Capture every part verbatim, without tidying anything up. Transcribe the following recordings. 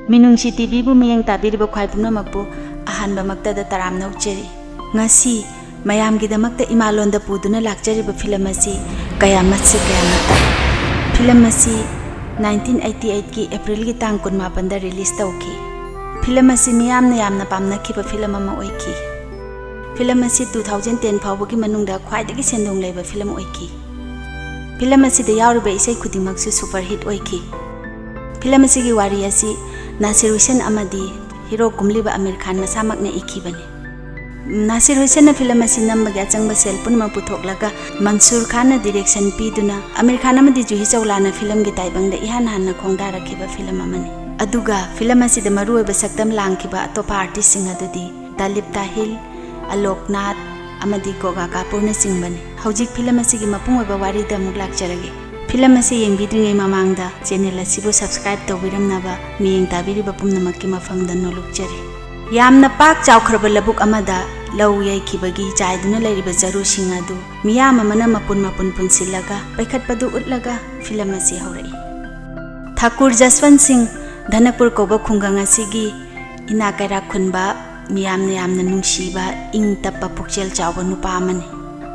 ꯃꯤꯅꯨꯡꯁꯤ ꯇꯤꯚꯤꯕꯨ ꯃꯤꯠꯌꯦꯡ ꯇꯥꯕꯤꯔꯤꯕ ꯈ꯭ꯋꯥꯏ ꯄꯨꯝꯅꯃꯛꯄꯨ ꯑꯍꯥꯟꯕꯃꯛꯇꯗ ꯇꯔꯥꯝꯅ ꯑꯣꯛꯆꯔꯤ꯫ ꯉꯁꯤ ꯃꯌꯥꯝꯒꯤꯗꯃꯛꯇ ꯏꯃꯥꯂꯣꯟꯗ ꯄꯨꯗꯨꯅ ꯂꯥꯛꯆꯔꯤꯕ ꯐꯤꯂꯝ ꯑꯁꯤ ꯀꯌꯥꯃꯠꯁꯤ ꯀꯌꯥꯃꯠꯇ꯫ ꯐꯤꯂꯝ ꯑꯁꯤ nineteen eighty eightꯀꯤ Aprilꯒꯤ ꯇꯥꯡ ꯀꯨꯟꯃꯥꯄꯟꯗ release ꯇꯧꯈꯤ꯫ ꯐꯤꯂꯝ ꯑꯁꯤ ꯃꯤꯌꯥꯝꯅ ꯌꯥꯝꯅ ꯄꯥꯝꯅꯈꯤꯕ ꯐꯤꯂꯝ ꯑꯃ ꯑꯣꯏꯈꯤ꯫ ꯐꯤꯂꯝ ꯑꯁꯤ two thousand ten ꯐꯥꯎꯕꯒꯤ ꯃꯅꯨꯡꯗ ꯈ꯭ꯋꯥꯏꯗꯒꯤ ꯁꯦꯟꯗꯣꯡ ꯂꯩꯕ ꯐꯤꯂꯝ ꯑꯣꯏꯈꯤ꯫ ꯐꯤꯂꯝ ꯑꯁꯤꯗ ꯌꯥꯎꯔꯤꯕ ꯏꯁꯩ ꯈꯨꯗꯤꯡꯃꯛꯁꯨ super hit ꯑꯣꯏꯈꯤ꯫ ꯐꯤꯂꯝ ꯑꯁꯤꯒꯤ ꯋꯥꯔꯤ ꯑꯁꯤ ꯅꯥꯁꯤꯔ ꯍꯨꯁꯦꯟ ꯑꯃꯗꯤ ꯍꯤꯔꯣ ꯀꯨꯝꯂꯤꯕ ꯑꯃꯤꯔ ꯈꯥꯟ ꯃꯁꯥꯃꯛꯅ ꯏꯈꯤꯕꯅꯤ꯫ ꯅꯥꯁꯤꯔ ꯍꯨꯁꯦꯟꯅ ꯐꯤꯂꯝ ꯑꯁꯤ ꯅꯝꯕꯒꯤ ꯑꯆꯪꯕ ꯁꯦꯜ ꯄꯨꯝꯅꯃꯛ ꯄꯨꯊꯣꯛꯂꯒ ꯃꯟꯁꯨꯔ ꯈꯥꯟꯅ direction ꯄꯤꯗꯨꯅ ꯑꯃꯤꯔ ꯈꯥꯟ ꯑꯃꯗꯤ ꯖꯨꯍꯤ ꯆꯧꯂꯥꯅ ꯐꯤꯂꯝꯒꯤ ꯇꯥꯏꯕꯪꯗ ꯏꯍꯥꯟ ꯍꯥꯟꯅ ꯈꯣꯡꯗꯥꯔꯛꯈꯤꯕ ꯐꯤꯂꯝ ꯑꯃꯅꯤ꯫ ꯑꯗꯨꯒ ꯐꯤꯂꯝ ꯑꯁꯤꯗ ꯃꯔꯨꯑꯣꯏꯕ ꯁꯛꯇꯝ ꯂꯥꯡꯈꯤꯕ ꯑꯇꯣꯞꯄ artistꯁꯤꯡ ꯑꯗꯨꯗꯤ ꯇꯥꯂꯤꯞ ꯇꯥꯍꯤꯜ, ꯑꯂꯣꯛꯅꯥꯊ ꯑꯃꯗꯤ ꯒꯣꯒꯥ ꯀꯥꯄꯨꯔꯅꯆꯤꯡꯕꯅꯤ꯫ ꯍꯧꯖꯤꯛ ꯐꯤꯂꯝ ꯑꯁꯤꯒꯤ ꯃꯄꯨꯡ ꯑꯣꯏꯕ ꯋꯥꯔꯤꯗ ꯑꯃꯨꯛ ꯂꯥꯛꯆꯔꯒꯦ꯫ ꯐꯤꯂꯝ ꯑꯁꯤ ꯌꯦꯡꯕꯤꯗ꯭ꯔꯤꯉꯩ ꯃꯃꯥꯡꯗ channel ꯑꯁꯤꯕꯨ subscribe ꯇꯧꯕꯤꯔꯝꯅꯕ ꯃꯤꯠꯌꯦꯡ ꯇꯥꯕꯤꯔꯤꯕ ꯄꯨꯝꯅꯃꯛꯀꯤ ꯃꯐꯝꯗ ꯅꯣꯜꯂꯨꯛꯆꯔꯤ꯫ ꯌꯥꯝꯅ ꯄꯥꯛ ꯆꯥꯎꯈ꯭ꯔꯕ ꯂꯧꯕꯨꯛ ꯑꯃꯗ ꯂꯧ ꯌꯩꯈꯤꯕꯒꯤ ꯆꯥꯏꯗꯨꯅ ꯂꯩꯔꯤꯕ ꯆꯔꯨꯁꯤꯡ ꯑꯗꯨ ꯃꯤꯌꯥꯝ ꯑꯃꯅ ꯃꯄꯨꯟ ꯃꯄꯨꯟ ꯄꯨꯟꯁꯤꯜꯂꯒ ꯄꯩꯈꯠꯄꯗꯨ ꯎꯠꯂꯒ ꯐꯤꯂꯝ ꯑꯁꯤ ꯍꯧꯔꯛꯏ꯫ ꯊꯥꯀꯨꯔ ꯖꯁꯋꯟꯠ ꯁꯤꯡ, ꯙꯅꯛꯄꯨꯔ ꯀꯧꯕ ꯈꯨꯡꯒꯪ ꯑꯁꯤꯒꯤ ꯏꯅꯥꯛ ꯀꯩꯔꯥꯛ ꯈꯨꯟꯕ, ꯃꯤꯌꯥꯝꯅ ꯌꯥꯝꯅ ꯅꯨꯡꯁꯤꯕ, ꯏꯪ ꯇꯞꯄ, ꯄꯨꯛꯆꯦꯜ ꯆꯥꯎꯕ ꯅꯨꯄꯥ ꯑꯃꯅꯤ꯫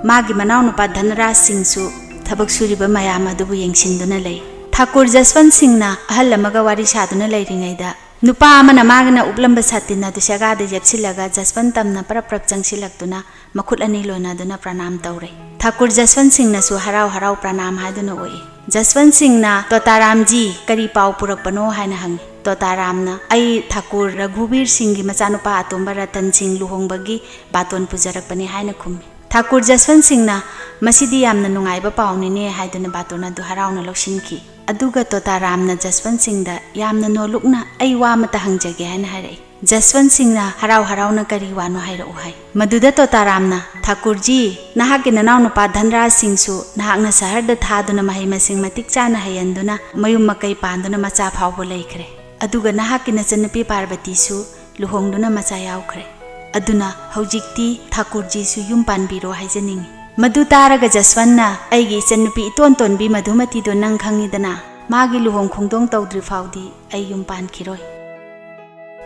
ꯃꯥꯒꯤ ꯃꯅꯥꯎꯅꯨꯄꯥ ꯙꯟꯔꯥꯖ ꯁꯤꯡꯁꯨ ꯊꯕꯛ ꯁꯨꯔꯤꯕ ꯃꯌꯥꯝ ꯑꯗꯨꯕꯨ ꯌꯦꯡꯁꯤꯟꯗꯨꯅ ꯂꯩ꯫ ꯊꯥꯀꯨꯔ ꯖꯁꯋꯟꯠ ꯁꯤꯡꯅ ꯑꯍꯜ ꯑꯃꯒ ꯋꯥꯔꯤ ꯁꯥꯗꯨꯅ ꯂꯩꯔꯤꯉꯩꯗ, ꯅꯨꯄꯥ ꯑꯃꯅ ꯃꯥꯒꯤꯅ ꯎꯞꯂꯝꯕ ꯁꯥꯇꯤꯟ ꯑꯗꯨ ꯁꯦꯒꯥꯗ ꯌꯦꯞꯁꯤꯜꯂꯒ ꯖꯁꯋꯟꯠ ꯇꯝꯅ ꯄꯔꯞ ꯄꯔꯞ ꯆꯪꯁꯤꯜꯂꯛꯇꯨꯅ ꯃꯈꯨꯠ ꯑꯅꯤ ꯂꯣꯟꯅꯗꯨꯅ ꯄ꯭ꯔꯅꯥꯝ ꯇꯧꯔꯦ꯫ ꯊꯥꯀꯨꯔ ꯖꯁꯋꯟꯠ ꯁꯤꯡꯅꯁꯨ ꯍꯔꯥꯎ ꯍꯔꯥꯎ ꯄ꯭ꯔꯅꯥꯝ ꯍꯥꯏꯗꯨꯅ ꯑꯣꯛꯏ꯫ ꯖꯁꯋꯟꯠ ꯁꯤꯡꯅ, "ꯇꯣꯇꯥꯔꯥꯝꯖꯤ, ꯀꯔꯤ ꯄꯥꯎ ꯄꯨꯔꯛꯄꯅꯣ?" ꯍꯥꯏꯅ ꯍꯪꯉꯤ꯫ ꯇꯣꯇꯥꯔꯥꯝꯅ, "ꯑꯩ ꯊꯥꯀꯨꯔ ꯔꯘꯨꯕꯤꯔ ꯁꯤꯡꯒꯤ ꯃꯆꯥꯅꯨꯄꯥ ꯑꯇꯣꯝꯕ ꯔꯇꯟ ꯁꯤꯡ ꯂꯨꯍꯣꯡꯕꯒꯤ ꯕꯥꯇꯣꯟ ꯄꯨꯖꯔꯛꯄꯅꯤ" ꯍꯥꯏꯅ ꯈꯨꯝꯃꯤ꯫ ꯊꯥꯀꯨꯔ ꯖꯁꯋꯟꯠ ꯁꯤꯡꯅ, "ꯃꯁꯤꯗꯤ ꯌꯥꯝꯅ ꯅꯨꯡꯉꯥꯏꯕ ꯄꯥꯎꯅꯤꯅꯦ" ꯍꯥꯏꯗꯨꯅ ꯕꯥꯇꯣꯟ ꯑꯗꯨ ꯍꯔꯥꯎꯅ ꯂꯧꯁꯤꯟꯈꯤ꯫ ꯑꯗꯨꯒ ꯇꯣꯇꯥꯔꯥꯝꯅ ꯖꯁꯋꯟꯠ ꯁꯤꯡꯗ ꯌꯥꯝꯅ ꯅꯣꯜꯂꯨꯛꯅ, "ꯑꯩ ꯋꯥ ꯑꯃꯇ ꯍꯪꯖꯒꯦ" ꯍꯥꯏꯅ ꯍꯥꯏꯔꯛꯏ꯫ ꯖꯁꯋꯟꯠ ꯁꯤꯡꯅ ꯍꯔꯥꯎ ꯍꯔꯥꯎꯅ, "ꯀꯔꯤ ꯋꯥꯅꯣ ꯍꯥꯏꯔꯛꯎ" ꯍꯥꯏ꯫ ꯃꯗꯨꯗ ꯇꯣꯇꯥꯔꯥꯝꯅ, "ꯊꯥꯀꯨꯔꯖꯤ, ꯅꯍꯥꯛꯀꯤ ꯅꯅꯥꯎꯅꯨꯄꯥ ꯙꯟꯔꯥꯖ ꯁꯤꯡꯁꯨ ꯅꯍꯥꯛꯅ ꯁꯍꯔꯗ ꯊꯥꯗꯨꯅ ꯃꯍꯩ ꯃꯁꯤꯡ ꯃꯇꯤꯛ ꯆꯥꯅ ꯍꯩꯍꯟꯗꯨꯅ ꯃꯌꯨꯝ ꯃꯀꯩ ꯄꯥꯟꯗꯨꯅ ꯃꯆꯥ ꯐꯥꯎꯕ ꯂꯩꯈ꯭ꯔꯦ꯫ ꯑꯗꯨꯒ ꯅꯍꯥꯛꯀꯤ ꯅꯆꯟꯅꯨꯄꯤ ꯄꯥꯔꯕꯇꯤꯁꯨ ꯂꯨꯍꯣꯡꯗꯨꯅ ꯃꯆꯥ ꯌꯥꯎꯈ꯭ꯔꯦ꯫ ꯑꯗꯨꯅ ꯍꯧꯖꯤꯛꯇꯤ ꯊꯥꯀꯨꯔꯖꯤꯁꯨ ꯌꯨꯝ ꯄꯥꯟꯕꯤꯔꯣ ꯍꯥꯏꯖꯅꯤꯡꯏ"꯫ ꯃꯗꯨ ꯇꯥꯔꯒ ꯖꯁꯋꯟꯠꯅ, "ꯑꯩꯒꯤ ꯏꯆꯟꯅꯨꯄꯤ ꯏꯇꯣꯟ ꯇꯣꯟꯕꯤ ꯃꯙꯨꯃꯇꯤꯗꯣ ꯅꯪ ꯈꯪꯉꯤꯗꯅ, ꯃꯥꯒꯤ ꯂꯨꯍꯣꯡ ꯈꯣꯡꯗꯣꯡ ꯇꯧꯗ꯭ꯔꯤ ꯐꯥꯎꯗꯤ ꯑꯩ ꯌꯨꯝ ꯄꯥꯟꯈꯤꯔꯣꯏ꯫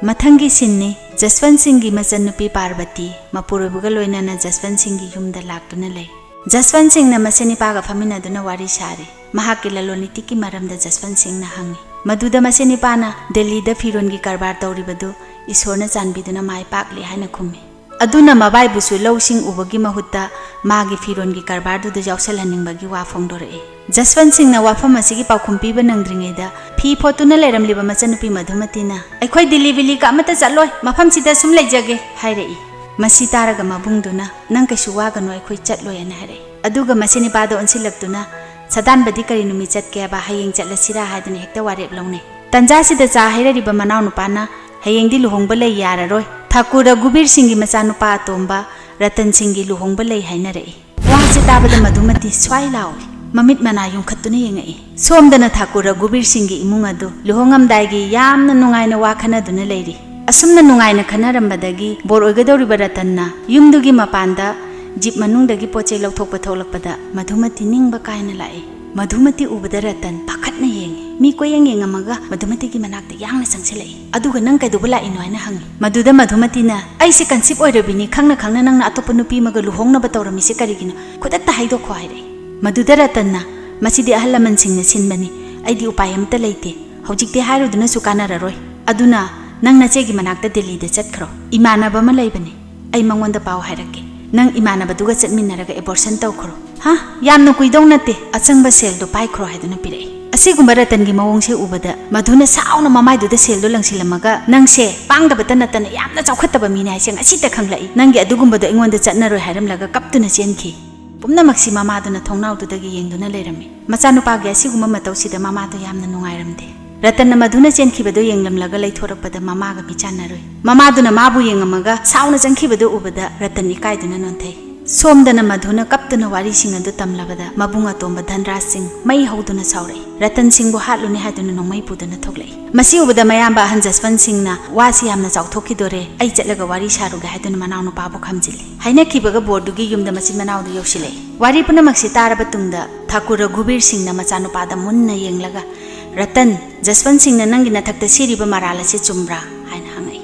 ꯃꯊꯪꯒꯤ ꯁꯤꯟꯅꯤ, ꯖꯁꯋꯟ ꯁꯤꯡꯒꯤ ꯃꯆꯟꯅꯨꯄꯤ ꯄꯥꯔꯕꯇꯤ ꯃꯄꯨꯔꯣꯏꯕꯒ ꯂꯣꯏꯅꯅ ꯖꯁꯋꯟ ꯁꯤꯡꯒꯤ ꯌꯨꯝꯗ ꯂꯥꯛꯇꯨꯅ ꯂꯩ꯫ ꯖꯁꯋꯟ ꯁꯤꯡꯅ ꯃꯆꯦꯅꯤꯄꯥꯒ ꯐꯝꯃꯤꯟꯅꯗꯨꯅ ꯋꯥꯔꯤ ꯁꯥꯔꯤ꯫ ꯃꯍꯥꯛꯀꯤ ꯂꯂꯣꯟ ꯏꯇꯤꯛꯀꯤ ꯃꯔꯝꯗ ꯖꯁꯋꯟ ꯁꯤꯡꯅ ꯍꯪꯉꯤ꯫ ꯃꯗꯨꯗ ꯃꯆꯦꯅꯤꯄꯥꯅ ꯗꯦꯜꯂꯤꯗ ꯐꯤꯔꯣꯟꯒꯤ ꯀꯔꯕꯥꯔ ꯇꯧꯔꯤꯕꯗꯨ ꯏꯁꯣꯔꯅ ꯆꯥꯟꯕꯤꯗꯨꯅ ꯃꯥꯏ ꯄꯥꯛꯂꯤ ꯍꯥꯏꯅ ꯈꯨꯝꯃꯤ꯫ ꯑꯗꯨꯅ ꯃꯕꯥꯏꯕꯨꯁꯨ ꯂꯧꯁꯤꯡ ꯎꯕꯒꯤ ꯃꯍꯨꯠꯇ ꯃꯥꯒꯤ ꯐꯤꯔꯣꯟꯒꯤ ꯀꯔꯕꯥꯔꯗꯨꯗ ꯌꯥꯎꯁꯜꯍꯟꯅꯤꯡꯕꯒꯤ ꯋꯥ ꯐꯣꯡꯗꯣꯔꯛꯏ꯫ ꯖꯁꯋꯟ ꯁꯤꯡꯅ ꯋꯥꯐꯝ ꯑꯁꯤꯒꯤ ꯄꯥꯎꯈꯨꯝ ꯄꯤꯕ ꯅꯪꯗ꯭ꯔꯤꯉꯩꯗ ꯐꯤ ꯐꯣꯠꯇꯨꯅ ꯂꯩꯔꯝꯂꯤꯕ ꯃꯆꯟꯅꯨꯄꯤ ꯃꯙꯨꯃꯇꯤꯅ, "ꯑꯩꯈꯣꯏ ꯗꯤꯜꯂꯤ ꯕꯤꯜꯂꯤꯒ ꯑꯃꯠꯇ ꯆꯠꯂꯣꯏ, ꯃꯐꯝꯁꯤꯗ ꯁꯨꯝ ꯂꯩꯖꯒꯦ" ꯍꯥꯏꯔꯛꯏ꯫ ꯃꯁꯤ ꯇꯥꯔꯒ ꯃꯕꯨꯡꯗꯨꯅ, "ꯅꯪ ꯀꯩꯁꯨ ꯋꯥꯒꯅꯨ, ꯑꯩꯈꯣꯏ ꯆꯠꯂꯣꯏ" ꯍꯥꯏꯅ ꯍꯥꯏꯔꯛꯏ꯫ ꯑꯗꯨꯒ ꯃꯆꯦꯅꯤꯄꯥꯗ ꯑꯣꯟꯁꯤꯜꯂꯛꯇꯨꯅ, "ꯁꯗꯥꯟꯕꯗꯤ ꯀꯔꯤ ꯅꯨꯃꯤꯠ ꯆꯠꯀꯦꯕ? ꯍꯌꯦꯡ ꯆꯠꯂꯁꯤꯔꯥ?" ꯍꯥꯏꯗꯨꯅ ꯍꯦꯛꯇ ꯋꯥꯔꯦꯞ ꯂꯧꯅꯩ꯫ ꯇꯟꯖꯥꯁꯤꯗ ꯆꯥ ꯍꯩꯔꯔꯤꯕ ꯃꯅꯥꯎꯅꯨꯄꯥꯅ, "ꯍꯌꯦꯡꯗꯤ ꯂꯨꯍꯣꯡꯕ ꯂꯩ, ꯌꯥꯔꯔꯣꯏ꯫ ꯊꯥꯀꯨꯔ ꯒꯨꯕꯤꯔ ꯁꯤꯡꯒꯤ ꯃꯆꯥꯅꯨꯄꯥ ꯑꯇꯣꯝꯕ ꯔꯇꯟ ꯁꯤꯡꯒꯤ ꯂꯨꯍꯣꯡꯕ ꯂꯩ" ꯍꯥꯏꯅꯔꯛꯏ꯫ ꯋꯥꯁꯦ ꯇꯥꯕꯗ ꯃꯙꯨꯃꯇꯤ ꯁ꯭ꯋꯥꯏ ꯂꯥꯎꯏ꯫ ꯃꯃꯤꯠ ꯃꯅꯥ ꯌꯨꯡꯈꯠꯇꯨꯅ ꯌꯦꯡꯉꯛꯏ꯫ ꯁꯣꯝꯗꯅ ꯊꯥꯀꯨꯔ ꯒꯨꯕꯤꯔ ꯁꯤꯡꯒꯤ ꯏꯃꯨꯡ ꯑꯗꯨ ꯂꯨꯍꯣꯡꯉꯝꯗꯥꯏꯒꯤ ꯌꯥꯝꯅ ꯅꯨꯡꯉꯥꯏꯅ ꯋꯥ ꯈꯟꯅꯗꯨꯅ ꯂꯩꯔꯤ꯫ ꯑꯁꯨꯝꯅ ꯅꯨꯡꯉꯥꯏꯅ ꯈꯟꯅꯔꯝꯕꯗꯒꯤ ꯕꯣꯔ ꯑꯣꯏꯒꯗꯧꯔꯤꯕ ꯔꯇꯟꯅ ꯌꯨꯝꯗꯨꯒꯤ ꯃꯄꯥꯟꯗ ꯖꯤꯞ ꯃꯅꯨꯡꯗꯒꯤ ꯄꯣꯠ ꯆꯩ ꯂꯧꯊꯣꯛꯄ ꯊꯣꯛꯂꯛꯄꯗ ꯃꯙꯨꯃꯇꯤ ꯅꯤꯡꯕ ꯀꯥꯏꯅ ꯂꯥꯛꯏ꯫ ꯃꯙꯨꯃꯇꯤ ꯎꯕꯗ ꯔꯇꯟ ꯄꯥꯈꯠꯅ ꯌꯦꯡꯉꯤ꯫ ꯃꯤ ꯀꯣꯏꯌꯦꯡ ꯌꯦꯡꯉꯝꯃꯒ ꯃꯙꯨꯃꯇꯤꯒꯤ ꯃꯅꯥꯛꯇ ꯌꯥꯡꯅ ꯆꯪꯁꯤꯜꯂꯛꯏ꯫ "ꯑꯗꯨꯒ ꯅꯪ ꯀꯩꯗꯧꯕ ꯂꯥꯛꯏꯅꯣ?" ꯍꯥꯏꯅ ꯍꯪꯉꯤ꯫ ꯃꯗꯨꯗ ꯃꯙꯨꯃꯇꯤꯅ, "ꯑꯩꯁꯦ ꯀꯟꯁꯤꯞ ꯑꯣꯏꯔꯕꯤꯅꯤ, ꯈꯪꯅ ꯈꯪꯅ ꯅꯪꯅ ꯑꯇꯣꯞꯄ ꯅꯨꯄꯤ ꯑꯃꯒ ꯂꯨꯍꯣꯡꯅꯕ ꯇꯧꯔꯝꯃꯤꯁꯦ ꯀꯔꯤꯒꯤꯅꯣ? ꯈꯨꯗꯛꯇ ꯍꯥꯏꯗꯣꯛꯈꯣ" ꯍꯥꯏꯔꯛꯏ꯫ ꯃꯗꯨꯗ ꯔꯇꯟꯅ, "ꯃꯁꯤꯗꯤ ꯑꯍꯜ ꯂꯃꯟꯁꯤꯡꯅ ꯁꯤꯟꯕꯅꯤ, ꯑꯩꯗꯤ ꯎꯄꯥꯏ ꯑꯃꯠꯇ ꯂꯩꯇꯦ꯫ ꯍꯧꯖꯤꯛꯇꯤ ꯍꯥꯏꯔꯨꯗꯨꯅꯁꯨ ꯀꯥꯟꯅꯔꯔꯣꯏ꯫ ꯑꯗꯨꯅ ꯅꯪ ꯅꯆꯦꯒꯤ ꯃꯅꯥꯛꯇ ꯗꯦꯜꯂꯤꯗ ꯆꯠꯈ꯭ꯔꯣ꯫ ꯏꯃꯥꯟꯅꯕ ꯑꯃ ꯂꯩꯕꯅꯤ, ꯑꯩ ꯃꯉꯣꯟꯗ ꯄꯥꯎ ꯍꯥꯏꯔꯛꯀꯦ꯫ ꯅꯪ ꯏꯃꯥꯟꯅꯕꯗꯨꯒ ꯆꯠꯃꯤꯟꯅꯔꯒ ꯑꯦꯕꯣꯔꯁꯟ ꯇꯧꯈ꯭ꯔꯣ꯫ ꯍꯥ? ꯌꯥꯝꯅ ꯀꯨꯏꯗꯧ ꯅꯠꯇꯦ, ꯑꯆꯪꯕ ꯁꯦꯜꯗꯣ ꯄꯥꯏꯈ꯭ꯔꯣ" ꯍꯥꯏꯗꯨꯅ ꯄꯤꯔꯛꯏ꯫ ꯑꯁꯤꯒꯨꯝꯕ ꯔꯇꯟꯒꯤ ꯃꯑꯣꯡꯁꯦ ꯎꯕꯗ ꯃꯙꯨꯅ ꯁꯥꯎꯅ ꯃꯃꯥꯏꯗꯨꯗ ꯁꯦꯜꯗꯣ ꯂꯪꯁꯤꯜꯂꯝꯃꯒ, "ꯅꯪꯁꯦ ꯄꯥꯡꯗꯕꯇ ꯅꯠꯇꯅ ꯌꯥꯝꯅ ꯆꯥꯎꯈꯠꯇꯕ ꯃꯤꯅꯦ ꯍꯥꯏꯁꯦ ꯉꯁꯤꯇ ꯈꯪꯂꯛꯏ꯫ ꯅꯪꯒꯤ ꯑꯗꯨꯒꯨꯝꯕꯗꯣ ꯑꯩꯉꯣꯟꯗ ꯆꯠꯅꯔꯣꯏ ꯍꯥꯏꯔꯝꯂꯒ ꯀꯞꯇꯨꯅ ꯆꯦꯟꯈꯤ꯫ ꯄꯨꯝꯅꯃꯛꯁꯤ ꯃꯃꯥꯗꯨꯅ ꯊꯣꯡꯅꯥꯎꯗꯨꯗꯒꯤ ꯌꯦꯡꯗꯨꯅ ꯂꯩꯔꯝꯃꯤ꯫ ꯃꯆꯥꯅꯨꯄꯥꯒꯤ ꯑꯁꯤꯒꯨꯝꯕ ꯃꯇꯧꯁꯤꯗ ꯃꯃꯥꯗꯨ ꯌꯥꯝꯅ ꯅꯨꯡꯉꯥꯏꯔꯝꯗꯦ꯫ ꯔꯇꯟꯅ ꯃꯙꯨꯅ ꯆꯦꯟꯈꯤꯕꯗꯨ ꯌꯦꯡꯂꯝꯂꯒ ꯂꯩꯊꯣꯔꯛꯄꯗ ꯃꯃꯥꯒ ꯃꯤꯆꯥꯟꯅꯔꯨꯏ꯫ ꯃꯃꯥꯗꯨꯅ ꯃꯥꯕꯨ ꯌꯦꯡꯉꯝꯃꯒ ꯁꯥꯎꯅ ꯆꯪꯈꯤꯕꯗꯨ ꯎꯕꯗ ꯔꯇꯟ ꯏꯀꯥꯏꯗꯨꯅ ꯅꯣꯟꯊꯩ꯫ ꯁꯣꯝꯗꯅ ꯃꯙꯨꯅ ꯀꯞꯇꯨꯅ ꯋꯥꯔꯤꯁꯤꯡ ꯑꯗꯨ ꯇꯝꯂꯕꯗ ꯃꯕꯨꯡ ꯑꯇꯣꯝꯕ ꯙꯟꯔꯥꯖ ꯁꯤꯡ ꯃꯩ ꯍꯧꯗꯨꯅ ꯁꯥꯎꯔꯛꯏ꯫ "ꯔꯇꯟ ꯁꯤꯡꯕꯨ ꯍꯥꯠꯂꯨꯅꯤ" ꯍꯥꯏꯗꯨꯅ ꯅꯣꯡꯃꯩ ꯄꯨꯗꯨꯅ ꯊꯣꯛꯂꯛꯏ꯫ ꯃꯁꯤ ꯎꯕꯗ ꯃꯌꯥꯝꯕ ꯑꯍꯟ ꯖꯁꯋꯟ ꯁꯤꯡꯅ, "ꯋꯥꯁꯤ ꯌꯥꯝꯅ ꯆꯥꯎꯊꯣꯛꯈꯤꯗꯣꯔꯦ, ꯑꯩ ꯆꯠꯂꯒ ꯋꯥꯔꯤ ꯁꯥꯔꯨꯒꯦ" ꯍꯥꯏꯗꯨꯅ ꯃꯅꯥꯎꯅꯨꯄꯥꯕꯨ ꯈꯝꯖꯤꯜꯂꯤ꯫ ꯍꯥꯏꯅꯈꯤꯕꯒ ꯕꯣꯔꯗꯨꯒꯤ ꯌꯨꯝꯗ ꯃꯆꯤꯟ ꯃꯅꯥꯎꯗꯨ ꯌꯧꯁꯤꯜꯂꯛꯏ꯫ ꯋꯥꯔꯤ ꯄꯨꯝꯅꯃꯛꯁꯤ ꯇꯥꯔꯕ ꯇꯨꯡꯗ ꯊꯥꯀꯨꯔ ꯒꯨꯕꯤꯔ ꯁꯤꯡꯅ ꯃꯆꯥꯅꯨꯄꯥꯗ ꯃꯨꯟꯅ ꯌꯦꯡꯂꯒ, "ꯔꯇꯟ, ꯖꯁꯋꯟ ꯁꯤꯡꯅ ꯅꯪꯒꯤ ꯅꯊꯛꯇ ꯁꯤꯔꯤꯕ ꯃꯔꯥꯜ ꯑꯁꯤ ꯆꯨꯝꯕ꯭ꯔꯥ?" ꯍꯥꯏꯅ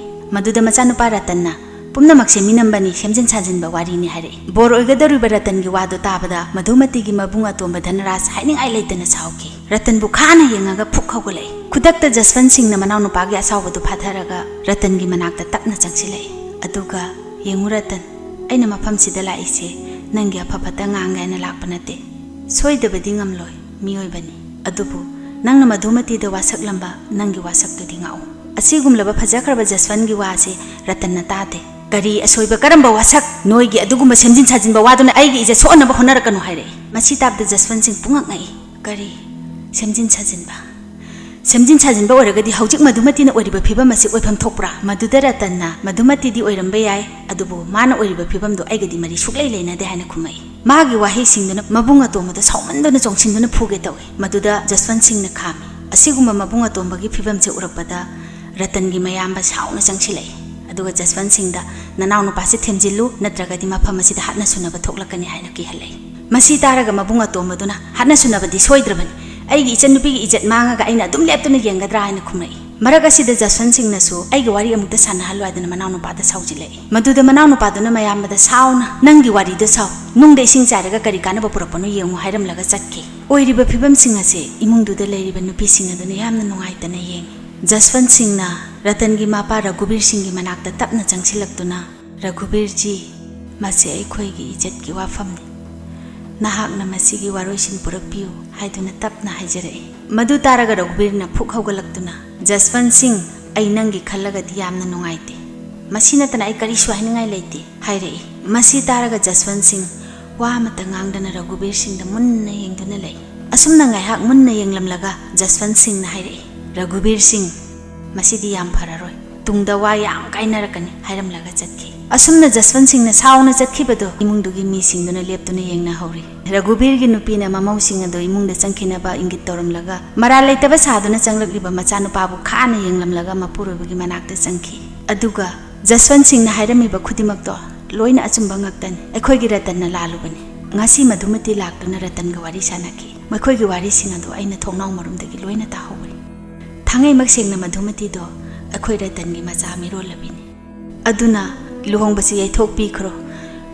ꯃꯗꯨꯗ ꯃꯆꯥꯅꯨꯄꯥ ꯔꯇꯟꯅ, "ꯄꯨꯝꯅꯃꯛꯁꯦ ꯃꯤꯅꯝꯕꯅꯤ, ꯁꯦꯝꯖꯤꯟ ꯁꯥꯖꯤꯟꯕ ꯋꯥꯔꯤꯅꯤ" ꯍꯥꯏꯔꯛꯏ꯫ ꯕꯣꯔ ꯑꯣꯏꯒꯗꯧꯔꯤꯕ ꯔꯇꯟꯒꯤ ꯋꯥꯗꯨ ꯇꯥꯕꯗ ꯃꯙꯨꯃꯇꯤꯒꯤ ꯃꯕꯨꯡ ꯑꯇꯣꯝꯕ ꯙꯅꯔꯥꯖ ꯍꯥꯏꯅꯤꯡꯉꯥꯏ ꯂꯩꯇꯅ ꯁꯥꯎꯈꯤ꯫ ꯔꯇꯟꯕꯨ ꯈꯥꯅ ꯌꯦꯡꯉꯒ ꯐꯨꯛ ꯍꯧꯒꯠꯂꯛꯏ꯫ ꯈꯨꯗꯛꯇ ꯖꯁꯋꯟꯠ ꯁꯤꯡꯅ ꯃꯅꯥꯎꯅꯨꯄꯥꯒꯤ ꯑꯁꯥꯎꯕꯗꯨ ꯐꯥꯊꯔꯒ ꯔꯇꯟꯒꯤ ꯃꯅꯥꯛꯇ ꯇꯞꯅ ꯆꯪꯁꯤꯜꯂꯛꯏ꯫ ꯑꯗꯨꯒ, "ꯌꯦꯡꯉꯨ ꯔꯇꯟ, ꯑꯩꯅ ꯃꯐꯝꯁꯤꯗ ꯂꯥꯛꯏꯁꯦ ꯅꯪꯒꯤ ꯑꯐ ꯐꯠꯇ ꯉꯥꯡꯒꯦ ꯍꯥꯏꯅ ꯂꯥꯛꯄ ꯅꯠꯇꯦ꯫ ꯁꯣꯏꯗꯕꯗꯤ ꯉꯝꯂꯣꯏ, ꯃꯤꯑꯣꯏꯕꯅꯤ꯫ ꯑꯗꯨꯕꯨ ꯅꯪꯅ ꯃꯙꯨꯃꯇꯤꯗ ꯋꯥꯁꯛꯂꯝꯕ ꯅꯪꯒꯤ ꯋꯥꯁꯛꯇꯨꯗꯤ ꯉꯥꯛꯎ꯫" ꯑꯁꯤꯒꯨꯝꯂꯕ ꯐꯖꯈ꯭ꯔꯕ ꯖꯁꯋꯟꯒꯤ ꯋꯥꯁꯦ ꯔꯇꯟꯅ ꯇꯥꯗꯦ꯫ "ꯀꯔꯤ ꯑꯁꯣꯏꯕ, ꯀꯔꯝꯕ ꯋꯥꯁꯛ? ꯅꯣꯏꯒꯤ ꯑꯗꯨꯒꯨꯝꯕ ꯁꯦꯝꯖꯤꯟ ꯁꯥꯖꯤꯟꯕ ꯋꯥꯗꯨꯅ ꯑꯩꯒꯤ ꯏꯖꯠ ꯁꯣꯛꯍꯟꯅꯕ ꯍꯣꯠꯅꯔꯛꯀꯅꯨ" ꯍꯥꯏꯔꯛꯏ꯫ ꯃꯁꯤ ꯇꯥꯕꯗ ꯖꯁꯋꯟ ꯁꯤꯡ ꯄꯨꯡꯉꯛ ꯉꯛꯏ꯫ "ꯀꯔꯤ? ꯁꯦꯝꯖꯤꯟ ꯁꯥꯖꯤꯟꯕ? ꯁꯦꯝꯖꯤꯟ ꯁꯥꯖꯤꯟꯕ ꯑꯣꯏꯔꯒꯗꯤ ꯍꯧꯖꯤꯛ ꯃꯙꯨꯃꯇꯤꯅ ꯑꯣꯏꯔꯤꯕ ꯐꯤꯕꯝ ꯑꯁꯤ ꯑꯣꯏꯐꯝ ꯊꯣꯛꯄ꯭ꯔꯥ?" ꯃꯗꯨꯗ ꯔꯇꯟꯅ, "ꯃꯙꯨꯃꯇꯤꯗꯤ ꯑꯣꯏꯔꯝꯕ ꯌꯥꯏ, ꯑꯗꯨꯕꯨ ꯃꯥꯅ ꯑꯣꯏꯔꯤꯕ ꯐꯤꯕꯝꯗꯨ ꯑꯩꯒꯗꯤ ꯃꯔꯤ ꯁꯨꯛꯂꯩ ꯂꯩꯅꯗꯦ" ꯍꯥꯏꯅ ꯈꯨꯝꯃꯛꯏ꯫ ꯃꯥꯒꯤ ꯋꯥꯍꯩꯁꯤꯡꯗꯨꯅ ꯃꯕꯨꯡ ꯑꯇꯣꯝꯕꯗ ꯁꯥꯎꯃꯟꯗꯅ ꯆꯣꯡꯁꯤꯟꯗꯨꯅ ꯐꯨꯒꯦ ꯇꯧꯏ꯫ ꯃꯗꯨꯗ ꯖꯁꯋꯟ ꯁꯤꯡꯅ ꯈꯥꯝꯃꯤ꯫ ꯑꯁꯤꯒꯨꯝꯕ ꯃꯕꯨꯡ ꯑꯇꯣꯝꯕꯒꯤ ꯐꯤꯕꯝꯁꯦ ꯎꯔꯛꯄꯗ ꯔꯇꯟꯒꯤ ꯃꯌꯥꯝꯕ ꯁꯥꯎꯅ ꯆꯪꯁꯤꯜꯂꯛꯏ꯫ ꯑꯗꯨꯒ ꯖꯁꯋꯟ ꯁꯤꯡꯗ, "ꯅꯅꯥꯎ ꯅꯨꯄꯥꯁꯦ ꯊꯦꯝꯖꯤꯜꯂꯨ, ꯅꯠꯇ꯭ꯔꯒꯗꯤ ꯃꯐꯝ ꯑꯁꯤꯗ ꯍꯥꯠꯅ ꯁꯨꯅꯕ ꯊꯣꯛꯂꯛꯀꯅꯤ" ꯍꯥꯏꯅ ꯀꯤꯍꯜꯂꯛꯏ꯫ ꯃꯁꯤ ꯇꯥꯔꯒ ꯃꯕꯨꯡ ꯑꯇꯣꯝꯕꯗꯨꯅ, "ꯍꯥꯠꯅ ꯁꯨꯅꯕꯗꯤ ꯁꯣꯏꯗ꯭ꯔꯕꯅꯤ꯫ ꯑꯩꯒꯤ ꯏꯆꯟꯅꯨꯄꯤꯒꯤ ꯏꯖꯠ ꯃꯥꯡꯉꯒ ꯑꯩꯅ ꯑꯗꯨꯝ ꯂꯦꯞꯇꯨꯅ ꯌꯦꯡꯒꯗ꯭ꯔꯥ?" ꯍꯥꯏꯅ ꯈꯨꯝꯂꯛꯏ꯫ ꯃꯔꯛ ꯑꯁꯤꯗ ꯖꯁꯋꯟ ꯁꯤꯡꯅꯁꯨ, "ꯑꯩꯒꯤ ꯋꯥꯔꯤ ꯑꯃꯨꯛꯇ ꯁꯥꯟꯅꯍꯜꯂꯨ" ꯍꯥꯏꯗꯨꯅ ꯃꯅꯥꯎꯅꯨꯄꯥꯗ ꯁꯥꯎꯖꯤꯜꯂꯛꯏ꯫ ꯃꯗꯨꯗ ꯃꯅꯥꯎꯅꯨꯄꯥꯗꯨꯅ ꯃꯌꯥꯝꯕꯗ, "ꯁꯥꯎꯅ, ꯅꯪꯒꯤ ꯋꯥꯔꯤꯗꯨ ꯁꯥꯎ꯫ ꯅꯨꯡꯗ ꯏꯁꯤꯡ ꯆꯥꯏꯔꯒ ꯀꯔꯤ ꯀꯥꯟꯅꯕ ꯄꯨꯔꯛꯄꯅꯣ ꯌꯦꯡꯉꯨ" ꯍꯥꯏꯔꯝꯂꯒ ꯆꯠꯈꯤ꯫ ꯑꯣꯏꯔꯤꯕ ꯐꯤꯕꯝꯁꯤꯡ ꯑꯁꯦ ꯏꯃꯨꯡꯗꯨꯗ ꯂꯩꯔꯤꯕ ꯅꯨꯄꯤꯁꯤꯡ ꯑꯗꯨꯅ ꯌꯥꯝꯅ ꯅꯨꯡꯉꯥꯏꯇꯅ ꯌꯦꯡꯉꯤ꯫ ꯖꯁꯋꯟꯠ ꯁꯤꯡꯅ ꯔꯇꯟꯒꯤ ꯃꯄꯥ ꯔꯘꯨꯕꯤꯔ ꯁꯤꯡꯒꯤ ꯃꯅꯥꯛꯇ ꯇꯞꯅ ꯆꯪꯁꯤꯜꯂꯛꯇꯨꯅ, "ꯔꯘꯨꯕꯤꯔꯖꯤ, ꯃꯁꯤ ꯑꯩꯈꯣꯏꯒꯤ ꯏꯖꯠꯀꯤ ꯋꯥꯐꯝꯅꯤ꯫ ꯅꯍꯥꯛꯅ ꯃꯁꯤꯒꯤ ꯋꯥꯔꯣꯏꯁꯤꯟ ꯄꯨꯔꯛꯄꯤꯌꯨ" ꯍꯥꯏꯗꯨꯅ ꯇꯞꯅ ꯍꯥꯏꯖꯔꯛꯏ꯫ ꯃꯗꯨ ꯇꯥꯔꯒ ꯔꯘꯨꯕꯤꯔꯅ ꯐꯨꯛ ꯍꯧꯒꯠꯂꯛꯇꯨꯅ, "ꯖꯁꯋꯟꯠ ꯁꯤꯡ, ꯑꯩ ꯅꯪꯒꯤ ꯈꯜꯂꯒꯗꯤ ꯌꯥꯝꯅ ꯅꯨꯡꯉꯥꯏꯇꯦ꯫ ꯃꯁꯤ ꯅꯠꯇꯅ ꯑꯩ ꯀꯔꯤꯁꯨ ꯍꯥꯏꯅꯤꯡꯉꯥꯏ ꯂꯩꯇꯦ" ꯍꯥꯏꯔꯛꯏ꯫ ꯃꯁꯤ ꯇꯥꯔꯒ ꯖꯁꯋꯟꯠ ꯁꯤꯡ ꯋꯥ ꯑꯃꯠꯇ ꯉꯥꯡꯗꯅ ꯔꯘꯨꯕꯤꯔ ꯁꯤꯡꯗ ꯃꯨꯟꯅ ꯌꯦꯡꯗꯨꯅ ꯂꯩ꯫ ꯑꯁꯨꯝꯅ ꯉꯥꯏꯍꯥꯛ ꯃꯨꯟꯅ ꯌꯦꯡꯂꯝꯂꯒ ꯖꯁꯋꯟꯠ ꯁꯤꯡꯅ ꯍꯥꯏꯔꯛꯏ, "ꯔꯘꯨꯕꯤꯔ ꯁꯤꯡ, ꯃꯁꯤꯗꯤ ꯌꯥꯝ ꯐꯔꯔꯣꯏ꯫ ꯇꯨꯡꯗ ꯋꯥ ꯌꯥꯝ ꯀꯥꯏꯅꯔꯛꯀꯅꯤ" ꯍꯥꯏꯔꯝꯂꯒ ꯆꯠꯈꯤ꯫ ꯑꯁꯨꯝꯅ ꯖꯁꯋꯟꯠ ꯁꯤꯡꯅ ꯁꯥꯎꯅ ꯆꯠꯈꯤꯕꯗꯨ ꯏꯃꯨꯡꯗꯨꯒꯤ ꯃꯤꯁꯤꯡꯗꯨꯅ ꯂꯦꯞꯇꯨꯅ ꯌꯦꯡꯅꯍꯧꯔꯤ꯫ ꯔꯘꯨꯕꯤꯔꯒꯤ ꯅꯨꯄꯤꯅ ꯃꯃꯧꯁꯤꯡ ꯑꯗꯨ ꯏꯃꯨꯡꯗ ꯆꯪꯈꯤꯅꯕ ꯏꯪꯒꯤꯠ ꯇꯧꯔꯝꯂꯒ, ꯃꯔꯥꯜ ꯂꯩꯇꯕ ꯁꯥꯗꯨꯅ ꯆꯪꯂꯛꯂꯤꯕ ꯃꯆꯥꯅꯨꯄꯥꯕꯨ ꯈꯥꯅ ꯌꯦꯡꯂꯝꯂꯒ ꯃꯄꯨꯔꯣꯏꯕꯒꯤ ꯃꯅꯥꯛꯇ ꯆꯪꯈꯤ꯫ ꯑꯗꯨꯒ ꯖꯁꯋꯟꯠ ꯁꯤꯡꯅ ꯍꯥꯏꯔꯝꯃꯤꯕ ꯈꯨꯗꯤꯡꯃꯛꯇꯣ ꯂꯣꯏꯅ ꯑꯆꯨꯝꯕ ꯉꯥꯛꯇꯅꯤ꯫ ꯑꯩꯈꯣꯏꯒꯤ ꯔꯇꯟꯅ ꯂꯥꯜꯂꯨꯕꯅꯤ꯫ ꯉꯁꯤ ꯃꯙꯨꯃꯇꯤ ꯂꯥꯛꯇꯨꯅ ꯔꯇꯟꯒ ꯋꯥꯔꯤ ꯁꯥꯟꯅꯈꯤ꯫ ꯃꯈꯣꯏꯒꯤ ꯋꯥꯔꯤꯁꯤꯡ ꯑꯗꯨ ꯑꯩꯅ ꯊꯣꯡꯅꯥꯎ ꯃꯔꯨꯝꯗꯒꯤ ꯂꯣꯏꯅ ꯇꯥꯍꯧꯕꯅꯤ꯫ ꯊꯥꯡꯉꯩꯃꯛ ꯁꯦꯡꯅ ꯃꯙꯨꯃꯇꯤꯗꯣ ꯑꯩꯈꯣꯏ ꯔꯇꯟꯒꯤ ꯃꯆꯥ ꯃꯤꯔꯣꯜꯂꯕꯤꯅꯤ꯫ ꯑꯗꯨꯅ ꯂꯨꯍꯣꯡꯕꯁꯤ ꯌꯩꯊꯣꯛꯄꯤꯈ꯭ꯔꯣ,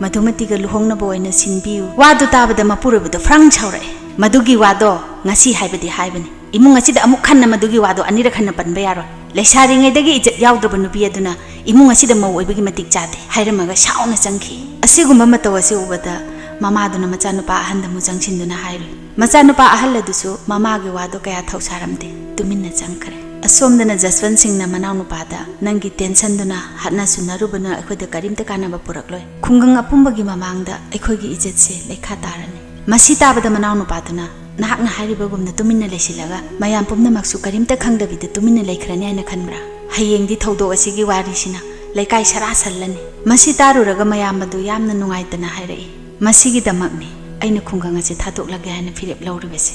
ꯃꯙꯨꯃꯇꯤꯒ ꯂꯨꯍꯣꯡꯅꯕ ꯑꯣꯏꯅ ꯁꯤꯟꯕꯤꯌꯨ꯫ ꯋꯥꯗꯨ ꯇꯥꯕꯗ ꯃꯄꯨꯔꯣꯏꯕꯗꯣ ꯐ꯭ꯔꯪ ꯁꯥꯎꯔꯛꯑꯦ꯫ "ꯃꯗꯨꯒꯤ ꯋꯥꯗꯣ ꯉꯁꯤ ꯍꯥꯏꯕꯗꯤ ꯍꯥꯏꯕꯅꯤ꯫ ꯏꯃꯨꯡ ꯑꯁꯤꯗ ꯑꯃꯨꯛ ꯍꯟꯅ ꯃꯗꯨꯒꯤ ꯋꯥꯗꯣ ꯑꯅꯤꯔꯛ ꯍꯟꯅ ꯄꯟꯕ ꯌꯥꯔꯣꯏ꯫ ꯂꯩꯁꯥꯔꯤꯉꯩꯗꯒꯤ ꯏꯖꯠ ꯌꯥꯎꯗ꯭ꯔꯕ ꯅꯨꯄꯤ ꯑꯗꯨꯅ ꯏꯃꯨꯡ ꯑꯁꯤꯗ ꯃꯧ ꯑꯣꯏꯕꯒꯤ ꯃꯇꯤꯛ ꯆꯥꯗꯦ" ꯍꯥꯏꯔꯝꯃꯒ ꯁꯥꯎꯅ ꯆꯪꯈꯤ꯫ ꯑꯁꯤꯒꯨꯝꯕ ꯃꯇꯧ ꯑꯁꯤ ꯎꯕꯗ ꯃꯃꯥꯗꯨꯅ ꯃꯆꯥꯅꯨꯄꯥ ꯑꯍꯟꯗ ꯑꯃꯨꯛ ꯆꯪꯁꯤꯟꯗꯨꯅ ꯍꯥꯏꯔꯨꯏ꯫ ꯃꯆꯥꯅꯨꯄꯥ ꯑꯍꯜ ꯑꯗꯨꯁꯨ ꯃꯃꯥꯒꯤ ꯋꯥꯗꯣ ꯀꯌꯥ ꯊꯧꯁꯥꯔꯝꯗꯦ, ꯇꯨꯃꯤꯟꯅ ꯆꯪꯈ꯭ꯔꯦ꯫ ꯑꯁꯣꯝꯗꯅ ꯖꯁꯋꯟ ꯁꯤꯡꯅ ꯃꯅꯥꯎꯅꯨꯄꯥꯗ, "ꯅꯪꯒꯤ ꯇꯦꯟꯁꯟꯗꯨꯅ ꯍꯥꯠꯅ ꯁꯨꯅꯔꯨꯕꯅ ꯑꯩꯈꯣꯏꯗ ꯀꯔꯤꯝꯇ ꯀꯥꯟꯅꯕ ꯄꯨꯔꯛꯂꯣꯏ꯫ ꯈꯨꯡꯒꯪ ꯑꯄꯨꯝꯕꯒꯤ ꯃꯃꯥꯡꯗ ꯑꯩꯈꯣꯏꯒꯤ ꯏꯖꯠꯁꯦ ꯂꯩꯈꯥ ꯇꯥꯔꯅꯤ"꯫ ꯃꯁꯤ ꯇꯥꯕꯗ ꯃꯅꯥꯎꯅꯨꯄꯥꯗꯨꯅ, "ꯅꯍꯥꯛꯅ ꯍꯥꯏꯔꯤꯕꯒꯨꯝꯅ ꯇꯨꯃꯤꯟꯅ ꯂꯩꯁꯤꯜꯂꯒ ꯃꯌꯥꯝ ꯄꯨꯝꯅꯃꯛꯁꯨ ꯀꯔꯤꯝꯇ ꯈꯪꯗꯕꯤꯗ ꯇꯨꯃꯤꯟꯅ ꯂꯩꯈ꯭ꯔꯅꯤ ꯍꯥꯏꯅ ꯈꯟꯕ꯭ꯔꯥ? ꯍꯌꯦꯡꯗꯤ ꯊꯧꯗꯣꯛ ꯑꯁꯤꯒꯤ ꯋꯥꯔꯤꯁꯤꯅ ꯂꯩꯀꯥꯏ ꯁꯔꯥ ꯁꯜꯂꯅꯤ"꯫ ꯃꯁꯤ ꯇꯥꯔꯨꯔꯒ ꯃꯌꯥꯝ ꯑꯗꯨ ꯌꯥꯝꯅ ꯅꯨꯡꯉꯥꯏꯇꯅ ꯍꯥꯏꯔꯛꯏ, "ꯃꯁꯤꯒꯤꯗꯃꯛꯅꯤ ꯑꯩꯅ ꯈꯨꯡꯒꯪ ꯑꯁꯤ ꯊꯥꯗꯣꯛꯂꯒꯦ ꯍꯥꯏꯅ ꯐꯤꯔꯦꯞ ꯂꯧꯔꯤꯕꯁꯦ꯫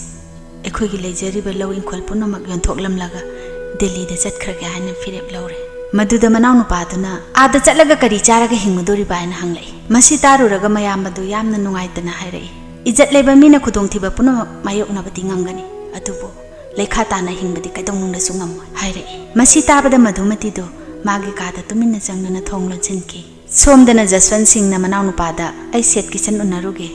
ꯑꯩꯈꯣꯏꯒꯤ ꯂꯩꯖꯔꯤꯕ ꯂꯧ ꯏꯪꯈꯣꯜ ꯄꯨꯝꯅꯃꯛ ꯌꯣꯟꯊꯣꯛꯂꯝꯂꯒ ꯗꯦꯜꯂꯤꯗ ꯆꯠꯈ꯭ꯔꯒꯦ ꯍꯥꯏꯅ ꯐꯤꯔꯦꯞ ꯂꯧꯔꯦ"꯫ ꯃꯗꯨꯗ ꯃꯅꯥꯎꯅꯨꯄꯥꯗꯨꯅ, "ꯑꯥꯗ ꯆꯠꯂꯒ ꯀꯔꯤ ꯆꯥꯔꯒ ꯍꯤꯡꯉꯨꯗꯣꯔꯤꯕ?" ꯍꯥꯏꯅ ꯍꯪꯂꯛꯏ꯫ ꯃꯁꯤ ꯇꯥꯔꯨꯔꯒ ꯃꯌꯥꯝ ꯑꯗꯨ ꯌꯥꯝꯅ ꯅꯨꯡꯉꯥꯏꯇꯅ ꯍꯥꯏꯔꯛꯏ, "ꯏꯖꯠ ꯂꯩꯕ ꯃꯤꯅ ꯈꯨꯗꯣꯡꯊꯤꯕ ꯄꯨꯝꯅꯃꯛ ꯃꯥꯌꯣꯛꯅꯕꯗꯤ ꯉꯝꯒꯅꯤ, ꯑꯗꯨꯕꯨ ꯂꯩꯈꯥ ꯇꯥꯅ ꯍꯤꯡꯕꯗꯤ ꯀꯩꯗꯧꯅꯨꯡꯗꯁꯨ ꯉꯝꯃꯣꯏ" ꯍꯥꯏꯔꯛꯏ꯫ ꯃꯁꯤ ꯇꯥꯕꯗ ꯃꯙꯨꯃꯇꯤꯗꯨ ꯃꯥꯒꯤ ꯀꯥꯗ ꯇꯨꯃꯤꯟꯅ ꯆꯪꯗꯨꯅ ꯊꯣꯡ ꯂꯣꯟꯁꯤꯟꯈꯤ꯫ ꯁꯣꯝꯗꯅ ꯖꯁꯋꯟ ꯁꯤꯡꯅ ꯃꯅꯥꯎꯅꯨꯄꯥꯗ, "ꯑꯩ ꯁꯦꯠ ꯀꯤꯁꯟ ꯎꯅꯔꯨꯒꯦ꯫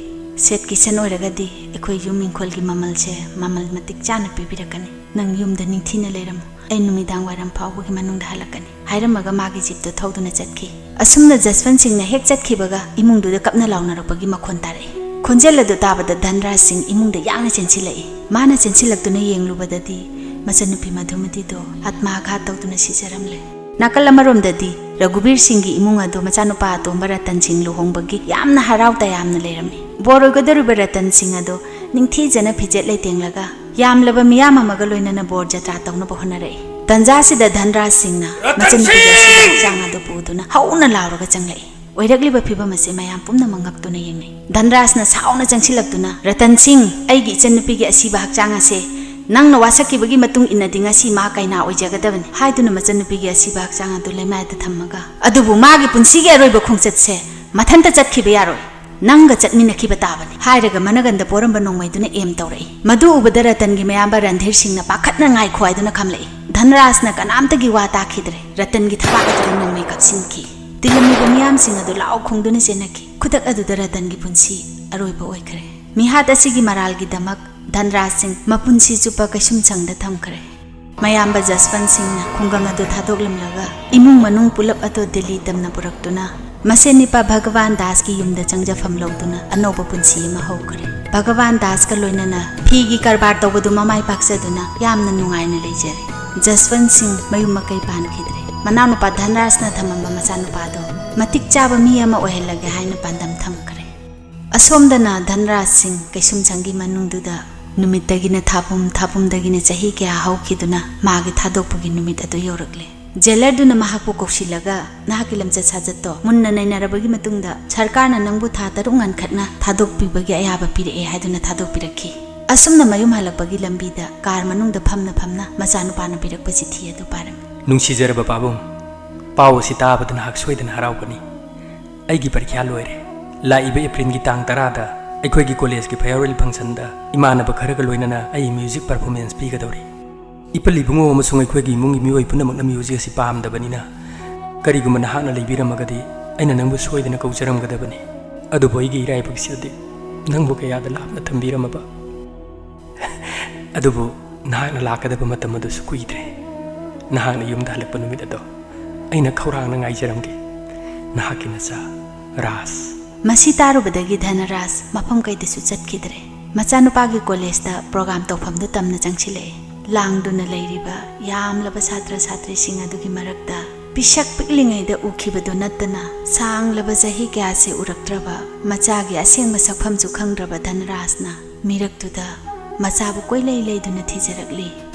ꯁꯦꯠ ꯀꯤꯁꯟ ꯑꯣꯏꯔꯒꯗꯤ ꯑꯩꯈꯣꯏ ꯌꯨꯝ ꯏꯪꯈꯣꯜꯒꯤ ꯃꯃꯜꯁꯦ ꯃꯃꯜ ꯃꯇꯤꯛ ꯆꯥꯅ ꯄꯤꯕꯤꯔꯛꯀꯅꯤ꯫ ꯅꯪ ꯌꯨꯝꯗ ꯅꯤꯡꯊꯤꯅ ꯂꯩꯔꯝꯃꯨ꯫ ꯑꯩ ꯅꯨꯃꯤꯗꯥꯡ ꯋꯥꯏꯔꯝ ꯐꯥꯎꯕꯒꯤ ꯃꯅꯨꯡꯗ ꯍꯜꯂꯛꯀꯅꯤ" ꯍꯥꯏꯔꯝꯃꯒ ꯃꯥꯒꯤ ꯖꯤꯞꯇꯨ ꯊꯧꯗꯨꯅ ꯆꯠꯈꯤ꯫ ꯑꯁꯨꯝꯅ ꯖꯁꯋꯟ ꯁꯤꯡꯅ ꯍꯦꯛ ꯆꯠꯈꯤꯕꯒ ꯏꯃꯨꯡꯗꯨꯗ ꯀꯞꯅ ꯂꯥꯎꯅꯔꯛꯄꯒꯤ ꯃꯈꯣꯟ ꯇꯥꯔꯛꯏ꯫ ꯈꯣꯟꯖꯦꯜ ꯑꯗꯨ ꯇꯥꯕꯗ ꯙꯟꯔꯥꯖ ꯁꯤꯡ ꯏꯃꯨꯡꯗ ꯌꯥꯡꯅ ꯆꯦꯟꯁꯤꯜꯂꯛꯏ꯫ ꯃꯥꯅ ꯆꯦꯟꯁꯤꯜꯂꯛꯇꯨꯅ ꯌꯦꯡꯂꯨꯕꯗꯗꯤ ꯃꯆꯟꯅꯨꯄꯤ ꯃꯙꯨꯃꯇꯤꯗꯨ ꯑꯥꯠꯃꯥꯘꯥꯠ ꯇꯧꯗꯨꯅ ꯁꯤꯖꯔꯝꯂꯦ꯫ ꯅꯥꯀꯜ ꯑꯃꯔꯣꯝꯗꯗꯤ ꯔꯘꯨꯕꯤꯔ ꯁꯤꯡꯒꯤ ꯏꯃꯨꯡ ꯑꯗꯨ ꯃꯆꯥꯅꯨꯄꯥ ꯑꯇꯣꯝꯕ ꯔꯇꯟ ꯁꯤꯡ ꯂꯨꯍꯣꯡꯕꯒꯤ ꯌꯥꯝꯅ ꯍꯔꯥꯎ ꯇꯌꯥꯝꯅ ꯂꯩꯔꯝꯃꯤ꯫ ꯕꯣꯔ ꯑꯣꯏꯒꯗꯧꯔꯤꯕ ꯔꯇꯟ ꯁꯤꯡ ꯑꯗꯨ ꯅꯤꯡꯊꯤꯖꯅ ꯐꯤꯖꯦꯠ ꯂꯩꯇꯦꯡꯂꯒ ꯌꯥꯝꯂꯕ ꯃꯤꯌꯥꯝ ꯑꯃꯒ ꯂꯣꯏꯅꯅ ꯕꯣꯔ ꯖꯇ꯭ꯔꯥ ꯇꯧꯅꯕ ꯍꯣꯠꯅꯔꯛꯏ꯫ ꯇꯟꯖꯥꯁꯤꯗ ꯙꯟꯔꯥꯖ ꯁꯤꯡꯅ ꯔꯇꯟ ꯃꯆꯟꯅꯨꯄꯤꯒꯤ ꯑꯁꯤꯕ ꯁꯤꯡ! ꯍꯛꯆꯥꯡ ꯑꯗꯨ ꯄꯨꯗꯨꯅ ꯍꯧꯅ ꯂꯥꯎꯔꯒ ꯆꯪꯂꯛꯏ꯫ ꯑꯣꯏꯔꯛꯂꯤꯕ ꯐꯤꯕꯝ ꯑꯁꯤ ꯃꯌꯥꯝ ꯄꯨꯝꯅꯃꯛ ꯉꯛꯇꯨꯅ ꯌꯦꯡꯅꯩ꯫ ꯙꯟꯔꯥꯖꯅ ꯁꯥꯎꯅ ꯆꯪꯁꯤꯜꯂꯛꯇꯨꯅ, "ꯔꯇꯟ ꯁꯤꯡ, ꯑꯩꯒꯤ ꯏꯆꯟꯅꯨꯄꯤꯒꯤ ꯑꯁꯤꯕ ꯍꯛꯆꯥꯡ ꯑꯁꯦ ꯅꯪꯅ ꯋꯥꯁꯛꯈꯤꯕꯒꯤ ꯃꯇꯨꯡ ꯏꯟꯅꯗꯤ ꯉꯁꯤ ꯃꯥ ꯀꯩꯅꯥ ꯑꯣꯏꯖꯒꯗꯕꯅꯤ" ꯍꯥꯏꯗꯨꯅ ꯃꯆꯟꯅꯨꯄꯤꯒꯤ ꯑꯁꯤꯕ ꯍꯛꯆꯥꯡ ꯑꯗꯨ ꯂꯩꯃꯥꯏꯗ ꯊꯝꯃꯒ, "ꯑꯗꯨꯕꯨ ꯃꯥꯒꯤ ꯄꯨꯟꯁꯤꯒꯤ ꯑꯔꯣꯏꯕ ꯈꯣꯡꯆꯠꯁꯦ ꯃꯊꯟꯇ ꯆꯠꯈꯤꯕ ꯌꯥꯔꯣꯏ, ꯅꯪꯒ ꯆꯠꯃꯤꯟꯅꯈꯤꯕ ꯇꯥꯕꯅꯤ" ꯍꯥꯏꯔꯒ ꯃꯅꯒꯟꯗ ꯄꯣꯔꯝꯕ ꯅꯣꯡꯃꯩꯗꯨꯅ ꯑꯦꯝ ꯇꯧꯔꯛꯏ꯫ ꯃꯗꯨ ꯎꯕꯗ ꯔꯇꯟꯒꯤ ꯃꯌꯥꯝꯕ ꯔꯟꯙꯤꯔ ꯁꯤꯡꯅ ꯄꯥꯈꯠꯅ ꯉꯥꯏꯈꯣ ꯍꯥꯏꯗꯨꯅ ꯈꯝꯂꯛꯏ꯫ ꯙꯟꯔꯥꯖꯅ ꯀꯅꯥꯝꯇꯒꯤ ꯋꯥ ꯇꯥꯈꯤꯗ꯭ꯔꯦ꯫ ꯔꯇꯟꯒꯤ ꯊꯕꯥꯛ ꯑꯗꯨꯗ ꯅꯣꯡꯃꯩ ꯀꯥꯞꯁꯤꯟꯈꯤ꯫ ꯇꯤꯜꯂꯝꯃꯤꯕ ꯃꯤꯌꯥꯝꯁꯤꯡ ꯑꯗꯨ ꯂꯥꯎ ꯈꯣꯡꯗꯨꯅ ꯆꯦꯟꯅꯈꯤ꯫ ꯈꯨꯗꯛ ꯑꯗꯨꯗ ꯔꯇꯟꯒꯤ ꯄꯨꯟꯁꯤ ꯑꯔꯣꯏꯕ ꯑꯣꯏꯈ꯭ꯔꯦ꯫ ꯃꯤꯍꯥꯠ ꯑꯁꯤꯒꯤ ꯃꯔꯥꯜꯒꯤꯗꯃꯛ ꯙꯟꯔꯥꯖ ꯁꯤꯡ ꯃꯄꯨꯟꯁꯤ ꯆꯨꯞꯄ ꯀꯩꯁꯨꯝꯁꯪꯗ ꯊꯝꯈ꯭ꯔꯦ꯫ ꯃꯌꯥꯝꯕ ꯖꯁꯋꯟ ꯁꯤꯡꯅ ꯈꯨꯡꯒꯪ ꯑꯗꯨ ꯊꯥꯗꯣꯛꯂꯝꯂꯒ ꯏꯃꯨꯡ ꯃꯅꯨꯡ ꯄꯨꯂꯞ ꯑꯗꯨ ꯗꯤꯜꯂꯤ ꯇꯝꯅ ꯄꯨꯔꯛꯇꯨꯅ ꯃꯁꯦꯟ ꯅꯤꯄꯥ ꯚꯒꯋꯥꯟ ꯗꯥꯁꯀꯤ ꯌꯨꯝꯗ ꯆꯪꯖꯐꯝ ꯂꯧꯗꯨꯅ ꯑꯅꯧꯕ ꯄꯨꯟꯁꯤ ꯑꯃ ꯍꯧꯈ꯭ꯔꯦ꯫ ꯚꯒꯋꯥꯟ ꯗꯥꯁꯀ ꯂꯣꯏꯅꯅ ꯐꯤꯒꯤ ꯀꯔꯕꯥꯔ ꯇꯧꯕꯗꯨ ꯃꯃꯥꯏ ꯄꯥꯛꯆꯗꯨꯅ ꯌꯥꯝꯅ ꯅꯨꯡꯉꯥꯏꯅ ꯂꯩꯖꯔꯦ꯫ ꯖꯁꯋꯟ ꯁꯤꯡ ꯃꯌꯨꯝ ꯃꯀꯩ ꯄꯥꯟꯈꯤꯗ꯭ꯔꯦ꯫ ꯃꯅꯥꯎꯅꯨꯄꯥ ꯙꯟꯔꯥꯖꯅ ꯊꯝꯃꯝꯕ ꯃꯆꯥꯅꯨꯄꯥꯗꯣ ꯃꯇꯤꯛ ꯆꯥꯕ ꯃꯤ ꯑꯃ ꯑꯣꯏꯍꯜꯂꯒꯦ ꯍꯥꯏꯅ ꯄꯥꯟꯗꯝ ꯊꯝꯈ꯭ꯔꯦ꯫ ꯑꯁꯣꯝꯗꯅ ꯙꯟꯔꯥꯖ ꯁꯤꯡ ꯀꯩꯁꯨꯝꯁꯪꯒꯤ ꯃꯅꯨꯡꯗꯨꯗ ꯅꯨꯃꯤꯠꯇꯒꯤꯅ ꯊꯥꯄꯨꯝ, ꯊꯥꯄꯨꯝꯗꯒꯤꯅ ꯆꯍꯤ ꯀꯌꯥ ꯍꯧꯈꯤꯗꯨꯅ ꯃꯥꯒꯤ ꯊꯥꯗꯣꯛꯄꯒꯤ ꯅꯨꯃꯤꯠ ꯑꯗꯨ ꯌꯧꯔꯛꯂꯦ꯫ ꯖꯦꯂꯔꯗꯨꯅ ꯃꯍꯥꯛꯄꯨ ꯀꯧꯁꯤꯜꯂꯒ, "ꯅꯍꯥꯛꯀꯤ ꯂꯝꯆꯠ ꯁꯥꯖꯠꯇꯣ ꯃꯨꯟꯅ ꯅꯩꯅꯔꯕꯒꯤ ꯃꯇꯨꯡꯗ ꯁꯔꯀꯥꯔꯅ ꯅꯪꯕꯨ ꯊꯥ ꯇꯔꯨꯛ ꯉꯟꯈꯠꯅ ꯊꯥꯗꯣꯛꯄꯤꯕꯒꯤ ꯑꯌꯥꯕ ꯄꯤꯔꯛꯑꯦ" ꯍꯥꯏꯗꯨꯅ ꯊꯥꯗꯣꯛꯄꯤꯔꯛꯈꯤ꯫ ꯑꯁꯨꯝꯅ ꯃꯌꯨꯝ ꯍꯜꯂꯛꯄꯒꯤ ꯂꯝꯕꯤꯗ ꯀꯥꯔ ꯃꯅꯨꯡꯗ ꯐꯝꯅ ꯐꯝꯅ ꯃꯆꯥꯅꯨꯄꯥꯅ ꯄꯤꯔꯛꯄ ꯆꯤꯊꯤ ꯑꯗꯨ ꯄꯥꯔꯝꯃꯤ꯫ "ꯅꯨꯡꯁꯤꯖꯔꯕ ꯄꯥꯕꯨꯡ, ꯄꯥꯎ ꯑꯁꯤ ꯇꯥꯕꯗ ꯅꯍꯥꯛ ꯁꯣꯏꯗꯅ ꯍꯔꯥꯎꯒꯅꯤ꯫ ꯑꯩꯒꯤ ꯄꯔꯤꯈ꯭ꯌꯥ ꯂꯣꯏꯔꯦ꯫ ꯂꯥꯛꯏꯕ ꯑꯦꯄ꯭ꯔꯤꯜꯒꯤ ꯇꯥꯡ ꯇꯔꯥꯗ ꯑꯩꯈꯣꯏꯒꯤ ꯀꯣꯂꯦꯖꯀꯤ ꯐꯤꯌꯔꯋꯦꯜ ꯐꯪꯁꯟꯗ ꯏꯃꯥꯟꯅꯕ ꯈꯔꯒ ꯂꯣꯏꯅꯅ ꯑꯩ ꯃ꯭ꯌꯨꯖꯤꯛ ꯄꯔꯐꯣꯔꯃꯦꯟꯁ ꯄꯤꯒꯗꯧꯔꯤ꯫ ꯏꯄꯜ ꯏꯕꯨꯡꯉꯣ ꯑꯃꯁꯨꯡ ꯑꯩꯈꯣꯏꯒꯤ ꯏꯃꯨꯡꯒꯤ ꯃꯤꯑꯣꯏ ꯄꯨꯝꯅꯃꯛꯅ ꯃ꯭ꯌꯨꯖꯤꯛ ꯑꯁꯤ ꯄꯥꯝꯗꯕꯅꯤꯅ, ꯀꯔꯤꯒꯨꯝꯕ ꯅꯍꯥꯛꯅ ꯂꯩꯕꯤꯔꯝꯃꯒꯗꯤ ꯑꯩꯅ ꯅꯪꯕꯨ ꯁꯣꯏꯗꯅ ꯀꯧꯖꯔꯝꯒꯗꯕꯅꯤ꯫ ꯑꯗꯨꯕꯨ ꯑꯩꯒꯤ ꯏꯔꯥꯏꯕꯛꯁꯤꯗꯗꯤ ꯅꯪꯕꯨ ꯀꯌꯥꯗ ꯂꯥꯞꯅ ꯊꯝꯕꯤꯔꯝꯃꯕ꯫ ꯑꯗꯨꯕꯨ ꯅꯍꯥꯛꯅ ꯂꯥꯛꯀꯗꯕ ꯃꯇꯝ ꯑꯗꯨꯁꯨ ꯀꯨꯏꯗ꯭ꯔꯦ꯫ ꯅꯍꯥꯛꯅ ꯌꯨꯝꯗ ꯍꯜꯂꯛꯄ ꯅꯨꯃꯤꯠ ꯑꯗꯣ ꯑꯩꯅ ꯈꯧꯔꯥꯡꯅ ꯉꯥꯏꯖꯔꯝꯒꯦ꯫ ꯅꯍꯥꯛꯀꯤ ꯅꯆꯥ, ꯔꯥꯖ꯫" ꯃꯁꯤ ꯇꯥꯔꯨꯕꯗꯒꯤ ꯙꯅꯔꯥꯖ ꯃꯐꯝ ꯀꯩꯗꯁꯨ ꯆꯠꯈꯤꯗ꯭ꯔꯦ꯫ ꯃꯆꯥꯅꯨꯄꯥꯒꯤ ꯀꯣꯂꯦꯖꯇ ꯄ꯭ꯔꯣꯒꯥꯝ ꯇꯧꯐꯝꯗꯨ ꯇꯝꯅ ꯆꯪꯁꯤꯜꯂꯛꯑꯦ꯫ ꯂꯥꯡꯗꯨꯅ ꯂꯩꯔꯤꯕ ꯌꯥꯝꯂꯕ ꯁꯥꯇ꯭ꯔ ꯁꯥꯇ꯭ꯔꯤꯁꯤꯡ ꯑꯗꯨꯒꯤ ꯃꯔꯛꯇ ꯄꯤꯁꯛ ꯄꯤꯛꯂꯤꯉꯩꯗ ꯎꯈꯤꯕꯗꯨ ꯅꯠꯇꯅ ꯁꯥꯡꯂꯕ ꯆꯍꯤ ꯀꯌꯥꯁꯦ ꯎꯔꯛꯇ꯭ꯔꯕ, ꯃꯆꯥꯒꯤ ꯑꯁꯦꯡꯕ ꯁꯛꯐꯝꯁꯨ ꯈꯪꯗ꯭ꯔꯕ ꯙꯅꯔꯥꯖꯅ ꯃꯤꯔꯛꯇꯨꯗ ꯃꯆꯥꯕꯨ ꯀꯣꯏꯂꯩ ꯂꯩꯗꯨꯅ ꯊꯤꯖꯔꯛꯂꯤ꯫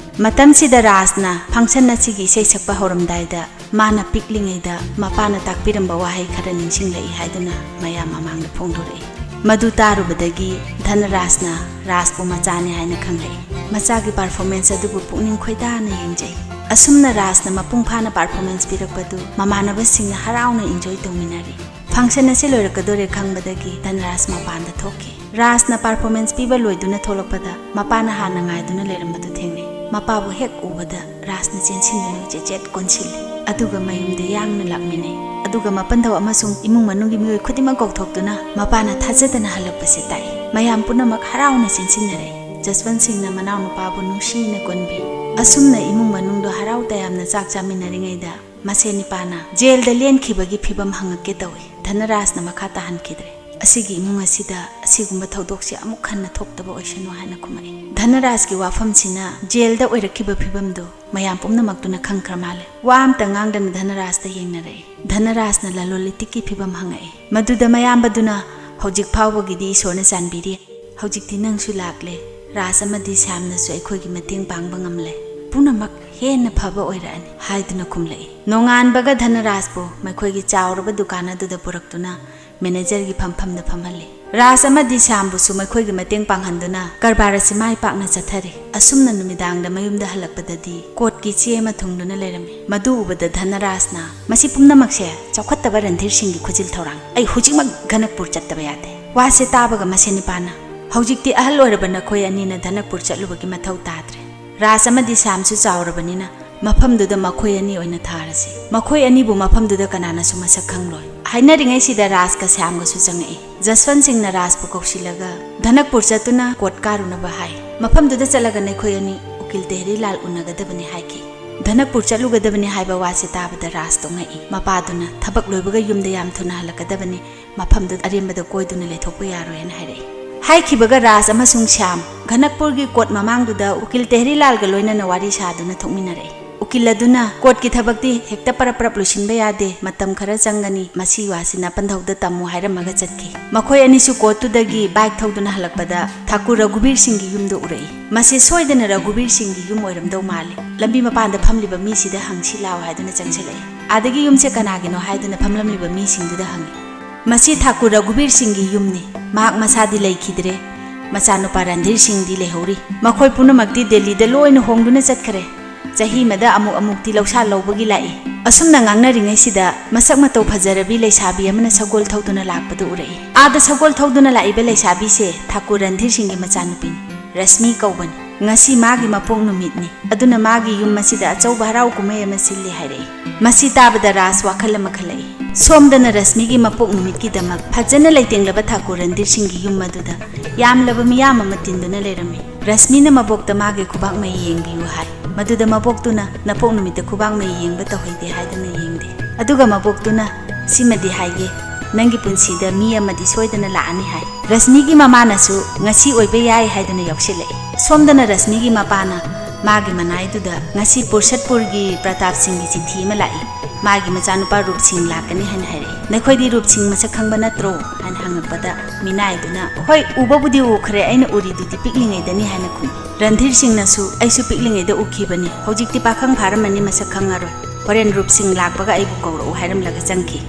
ꯃꯇꯝꯁꯤꯗ ꯔꯥꯖꯅ ꯐꯪꯁꯟ ꯑꯁꯤꯒꯤ ꯏꯁꯩ ꯁꯛꯄ ꯍꯧꯔꯝꯗꯥꯏꯗ ꯃꯥꯅ ꯄꯤꯛꯂꯤꯉꯩꯗ ꯃꯄꯥꯅ ꯇꯥꯛꯄꯤꯔꯝꯕ ꯋꯥꯍꯩ ꯈꯔ ꯅꯤꯡꯁꯤꯡꯂꯛꯏ ꯍꯥꯏꯗꯨꯅ ꯃꯌꯥꯝ ꯃꯃꯥꯡꯗ ꯐꯣꯡꯗꯣꯔꯛꯏ꯫ ꯃꯗꯨ ꯇꯥꯔꯨꯕꯗꯒꯤ ꯙꯅꯔꯥꯖꯅ ꯔꯥꯖꯄꯨ ꯃꯆꯥꯅꯤ ꯍꯥꯏꯅ ꯈꯪꯂꯛꯏ꯫ ꯃꯆꯥꯒꯤ ꯄꯔꯐꯣꯔꯃꯦꯟꯁ ꯑꯗꯨꯕꯨ ꯄꯨꯛꯅꯤꯡ ꯈꯣꯏꯗꯥꯅ ꯌꯦꯡꯖꯩ꯫ ꯑꯁꯨꯝꯅ ꯔꯥꯖꯅ ꯃꯄꯨꯡ ꯐꯥꯅ ꯄꯔꯐꯣꯔꯃꯦꯟꯁ ꯄꯤꯔꯛꯄꯗꯨ ꯃꯃꯥꯟꯅꯕꯁꯤꯡꯅ ꯍꯔꯥꯎꯅ ꯏꯟꯖꯣꯏ ꯇꯧꯃꯤꯟꯅꯔꯤ꯫ ꯐꯪꯁꯟ ꯑꯁꯤ ꯂꯣꯏꯔꯛꯀꯗꯣꯔꯦ ꯈꯪꯕꯗꯒꯤ ꯙꯅꯔꯥꯖ ꯃꯄꯥꯟꯗ ꯊꯣꯛꯈꯤ꯫ ꯔꯥꯖꯅ ꯄꯔꯐꯣꯔꯃꯦꯟꯁ ꯄꯤꯕ ꯂꯣꯏꯗꯨꯅ ꯊꯣꯛꯂꯛꯄꯗ ꯃꯄꯥꯅ ꯍꯥꯟꯅ ꯉꯥꯏꯗꯨꯅ ꯂꯩꯔꯝꯕꯗꯨ ꯊꯦꯡꯅꯩ꯫ ꯃꯄꯥꯕꯨ ꯍꯦꯛ ꯎꯕꯗ ꯔꯥꯖꯅ ꯆꯦꯟꯁꯤꯟꯗꯨꯅ ꯆꯦꯠꯆꯦꯠ ꯀꯣꯟꯁꯤꯜꯂꯤ꯫ ꯑꯗꯨꯒ ꯃꯌꯨꯝꯗ ꯌꯥꯡꯅ ꯂꯥꯛꯃꯤꯟꯅꯩ꯫ ꯑꯗꯨꯒ ꯃꯄꯟꯊꯧ ꯑꯃꯁꯨꯡ ꯏꯃꯨꯡ ꯃꯅꯨꯡꯒꯤ ꯃꯤꯑꯣꯏ ꯈꯨꯗꯤꯡꯃꯛ ꯀꯧꯊꯣꯛꯇꯨꯅ ꯃꯄꯥꯅ ꯊꯥꯖꯗꯅ ꯍꯜꯂꯛꯄꯁꯦ ꯇꯥꯛꯏ꯫ ꯃꯌꯥꯝ ꯄꯨꯝꯅꯃꯛ ꯍꯔꯥꯎꯅ ꯆꯦꯟꯁꯤꯟꯅꯔꯛꯏ꯫ ꯖꯁꯋꯟ ꯁꯤꯡꯅ ꯃꯅꯥꯎꯅꯨꯄꯥꯕꯨ ꯅꯨꯡꯁꯤꯅ ꯀꯣꯟꯕꯤ꯫ ꯑꯁꯨꯝꯅ ꯏꯃꯨꯡ ꯃꯅꯨꯡꯗꯣ ꯍꯔꯥꯎ ꯇꯌꯥꯝꯅ ꯆꯥꯛ ꯆꯥꯃꯤꯟꯅꯔꯤꯉꯩꯗ ꯃꯁꯦ ꯅꯤꯄꯥꯅ ꯖꯦꯜꯗ ꯂꯦꯟꯈꯤꯕꯒꯤ ꯐꯤꯕꯝ ꯍꯪꯉꯛꯀꯦ ꯇꯧꯏ꯫ ꯙꯅꯔꯥꯖꯅ ꯃꯈꯥ ꯇꯥꯍꯟꯈꯤꯗ꯭ꯔꯦ꯫ "ꯑꯁꯤꯒꯤ ꯏꯃꯨꯡ ꯑꯁꯤꯗ ꯑꯁꯤꯒꯨꯝꯕ ꯊꯧꯗꯣꯛꯁꯦ ꯑꯃꯨꯛ ꯍꯟꯅ ꯊꯣꯛꯇꯕ ꯑꯣꯏꯁꯅꯨ" ꯍꯥꯏꯅ ꯈꯨꯝꯃꯛꯏ꯫ ꯙꯅꯔꯥꯖꯀꯤ ꯋꯥꯐꯝꯁꯤꯅ ꯖꯦꯜꯗ ꯑꯣꯏꯔꯛꯈꯤꯕ ꯐꯤꯕꯝꯗꯨ ꯃꯌꯥꯝ ꯄꯨꯝꯅꯃꯛꯇꯨꯅ ꯈꯪꯈ꯭ꯔ ꯃꯥꯜꯂꯦ꯫ ꯋꯥ ꯑꯝꯇ ꯉꯥꯡꯗꯅ ꯙꯅꯔꯥꯖꯇ ꯌꯦꯡꯅꯔꯛꯏ꯫ ꯙꯅꯔꯥꯖꯅ ꯂꯂꯣꯟ ꯏꯇꯤꯛꯀꯤ ꯐꯤꯕꯝ ꯍꯪꯉꯛꯏ꯫ ꯃꯗꯨꯗ ꯃꯌꯥꯝꯕꯗꯨꯅ, "ꯍꯧꯖꯤꯛ ꯐꯥꯎꯕꯒꯤꯗꯤ ꯏꯁꯣꯔꯅ ꯆꯥꯟꯕꯤꯔꯤ꯫ ꯍꯧꯖꯤꯛꯇꯤ ꯅꯪꯁꯨ ꯂꯥꯛꯂꯦ꯫ ꯔꯥꯖ ꯑꯃꯗꯤ ꯁ꯭ꯌꯥꯝꯅꯁꯨ ꯑꯩꯈꯣꯏꯒꯤ ꯃꯇꯦꯡ ꯄꯥꯡꯕ ꯉꯝꯂꯦ꯫ ꯄꯨꯝꯅꯃꯛ ꯍꯦꯟꯅ ꯐꯕ ꯑꯣꯏꯔꯛꯑꯅꯤ" ꯍꯥꯏꯗꯨꯅ ꯈꯨꯝꯂꯛꯏ꯫ ꯅꯣꯡꯉꯥꯟꯕꯒ ꯙꯅꯔꯥꯖꯄꯨ ꯃꯈꯣꯏꯒꯤ ꯆꯥꯎꯔꯕ ꯗꯨꯀꯥꯟ ꯑꯗꯨꯗ ꯄꯨꯔꯛꯇꯨꯅ ꯃꯦꯅꯦꯖꯔꯒꯤ ꯐꯝꯐꯝꯗ ꯐꯝꯍꯜꯂꯤ꯫ ꯔꯥꯖ ꯑꯃꯗꯤ ꯁ꯭ꯌꯥꯝꯕꯨꯁꯨ ꯃꯈꯣꯏꯒꯤ ꯃꯇꯦꯡ ꯄꯥꯡꯍꯟꯗꯨꯅ ꯀꯔꯕꯥꯔ ꯑꯁꯤ ꯃꯥꯏ ꯄꯥꯛꯅ ꯆꯠꯊꯔꯤ꯫ ꯑꯁꯨꯝꯅ ꯅꯨꯃꯤꯗꯥꯡꯗ ꯃꯌꯨꯝꯗ ꯍꯜꯂꯛꯄꯗꯗꯤ ꯀꯣꯠꯀꯤ ꯆꯦ ꯑꯃ ꯊꯨꯡꯗꯨꯅ ꯂꯩꯔꯝꯃꯤ꯫ ꯃꯗꯨ ꯎꯕꯗ ꯙꯅꯔꯥꯖꯅ, "ꯃꯁꯤ ꯄꯨꯝꯅꯃꯛꯁꯦ ꯆꯥꯎꯈꯠꯇꯕ ꯔꯟꯙꯤꯔ ꯁꯤꯡꯒꯤ ꯈꯨꯖꯤꯜ ꯊꯧꯔꯥꯡ꯫ ꯑꯩ ꯍꯧꯖꯤꯛꯃꯛ ꯘꯅꯛꯄꯨꯔ ꯆꯠꯇꯕ ꯌꯥꯗꯦ"꯫ ꯋꯥꯁꯦ ꯇꯥꯕꯒ ꯃꯁꯦ ꯅꯤꯄꯥꯅ, "ꯍꯧꯖꯤꯛꯇꯤ ꯑꯍꯜ ꯑꯣꯏꯔꯕ ꯅꯈꯣꯏ ꯑꯅꯤꯅ ꯙꯅꯛꯄꯨꯔ ꯆꯠꯂꯨꯕꯒꯤ ꯃꯊꯧ ꯇꯥꯗ꯭ꯔꯦ꯫ ꯔꯥꯖ ꯑꯃꯗꯤ ꯁ꯭ꯌꯥꯝꯁꯨ ꯆꯥꯎꯔꯕꯅꯤꯅ ꯃꯐꯝꯗꯨꯗ ꯃꯈꯣꯏ ꯑꯅꯤ ꯑꯣꯏꯅ ꯊꯥꯔꯁꯤ"꯫ ꯃꯈꯣꯏ ꯑꯅꯤꯕꯨ ꯃꯐꯝꯗꯨꯗ ꯀꯅꯥꯅꯁꯨ ꯃꯁꯛ ꯈꯪꯂꯣꯏ꯫ ꯍꯥꯏꯅꯔꯤꯉꯩꯁꯤꯗ ꯔꯥꯖꯀ ꯁ꯭ꯌꯥꯝꯒꯁꯨ ꯆꯪꯉꯛꯏ꯫ ꯖꯁꯋꯟ ꯁꯤꯡꯅ ꯔꯥꯖꯄꯨ ꯀꯧꯁꯤꯜꯂꯒ ꯙꯅꯛꯄꯨꯔ ꯆꯠꯇꯨꯅ ꯀꯣꯔꯠ ꯀꯥꯔꯨꯅꯕ ꯍꯥꯏ꯫ "ꯃꯐꯝꯗꯨꯗ ꯆꯠꯂꯒ ꯅꯈꯣꯏ ꯑꯅꯤ ꯎꯀꯤꯜ ꯇꯦꯍꯔꯤꯂꯥꯜ ꯎꯅꯒꯗꯕꯅꯤ" ꯍꯥꯏꯈꯤ꯫ "ꯙꯅꯛꯄꯨꯔ ꯆꯠꯂꯨꯒꯗꯕꯅꯤ" ꯍꯥꯏꯕ ꯋꯥꯁꯦ ꯇꯥꯕꯗ ꯔꯥꯖ ꯇꯣꯡꯉꯛꯏ꯫ ꯃꯄꯥꯗꯨꯅ, "ꯊꯕꯛ ꯂꯣꯏꯕꯒ ꯌꯨꯝꯗ ꯌꯥꯝ ꯊꯨꯅ ꯍꯜꯂꯛꯀꯗꯕꯅꯤ, ꯃꯐꯝꯗꯨꯗ ꯑꯔꯦꯝꯕꯗ ꯀꯣꯏꯗꯨꯅ ꯂꯩꯊꯣꯛꯄ ꯌꯥꯔꯣꯏ" ꯍꯥꯏꯅ ꯍꯥꯏꯔꯛꯏ꯫ ꯍꯥꯏꯈꯤꯕꯒ ꯔꯥꯖ ꯑꯃꯁꯨꯡ ꯁ꯭ꯌꯥꯝ ꯘꯅꯛꯄꯨꯔꯒꯤ ꯀꯣꯔꯠ ꯃꯃꯥꯡꯗꯨꯗ ꯎꯀꯤꯜ ꯇꯦꯍꯔꯤꯂꯥꯜꯒ ꯂꯣꯏꯅꯅ ꯋꯥꯔꯤ ꯁꯥꯗꯨꯅ ꯊꯣꯛꯃꯤꯟꯅꯔꯛꯏ꯫ ꯎꯀꯤꯜ ꯑꯗꯨꯅ, "ꯀꯣꯔꯠꯀꯤ ꯊꯕꯛꯇꯤ ꯍꯦꯛꯇ ꯄꯔꯞ ꯄꯔꯞ ꯂꯣꯏꯁꯤꯟꯕ ꯌꯥꯗꯦ, ꯃꯇꯝ ꯈꯔ ꯆꯪꯒꯅꯤ, ꯃꯁꯤ ꯋꯥꯁꯤ ꯅꯄꯟꯊꯧꯗ ꯇꯝꯃꯨ" ꯍꯥꯏꯔꯝꯃꯒ ꯆꯠꯈꯤ꯫ ꯃꯈꯣꯏ ꯑꯅꯤꯁꯨ ꯀꯣꯔꯠꯇꯨꯗꯒꯤ ꯕꯥꯏꯛ ꯊꯧꯗꯨꯅ ꯍꯜꯂꯛꯄꯗ ꯊꯥꯀꯨꯔ ꯔꯘꯨꯕꯤꯔ ꯁꯤꯡꯒꯤ ꯌꯨꯝꯗꯨ ꯎꯔꯛꯏ꯫ ꯃꯁꯤ ꯁꯣꯏꯗꯅ ꯔꯘꯨꯕꯤꯔ ꯁꯤꯡꯒꯤ ꯌꯨꯝ ꯑꯣꯏꯔꯝꯗꯧ ꯃꯥꯜꯂꯤ꯫ ꯂꯝꯕꯤ ꯃꯄꯥꯟꯗ ꯐꯝꯂꯤꯕ ꯃꯤꯁꯤꯗ ꯍꯪꯁꯤ ꯂꯥꯎ ꯍꯥꯏꯗꯨꯅ ꯆꯪꯁꯤꯜꯂꯛꯏ꯫ ꯑꯥꯗꯒꯤ ꯌꯨꯝꯁꯦ ꯀꯅꯥꯒꯤꯅꯣ ꯍꯥꯏꯗꯨꯅ ꯐꯝꯂꯝꯂꯤꯕ ꯃꯤꯁꯤꯡꯗꯨꯗ ꯍꯪꯉꯤ꯫ "ꯃꯁꯤ ꯊꯥꯀꯨꯔ ꯔꯘꯨꯕꯤꯔ ꯁꯤꯡꯒꯤ ꯌꯨꯝꯅꯤ꯫ ꯃꯍꯥꯛ ꯃꯁꯥꯗꯤ ꯂꯩꯈꯤꯗ꯭ꯔꯦ꯫ ꯃꯆꯥꯅꯨꯄꯥ ꯔꯟꯙꯤꯔ ꯁꯤꯡꯗꯤ ꯂꯩꯍꯧꯔꯤ꯫ ꯃꯈꯣꯏ ꯄꯨꯝꯅꯃꯛꯇꯤ ꯗꯦꯜꯂꯤꯗ ꯂꯣꯏꯅ ꯍꯣꯡꯗꯨꯅ ꯆꯠꯈ꯭ꯔꯦ꯫ ꯆꯍꯤ ꯑꯃꯗ ꯑꯃꯨꯛ ꯑꯃꯨꯛꯇꯤ ꯂꯧꯁꯥ ꯂꯧꯕꯒꯤ ꯂꯥꯛꯏ"꯫ ꯑꯁꯨꯝꯅ ꯉꯥꯡꯅꯔꯤꯉꯩꯁꯤꯗ ꯃꯁꯛ ꯃꯇꯧ ꯐꯖꯔꯕꯤ ꯂꯩꯁꯥꯕꯤ ꯑꯃꯅ ꯁꯒꯣꯜ ꯊꯧꯗꯨꯅ ꯂꯥꯛꯄꯗꯨ ꯎꯔꯛꯏ꯫ ꯑꯥꯗ ꯁꯒꯣꯜ ꯊꯧꯗꯨꯅ ꯂꯥꯛꯏꯕ ꯂꯩꯁꯥꯕꯤꯁꯦ ꯊꯥꯀꯨꯔ ꯔꯟꯙꯤꯔ ꯁꯤꯡꯒꯤ ꯃꯆꯥꯅꯨꯄꯤꯅꯤ, ꯔꯁꯃꯤ ꯀꯧꯕꯅꯤ꯫ "ꯉꯁꯤ ꯃꯥꯒꯤ ꯃꯄꯣꯛ ꯅꯨꯃꯤꯠꯅꯤ, ꯑꯗꯨꯅ ꯃꯥꯒꯤ ꯌꯨꯝ ꯑꯁꯤꯗ ꯑꯆꯧꯕ ꯍꯔꯥꯎ ꯀꯨꯝꯍꯩ ꯑꯃ ꯁꯤꯜꯂꯤ" ꯍꯥꯏꯔꯛꯏ꯫ ꯃꯁꯤ ꯇꯥꯕꯗ ꯔꯥꯖ ꯋꯥꯈꯜ ꯑꯃ ꯈꯜꯂꯛꯏ꯫ ꯁꯣꯝꯗꯅ ꯔꯁꯃꯤꯒꯤ ꯃꯄꯣꯛ ꯅꯨꯃꯤꯠꯀꯤꯗꯃꯛ ꯐꯖꯅ ꯂꯩꯇꯦꯡꯂꯕ ꯊꯥꯀꯨꯔ ꯔꯟꯙꯤꯔ ꯁꯤꯡꯒꯤ ꯌꯨꯝ ꯑꯗꯨꯗ ꯌꯥꯝꯂꯕ ꯃꯤꯌꯥꯝ ꯑꯃ ꯇꯤꯟꯗꯨꯅ ꯂꯩꯔꯝꯃꯤ꯫ ꯔꯁꯃꯤꯅ ꯃꯕꯣꯛꯇ ꯃꯥꯒꯤ ꯈꯨꯕꯥꯛ ꯃꯩ ꯌꯦꯡꯕꯤꯌꯨ ꯍꯥꯏ꯫ ꯃꯗꯨꯗ ꯃꯕꯣꯛꯇꯨꯅ "ꯅꯄꯣꯛ ꯅꯨꯃꯤꯠꯇ ꯈꯨꯕꯥꯛ ꯃꯩ ꯌꯦꯡꯕ ꯇꯧꯍꯩꯗꯦ" ꯍꯥꯏꯗꯨꯅ ꯌꯦꯡꯗꯦ꯫ ꯑꯗꯨꯒ ꯃꯕꯣꯛꯇꯨꯅ "ꯁꯤꯃꯗꯤ ꯍꯥꯏꯒꯦ, ꯅꯪꯒꯤ ꯄꯨꯟꯁꯤꯗ ꯃꯤ ꯑꯃꯗꯤ ꯁꯣꯏꯗꯅ ꯂꯥꯛꯑꯅꯤ" ꯍꯥꯏ꯫ ꯔꯁꯃꯤꯒꯤ ꯃꯃꯥꯅꯁꯨ "ꯉꯁꯤ ꯑꯣꯏꯕ ꯌꯥꯏ" ꯍꯥꯏꯗꯨꯅ ꯌꯥꯎꯁꯤꯜꯂꯛꯏ꯫ ꯁꯣꯝꯗꯅ ꯔꯁꯃꯤꯒꯤ ꯃꯄꯥꯅ ꯃꯥꯒꯤ ꯃꯅꯥꯏꯗꯨꯗ "ꯉꯁꯤ ꯄꯨꯔꯁꯠꯄꯨꯔꯒꯤ ꯄ꯭ꯔꯇꯥꯞ ꯁꯤꯡꯒꯤ ꯆꯤꯊꯤ ꯑꯃ ꯂꯥꯛꯏ, ꯃꯥꯒꯤ ꯃꯆꯥꯅꯨꯄꯥ ꯔꯨꯞ ꯁꯤꯡ ꯂꯥꯛꯀꯅꯤ" ꯍꯥꯏꯅ ꯍꯥꯏꯔꯛꯏ꯫ "ꯅꯈꯣꯏꯗꯤ ꯔꯨꯞ ꯁꯤꯡ ꯃꯁꯛ ꯈꯪꯕ ꯅꯠꯇ꯭ꯔꯣ?" ꯍꯥꯏꯅ ꯍꯪꯉꯛꯄꯗ ꯃꯤꯅꯥꯏꯗꯨꯅ "ꯍꯣꯏ, ꯎꯕꯕꯨꯗꯤ ꯎꯈ꯭ꯔꯦ, ꯑꯩꯅ ꯎꯔꯤꯗꯨꯗꯤ ꯄꯤꯛꯂꯤꯉꯩꯗꯅꯤ" ꯍꯥꯏꯅ ꯈꯨꯝꯃꯤ꯫ ꯔꯟꯙꯤꯔ ꯁꯤꯡꯅꯁꯨ "ꯑꯩꯁꯨ ꯄꯤꯛꯂꯤꯉꯩꯗ ꯎꯈꯤꯕꯅꯤ, ꯍꯧꯖꯤꯛꯇꯤ ꯄꯥꯈꯪ ꯐꯥꯔꯝꯃꯅꯤ, ꯃꯁꯛ ꯈꯪꯉꯔꯣꯏ, ꯍꯣꯔꯦꯟ ꯔꯨꯞ ꯁꯤꯡ ꯂꯥꯛꯄꯒ ꯑꯩꯕꯨ ꯀꯧꯔꯛꯎ" ꯍꯥꯏꯔꯝꯂꯒ ꯆꯪꯈꯤ꯫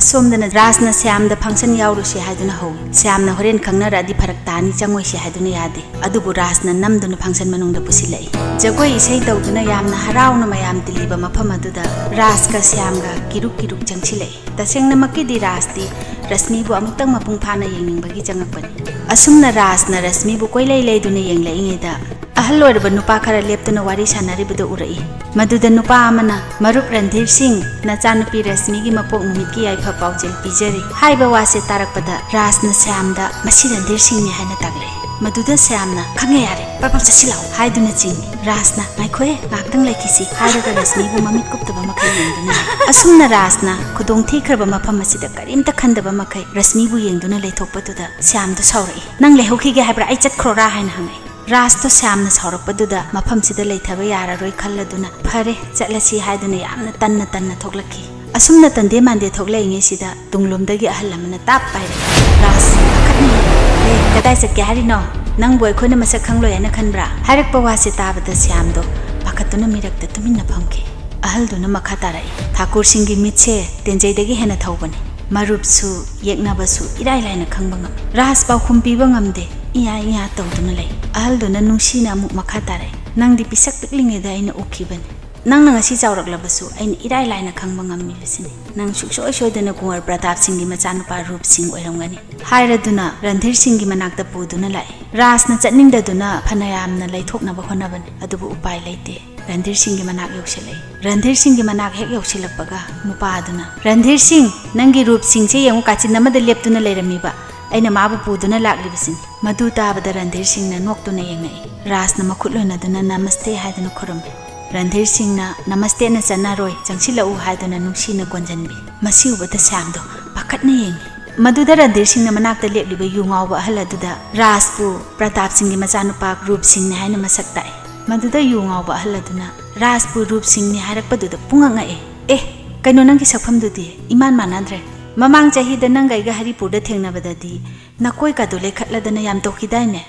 ꯑꯁꯣꯝꯗꯅ ꯔꯥꯖꯅ ꯁ꯭ꯌꯥꯝꯗ "ꯐꯪꯁꯟ ꯌꯥꯎꯔꯨꯁꯤ" ꯍꯥꯏꯗꯨꯅ ꯍꯧꯏ꯫ ꯁ꯭ꯌꯥꯝꯅ "ꯍꯣꯔꯦꯟ ꯈꯪꯅꯔꯛꯑꯗꯤ ꯐꯔꯛ ꯇꯥꯅꯤ, ꯆꯪꯉꯣꯏꯁꯤ" ꯍꯥꯏꯗꯨꯅ ꯌꯥꯗꯦ꯫ ꯑꯗꯨꯕꯨ ꯔꯥꯖꯅ ꯅꯝꯗꯨꯅ ꯐꯪꯁꯟ ꯃꯅꯨꯡꯗ ꯄꯨꯁꯤꯜꯂꯛꯏ꯫ ꯖꯒꯣꯏ ꯏꯁꯩ ꯇꯧꯗꯨꯅ ꯌꯥꯝꯅ ꯍꯔꯥꯎꯅ ꯃꯌꯥꯝ ꯇꯤꯜꯂꯤꯕ ꯃꯐꯝ ꯑꯗꯨꯗ ꯔꯥꯖꯀ ꯁ꯭ꯌꯥꯝꯒ ꯀꯤꯔꯨꯛ ꯀꯤꯔꯨꯛ ꯆꯪꯁꯤꯜꯂꯛꯏ꯫ ꯇꯁꯦꯡꯅꯃꯛꯀꯤꯗꯤ ꯔꯥꯖꯇꯤ ꯔꯁꯃꯤꯕꯨ ꯑꯃꯨꯛꯇꯪ ꯃꯄꯨꯡ ꯐꯥꯅ ꯌꯦꯡꯅꯤꯡꯕꯒꯤ ꯆꯪꯉꯛꯄꯅꯤ꯫ ꯑꯁꯨꯝꯅ ꯔꯥꯖꯅ ꯔꯁꯃꯤꯕꯨ ꯀꯣꯏꯂꯩ ꯂꯩꯗꯨꯅ ꯌꯦꯡꯂꯛꯏꯉꯩꯗ, ꯑꯍꯜ ꯑꯣꯏꯔꯕ ꯅꯨꯄꯥ ꯈꯔ ꯂꯦꯞꯇꯨꯅ ꯋꯥꯔꯤ ꯁꯥꯟꯅꯔꯤꯕꯗꯨ ꯎꯔꯛꯏ꯫ ꯃꯗꯨꯗ ꯅꯨꯄꯥ ꯑꯃꯅ, "ꯃꯔꯨꯞ ꯔꯟꯙꯤꯔ ꯁꯤꯡ, ꯅꯆꯥꯅꯨꯄꯤ ꯔꯁꯃꯤꯒꯤ ꯃꯄꯣꯛ ꯅꯨꯃꯤꯠꯀꯤ ꯌꯥꯏꯐ ꯄꯥꯎꯖꯦꯜ ꯄꯤꯖꯔꯤ" ꯍꯥꯏꯕ ꯋꯥꯁꯦ ꯇꯥꯔꯛꯄꯗ ꯔꯥꯖꯅ ꯁ꯭ꯌꯥꯝꯗ "ꯃꯁꯤ ꯔꯟꯙꯤꯔ ꯁꯤꯡꯅꯤ" ꯍꯥꯏꯅ ꯇꯥꯛꯂꯛꯏ꯫ ꯃꯗꯨꯗ ꯁ꯭ꯌꯥꯝꯅ, "ꯈꯪꯉꯦ, ꯌꯥꯔꯦ, ꯄ꯭ꯔꯞ ꯄ꯭ꯔꯞ ꯆꯠꯁꯤꯜꯂꯛꯑꯣ" ꯍꯥꯏꯗꯨꯅ ꯆꯤꯡꯏ꯫ ꯔꯥꯖꯅ, "ꯉꯥꯏꯈꯣꯍꯦ, ꯉꯥꯏꯍꯥꯛꯇꯪ ꯂꯩꯈꯤꯁꯤ" ꯍꯥꯏꯔꯒ ꯔꯁꯃꯤꯕꯨ ꯃꯃꯤꯠ ꯀꯨꯞꯇꯕ ꯃꯈꯩ ꯌꯦꯡꯗꯨꯅ ꯂꯩ꯫ ꯑꯁꯨꯝꯅ ꯔꯥꯖꯅ ꯈꯨꯗꯣꯡ ꯊꯤꯈ꯭ꯔꯕ ꯃꯐꯝ ꯑꯁꯤꯗ ꯀꯔꯤꯝꯇ ꯈꯟꯗꯕ ꯃꯈꯩ ꯔꯁꯃꯤꯕꯨ ꯌꯦꯡꯗꯨꯅ ꯂꯩꯊꯣꯛꯄꯗꯨꯗ ꯁ꯭ꯌꯥꯝꯗꯣ ꯁꯥꯎꯔꯛꯏ꯫ "ꯅꯪ ꯂꯩꯍꯧꯈꯤꯒꯦ ꯍꯥꯏꯕ꯭ꯔꯥ? ꯑꯩ ꯆꯠꯈ꯭ꯔꯣꯔꯥ?" ꯍꯥꯏꯅ ꯍꯪꯉꯛꯏ꯫ ꯔꯥꯖꯇꯣ ꯁ꯭ꯌꯥꯝꯅ ꯁꯥꯎꯔꯛꯄꯗꯨꯗ ꯃꯐꯝꯁꯤꯗ ꯂꯩꯊꯕ ꯌꯥꯔꯔꯣꯏ ꯈꯜꯂꯗꯨꯅ "ꯐꯔꯦ, ꯆꯠꯂꯁꯤ" ꯍꯥꯏꯗꯨꯅ ꯌꯥꯝꯅ ꯇꯟꯅ ꯇꯟꯅ ꯊꯣꯛꯂꯛꯈꯤ꯫ ꯑꯁꯨꯝꯅ ꯇꯟꯗꯦ ꯃꯥꯟꯗꯦ ꯊꯣꯛꯂꯛꯏꯉꯩꯁꯤꯗ ꯇꯨꯡꯂꯣꯝꯗꯒꯤ ꯑꯍꯜ ꯑꯃꯅ ꯇꯥꯞ ꯄꯥꯏꯔꯛꯏ꯫ "ꯔꯥꯖ, ꯄꯥꯈꯠꯅꯤꯡꯉꯤ꯫ ꯑꯦ, ꯀꯗꯥꯏ ꯆꯠꯀꯦ ꯍꯥꯏꯔꯤꯅꯣ? ꯅꯪꯕꯨ ꯑꯩꯈꯣꯏꯅ ꯃꯁꯛ ꯈꯪꯂꯣꯏ ꯍꯥꯏꯅ ꯈꯟꯕ꯭ꯔꯥ?" ꯍꯥꯏꯔꯛꯄ ꯋꯥꯁꯦ ꯇꯥꯕꯗ ꯁ꯭ꯌꯥꯝꯗꯣ ꯄꯥꯈꯠꯇꯨꯅ ꯃꯤꯔꯛꯇ ꯇꯨꯃꯤꯟꯅ ꯐꯝꯈꯤ꯫ ꯑꯍꯜꯗꯨꯅ ꯃꯈꯥ ꯇꯥꯔꯛꯏ, "ꯊꯥꯀꯨꯔꯁꯤꯡꯒꯤ ꯃꯤꯠꯁꯦ ꯇꯦꯟꯖꯩꯗꯒꯤ ꯍꯦꯟꯅ ꯊꯧꯕꯅꯤ꯫ ꯃꯔꯨꯞꯁꯨ ꯌꯦꯛꯅꯕꯁꯨ ꯏꯔꯥꯏ ꯂꯥꯏꯅ ꯈꯪꯕ ꯉꯝꯃꯤ꯫ ꯔꯥꯖ ꯄꯥꯎꯈꯨꯝ ꯄꯤꯕ ꯉꯝꯗꯦ, ꯏꯌꯥ ꯏꯌꯥ ꯇꯧꯗꯨꯅ ꯂꯩ꯫" ꯑꯍꯜꯗꯨꯅ ꯅꯨꯡꯁꯤꯅ ꯑꯃꯨꯛ ꯃꯈꯥ ꯇꯥꯔꯛꯏ, "ꯅꯪꯗꯤ ꯄꯤꯁꯛ ꯄꯤꯛꯂꯤꯉꯩꯗ ꯑꯩꯅ ꯎꯈꯤꯕꯅꯤ꯫ ꯅꯪꯅ ꯉꯁꯤ ꯆꯥꯎꯔꯛꯂꯕꯁꯨ ꯑꯩꯅ ꯏꯔꯥꯏ ꯂꯥꯏꯅ ꯈꯪꯕ ꯉꯝꯃꯤꯕꯁꯤꯅꯤ꯫ ꯅꯪ ꯁꯨꯡꯁꯣꯏ ꯁꯣꯏꯗꯅ ꯀꯨꯡꯋꯔ ꯄ꯭ꯔꯇꯥꯞ ꯁꯤꯡꯒꯤ ꯃꯆꯥꯅꯨꯄꯥ ꯔꯨꯞ ꯁꯤꯡ ꯑꯣꯏꯔꯝꯒꯅꯤ" ꯍꯥꯏꯔꯗꯨꯅ ꯔꯟꯙꯤꯔ ꯁꯤꯡꯒꯤ ꯃꯅꯥꯛꯇ ꯄꯨꯗꯨꯅ ꯂꯥꯛꯏ꯫ ꯔꯥꯖꯅ ꯆꯠꯅꯤꯡꯗꯗꯨꯅ ꯐꯅꯌꯥꯝꯅ ꯂꯩꯊꯣꯛꯅꯕ ꯍꯣꯠꯅꯕꯅꯤ, ꯑꯗꯨꯕꯨ ꯎꯄꯥꯏ ꯂꯩꯇꯦ꯫ ꯔꯟꯙꯤꯔ ꯁꯤꯡꯒꯤ ꯃꯅꯥꯛ ꯌꯧꯁꯤꯜꯂꯛꯏ꯫ ꯔꯟꯙꯤꯔ ꯁꯤꯡꯒꯤ ꯃꯅꯥꯛ ꯍꯦꯛ ꯌꯧꯁꯤꯜꯂꯛꯄꯒ ꯅꯨꯄꯥ ꯑꯗꯨꯅ, "ꯔꯟꯙꯤꯔ ꯁꯤꯡ, ꯅꯪꯒꯤ ꯔꯨꯞ ꯁꯤꯡꯁꯦ ꯌꯦꯡꯉꯨ, ꯀꯥꯆꯤꯟ ꯑꯃꯗ ꯂꯦꯞꯇꯨꯅ ꯂꯩꯔꯝꯃꯤꯕ꯫ ꯑꯩꯅ ꯃꯥꯕꯨ ꯄꯨꯗꯨꯅ ꯂꯥꯛꯂꯤꯕꯁꯤꯅꯤ"꯫ ꯃꯗꯨ ꯇꯥꯕꯗ ꯔꯟꯙꯤꯔ ꯁꯤꯡꯅ ꯅꯣꯛꯇꯨꯅ ꯌꯦꯡꯉꯛꯏ꯫ ꯔꯥꯖꯅ ꯃꯈꯨꯠ ꯂꯣꯏꯅꯗꯨꯅ "ꯅꯃꯁꯇꯦ" ꯍꯥꯏꯗꯨꯅ ꯈꯨꯔꯨꯝꯃꯤ꯫ ꯔꯟꯙꯤꯔ ꯁꯤꯡꯅ "ꯅꯃꯁꯇꯦꯅ ꯆꯠꯅꯔꯣꯏ, ꯆꯪꯁꯤꯜꯂꯛꯎ" ꯍꯥꯏꯗꯨꯅ ꯅꯨꯡꯁꯤꯅ ꯀꯣꯟꯖꯟꯕꯤ꯫ ꯃꯁꯤ ꯎꯕꯗ ꯁ꯭ꯌꯥꯝꯗꯣ ꯄꯥꯈꯠꯅ ꯌꯦꯡꯉꯤ꯫ ꯃꯗꯨꯗ ꯔꯟꯙꯤꯔ ꯁꯤꯡꯅ ꯃꯅꯥꯛꯇ ꯂꯦꯞꯂꯤꯕ ꯌꯨ ꯉꯥꯎꯕ ꯑꯍꯜ ꯑꯗꯨꯗ ꯔꯥꯖꯄꯨ ꯄ꯭ꯔꯇꯥꯞ ꯁꯤꯡꯒꯤ ꯃꯆꯥꯅꯨꯄꯥ ꯔꯨꯞ ꯁꯤꯡꯅꯤ ꯍꯥꯏꯅ ꯃꯁꯛ ꯇꯥꯛꯏ꯫ ꯃꯗꯨꯗ ꯌꯨ ꯉꯥꯎꯕ ꯑꯍꯜ ꯑꯗꯨꯅ ꯔꯥꯖꯄꯨ ꯔꯨꯞ ꯁꯤꯡꯅꯤ ꯍꯥꯏꯔꯛꯄꯗꯨꯗ ꯄꯨꯡꯉꯛ ꯉꯛꯑꯦ꯫ "ꯑꯦ, ꯀꯩꯅꯣ, ꯅꯪꯒꯤ ꯁꯛꯐꯝꯗꯨꯗꯤ ꯏꯃꯥꯟ ꯃꯥꯟꯅꯗ꯭ꯔꯦ꯫ ꯃꯃꯥꯡ ꯆꯍꯤꯗ ꯅꯪꯒ ꯑꯩꯒ ꯍꯔꯤꯄꯨꯔꯗ ꯊꯦꯡꯅꯕꯗꯗꯤ ꯅꯀꯣꯏ ꯀꯥꯗꯣ ꯂꯩꯈꯠꯂꯗꯅ ꯌꯥꯝ ꯇꯧꯈꯤꯗꯥꯏꯅꯦ?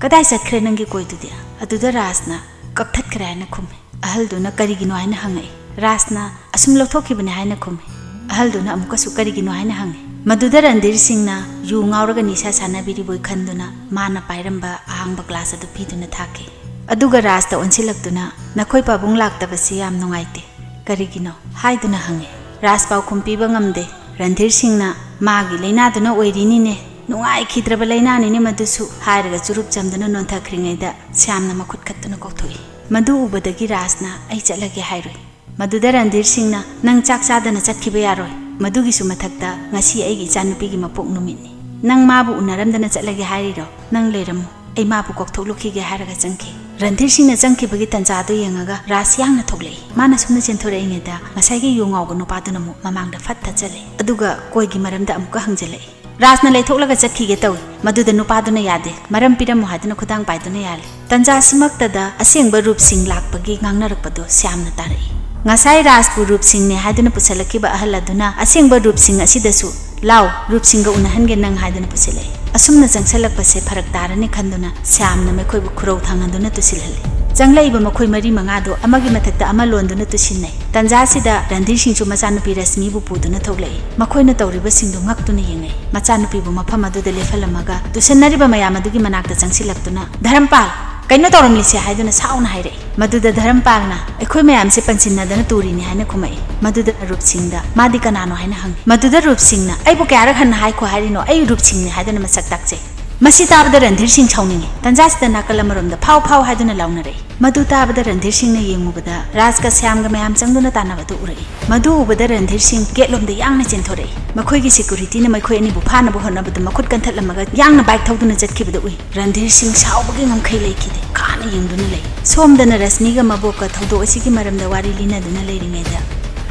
ꯀꯗꯥꯏ ꯆꯠꯈ꯭ꯔꯦ ꯅꯪꯒꯤ ꯀꯣꯏꯗꯨꯗꯤ?" ꯑꯗꯨꯗ ꯔꯥꯖꯅ "ꯀꯛꯊꯠꯈ꯭ꯔꯦ" ꯍꯥꯏꯅ ꯈꯨꯝꯃꯤ꯫ ꯑꯍꯜꯗꯨꯅ "ꯀꯔꯤꯒꯤꯅꯣ?" ꯍꯥꯏꯅ ꯍꯪꯉꯛꯏ꯫ ꯔꯥꯖꯅ "ꯑꯁꯨꯝ ꯂꯧꯊꯣꯛꯈꯤꯕꯅꯦ" ꯍꯥꯏꯅ ꯈꯨꯝꯃꯤ꯫ ꯑꯍꯜꯗꯨꯅ ꯑꯃꯨꯛꯀꯁꯨ "ꯀꯔꯤꯒꯤꯅꯣ?" ꯍꯥꯏꯅ ꯍꯪꯉꯤ꯫ ꯃꯗꯨꯗ ꯔꯟꯙꯤꯔ ꯁꯤꯡꯅ ꯌꯨ ꯉꯥꯎꯔꯒ ꯅꯤꯁꯥ ꯁꯥꯟꯅꯕꯤꯔꯤꯕꯣꯏ ꯈꯟꯗꯨꯅ ꯃꯥꯅ ꯄꯥꯏꯔꯝꯕ ꯑꯍꯥꯡꯕ ꯒ꯭ꯂꯥꯁ ꯑꯗꯨ ꯄꯤꯗꯨꯅ ꯊꯥꯈꯤ꯫ ꯑꯗꯨꯒ ꯔꯥꯖꯇ ꯑꯣꯟꯁꯤꯜꯂꯛꯇꯨꯅ "ꯅꯈꯣꯏ ꯄꯥꯕꯨꯡ ꯂꯥꯛꯇꯕꯁꯤ ꯌꯥꯝ ꯅꯨꯡꯉꯥꯏꯇꯦ꯫ ꯀꯔꯤꯒꯤꯅꯣ?" ꯍꯥꯏꯗꯨꯅ ꯍꯪꯉꯤ꯫ ꯔꯥꯖ ꯄꯥꯎꯈꯨꯝ ꯄꯤꯕ ꯉꯝꯗꯦ꯫ ꯔꯟꯙꯤꯔ ꯁꯤꯡꯅ "ꯃꯥꯒꯤ ꯂꯥꯏꯅꯥꯗꯨꯅ ꯑꯣꯏꯔꯤꯅꯤꯅꯦ, ꯅꯨꯡꯉꯥꯏꯈꯤꯗ꯭ꯔꯕ ꯂꯥꯏꯅꯥꯅꯤꯅꯦ ꯃꯗꯨꯁꯨ" ꯍꯥꯏꯔꯒ ꯆꯨꯔꯨꯞ ꯆꯝꯗꯨꯅ ꯅꯣꯟꯊꯈ꯭ꯔꯤꯉꯩꯗ ꯁ꯭ꯌꯥꯝꯅ ꯃꯈꯨꯠ ꯈꯠꯇꯨꯅ ꯀꯧꯊꯣꯛꯏ꯫ ꯃꯗꯨ ꯎꯕꯗꯒꯤ ꯔꯥꯖꯅ "ꯑꯩ ꯆꯠꯂꯒꯦ" ꯍꯥꯏꯔꯨꯏ꯫ ꯃꯗꯨꯗ ꯔꯟꯙꯤꯔ ꯁꯤꯡꯅ "ꯅꯪ ꯆꯥꯛ ꯆꯥꯗꯅ ꯆꯠꯈꯤꯕ ꯌꯥꯔꯣꯏ꯫ ꯃꯗꯨꯒꯤꯁꯨ ꯃꯊꯛꯇ ꯉꯁꯤ ꯑꯩꯒꯤ ꯏꯆꯥꯅꯨꯄꯤꯒꯤ ꯃꯄꯣꯛ ꯅꯨꯃꯤꯠꯅꯤ꯫ ꯅꯪ ꯃꯥꯕꯨ ꯎꯅꯔꯝꯗꯅ ꯆꯠꯂꯒꯦ ꯍꯥꯏꯔꯤꯔꯣ? ꯅꯪ ꯂꯩꯔꯝꯃꯨ, ꯑꯩ ꯃꯥꯕꯨ ꯀꯧꯊꯣꯛꯂꯨꯈꯤꯒꯦ" ꯍꯥꯏꯔꯒ ꯆꯪꯈꯤ꯫ ꯔꯟꯙꯤꯔ ꯁꯤꯡꯅ ꯆꯪꯈꯤꯕꯒꯤ ꯇꯟꯖꯥꯗꯨ ꯌꯦꯡꯉꯒ ꯔꯥꯖ ꯌꯥꯡꯅ ꯊꯣꯛꯂꯛꯏ꯫ ꯃꯥꯅ ꯁꯨꯝꯅ ꯆꯦꯟꯊꯣꯔꯛꯏꯉꯩꯗ ꯉꯁꯥꯏꯒꯤ ꯌꯨ ꯉꯥꯎꯕ ꯅꯨꯄꯥꯗꯨꯅ ꯑꯃꯨꯛ ꯃꯃꯥꯡꯗ ꯐꯠ ꯊꯠꯆꯜꯂꯦ꯫ ꯑꯗꯨꯒ ꯀꯣꯏꯒꯤ ꯃꯔꯝꯗ ꯑꯃꯨꯛꯀ ꯍꯪꯖꯜꯂꯛꯏ꯫ ꯔꯥꯖꯅ ꯂꯩꯊꯣꯛꯂꯒ ꯆꯠꯈꯤꯒꯦ ꯇꯧꯏ꯫ ꯃꯗꯨꯗ ꯅꯨꯄꯥꯗꯨꯅ ꯌꯥꯗꯦ, "ꯃꯔꯝ ꯄꯤꯔꯝꯃꯨ" ꯍꯥꯏꯗꯨꯅ ꯈꯨꯗꯥꯡ ꯄꯥꯏꯗꯨꯅ ꯌꯥꯜꯂꯤ꯫ ꯇꯟꯖꯥꯁꯤꯃꯛꯇꯗ ꯑꯁꯦꯡꯕ ꯔꯨꯞ ꯁꯤꯡ ꯂꯥꯛꯄꯒꯤ ꯉꯥꯡꯅꯔꯛꯄꯗꯨ ꯁ꯭ꯌꯥꯝꯅ ꯇꯥꯔꯛꯏ꯫ ꯉꯁꯥꯏ ꯔꯥꯖꯄꯨ ꯔꯨꯞ ꯁꯤꯡꯅꯦ ꯍꯥꯏꯗꯨꯅ ꯄꯨꯁꯜꯂꯛꯈꯤꯕ ꯑꯍꯜ ꯑꯗꯨꯅ ꯑꯁꯦꯡꯕ ꯔꯨꯞ ꯁꯤꯡ ꯑꯁꯤꯗꯁꯨ "ꯂꯥꯎ, ꯔꯨꯞ ꯁꯤꯡꯒ ꯎꯅꯍꯟꯒꯦ ꯅꯪ" ꯍꯥꯏꯗꯨꯅ ꯄꯨꯁꯤꯜꯂꯛꯏ꯫ ꯑꯁꯨꯝꯅ ꯆꯪꯁꯜꯂꯛꯄꯁꯦ ꯐꯔꯛ ꯇꯥꯔꯅꯤ ꯈꯟꯗꯨꯅ ꯁ꯭ꯌꯥꯝꯅ ꯃꯈꯣꯏꯕꯨ ꯈꯨꯔꯧ ꯊꯥꯡꯍꯟꯗꯨꯅ ꯇꯨꯁꯤꯜꯍꯜꯂꯤ꯫ ꯆꯪꯂꯛꯏꯕ ꯃꯈꯣꯏ ꯃꯔꯤ ꯃꯉꯥꯗꯨ ꯑꯃꯒꯤ ꯃꯊꯛꯇ ꯑꯃ ꯂꯣꯟꯗꯨꯅ ꯇꯨꯁꯤꯟꯅꯩ꯫ ꯇꯟꯖꯥꯁꯤꯗ ꯔꯟꯙꯤꯔ ꯁꯤꯡꯁꯨ ꯃꯆꯥꯅꯨꯄꯤ ꯔꯁꯃꯤꯕꯨ ꯄꯨꯗꯨꯅ ꯊꯣꯛꯂꯛꯏ꯫ ꯃꯈꯣꯏꯅ ꯇꯧꯔꯤꯕꯁꯤꯡꯗꯨ ꯉꯛꯇꯨꯅ ꯌꯦꯡꯅꯩ꯫ ꯃꯆꯥꯅꯨꯄꯤꯕꯨ ꯃꯐꯝ ꯑꯗꯨꯗ ꯂꯦꯞꯍꯜꯂꯝꯃꯒ ꯇꯨꯁꯟꯅꯔꯤꯕ ꯃꯌꯥꯝ ꯑꯗꯨꯒꯤ ꯃꯅꯥꯛꯇ ꯆꯪꯁꯤꯜꯂꯛꯇꯨꯅ, "ꯙꯔꯝꯄꯥꯜ, "ꯀꯩꯅꯣ ꯇꯧꯔꯝꯂꯤꯁꯦ?" ꯍꯥꯏꯗꯨꯅ ꯁꯥꯎꯅ ꯍꯥꯏꯔꯛꯏ꯫ ꯃꯗꯨꯗ ꯙꯔꯝꯄꯥꯜꯅ, "ꯑꯩꯈꯣꯏ ꯃꯌꯥꯝꯁꯦ ꯄꯟꯁꯤꯟꯅꯗꯅ ꯇꯨꯔꯤꯅꯤ" ꯍꯥꯏꯅ ꯈꯨꯝꯃꯛꯏ꯫ ꯃꯗꯨꯗ ꯔꯨꯞ ꯁꯤꯡꯗ, "ꯃꯥꯗꯤ ꯀꯅꯥꯅꯣ?" ꯍꯥꯏꯅ ꯍꯪꯉꯤ꯫ ꯃꯗꯨꯗ ꯔꯨꯞ ꯁꯤꯡꯅ, "ꯑꯩꯕꯨ ꯀꯌꯥꯔꯛ ꯍꯟꯅ ꯍꯥꯏꯈꯣ ꯍꯥꯏꯔꯤꯅꯣ? ꯑꯩ ꯔꯨꯞ ꯁꯤꯡꯅꯤ" ꯍꯥꯏꯗꯨꯅ ꯃꯁꯛ ꯇꯥꯛꯆꯩ꯫ ꯃꯁꯤ ꯇꯥꯕꯗ ꯔꯟꯙꯤꯔ ꯁꯤꯡ ꯁꯥꯎꯅꯤꯡꯉꯤ꯫ ꯇꯟꯖꯥꯁꯤꯗ ꯅꯥꯀꯜ ꯑꯃꯔꯣꯝꯗ, "ꯐꯥꯎ, ꯐꯥꯎ" ꯍꯥꯏꯗꯨꯅ ꯂꯥꯎꯅꯔꯛꯏ꯫ ꯃꯗꯨ ꯇꯥꯕꯗ ꯔꯟꯙꯤꯔ ꯁꯤꯡꯅ ꯌꯦꯡꯉꯨꯕꯗ ꯔꯥꯖꯀ ꯁ꯭ꯌꯥꯝꯒ ꯃꯌꯥꯝ ꯆꯪꯗꯨꯅ ꯇꯥꯟꯅꯕꯗꯨ ꯎꯔꯛꯏ꯫ ꯃꯗꯨ ꯎꯕꯗ ꯔꯟꯙꯤꯔ ꯁꯤꯡ ꯒꯦꯠꯂꯣꯝꯗ ꯌꯥꯡꯅ ꯆꯦꯟꯊꯣꯔꯛꯏ꯫ ꯃꯈꯣꯏꯒꯤ ꯁꯦꯀ꯭ꯌꯨꯔꯤꯇꯤꯅ ꯃꯈꯣꯏ ꯑꯅꯤꯕꯨ ꯐꯥꯅꯕ ꯍꯣꯠꯅꯕꯗ ꯃꯈꯨꯠ ꯀꯟꯊꯠꯂꯝꯃꯒ ꯌꯥꯡꯅ ꯕꯥꯏꯛ ꯊꯧꯗꯨꯅ ꯆꯠꯈꯤꯕꯗꯨ ꯎꯏ꯫ ꯔꯟꯙꯤꯔ ꯁꯤꯡ ꯁꯥꯎꯕꯒꯤ ꯉꯝꯈꯩ ꯂꯩꯈꯤꯗꯦ꯫ ꯈꯥꯅ ꯌꯦꯡꯗꯨꯅ ꯂꯩ꯫ ꯁꯣꯝꯗꯅ ꯔꯁꯃꯤꯒ ꯃꯕꯣꯛꯀ ꯊꯧꯗꯣꯛ ꯑꯁꯤꯒꯤ ꯃꯔꯝꯗ ꯋꯥꯔꯤ ꯂꯤꯅꯗꯨꯅ ꯂꯩꯔꯤꯉꯩꯗ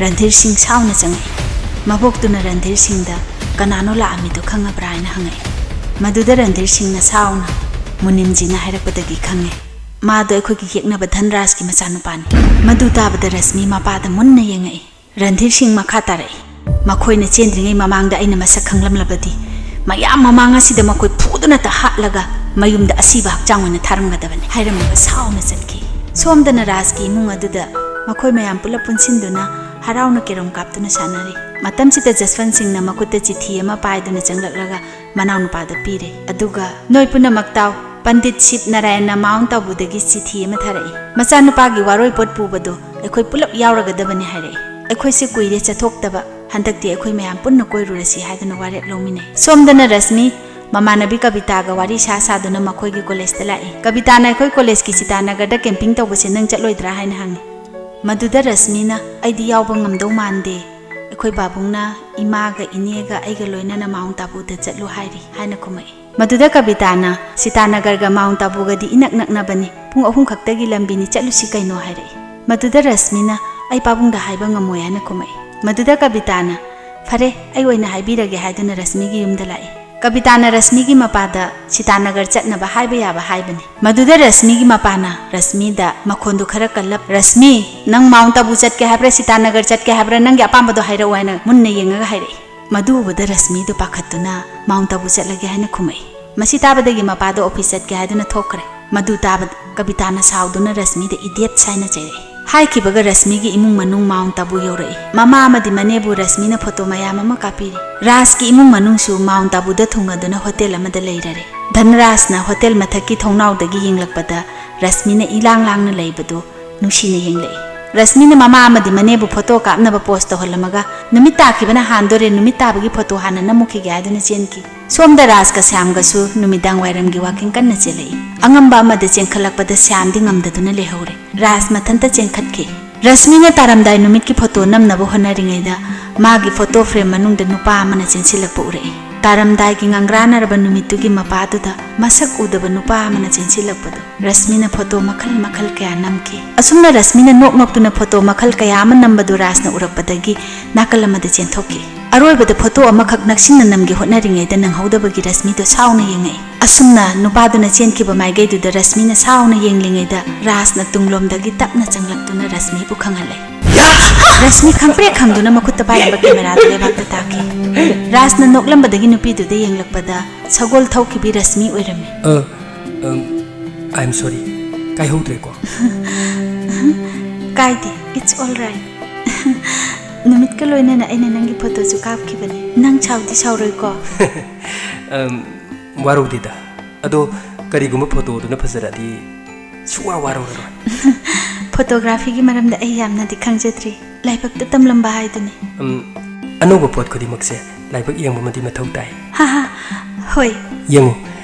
ꯔꯟꯙꯤꯔ ꯁꯤꯡ ꯁꯥꯎꯅ ꯆꯪꯉꯛꯏ꯫ ꯃꯕꯣꯛꯇꯨꯅ ꯔꯟꯙꯤꯔ ꯁꯤꯡꯗ ꯀꯅꯥꯅꯣ ꯂꯥꯛꯑꯝꯃꯤꯗꯣ ꯈꯪꯉꯕ꯭ꯔꯥ ꯍꯥꯏꯅ ꯍꯪꯉꯛꯏ꯫ ꯃꯗꯨꯗ ꯔꯟꯙꯤꯔ ꯁꯤꯡꯅ ꯁꯥꯎꯅ, "ꯃꯨꯅꯤꯝꯖꯤꯅ ꯍꯥꯏꯔꯛꯄꯗꯒꯤ ꯈꯪꯉꯦ꯫ ꯃꯥꯗꯣ ꯑꯩꯈꯣꯏꯒꯤ ꯌꯦꯛꯅꯕ ꯙꯟꯔꯥꯖꯀꯤ ꯃꯆꯥꯅꯨꯄꯥꯅꯤ"꯫ ꯃꯗꯨ ꯇꯥꯕꯗ ꯔꯁꯃꯤ ꯃꯄꯥꯗ ꯃꯨꯟꯅ ꯌꯦꯡꯉꯛꯏ꯫ ꯔꯟꯙꯤꯔ ꯁꯤꯡ ꯃꯈꯥ ꯇꯥꯔꯛꯏ, "ꯃꯈꯣꯏꯅ ꯆꯦꯟꯗ꯭ꯔꯤꯉꯩ ꯃꯃꯥꯡꯗ ꯑꯩꯅ ꯃꯁꯛ ꯈꯪꯂꯝꯂꯕꯗꯤ ꯃꯌꯥꯝ ꯃꯃꯥꯡ ꯑꯁꯤꯗ ꯃꯈꯣꯏ ꯐꯨꯗꯨꯅꯇ ꯍꯥꯠꯂꯒ ꯃꯌꯨꯝꯗ ꯑꯁꯤꯕ ꯍꯛꯆꯥꯡ ꯑꯣꯏꯅ ꯊꯥꯔꯝꯒꯗꯕꯅꯤ" ꯍꯥꯏꯔꯝꯃꯒ ꯁꯥꯎꯅ ꯆꯠꯈꯤ꯫ ꯁꯣꯝꯗꯅ ꯔꯥꯖꯀꯤ ꯏꯃꯨꯡ ꯑꯗꯨꯗ ꯃꯈꯣꯏ ꯃꯌꯥꯝ ꯄꯨꯂꯞ ꯄꯨꯟꯁꯤꯟꯗꯨꯅ ꯍꯔꯥꯎꯅ ꯀꯦꯔꯣꯝ ꯀꯥꯞꯇꯨꯅ ꯁꯥꯟꯅꯔꯤ꯫ ꯃꯇꯝꯁꯤꯗ ꯖꯁꯋꯟ ꯁꯤꯡꯅ ꯃꯈꯨꯠꯇ ꯆꯤꯊꯤ ꯑꯃ ꯄꯥꯏꯗꯨꯅ ꯆꯪꯂꯛꯂꯒ ꯃꯅꯥꯎꯅꯨꯄꯥꯗ ꯄꯤꯔꯦ꯫ ꯑꯗꯨꯒ, "ꯅꯣꯏ ꯄꯨꯝꯅꯃꯛ ꯇꯥꯎ, ꯄꯟꯗꯤꯠ ꯁꯤꯕ ꯅꯥꯔꯥꯌꯟꯅ ꯃꯥꯎꯟꯠ ꯑꯥꯕꯨꯗꯒꯤ ꯆꯤꯊꯤ ꯑꯃ ꯊꯥꯔꯛꯏ꯫ ꯃꯆꯥꯅꯨꯄꯥꯒꯤ ꯋꯥꯔꯣꯏꯄꯣꯠ ꯄꯨꯕꯗꯣ ꯑꯩꯈꯣꯏ ꯄꯨꯂꯞ ꯌꯥꯎꯔꯒꯗꯕꯅꯤ" ꯍꯥꯏꯔꯛꯏ꯫ "ꯑꯩꯈꯣꯏꯁꯦ ꯀꯨꯏꯔꯦ ꯆꯠꯊꯣꯛꯇꯕ, ꯍꯟꯗꯛꯇꯤ ꯑꯩꯈꯣꯏ ꯃꯌꯥꯝ ꯄꯨꯟꯅ ꯀꯣꯏꯔꯨꯔꯁꯤ" ꯍꯥꯏꯗꯨꯅ ꯋꯥꯔꯦꯞ ꯂꯧꯃꯤꯟꯅꯩ꯫ ꯁꯣꯝꯗꯅ ꯔꯁꯃꯤ ꯃꯃꯥꯟꯅꯕꯤ ꯀꯕꯤꯇꯥꯒ ꯋꯥꯔꯤ ꯁꯥ ꯁꯥꯗꯨꯅ ꯃꯈꯣꯏꯒꯤ ꯀꯣꯂꯦꯖꯇ ꯂꯥꯛꯏ꯫ ꯀꯕꯤꯇꯥꯅ, "ꯑꯩꯈꯣꯏ ꯀꯣꯂꯦꯖꯀꯤ ꯁꯤꯇꯥꯅꯒꯔꯗ ꯀꯦꯝꯄꯤꯡ ꯇꯧꯕꯁꯦ ꯅꯪ ꯆꯠꯂꯣꯏꯗ꯭ꯔꯥ?" ꯍꯥꯏꯅ ꯍꯪꯉꯤ꯫ ꯃꯗꯨꯗ ꯔꯁꯃꯤꯅ, "ꯑꯩꯗꯤ ꯌꯥꯎꯕ ꯉꯝꯗꯧ ꯃꯥꯟꯗꯦ꯫ ꯑꯩꯈꯣꯏ ꯄꯥꯕꯨꯡꯅ ꯏꯃꯥꯒ ꯏꯅꯦꯒ ꯑꯩꯒ ꯂꯣꯏꯅꯅ ꯃꯥꯎꯟꯠ ꯑꯥꯕꯨꯗ ꯆꯠꯂꯨ ꯍꯥꯏꯔꯤ" ꯍꯥꯏꯅ ꯈꯨꯝꯃꯛꯏ꯫ ꯃꯗꯨꯗ ꯀꯕꯤꯇꯥꯅ, "ꯁꯤꯇꯥꯅꯒꯔꯒ ꯃꯥꯎꯟꯠ ꯑꯥꯕꯨꯒꯗꯤ ꯏꯅꯛ ꯅꯛꯅꯕꯅꯤ, ꯄꯨꯡ ꯑꯍꯨꯝ ꯈꯛꯇꯒꯤ ꯂꯝꯕꯤꯅꯤ, ꯆꯠꯂꯨꯁꯤ ꯀꯩꯅꯣ" ꯍꯥꯏꯔꯛꯏ꯫ ꯃꯗꯨꯗ ꯔꯁꯃꯤꯅ, "ꯑꯩ ꯄꯥꯕꯨꯡꯗ ꯍꯥꯏꯕ ꯉꯝꯃꯣꯏ" ꯍꯥꯏꯅ ꯈꯨꯝꯃꯛꯏ꯫ ꯃꯗꯨꯗ ꯀꯕꯤꯇꯥꯅ, "ꯐꯔꯦ, ꯑꯩ ꯑꯣꯏꯅ ꯍꯥꯏꯕꯤꯔꯒꯦ" ꯍꯥꯏꯗꯨꯅ ꯔꯁꯃꯤꯒꯤ ꯌꯨꯝꯗ ꯂꯥꯛꯏ꯫ ꯀꯕꯤꯇꯥꯅ ꯔꯁꯃꯤꯒꯤ ꯃꯄꯥꯗ ꯁꯤꯇꯥꯅꯒꯔ ꯆꯠꯅꯕ ꯍꯥꯏꯕ ꯌꯥꯕ ꯍꯥꯏꯕꯅꯤ꯫ ꯃꯗꯨꯗ ꯔꯁꯃꯤꯒꯤ ꯃꯄꯥꯅ ꯔꯁꯃꯤꯗ ꯃꯈꯣꯟꯗꯨ ꯈꯔ ꯀꯜꯂꯞ, "ꯔꯁꯃꯤ, ꯅꯪ ꯃꯥꯎꯟꯠ ꯑꯥꯕꯨ ꯆꯠꯀꯦ ꯍꯥꯏꯕ꯭ꯔꯥ, ꯁꯤꯇꯥꯅꯒꯔ ꯆꯠꯀꯦ ꯍꯥꯏꯕ꯭ꯔꯥ, ꯅꯪꯒꯤ ꯑꯄꯥꯝꯕꯗꯣ ꯍꯥꯏꯔꯛꯎ" ꯍꯥꯏꯅ ꯃꯨꯟꯅ ꯌꯦꯡꯉꯒ ꯍꯥꯏꯔꯛꯏ꯫ ꯃꯗꯨ ꯎꯕꯗ ꯔꯁꯃꯤꯗꯨ ꯄꯥꯈꯠꯇꯨꯅ, "ꯃꯥꯎꯟꯠ ꯑꯥꯕꯨ ꯆꯠꯂꯒꯦ" ꯍꯥꯏꯅ ꯈꯨꯝꯃꯛꯏ꯫ ꯃꯁꯤ ꯇꯥꯕꯗꯒꯤ ꯃꯄꯥꯗꯣ ꯑꯣꯐꯤꯁ ꯆꯠꯀꯦ ꯍꯥꯏꯗꯨꯅ ꯊꯣꯛꯈ꯭ꯔꯦ꯫ ꯃꯗꯨ ꯇꯥꯕꯗ ꯀꯕꯤꯇꯥꯅ ꯁꯥꯎꯗꯨꯅ ꯔꯁꯃꯤꯗ "ꯏꯗꯤꯌꯠꯁ" ꯍꯥꯏꯅ ꯆꯩꯔꯛꯏ꯫ ꯍꯥꯏꯈꯤꯕꯒ ꯔꯁꯃꯤꯒꯤ ꯏꯃꯨꯡ ꯃꯅꯨꯡ ꯃꯥꯎꯟ ꯇꯥꯕꯨ ꯌꯧꯔꯛꯏ꯫ ꯃꯃꯥ ꯑꯃꯗꯤ ꯃꯅꯦꯕꯨ ꯔꯁꯃꯤꯅ ꯐꯣꯇꯣ ꯃꯌꯥꯝ ꯑꯃ ꯀꯥꯞꯄꯤꯔꯤ꯫ ꯔꯥꯖꯀꯤ ꯏꯃꯨꯡ ꯃꯅꯨꯡꯁꯨ ꯃꯥꯎꯟ ꯇꯥꯕꯨꯗ ꯊꯨꯡꯉꯗꯨꯅ ꯍꯣꯇꯦꯜ ꯑꯃꯗ ꯂꯩꯔꯔꯦ꯫ ꯙꯟꯔꯥꯖꯅ ꯍꯣꯇꯦꯜ ꯃꯊꯛꯀꯤ ꯊꯣꯡꯅꯥꯎꯗꯒꯤ ꯌꯦꯡꯂꯛꯄꯗ ꯔꯁꯃꯤꯅ ꯏꯂꯥꯡ ꯂꯥꯡꯅ ꯂꯩꯕꯗꯨ ꯅꯨꯡꯁꯤꯅ ꯌꯦꯡꯂꯛꯏ꯫ ꯔꯁꯃꯤꯅ ꯃꯃꯥ ꯑꯃꯗꯤ ꯃꯅꯦꯕꯨ ꯐꯣꯇꯣ ꯀꯥꯞꯅꯕ ꯄꯣꯁ ꯇꯧꯍꯜꯂꯝꯃꯒ, "ꯅꯨꯃꯤꯠ ꯇꯥꯈꯤꯕꯅ ꯍꯥꯟꯗꯣꯔꯦ, ꯅꯨꯃꯤꯠ ꯇꯥꯕꯒꯤ ꯐꯣꯇꯣ ꯍꯥꯟꯅ ꯅꯝꯃꯨꯈꯤꯒꯦ" ꯍꯥꯏꯗꯨꯅ ꯆꯦꯟꯈꯤ꯫ ꯁꯣꯝꯗ ꯔꯥꯖꯀ ꯁ꯭ꯌꯥꯝꯒꯁꯨ ꯅꯨꯃꯤꯗꯥꯡ ꯋꯥꯏꯔꯝꯒꯤ ꯋꯥꯀꯤꯡ ꯀꯟꯅ ꯆꯦꯜꯂꯛꯏ꯫ ꯑꯉꯝꯕ ꯑꯃꯗ ꯆꯦꯟꯈꯠꯂꯛꯄꯗ ꯁ꯭ꯌꯥꯝꯗꯤ ꯉꯝꯗꯗꯨꯅ ꯂꯩꯍꯧꯔꯦ꯫ ꯔꯥꯖ ꯃꯊꯟꯇ ꯆꯦꯟꯈꯠꯈꯤ꯫ ꯔꯁꯃꯤꯅ ꯇꯥꯔꯝꯗꯥꯏ ꯅꯨꯃꯤꯠꯀꯤ ꯐꯣꯇꯣ ꯅꯝꯅꯕ ꯍꯣꯠꯅꯔꯤꯉꯩꯗ ꯃꯥꯒꯤ ꯐꯣꯇꯣ ꯐ꯭ꯔꯦꯝ ꯃꯅꯨꯡꯗ ꯅꯨꯄꯥ ꯑꯃꯅ ꯆꯦꯟꯁꯤꯜꯂꯛꯄ ꯎꯔꯛꯏ꯫ ꯇꯥꯔꯝꯗꯥꯏꯒꯤ ꯉꯪꯒ꯭ꯔꯥꯅꯔꯕ ꯅꯨꯃꯤꯠꯇꯨꯒꯤ ꯃꯄꯥꯗꯨꯗ ꯃꯁꯛ ꯎꯗꯕ ꯅꯨꯄꯥ ꯑꯃꯅ ꯆꯦꯟꯁꯤꯜꯂꯛꯄꯗꯨ ꯔꯁꯃꯤꯅ ꯐꯣꯇꯣ ꯃꯈꯜ ꯃꯈꯜ ꯀꯌꯥ ꯅꯝꯈꯤ꯫ ꯑꯁꯨꯝꯅ ꯔꯁꯃꯤꯅ ꯅꯣꯛ ꯅꯣꯛꯇꯨꯅ ꯐꯣꯇꯣ ꯃꯈꯜ ꯀꯌꯥ ꯑꯃ ꯅꯝꯕꯗꯨ ꯔꯥꯖꯅ ꯎꯔꯛꯄꯗꯒꯤ ꯅꯥꯀꯜ ꯑꯃꯗ ꯆꯦꯟꯊꯣꯛꯈꯤ꯫ ꯑꯔꯣꯏꯕꯗ ꯐꯣꯇꯣ ꯑꯃꯈꯛ ꯅꯛꯁꯤꯟꯅ ꯅꯝꯒꯦ ꯍꯣꯠꯅꯔꯤꯉꯩꯗ ꯅꯪꯍꯧꯗꯕꯒꯤ ꯔꯁꯃꯤꯗꯣ ꯁꯥꯎꯅ ꯌꯦꯡꯉꯛꯏ꯫ ꯑꯁꯨꯝꯅ ꯅꯨꯄꯥꯗꯨꯅ ꯆꯦꯟꯈꯤꯕ ꯃꯥꯏꯀꯩꯗꯨꯗ ꯔꯁꯃꯤꯅ ꯁꯥꯎꯅ ꯌꯦꯡꯂꯤꯉꯩꯗ ꯔꯥꯖꯅ ꯇꯨꯡꯂꯣꯝꯗꯒꯤ ꯇꯞꯅ ꯆꯪꯂꯛꯇꯨꯅ ꯔꯁꯃꯤꯕꯨ ꯈꯪꯍꯜꯂꯦ꯫ ꯔꯁꯃꯤ ꯈꯪꯄ꯭ꯔꯦꯛ ꯈꯪꯗꯨꯅ ꯃꯈꯨꯠꯇ ꯄꯥꯏꯔꯝꯕ ꯀꯦꯃꯦꯔꯥꯗꯨ ꯂꯩꯕꯥꯛꯇ ꯇꯥꯈꯤ꯫ ꯔꯥꯖꯅ ꯅꯣꯛꯂꯝꯕꯗꯒꯤ ꯅꯨꯄꯤꯗꯨꯗ ꯌꯦꯡꯂꯛꯄꯗ ꯁꯒꯣꯜ ꯊꯧꯈꯤꯕꯤ ꯔꯁꯃꯤ ꯑꯣꯏꯔꯝꯃꯤ꯫ ꯑ, ꯑꯝ, I am sorry. ꯀꯥꯏꯍꯧꯗ꯭ꯔꯦꯀꯣ? ꯀꯥꯏꯗꯦ, it's all right. ꯅꯨꯃꯤꯠꯀ ꯂꯣꯏꯅꯅ ꯑꯩꯅ ꯅꯪꯒꯤ ꯐꯣꯇꯣꯁꯨ ꯀꯥꯞꯈꯤꯕꯅꯤ꯫ ꯅꯪ ꯁꯥꯎꯗꯤ ꯁꯥꯎꯔꯣꯏꯀꯣ? ꯑꯝ, ꯋꯥꯔꯧꯗꯦꯗ꯫ ꯑꯗꯣ ꯀꯔꯤꯒꯨꯝꯕ ꯐꯣꯇꯣꯗꯨꯅ ꯐꯖꯔꯗꯤ ꯁꯨꯡꯋꯥ ꯋꯥꯔꯧꯔꯔꯣꯏ꯫ ꯐꯣꯇꯣꯒ꯭ꯔꯥꯐꯤꯒꯤ ꯃꯔꯝꯗ ꯑꯩ ꯌꯥꯝꯅꯗꯤ ꯈꯪꯖꯗ꯭ꯔꯤ꯫ ꯂꯥꯏꯕꯛꯇ ꯇꯝꯂꯝꯕ ꯍꯥꯏꯗꯨꯅꯤ꯫ ꯎꯝ, ꯑꯅꯧꯕ ꯄꯣꯠ ꯈꯨꯗꯤꯡꯃꯛꯁꯦ ꯂꯥꯏꯕꯛ ꯌꯦꯡꯕ ꯑꯃꯗꯤ ꯃꯊꯧ ꯇꯥꯏ꯫ ꯍꯥ ꯍꯥ, ꯍꯣꯏ꯫ ꯌꯦꯡꯉꯨ,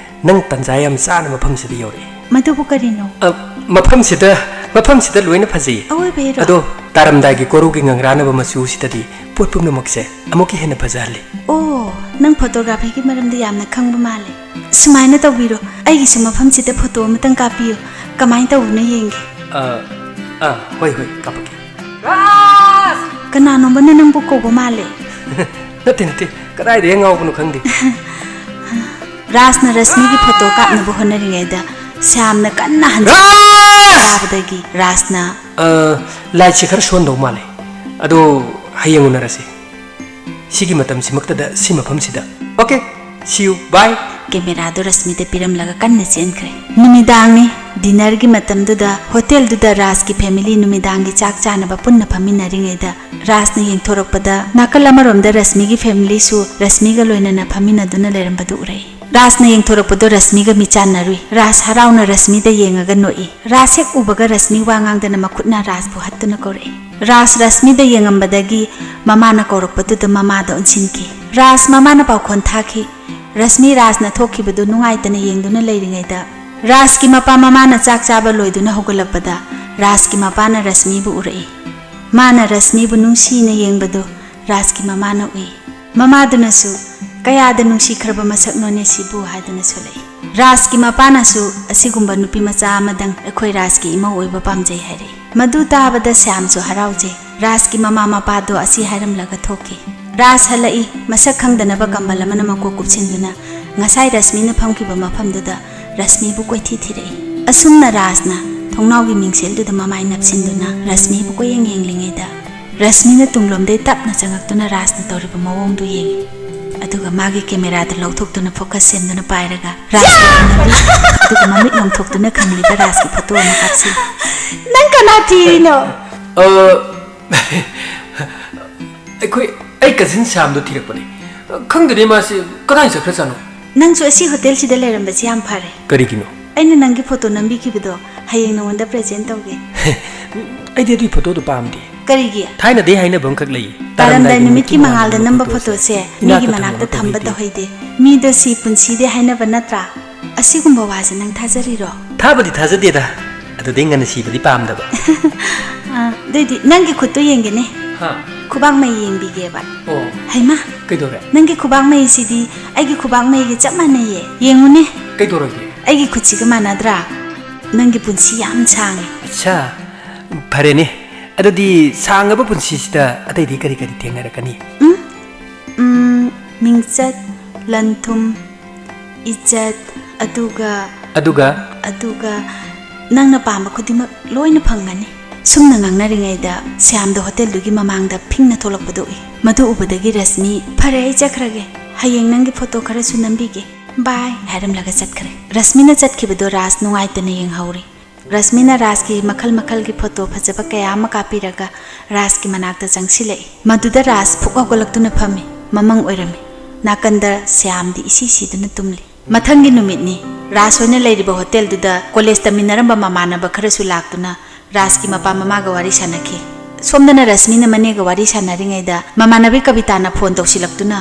ꯅꯪ ꯇꯟꯖꯥ ꯌꯥꯝ ꯆꯥꯅ ꯃꯐꯝꯁꯤꯗ ꯌꯧꯔꯛꯑꯦ꯫ ꯃꯗꯨꯕꯨ ꯀꯔꯤꯅꯣ? ꯑ, ꯃꯐꯝꯁꯤꯗ, ꯃꯐꯝꯁꯤꯗ ꯂꯣꯏꯅ ꯐꯖꯩꯌꯦ꯫ ꯑꯑꯣꯏꯕꯩꯔꯣ? ꯑꯗꯣ ꯇꯥꯔꯝꯗꯥꯏꯒꯤ ꯀꯣꯔꯧꯒꯤ ꯉꯪꯒ꯭ꯔꯥꯅꯕ ꯃꯆꯨꯁꯤꯗꯗꯤ ꯄꯣꯠ ꯄꯨꯝꯅꯃꯛꯁꯦ ꯑꯃꯨꯛꯀ ꯍꯦꯟꯅ ꯐꯖꯍꯜꯂꯦ꯫ ꯑꯣ, ꯅꯪ ꯐꯣꯇꯣꯒ꯭ꯔꯥꯐꯤꯒꯤ ꯃꯔꯝꯗ ꯌꯥꯝꯅ ꯈꯪꯕ ꯃꯥꯜꯂꯦ꯫ ꯁꯨꯃꯥꯏꯅ ꯇꯧꯕꯤꯔꯣ, ꯑꯩꯒꯤꯁꯨ ꯃꯐꯝꯁꯤꯗ ꯐꯣꯇꯣ ꯑꯃꯇꯪ ꯀꯥꯞꯄꯤꯌꯨ꯫ ꯀꯃꯥꯏꯅ ꯇꯧꯕꯅꯣ ꯌꯦꯡꯒꯦ꯫ ꯑ, ꯑ, ꯍꯣꯏ, ꯍꯣꯏ, ꯀꯥꯞꯄꯛꯀꯦ꯫ ꯀꯅꯥꯅꯣꯝꯕꯅ ꯅꯪꯕꯨ ꯀꯧꯕ ꯃꯥꯜꯂꯦ꯫ ꯅꯠꯇꯦ, ꯅꯠꯇꯦ, ꯀꯗꯥꯏꯗꯒꯤ ꯉꯥꯎꯕꯅꯣ ꯈꯪꯗꯦ꯫ ꯔꯥꯖꯅ ꯔꯁꯃꯤꯒꯤ ꯐꯣꯇꯣ ꯀꯥꯞꯅꯕ ꯍꯣꯠꯅꯔꯤꯉꯩꯗ ꯁ꯭ꯌꯥꯝꯅ ꯀꯟꯅ ꯍꯟꯖꯤꯟ ꯔꯥꯖ! ꯇꯥꯕꯗꯒꯤ ꯔꯥꯖꯅ ꯑ, ꯂꯥꯏꯠꯁꯦ ꯈꯔ ꯁꯣꯟꯗꯧ ꯃꯥꯜꯂꯦ꯫ ꯑꯗꯣ ꯍꯌꯦꯡ ꯎꯅꯔꯁꯤ꯫ ꯁꯤꯒꯤ ꯃꯇꯝꯁꯤꯃꯛꯇꯗ ꯁꯤ ꯃꯐꯝꯁꯤꯗ꯫ Okay, see you, bye꯫ ꯀꯦꯃꯦꯔꯥꯗꯨ ꯔꯁꯃꯤꯗ ꯄꯤꯔꯝꯂꯒ ꯀꯟꯅ ꯆꯦꯟꯈ꯭ꯔꯦ꯫ ꯅꯨꯃꯤꯗꯥꯡꯅꯤ꯫ ꯗꯤꯅꯔꯒꯤ ꯃꯇꯝꯗꯨꯗ ꯍꯣꯇꯦꯜꯗꯨꯗ ꯔꯥꯖꯀꯤ ꯐꯦꯃꯤꯂꯤ ꯅꯨꯃꯤꯗꯥꯡꯒꯤ ꯆꯥꯛ ꯆꯥꯅꯕ ꯄꯨꯟꯅ ꯐꯝꯃꯤꯟꯅꯔꯤꯉꯩꯗ ꯔꯥꯖꯅ ꯌꯦꯡꯊꯣꯔꯛꯄꯗ ꯅꯥꯀꯜ ꯑꯃꯔꯣꯝꯗ ꯔꯁꯃꯤꯒꯤ ꯐꯦꯃꯤꯂꯤꯁꯨ ꯔꯁꯃꯤꯒ ꯂꯣꯏꯅꯅ ꯐꯝꯃꯤꯟꯅꯗꯨꯅ ꯂꯩꯔꯝꯕꯗꯨ ꯎꯔꯛꯏ꯫ ꯔꯥꯖꯅ ꯌꯦꯡꯊꯣꯔꯛꯄꯗꯣ ꯔꯁꯃꯤꯒ ꯃꯤꯆꯥꯟꯅꯔꯨꯏ꯫ ꯔꯥꯖ ꯍꯔꯥꯎꯅ ꯔꯁꯃꯤꯗ ꯌꯦꯡꯉꯒ ꯅꯣꯛꯏ꯫ ꯔꯥꯖ ꯍꯦꯛ ꯎꯕꯒ ꯔꯁꯃꯤ ꯋꯥ ꯉꯥꯡꯗꯅ ꯃꯈꯨꯠꯅ ꯔꯥꯖꯕꯨ ꯍꯠꯇꯨꯅ ꯀꯧꯔꯛꯏ꯫ ꯔꯥꯖ ꯔꯁꯃꯤꯗ ꯌꯦꯡꯉꯝꯕꯗꯒꯤ ꯃꯃꯥꯅ ꯀꯧꯔꯛꯄꯗꯨꯗ ꯃꯃꯥꯗ ꯑꯣꯟꯁꯤꯟꯈꯤ꯫ ꯔꯥꯖ ꯃꯃꯥꯅ ꯄꯥꯎꯈꯣꯟ ꯊꯥꯈꯤ꯫ ꯔꯁꯃꯤ ꯔꯥꯖꯅ ꯊꯣꯛꯈꯤꯕꯗꯨ ꯅꯨꯡꯉꯥꯏꯇꯅ ꯌꯦꯡꯗꯨꯅ ꯂꯩꯔꯤꯉꯩꯗ ꯔꯥꯖꯀꯤ ꯃꯄꯥ ꯃꯃꯥꯅ ꯆꯥꯛ ꯆꯥꯕ ꯂꯣꯏꯗꯨꯅ ꯍꯧꯒꯠꯂꯛꯄꯗ ꯔꯥꯖꯀꯤ ꯃꯄꯥꯅ ꯔꯁꯃꯤꯕꯨ ꯎꯔꯛꯏ꯫ ꯃꯥꯅ ꯔꯁꯃꯤꯕꯨ ꯅꯨꯡꯁꯤꯅ ꯌꯦꯡꯕꯗꯨ ꯔꯥꯖꯀꯤ ꯃꯃꯥꯅ ꯎꯏ꯫ ꯃꯃꯥꯗꯨꯅꯁꯨ "ꯀꯌꯥꯗ ꯅꯨꯡꯁꯤꯈ꯭ꯔꯕ ꯃꯁꯛꯅꯣꯅꯦ ꯁꯤꯕꯨ" ꯍꯥꯏꯗꯨꯅ ꯁꯣꯜꯂꯛꯏ꯫ ꯔꯥꯖꯀꯤ ꯃꯄꯥꯅꯁꯨ "ꯑꯁꯤꯒꯨꯝꯕ ꯅꯨꯄꯤ ꯃꯆꯥ ꯑꯃꯗꯪ ꯑꯩꯈꯣꯏ ꯔꯥꯖꯀꯤ ꯏꯃꯧ ꯑꯣꯏꯕ ꯄꯥꯝꯖꯩ" ꯍꯥꯏꯔꯛꯏ꯫ ꯃꯗꯨ ꯇꯥꯕꯗ ꯁ꯭ꯌꯥꯝꯁꯨ ꯍꯔꯥꯎꯖꯩ꯫ ꯔꯥꯖꯀꯤ ꯃꯃꯥ ꯃꯄꯥꯗꯣ ꯑꯁꯤ ꯍꯥꯏꯔꯝꯂꯒ ꯊꯣꯛꯈꯤ꯫ ꯔꯥꯖ ꯍꯜꯂꯛꯏ꯫ ꯃꯁꯛ ꯈꯪꯗꯅꯕ ꯀꯝꯕꯜ ꯑꯃꯅ ꯃꯀꯣꯛ ꯀꯨꯞꯁꯤꯟꯗꯨꯅ ꯉꯁꯥꯏ ꯔꯁꯃꯤꯅ ꯐꯝꯈꯤꯕ ꯃꯐꯝꯗꯨꯗ ꯔꯁꯃꯤꯕꯨ ꯀꯣꯏꯊꯤ ꯊꯤꯔꯛꯏ꯫ ꯑꯁꯨꯝꯅ ꯔꯥꯖꯅ ꯊꯣꯡꯅꯥꯎꯒꯤ ꯃꯤꯡꯁꯦꯜꯗꯨꯗ ꯃꯃꯥꯏ ꯅꯞꯁꯤꯟꯗꯨꯅ ꯔꯁꯃꯤꯕꯨ ꯀꯣꯏꯌꯦꯡ ꯌꯦꯡꯂꯤꯉꯩꯗ ꯔꯁꯃꯤꯅ ꯇꯨꯡꯂꯣꯝꯗꯩ ꯇꯞꯅ ꯆꯪꯉꯛꯇꯨꯅ ꯔꯥꯖꯅ ꯇꯧꯔꯤꯕ ꯃꯑꯣꯡꯗꯨ ꯌꯦꯡꯏ꯫ ꯑꯗꯨꯒ ꯃꯥꯒꯤ ꯀꯦꯃꯦꯔꯥꯗ ꯂꯧꯊꯣꯛꯇꯨꯅ ꯐꯣꯀꯁ ꯁꯦꯝꯗꯨꯅ ꯄꯥꯏꯔꯒ ꯔꯥꯖꯀꯤ ꯌꯦꯡꯂꯤ꯫ ꯑꯗꯨꯒ ꯃꯃꯤꯠ ꯂꯣꯝꯊꯣꯛꯇꯨꯅ ꯈꯪꯂꯤꯕ ꯔꯥꯖꯀꯤ ꯐꯣꯇꯣ ꯑꯃ ꯀꯥꯞꯁꯤ꯫ "ꯅꯪ ꯀꯅꯥ ꯊꯤꯔꯤꯅꯣ?" ꯑ, ꯑꯩꯈꯣꯏ, ꯑꯩ ꯀꯖꯤꯟ ꯁ꯭ꯌꯥꯝꯗꯣ ꯊꯤꯔꯛꯄꯅꯦ꯫ ꯈꯪꯗꯦꯅꯦ, ꯃꯥꯁꯤ ꯀꯗꯥꯏ ꯆꯠꯈ꯭ꯔꯖꯥꯠꯅꯣ? "ꯅꯪꯁꯨ ꯑꯁꯤ ꯍꯣꯇꯦꯜꯁꯤꯗ ꯂꯩꯔꯝꯕꯁꯤ ꯌꯥꯝ ꯐꯔꯦ꯫ ꯀꯔꯤꯒꯤꯅꯣ? ꯑꯩꯅ ꯅꯪꯒꯤ ꯐꯣꯇꯣ ꯅꯝꯕꯤꯈꯤꯕꯗꯣ ꯍꯌꯦꯡ ꯅꯉꯣꯟꯗ ꯄ꯭ꯔꯦꯖꯦꯟ ꯇꯧꯒꯦ꯫" ꯑꯩꯗꯤ ꯑꯗꯨꯒꯤ ꯐꯣꯇꯣꯗꯣ ꯄꯥꯝꯗꯦ꯫ ꯀꯔꯤꯒꯤ? ꯊꯥꯏꯅꯗꯩ ꯍꯥꯏꯅꯕ ꯑꯃꯈꯛ ꯂꯩ꯫ "ꯇꯥꯔꯝꯗꯥꯏ ꯅꯨꯃꯤꯠꯀꯤ ꯃꯉꯥꯜꯗ ꯅꯝꯕ ꯐꯣꯇꯣꯁꯦ ꯃꯤꯒꯤ ꯃꯅꯥꯛꯇ ꯊꯝꯕ ꯇꯧꯍꯩꯗꯦ꯫ ꯃꯤꯗꯣ ꯁꯤ ꯄꯨꯟꯁꯤꯗꯤ ꯍꯥꯏꯅꯕ ꯅꯠꯇ꯭ꯔꯥ? ꯑꯁꯤꯒꯨꯝꯕ ꯋꯥꯁꯦ ꯅꯪ ꯊꯥꯖꯔꯤꯔꯣ?" ꯊꯥꯕꯨꯗꯤ ꯊꯥꯖꯗꯦꯗ꯫ ꯑꯗꯨꯗꯩ ꯉꯟꯅ ꯁꯤꯕꯗꯤ ꯄꯥꯝꯗꯕ꯫ ꯑ, ꯑꯗꯨꯏꯗꯤ ꯅꯪꯒꯤ ꯈꯨꯠꯇꯨ ꯌꯦꯡꯒꯦꯅꯦ꯫ ꯍꯥ? ꯈꯨꯕꯥꯛ ꯃꯩ ꯌꯦꯡꯕꯤꯒꯦꯕ꯫ ꯑꯣ꯫ ꯍꯩꯃꯥ! ꯀꯩꯗꯧꯔꯦ? ꯅꯪꯒꯤ ꯈꯨꯕꯥꯛ ꯃꯩꯁꯤꯗꯤ ꯑꯩꯒꯤ ꯈꯨꯕꯥꯛ ꯃꯩꯒ ꯆꯞ ꯃꯥꯟꯅꯩꯌꯦ꯫ ꯌꯦꯡꯉꯨꯅꯦ꯫ ꯀꯩꯗꯧꯔꯒꯦ? ꯑꯩꯒꯤ ꯈꯨꯠꯁꯤꯒ ꯃꯥꯟꯅꯗ꯭ꯔꯥ? ꯅꯪꯒꯤ ꯄꯨꯟꯁꯤ ꯌꯥꯝ ꯁꯥꯡꯉꯦ꯫ ꯑꯠꯁꯥ, ꯐꯔꯦꯅꯦ꯫ ꯑꯗꯨꯗꯤ ꯁꯥꯡꯉꯕ ꯄꯨꯟꯁꯤꯁꯤꯗ ꯑꯇꯩꯗꯤ ꯀꯔꯤ ꯀꯔꯤ ꯊꯦꯡꯅꯔꯛꯀꯅꯤ? ꯎꯝ? ꯎꯝ, ꯃꯤꯡꯆꯠ, ꯂꯟ-ꯊꯨꯝ, ꯏꯖꯠ, ꯑꯗꯨꯒ ꯑꯗꯨꯒ? ꯑꯗꯨꯒ ꯅꯪꯅ ꯄꯥꯝꯕ ꯈꯨꯗꯤꯡꯃꯛ ꯂꯣꯏꯅ ꯐꯪꯒꯅꯤ꯫ ꯁꯨꯝꯅ ꯉꯥꯡꯅꯔꯤꯉꯩꯗ ꯁ꯭ꯌꯥꯝꯗꯣ ꯍꯣꯇꯦꯜꯗꯨꯒꯤ ꯃꯃꯥꯡꯗ ꯐꯤꯡꯅ ꯊꯣꯛꯂꯛꯄꯗꯨ ꯎꯏ꯫ ꯃꯗꯨ ꯎꯕꯗꯒꯤ ꯔꯁꯃꯤ, "ꯐꯔꯦ, ꯑꯩ ꯆꯠꯈ꯭ꯔꯒꯦ꯫ ꯍꯌꯦꯡ ꯅꯪꯒꯤ ꯐꯣꯇꯣ ꯈꯔꯁꯨ ꯅꯝꯕꯤꯒꯦ꯫" "ꯕꯥꯏ" ꯍꯥꯏꯔꯝꯂꯒ ꯆꯠꯈ꯭ꯔꯦ꯫ ꯔꯁꯃꯤꯅ ꯆꯠꯈꯤꯕꯗꯣ ꯔꯥꯖ ꯅꯨꯡꯉꯥꯏꯇꯅ ꯌꯦꯡꯍꯧꯔꯤ꯫ ꯔꯁꯃꯤꯅ ꯔꯥꯖꯀꯤ ꯃꯈꯜ ꯃꯈꯜꯒꯤ ꯐꯣꯇꯣ ꯐꯖꯕ ꯀꯌꯥ ꯑꯃ ꯀꯥꯞꯄꯤꯔꯒ ꯔꯥꯖꯀꯤ ꯃꯅꯥꯛꯇ ꯆꯪꯁꯤꯜꯂꯛꯏ꯫ ꯃꯗꯨꯗ ꯔꯥꯖ ꯐꯨꯛ ꯍꯧꯒꯠꯂꯛꯇꯨꯅ ꯐꯝꯃꯤ꯫ ꯃꯃꯪ ꯑꯣꯏꯔꯝꯃꯤ꯫ ꯅꯥꯀꯟꯗ ꯁ꯭ꯌꯥꯝꯗꯤ ꯏꯁꯤ ꯁꯤꯗꯨꯅ ꯇꯨꯝꯂꯤ꯫ ꯃꯊꯪꯒꯤ ꯅꯨꯃꯤꯠꯅꯤ꯫ ꯔꯥꯖ ꯍꯣꯏꯅ ꯂꯩꯔꯤꯕ ꯍꯣꯇꯦꯜꯗꯨꯗ ꯀꯣꯂꯦꯖ ꯇꯝꯃꯤꯟꯅꯔꯝꯕ ꯃꯃꯥꯟꯅꯕ ꯈꯔꯁꯨ ꯂꯥꯛꯇꯨꯅ ꯔꯥꯖꯀꯤ ꯃꯄꯥ ꯃꯃꯥꯒ ꯋꯥꯔꯤ ꯁꯥꯟꯅꯈꯤ꯫ ꯁꯣꯝꯗꯅ ꯔꯁꯃꯤꯅ ꯃꯅꯦꯒ ꯋꯥꯔꯤ ꯁꯥꯟꯅꯔꯤꯉꯩꯗ ꯃꯃꯥꯟꯅꯕꯤ ꯀꯕꯤꯇꯥꯅ ꯐꯣꯟ ꯇꯧꯁꯤꯜꯂꯛꯇꯨꯅ,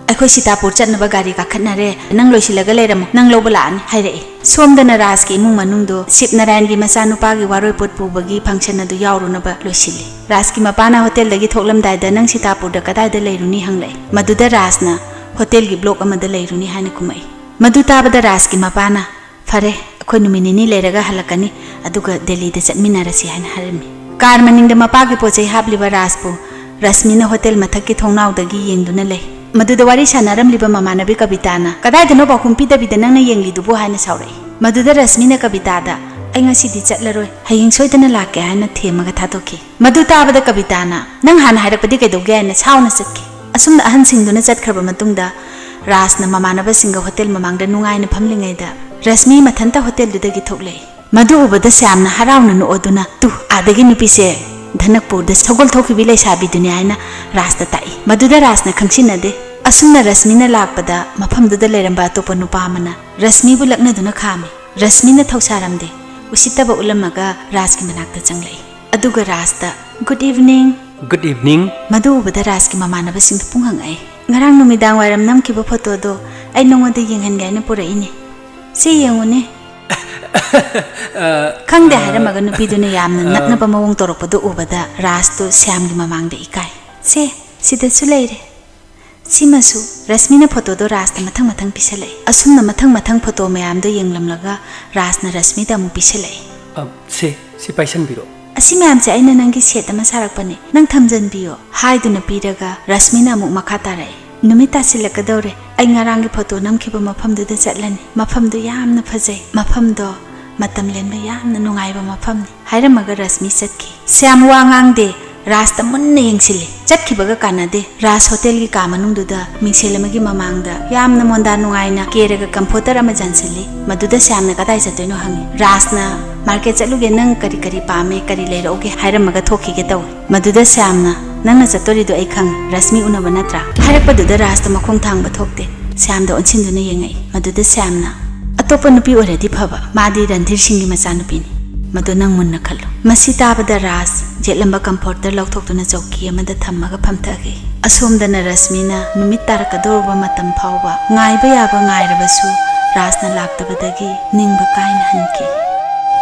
"ꯑꯩꯈꯣꯏ ꯁꯤꯇꯥꯄꯨꯔ ꯆꯠꯅꯕ ꯒꯥꯔꯤ ꯀꯥꯈꯠꯅꯔꯦ, ꯅꯪ ꯂꯣꯏꯁꯤꯜꯂꯒ ꯂꯩꯔꯝꯃꯨ, ꯅꯪ ꯂꯧꯕ ꯂꯥꯛꯑꯅꯤ" ꯍꯥꯏꯔꯛꯏ꯫ ꯁꯣꯝꯗꯅ ꯔꯥꯖꯀꯤ ꯏꯃꯨꯡ ꯃꯅꯨꯡꯗꯣ ꯁꯤꯕ ꯅꯥꯔꯥꯌꯟꯒꯤ ꯃꯆꯥꯅꯨꯄꯥꯒꯤ ꯋꯥꯔꯣꯏꯄꯣꯠ ꯄꯨꯕꯒꯤ ꯐꯪꯁꯟ ꯑꯗꯨ ꯌꯥꯎꯔꯨꯅꯕ ꯂꯣꯏꯁꯤꯜꯂꯤ꯫ ꯔꯥꯖꯀꯤ ꯃꯄꯥꯅ ꯍꯣꯇꯦꯜꯗꯒꯤ ꯊꯣꯛꯂꯝꯗꯥꯏꯗ, "ꯅꯪ ꯁꯤꯇꯥꯄꯨꯔꯗ ꯀꯗꯥꯏꯗ ꯂꯩꯔꯨꯅꯤ?" ꯍꯪꯂꯛꯏ꯫ ꯃꯗꯨꯗ ꯔꯥꯖꯅ, "ꯍꯣꯇꯦꯜꯒꯤ ꯕ꯭ꯂꯣꯛ ꯑꯃꯗ ꯂꯩꯔꯨꯅꯤ" ꯍꯥꯏꯅ ꯈꯨꯝꯃꯛꯏ꯫ ꯃꯗꯨ ꯇꯥꯕꯗ ꯔꯥꯖꯀꯤ ꯃꯄꯥꯅ, "ꯐꯔꯦ, ꯑꯩꯈꯣꯏ ꯅꯨꯃꯤꯠ ꯅꯤꯅꯤ ꯂꯩꯔꯒ ꯍꯜꯂꯛꯀꯅꯤ, ꯑꯗꯨꯒ ꯗꯦꯜꯂꯤꯗ ꯆꯠꯃꯤꯟꯅꯔꯁꯤ" ꯍꯥꯏꯅ ꯍꯥꯏꯔꯝꯃꯤ꯫ ꯀꯥꯔ ꯃꯅꯤꯡꯗ ꯃꯄꯥꯒꯤ ꯄꯣꯠ ꯆꯩ ꯍꯥꯞꯂꯤꯕ ꯔꯥꯖꯄꯨ ꯔꯁꯃꯤꯅ ꯍꯣꯇꯦꯜ ꯃꯊꯛꯀꯤ ꯊꯣꯡꯅꯥꯎꯗꯒꯤ ꯌꯦꯡꯗꯨꯅ ꯂꯩ꯫ ꯃꯗꯨꯗ ꯋꯥꯔꯤ ꯁꯥꯟꯅꯔꯝꯂꯤꯕ ꯃꯃꯥꯟꯅꯕꯤ ꯀꯕꯤꯇꯥꯅ, "ꯀꯗꯥꯏꯗꯅꯣ ꯄꯥꯎꯈꯨꯝ ꯄꯤꯗꯕꯤꯗ ꯅꯪꯅ ꯌꯦꯡꯂꯤꯗꯨꯕꯨ?" ꯍꯥꯏꯅ ꯁꯥꯎꯔꯛꯏ꯫ ꯃꯗꯨꯗ ꯔꯁꯃꯤꯅ ꯀꯕꯤꯇꯥꯗ, "ꯑꯩ ꯉꯁꯤꯗꯤ ꯆꯠꯂꯔꯣꯏ, ꯍꯌꯦꯡ ꯁꯣꯏꯗꯅ ꯂꯥꯛꯀꯦ" ꯍꯥꯏꯅ ꯊꯦꯝꯃꯒ ꯊꯥꯗꯣꯛꯈꯤ꯫ ꯃꯗꯨ ꯇꯥꯕꯗ ꯀꯕꯤꯇꯥꯅ, "ꯅꯪ ꯍꯥꯟꯅ ꯍꯥꯏꯔꯛꯄꯗꯤ ꯀꯩꯗꯧꯒꯦ?" ꯍꯥꯏꯅ ꯁꯥꯎꯅ ꯆꯠꯈꯤ꯫ ꯑꯁꯨꯝꯅ ꯑꯍꯟꯁꯤꯡꯗꯨꯅ ꯆꯠꯈ꯭ꯔꯕ ꯃꯇꯨꯡꯗ ꯔꯥꯖꯅ ꯃꯃꯥꯟꯅꯕꯁꯤꯡꯒ ꯍꯣꯇꯦꯜ ꯃꯃꯥꯡꯗ ꯅꯨꯡꯉꯥꯏꯅ ꯐꯝꯂꯤꯉꯩꯗ ꯔꯁꯃꯤ ꯃꯊꯟꯇ ꯍꯣꯇꯦꯜꯗꯨꯗꯒꯤ ꯊꯣꯛꯂꯛꯏ꯫ ꯃꯗꯨ ꯎꯕꯗ ꯁ꯭ꯌꯥꯝꯅ ꯍꯔꯥꯎꯅ ꯅꯣꯛꯑꯗꯨꯅ, "ꯇꯨ, ꯑꯥꯗꯒꯤ ꯅꯨꯄꯤꯁꯦ ꯙꯅꯛꯄꯨꯔꯗ ꯁꯒꯣꯜ ꯊꯧꯈꯤꯕꯤ ꯂꯩꯁꯥꯕꯤꯗꯨꯅꯤ" ꯍꯥꯏꯅ ꯔꯥꯖꯇ ꯇꯥꯛꯏ꯫ ꯃꯗꯨꯗ ꯔꯥꯖꯅ ꯈꯪꯁꯤꯟꯅꯗꯦ꯫ ꯑꯁꯨꯝꯅ ꯔꯁꯃꯤꯅ ꯂꯥꯛꯄꯗ ꯃꯐꯝꯗꯨꯗ ꯂꯩꯔꯝꯕ ꯑꯇꯣꯞꯄ ꯅꯨꯄꯥ ꯑꯃꯅ ꯔꯁꯃꯤꯕꯨ ꯂꯛꯅꯗꯨꯅ ꯈꯥꯝꯃꯤ꯫ ꯔꯁꯃꯤꯅ ꯊꯧꯁꯥꯔꯝꯗꯦ꯫ ꯎꯁꯤꯠꯇꯕ ꯎꯠꯂꯝꯃꯒ ꯔꯥꯖꯀꯤ ꯃꯅꯥꯛꯇ ꯆꯪꯂꯛꯏ꯫ ꯑꯗꯨꯒ ꯔꯥꯖꯇ, "Good evening." "Good evening." ꯃꯗꯨ ꯎꯕꯗ ꯔꯥꯖꯀꯤ ꯃꯃꯥꯟꯅꯕꯁꯤꯡꯗ ꯄꯨꯡ ꯍꯪꯉꯛꯏ꯫ "ꯉꯔꯥꯡ ꯅꯨꯃꯤꯗꯥꯡ ꯋꯥꯏꯔꯝ ꯅꯝꯈꯤꯕ ꯐꯣꯇꯣꯗꯣ ꯑꯩ ꯅꯉꯣꯟꯗ ꯌꯦꯡꯍꯟꯒꯦ ꯍꯥꯏꯅ ꯄꯨꯔꯛꯏꯅꯦ꯫ ꯁꯤ ꯌꯦꯡꯉꯨꯅꯦ꯫" "ꯈꯪꯗꯦ" ꯍꯥꯏꯔꯝꯃꯒ ꯅꯨꯄꯤꯗꯨꯅ ꯌꯥꯝꯅ ꯅꯛꯅꯕ ꯃꯑꯣꯡ ꯇꯧꯔꯛꯄꯗꯨ ꯎꯕꯗ ꯔꯥꯖꯇꯨ ꯁ꯭ꯌꯥꯝꯒꯤ ꯃꯃꯥꯡꯗ ꯏꯀꯥꯏ꯫ "ꯁꯦ, ꯁꯤꯗꯁꯨ ꯂꯩꯔꯦ꯫" ꯁꯤꯃꯁꯨ ꯔꯁꯃꯤꯅ ꯐꯣꯇꯣꯗꯣ ꯔꯥꯖꯇ ꯃꯊꯪ ꯃꯊꯪ ꯄꯤꯁꯜꯂꯛꯏ꯫ ꯑꯁꯨꯝꯅ ꯃꯊꯪ ꯃꯊꯪ ꯐꯣꯇꯣ ꯃꯌꯥꯝꯗꯣ ꯌꯦꯡꯂꯝꯂꯒ ꯔꯥꯖꯅ ꯔꯁꯃꯤꯗ ꯑꯃꯨꯛ ꯄꯤꯁꯜꯂꯛꯏ꯫ "ꯑ, ꯁꯦ, ꯁꯤ ꯄꯥꯏꯁꯟꯕꯤꯔꯣ꯫" "ꯑꯁꯤ ꯃꯌꯥꯝꯁꯦ ꯑꯩꯅ ꯅꯪꯒꯤ ꯁꯦꯠ ꯑꯃ ꯁꯥꯔꯛꯄꯅꯦ, ꯅꯪ ꯊꯝꯖꯟꯕꯤꯌꯣ" ꯍꯥꯏꯗꯨꯅ ꯄꯤꯔꯒ ꯔꯁꯃꯤꯅ ꯑꯃꯨꯛ ꯃꯈꯥ ꯇꯥꯔꯛꯏ꯫ "ꯅꯨꯃꯤꯠ ꯇꯥꯁꯤꯜꯂꯛꯀꯗꯧꯔꯦ, ꯑꯩ ꯉꯔꯥꯡꯒꯤ ꯐꯣꯇꯣ ꯅꯝꯈꯤꯕ ꯃꯐꯝꯗꯨꯗ ꯆꯠꯂꯅꯤ꯫ ꯃꯐꯝꯗꯨ ꯌꯥꯝꯅ ꯐꯖꯩ, ꯃꯐꯝꯗꯣ ꯃꯇꯝ ꯂꯦꯟꯕ ꯌꯥꯝꯅ ꯅꯨꯡꯉꯥꯏꯕ ꯃꯐꯝꯅꯤ" ꯍꯥꯏꯔꯝꯃꯒ ꯔꯁꯃꯤ ꯆꯠꯈꯤ꯫ ꯁ꯭ꯌꯥꯝ ꯋꯥ ꯉꯥꯡꯗꯦ꯫ ꯔꯥꯖꯇ ꯃꯨꯟꯅ ꯌꯦꯡꯁꯤꯜꯂꯤ꯫ ꯆꯠꯈꯤꯕꯒ ꯀꯥꯟꯅꯗꯦ꯫ ꯔꯥꯖ ꯍꯣꯇꯦꯜꯒꯤ ꯀꯥ ꯃꯅꯨꯡꯗꯨꯗ ꯃꯤꯡꯁꯦꯜ ꯑꯃꯒꯤ ꯃꯃꯥꯡꯗ ꯌꯥꯝꯅ ꯃꯣꯟꯗꯥ ꯅꯨꯡꯉꯥꯏꯅ ꯀꯦꯔꯒ ꯀꯝꯐꯣꯔꯇꯔ ꯑꯃ ꯌꯥꯟꯁꯤꯜꯂꯤ꯫ ꯃꯗꯨꯗ ꯁ꯭ꯌꯥꯝꯅ ꯀꯗꯥꯏ ꯆꯠꯇꯣꯏꯅꯣ ꯍꯪꯉꯤ꯫ ꯔꯥꯖꯅ, "ꯃꯥꯔꯀꯦꯠ ꯆꯠꯂꯨꯒꯦ, ꯅꯪ ꯀꯔꯤ ꯀꯔꯤ ꯄꯥꯝꯃꯦ, ꯀꯔꯤ ꯂꯩꯔꯛꯎꯒꯦ ꯍꯥꯏꯔꯝꯃꯒ ꯊꯣꯛꯈꯤꯒꯦ ꯇꯧꯏ"꯫ ꯃꯗꯨꯗ ꯁ꯭ꯌꯥꯝꯅ, "ꯅꯪꯅ ꯆꯠꯇꯣꯔꯤꯗꯣ ꯑꯩ ꯈꯪꯉꯤ, ꯔꯁꯃꯤ ꯎꯅꯕ ꯅꯠꯇ꯭ꯔꯥ?" ꯍꯥꯏꯔꯛꯄꯗꯨꯗ ꯔꯥꯖꯇ ꯃꯈꯣꯡ ꯊꯥꯡꯕ ꯊꯣꯛꯇꯦ꯫ ꯁ꯭ꯌꯥꯝꯗ ꯑꯣꯟꯁꯤꯟꯗꯨꯅ ꯌꯦꯡꯉꯛꯏ꯫ ꯃꯗꯨꯗ ꯁ꯭ꯌꯥꯝꯅ, "ꯑꯇꯣꯞꯄ ꯅꯨꯄꯤ ꯑꯣꯏꯔꯗꯤ ꯐꯕ, ꯃꯥꯗꯤ ꯔꯟꯙꯤꯔ ꯁꯤꯡꯒꯤ ꯃꯆꯥꯅꯨꯄꯤꯅꯤ꯫ ꯃꯗꯨ ꯅꯪ ꯃꯨꯟꯅ ꯈꯜꯂꯨ"꯫ ꯃꯁꯤ ꯇꯥꯕꯗ ꯔꯥꯖ ꯌꯦꯠꯂꯝꯕ ꯀꯝꯐꯣꯔꯇꯔ ꯂꯧꯊꯣꯛꯇꯨꯅ ꯆꯧꯀꯤ ꯑꯃꯗ ꯊꯝꯃꯒ ꯐꯝꯊꯈꯤ꯫ ꯑꯁꯣꯝꯗꯅ ꯔꯁꯃꯤꯅ ꯅꯨꯃꯤꯠ ꯇꯥꯔꯛꯀꯗꯧꯔꯕ ꯃꯇꯝ ꯐꯥꯎꯕ ꯉꯥꯏꯕ ꯌꯥꯕ ꯉꯥꯏꯔꯕꯁꯨ ꯔꯥꯖꯅ ꯂꯥꯛꯇꯕꯗꯒꯤ ꯅꯤꯡꯕ ꯀꯥꯏꯅ ꯍꯟꯈꯤ꯫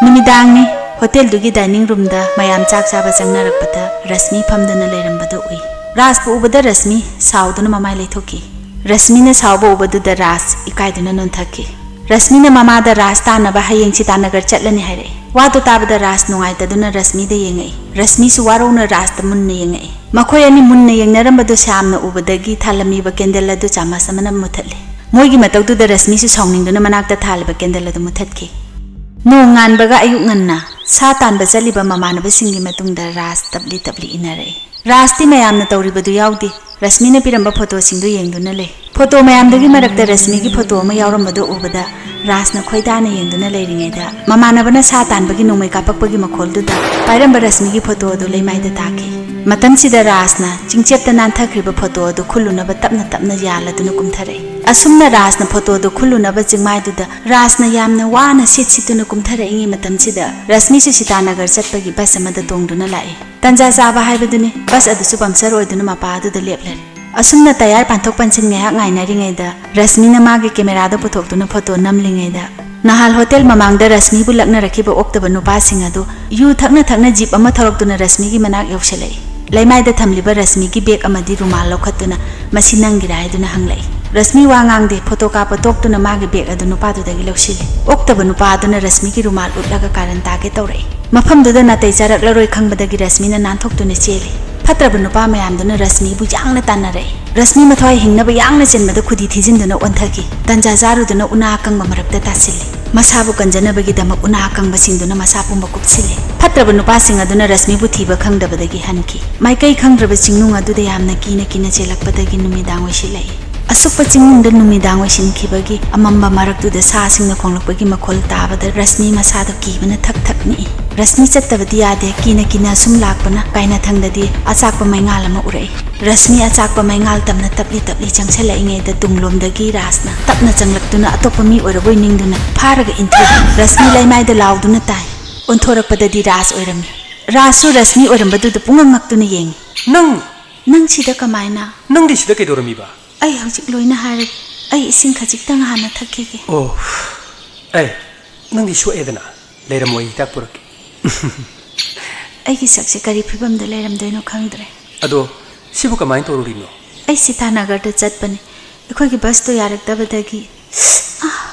ꯅꯨꯃꯤꯗꯥꯡꯅꯤ꯫ ꯍꯣꯇꯦꯜꯗꯨꯒꯤ ꯗꯥꯏꯅꯤꯡ ꯔꯨꯝꯗ ꯃꯌꯥꯝ ꯆꯥꯛ ꯆꯥꯕ ꯆꯪꯅꯔꯛꯄꯗ ꯔꯁꯃꯤ ꯐꯝꯗꯨꯅ ꯂꯩꯔꯝꯕꯗꯨ ꯎꯏ꯫ ꯔꯥꯖꯄꯨ ꯎꯕꯗ ꯔꯁꯃꯤ ꯁꯥꯎꯗꯨꯅ ꯃꯃꯥꯏ ꯂꯩꯊꯣꯛꯈꯤ꯫ ꯔꯁꯃꯤꯅ ꯁꯥꯎꯕ ꯎꯕꯗꯨꯗ ꯔꯥꯖ ꯏꯀꯥꯏꯗꯨꯅ ꯅꯣꯟꯊꯈꯤ꯫ ꯔꯁꯃꯤꯅ ꯃꯃꯥꯗ ꯔꯥꯖ ꯇꯥꯟꯅꯕ ꯍꯌꯦꯡ ꯁꯤꯇꯥꯅꯒꯔ ꯆꯠꯂꯅꯤ ꯍꯥꯏꯔꯛꯏ꯫ ꯋꯥꯗꯨ ꯇꯥꯕꯗ ꯔꯥꯖ ꯅꯨꯡꯉꯥꯏꯇꯗꯨꯅ ꯔꯁꯃꯤꯗ ꯌꯦꯡꯉꯛꯏ꯫ ꯔꯁꯃꯤꯁꯨ ꯋꯥꯔꯧꯅ ꯔꯥꯖꯇ ꯃꯨꯟꯅ ꯌꯦꯡꯉꯛꯏ꯫ ꯃꯈꯣꯏ ꯑꯅꯤ ꯃꯨꯟꯅ ꯌꯦꯡꯅꯔꯝꯕꯗꯨ ꯁ꯭ꯌꯥꯝꯅ ꯎꯕꯗꯒꯤ ꯊꯥꯜꯂꯝꯃꯤꯕ ꯀꯦꯟꯗꯜ ꯑꯗꯨ ꯆꯥꯃꯁ ꯑꯃꯅ ꯃꯨꯊꯠꯂꯤ꯫ ꯃꯣꯏꯒꯤ ꯃꯇꯧꯗꯨꯗ ꯔꯁꯃꯤꯁꯨ ꯁꯥꯎꯅꯤꯡꯗꯨꯅ ꯃꯅꯥꯛꯇ ꯊꯥꯜꯂꯤꯕ ꯀꯦꯟꯗꯜ ꯑꯗꯨ ꯃꯨꯊꯠꯈꯤ꯫ ꯅꯣꯡ ꯉꯥꯟꯕꯒ ꯑꯌꯨꯛ ꯉꯟꯅ ꯁꯥ ꯇꯥꯟꯕ ꯆꯠꯂꯤꯕ ꯃꯃꯥꯟꯅꯕꯁꯤꯡꯒꯤ ꯃꯇꯨꯡꯗ ꯔꯥꯖ ꯇꯞꯂꯤ ꯇꯞꯂꯤ ꯏꯟꯅꯔꯛꯏ꯫ ꯔꯥꯖꯇꯤ ꯃꯌꯥꯝꯅ ꯇꯧꯔꯤꯕꯗꯨ ꯌꯥꯎꯗꯦ꯫ ꯔꯁꯃꯤꯅ ꯄꯤꯔꯝꯕ ꯐꯣꯇꯣꯁꯤꯡꯗꯨ ꯌꯦꯡꯗꯨꯅ ꯂꯩ꯫ ꯐꯣꯇꯣ ꯃꯌꯥꯝꯗꯨꯒꯤ ꯃꯔꯛꯇ ꯔꯁꯃꯤꯒꯤ ꯐꯣꯇꯣ ꯑꯃ ꯌꯥꯎꯔꯝꯕꯗꯨ ꯎꯕꯗ ꯔꯥꯖꯅ ꯈꯣꯏꯗꯥꯅ ꯌꯦꯡꯗꯨꯅ ꯂꯩꯔꯤꯉꯩꯗ ꯃꯃꯥꯟꯅꯕꯅ ꯁꯥ ꯇꯥꯟꯕꯒꯤ ꯅꯣꯡꯃꯩ ꯀꯥꯞꯄꯛꯄꯒꯤ ꯃꯈꯣꯜꯗꯨꯗ ꯄꯥꯏꯔꯝꯕ ꯔꯁꯃꯤꯒꯤ ꯐꯣꯇꯣ ꯑꯗꯨ ꯂꯩꯃꯥꯏꯗ ꯇꯥꯈꯤ꯫ ꯃꯇꯝꯁꯤꯗ ꯔꯥꯖꯅ ꯆꯤꯡꯆꯦꯞꯇ ꯅꯥꯟꯊꯈ꯭ꯔꯤꯕ ꯐꯣꯇꯣ ꯑꯗꯨ ꯈꯨꯜꯂꯨꯅꯕ ꯇꯞꯅ ꯇꯞꯅ ꯌꯥꯜꯂꯗꯨꯅ ꯀꯨꯝꯊꯔꯛꯏ꯫ ꯑꯁꯨꯝꯅ ꯔꯥꯖꯅ ꯐꯣꯇꯣ ꯑꯗꯨ ꯈꯨꯜꯂꯨꯅꯕ ꯆꯤꯡꯃꯥꯏꯗꯨꯗ ꯔꯥꯖꯅ ꯌꯥꯝꯅ ꯋꯥꯅ ꯁꯤꯠ ꯁꯤꯠꯇꯨꯅ ꯀꯨꯝꯊꯔꯛꯏꯉꯩ ꯃꯇꯝꯁꯤꯗ ꯔꯁꯃꯤꯁꯨ ꯁꯤꯇꯥꯅꯒꯔ ꯆꯠꯄꯒꯤ ꯕꯁ ꯑꯃꯗ ꯇꯣꯡꯗꯨꯅ ꯂꯥꯛꯏ꯫ ꯇꯟꯖꯥ ꯆꯥꯕ ꯍꯥꯏꯕꯗꯨꯅꯤ, ꯕꯁ ꯑꯗꯨꯁꯨ ꯄꯝꯆꯔ ꯑꯣꯏꯗꯨꯅ ꯃꯄꯥ ꯑꯗꯨꯗ ꯂꯦꯞꯂꯔꯦ꯫ ꯑꯁꯨꯝꯅ ꯇꯌꯥꯔ ꯄꯥꯟꯊꯣꯛ ꯄꯟꯁꯤꯟ ꯉꯥꯏꯍꯥꯛ ꯉꯥꯏꯅꯔꯤꯉꯩꯗ ꯔꯁꯃꯤꯅ ꯃꯥꯒꯤ ꯀꯦꯃꯦꯔꯥꯗ ꯄꯨꯊꯣꯛꯇꯨꯅ ꯐꯣꯇꯣ ꯅꯝꯂꯤꯉꯩꯗ ꯅꯍꯥꯜ ꯍꯣꯇꯦꯜ ꯃꯃꯥꯡꯗ ꯔꯁꯃꯤꯕꯨ ꯂꯛꯅꯔꯛꯈꯤꯕ ꯑꯣꯛꯇꯕ ꯅꯨꯄꯥꯁꯤꯡ ꯑꯗꯨ ꯌꯨ ꯊꯛꯅ ꯊꯛꯅ ꯖꯤꯞ ꯑꯃ ꯊꯧꯔꯛꯇꯨꯅ ꯔꯁꯃꯤꯒꯤ ꯃꯅꯥꯛ ꯌꯧꯁꯤꯜꯂꯛꯏ꯫ ꯂꯩꯃꯥꯏꯗ ꯊꯝꯂꯤꯕ ꯔꯁꯃꯤꯒꯤ ꯕꯦꯒ ꯑꯃꯗꯤ ꯔꯨꯃꯥꯜ ꯂꯧꯈꯠꯇꯨꯅ, "ꯃꯁꯤ ꯅꯪꯒꯤꯔꯥ?" ꯍꯥꯏꯗꯨꯅ ꯍꯪꯂꯛꯏ꯫ ꯔꯁꯃꯤ ꯋꯥ ꯉꯥꯡꯗꯦ꯫ ꯐꯣꯇꯣ ꯀꯥꯞꯄ ꯇꯣꯛꯇꯨꯅ ꯃꯥꯒꯤ ꯕꯦꯒ ꯑꯗꯨ ꯅꯨꯄꯥꯗꯨꯗꯒꯤ ꯂꯧꯁꯤꯜꯂꯤ꯫ ꯑꯣꯛꯇꯕ ꯅꯨꯄꯥ ꯑꯗꯨꯅ ꯔꯁꯃꯤꯒꯤ ꯔꯨꯃꯥꯜ ꯎꯠꯂꯒ ꯀꯥꯔꯟ ꯇꯥꯒꯦ ꯇꯧꯔꯛꯏ꯫ ꯃꯐꯝꯗꯨꯗ ꯅꯥꯇꯩ ꯆꯥꯔꯛꯂꯔꯣꯏ ꯈꯪꯕꯗꯒꯤ ꯔꯁꯃꯤꯅ ꯅꯥꯟꯊꯣꯛꯇꯨꯅ ꯆꯦꯜꯂꯤ꯫ ꯐꯠꯇ꯭ꯔꯕ ꯅꯨꯄꯥ ꯃꯌꯥꯝꯗꯨꯅ ꯔꯁꯃꯤꯕꯨ ꯌꯥꯡꯅ ꯇꯥꯟꯅꯔꯛꯏ꯫ ꯔꯁꯃꯤ ꯃꯊ꯭ꯋꯥꯏ ꯍꯤꯡꯅꯕ ꯌꯥꯡꯅ ꯆꯦꯟꯕꯗ ꯈꯨꯗꯤ ꯊꯤꯖꯤꯟꯗꯨꯅ ꯑꯣꯟꯊꯈꯤ꯫ ꯇꯟꯖꯥ ꯆꯥꯔꯨꯗꯨꯅ ꯎꯅꯥ ꯑꯀꯪꯕ ꯃꯔꯛꯇ ꯇꯥꯁꯤꯜꯂꯤ꯫ ꯃꯁꯥꯕꯨ ꯀꯟꯖꯅꯕꯒꯤꯗꯃꯛ ꯎꯅꯥ ꯑꯀꯪꯕꯁꯤꯡꯗꯨꯅ ꯃꯁꯥ ꯄꯨꯝꯕ ꯀꯨꯞꯁꯤꯜꯂꯦ꯫ ꯐꯠꯇ꯭ꯔꯕ ꯅꯨꯄꯥꯁꯤꯡ ꯑꯗꯨꯅ ꯔꯁꯃꯤꯕꯨ ꯊꯤꯕ ꯈꯪꯗꯕꯗꯒꯤ ꯍꯟꯈꯤ꯫ ꯃꯥꯏꯀꯩ ꯈꯪꯗ꯭ꯔꯕ ꯆꯤꯡꯅꯨꯡ ꯑꯗꯨꯗ ꯌꯥꯝꯅ ꯀꯤꯅ ꯀꯤꯅ ꯆꯦꯜꯂꯛꯄꯗꯒꯤ ꯅꯨꯃꯤꯗꯥꯡ ꯑꯣꯏꯁꯤꯜꯂꯛꯏ꯫ ꯑꯁꯨꯛꯄ ꯆꯤꯡꯅꯨꯡꯗ ꯅꯨꯃꯤꯗꯥꯡ ꯑꯣꯏꯁꯤꯟꯈꯤꯕꯒꯤ ꯑꯃꯝꯕ ꯃꯔꯛꯇꯨꯗ ꯁꯥꯁꯤꯡꯅ ꯈꯣꯡꯂꯛꯄꯒꯤ ꯃꯈꯣꯜ ꯇꯥꯕꯗ ꯔꯁꯃꯤ ꯃꯁꯥꯗꯣ ꯀꯤꯕꯅ ꯊꯛ ꯊꯛ ꯅꯤꯛꯏ꯫ ꯔꯁꯃꯤ ꯆꯠꯇꯕꯗꯤ ꯌꯥꯗꯦ, ꯀꯤꯅ ꯀꯤꯅ ꯑꯁꯨꯝ ꯂꯥꯛꯄꯅ ꯀꯥꯏꯅꯊꯪꯗꯗꯤ ꯑꯆꯥꯛꯄ ꯃꯩꯉꯥꯜ ꯑꯃ ꯎꯔꯛꯏ꯫ ꯔꯁꯃꯤ ꯑꯆꯥꯛꯄ ꯃꯩꯉꯥꯜ ꯇꯝꯅ ꯇꯞꯂꯤ ꯇꯞꯂꯤ ꯆꯪꯁꯤꯜꯂꯛꯏꯉꯩꯗ ꯇꯨꯡꯂꯣꯝꯗꯒꯤ ꯔꯥꯖꯅ ꯇꯞꯅ ꯆꯪꯂꯛꯇꯨꯅ ꯑꯇꯣꯞꯄ ꯃꯤ ꯑꯣꯏꯔꯕꯣꯏ ꯅꯤꯡꯗꯨꯅ ꯐꯥꯔꯒ ꯏꯟꯊꯨꯔꯤ꯫ ꯔꯁꯃꯤ ꯂꯩꯃꯥꯏꯗ ꯂꯥꯎꯗꯨꯅ ꯇꯥꯏ꯫ ꯑꯣꯟꯊꯣꯔꯛꯄꯗꯗꯤ ꯔꯥꯖ ꯑꯣꯏꯔꯝꯃꯤ꯫ ꯔꯥꯖꯁꯨ ꯔꯁꯃꯤ ꯑꯣꯏꯔꯝꯕꯗꯨꯗ ꯄꯨꯡꯉꯛ ꯉꯛꯇꯨꯅ ꯌꯦꯡꯉꯤ꯫ "ꯅꯪ! ꯅꯪ ꯁꯤꯗ ꯀꯃꯥꯏꯅ?" "ꯅꯪꯗꯤ ꯁꯤꯗ ꯀꯩꯗꯧꯔꯝꯃꯤꯕ?" "ꯑꯩ ꯍꯧꯖꯤꯛ ꯂꯣꯏꯅ ꯍꯥꯏꯔꯒꯦ꯫ ꯑꯩ ꯏꯁꯤꯡ ꯈꯖꯤꯛꯇꯪ ꯍꯥꯟꯅ ꯊꯛꯈꯤꯒꯦ꯫" "ꯑꯣ, ꯑꯩ, ꯅꯪꯗꯤ ꯁꯣꯛꯑꯦꯗꯅ꯫ ꯂꯩꯔꯝꯃꯣ, ꯑꯩ ꯍꯤꯗꯥꯛ ꯄꯨꯔꯛꯀꯦ꯫" ꯑꯩꯒꯤ ꯁꯛꯁꯦ ꯀꯔꯤ ꯐꯤꯕꯝꯗ ꯂꯩꯔꯝꯗꯣꯏꯅꯣ ꯈꯪꯗ꯭ꯔꯦ꯫ "ꯑꯗꯣ, ꯁꯤꯕꯨ ꯀꯃꯥꯏꯅ ꯇꯧꯔꯨꯔꯤꯅꯣ?" "ꯑꯩ ꯁꯤꯇꯥꯅꯒꯔꯗ ꯆꯠꯄꯅꯦ꯫ ꯑꯩꯈꯣꯏꯒꯤ ꯕꯁꯇꯣ ꯌꯥꯔꯛꯇꯕꯗꯒꯤ꯫ ꯑꯥ!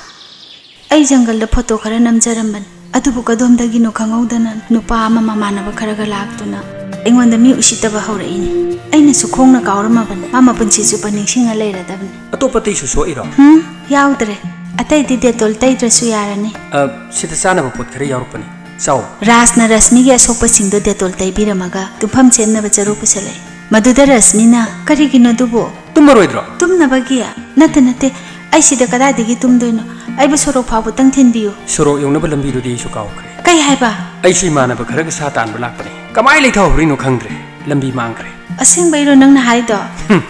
ꯑꯩ ꯖꯪꯒꯜꯗ ꯐꯣꯇꯣ ꯈꯔ ꯅꯝꯖꯔꯝꯕꯅꯤ꯫ ꯑꯗꯨꯕꯨ ꯀꯗꯣꯝꯗꯒꯤꯅꯣ ꯈꯪꯍꯧꯗꯅ ꯅꯨꯄꯥ ꯑꯃ ꯃꯃꯥꯟꯅꯕ ꯈꯔꯒ ꯂꯥꯛꯇꯨꯅ ꯑꯩꯉꯣꯟꯗ ꯃꯤ ꯎꯁꯤꯠꯇꯕ ꯍꯧꯔꯛꯏꯅꯦ꯫ ꯑꯩꯅꯁꯨ ꯈꯣꯡꯅ ꯀꯥꯎꯔꯝꯃꯕꯅꯤ꯫ ꯃꯥ ꯃꯄꯨꯟꯁꯤ ꯆꯨꯞꯄ ꯅꯤꯡꯁꯤꯡꯉ ꯂꯩꯔꯗꯕꯅꯤ꯫" "ꯑꯇꯣꯞꯄ ꯑꯇꯩꯁꯨ ꯁꯣꯛꯏꯔꯣ?" "ꯍꯨꯝ, ꯌꯥꯎꯗ꯭ꯔꯦ꯫ ꯑꯇꯩꯗꯤ ꯗꯦꯇꯣꯜ ꯇꯩꯗ꯭ꯔꯁꯨ ꯌꯥꯔꯅꯤ꯫" "ꯑ, ꯁꯤꯗ ꯆꯥꯅꯕ ꯄꯣꯠ ꯈꯔ ꯌꯥꯎꯔꯛꯄꯅꯤ, ꯆꯥꯎ꯫" ꯔꯥꯖꯅ ꯔꯁꯃꯤꯒꯤ ꯑꯁꯣꯛꯄꯁꯤꯡꯗꯣ ꯗꯦꯇꯣꯜ ꯇꯩꯕꯤꯔꯝꯃꯒ ꯇꯨꯝꯐꯝ ꯁꯦꯝꯅꯕ ꯆꯔꯨ ꯄꯨꯁꯜꯂꯛꯏ꯫ ꯃꯗꯨꯗ ꯔꯁꯃꯤꯅ, "ꯀꯔꯤꯒꯤꯅꯣ ꯑꯗꯨꯕꯨ?" "ꯇꯨꯝꯃꯔꯣꯏꯗ꯭ꯔꯣ?" "ꯇꯨꯝꯅꯕꯒꯤ? ꯅꯠꯇꯦ, ꯅꯠꯇꯦ, ꯑꯩ ꯁꯤꯗ ꯀꯗꯥꯏꯗꯒꯤ ꯇꯨꯝꯗꯣꯏꯅꯣ? ꯑꯩꯕꯨ ꯁꯣꯔꯣꯛ ꯐꯥꯎꯕꯇꯪ ꯊꯤꯟꯕꯤꯌꯨ꯫" "ꯁꯣꯔꯣꯛ ꯌꯧꯅꯕ ꯂꯝꯕꯤꯗꯨꯗꯤ ꯑꯩꯁꯨ ꯀꯥꯎꯈ꯭ꯔꯦ꯫" "ꯀꯩ ꯍꯥꯏꯕ?" "ꯑꯩꯁꯨ ꯏꯃꯥꯟꯅꯕ ꯈꯔꯒ ꯁꯥ ꯇꯥꯟꯕ ꯂꯥꯛꯄꯅꯦ, ꯀꯃꯥꯏ ꯂꯩꯊꯍꯧꯔꯤꯅꯣ ꯈꯪꯗ꯭ꯔꯦ, ꯂꯝꯕꯤ ꯃꯥꯡꯈ꯭ꯔꯦ꯫" "ꯑꯁꯦꯡꯕꯩꯔꯣ ꯅꯪꯅ ꯍꯥꯏꯗꯣ?" "ꯍꯨꯝ,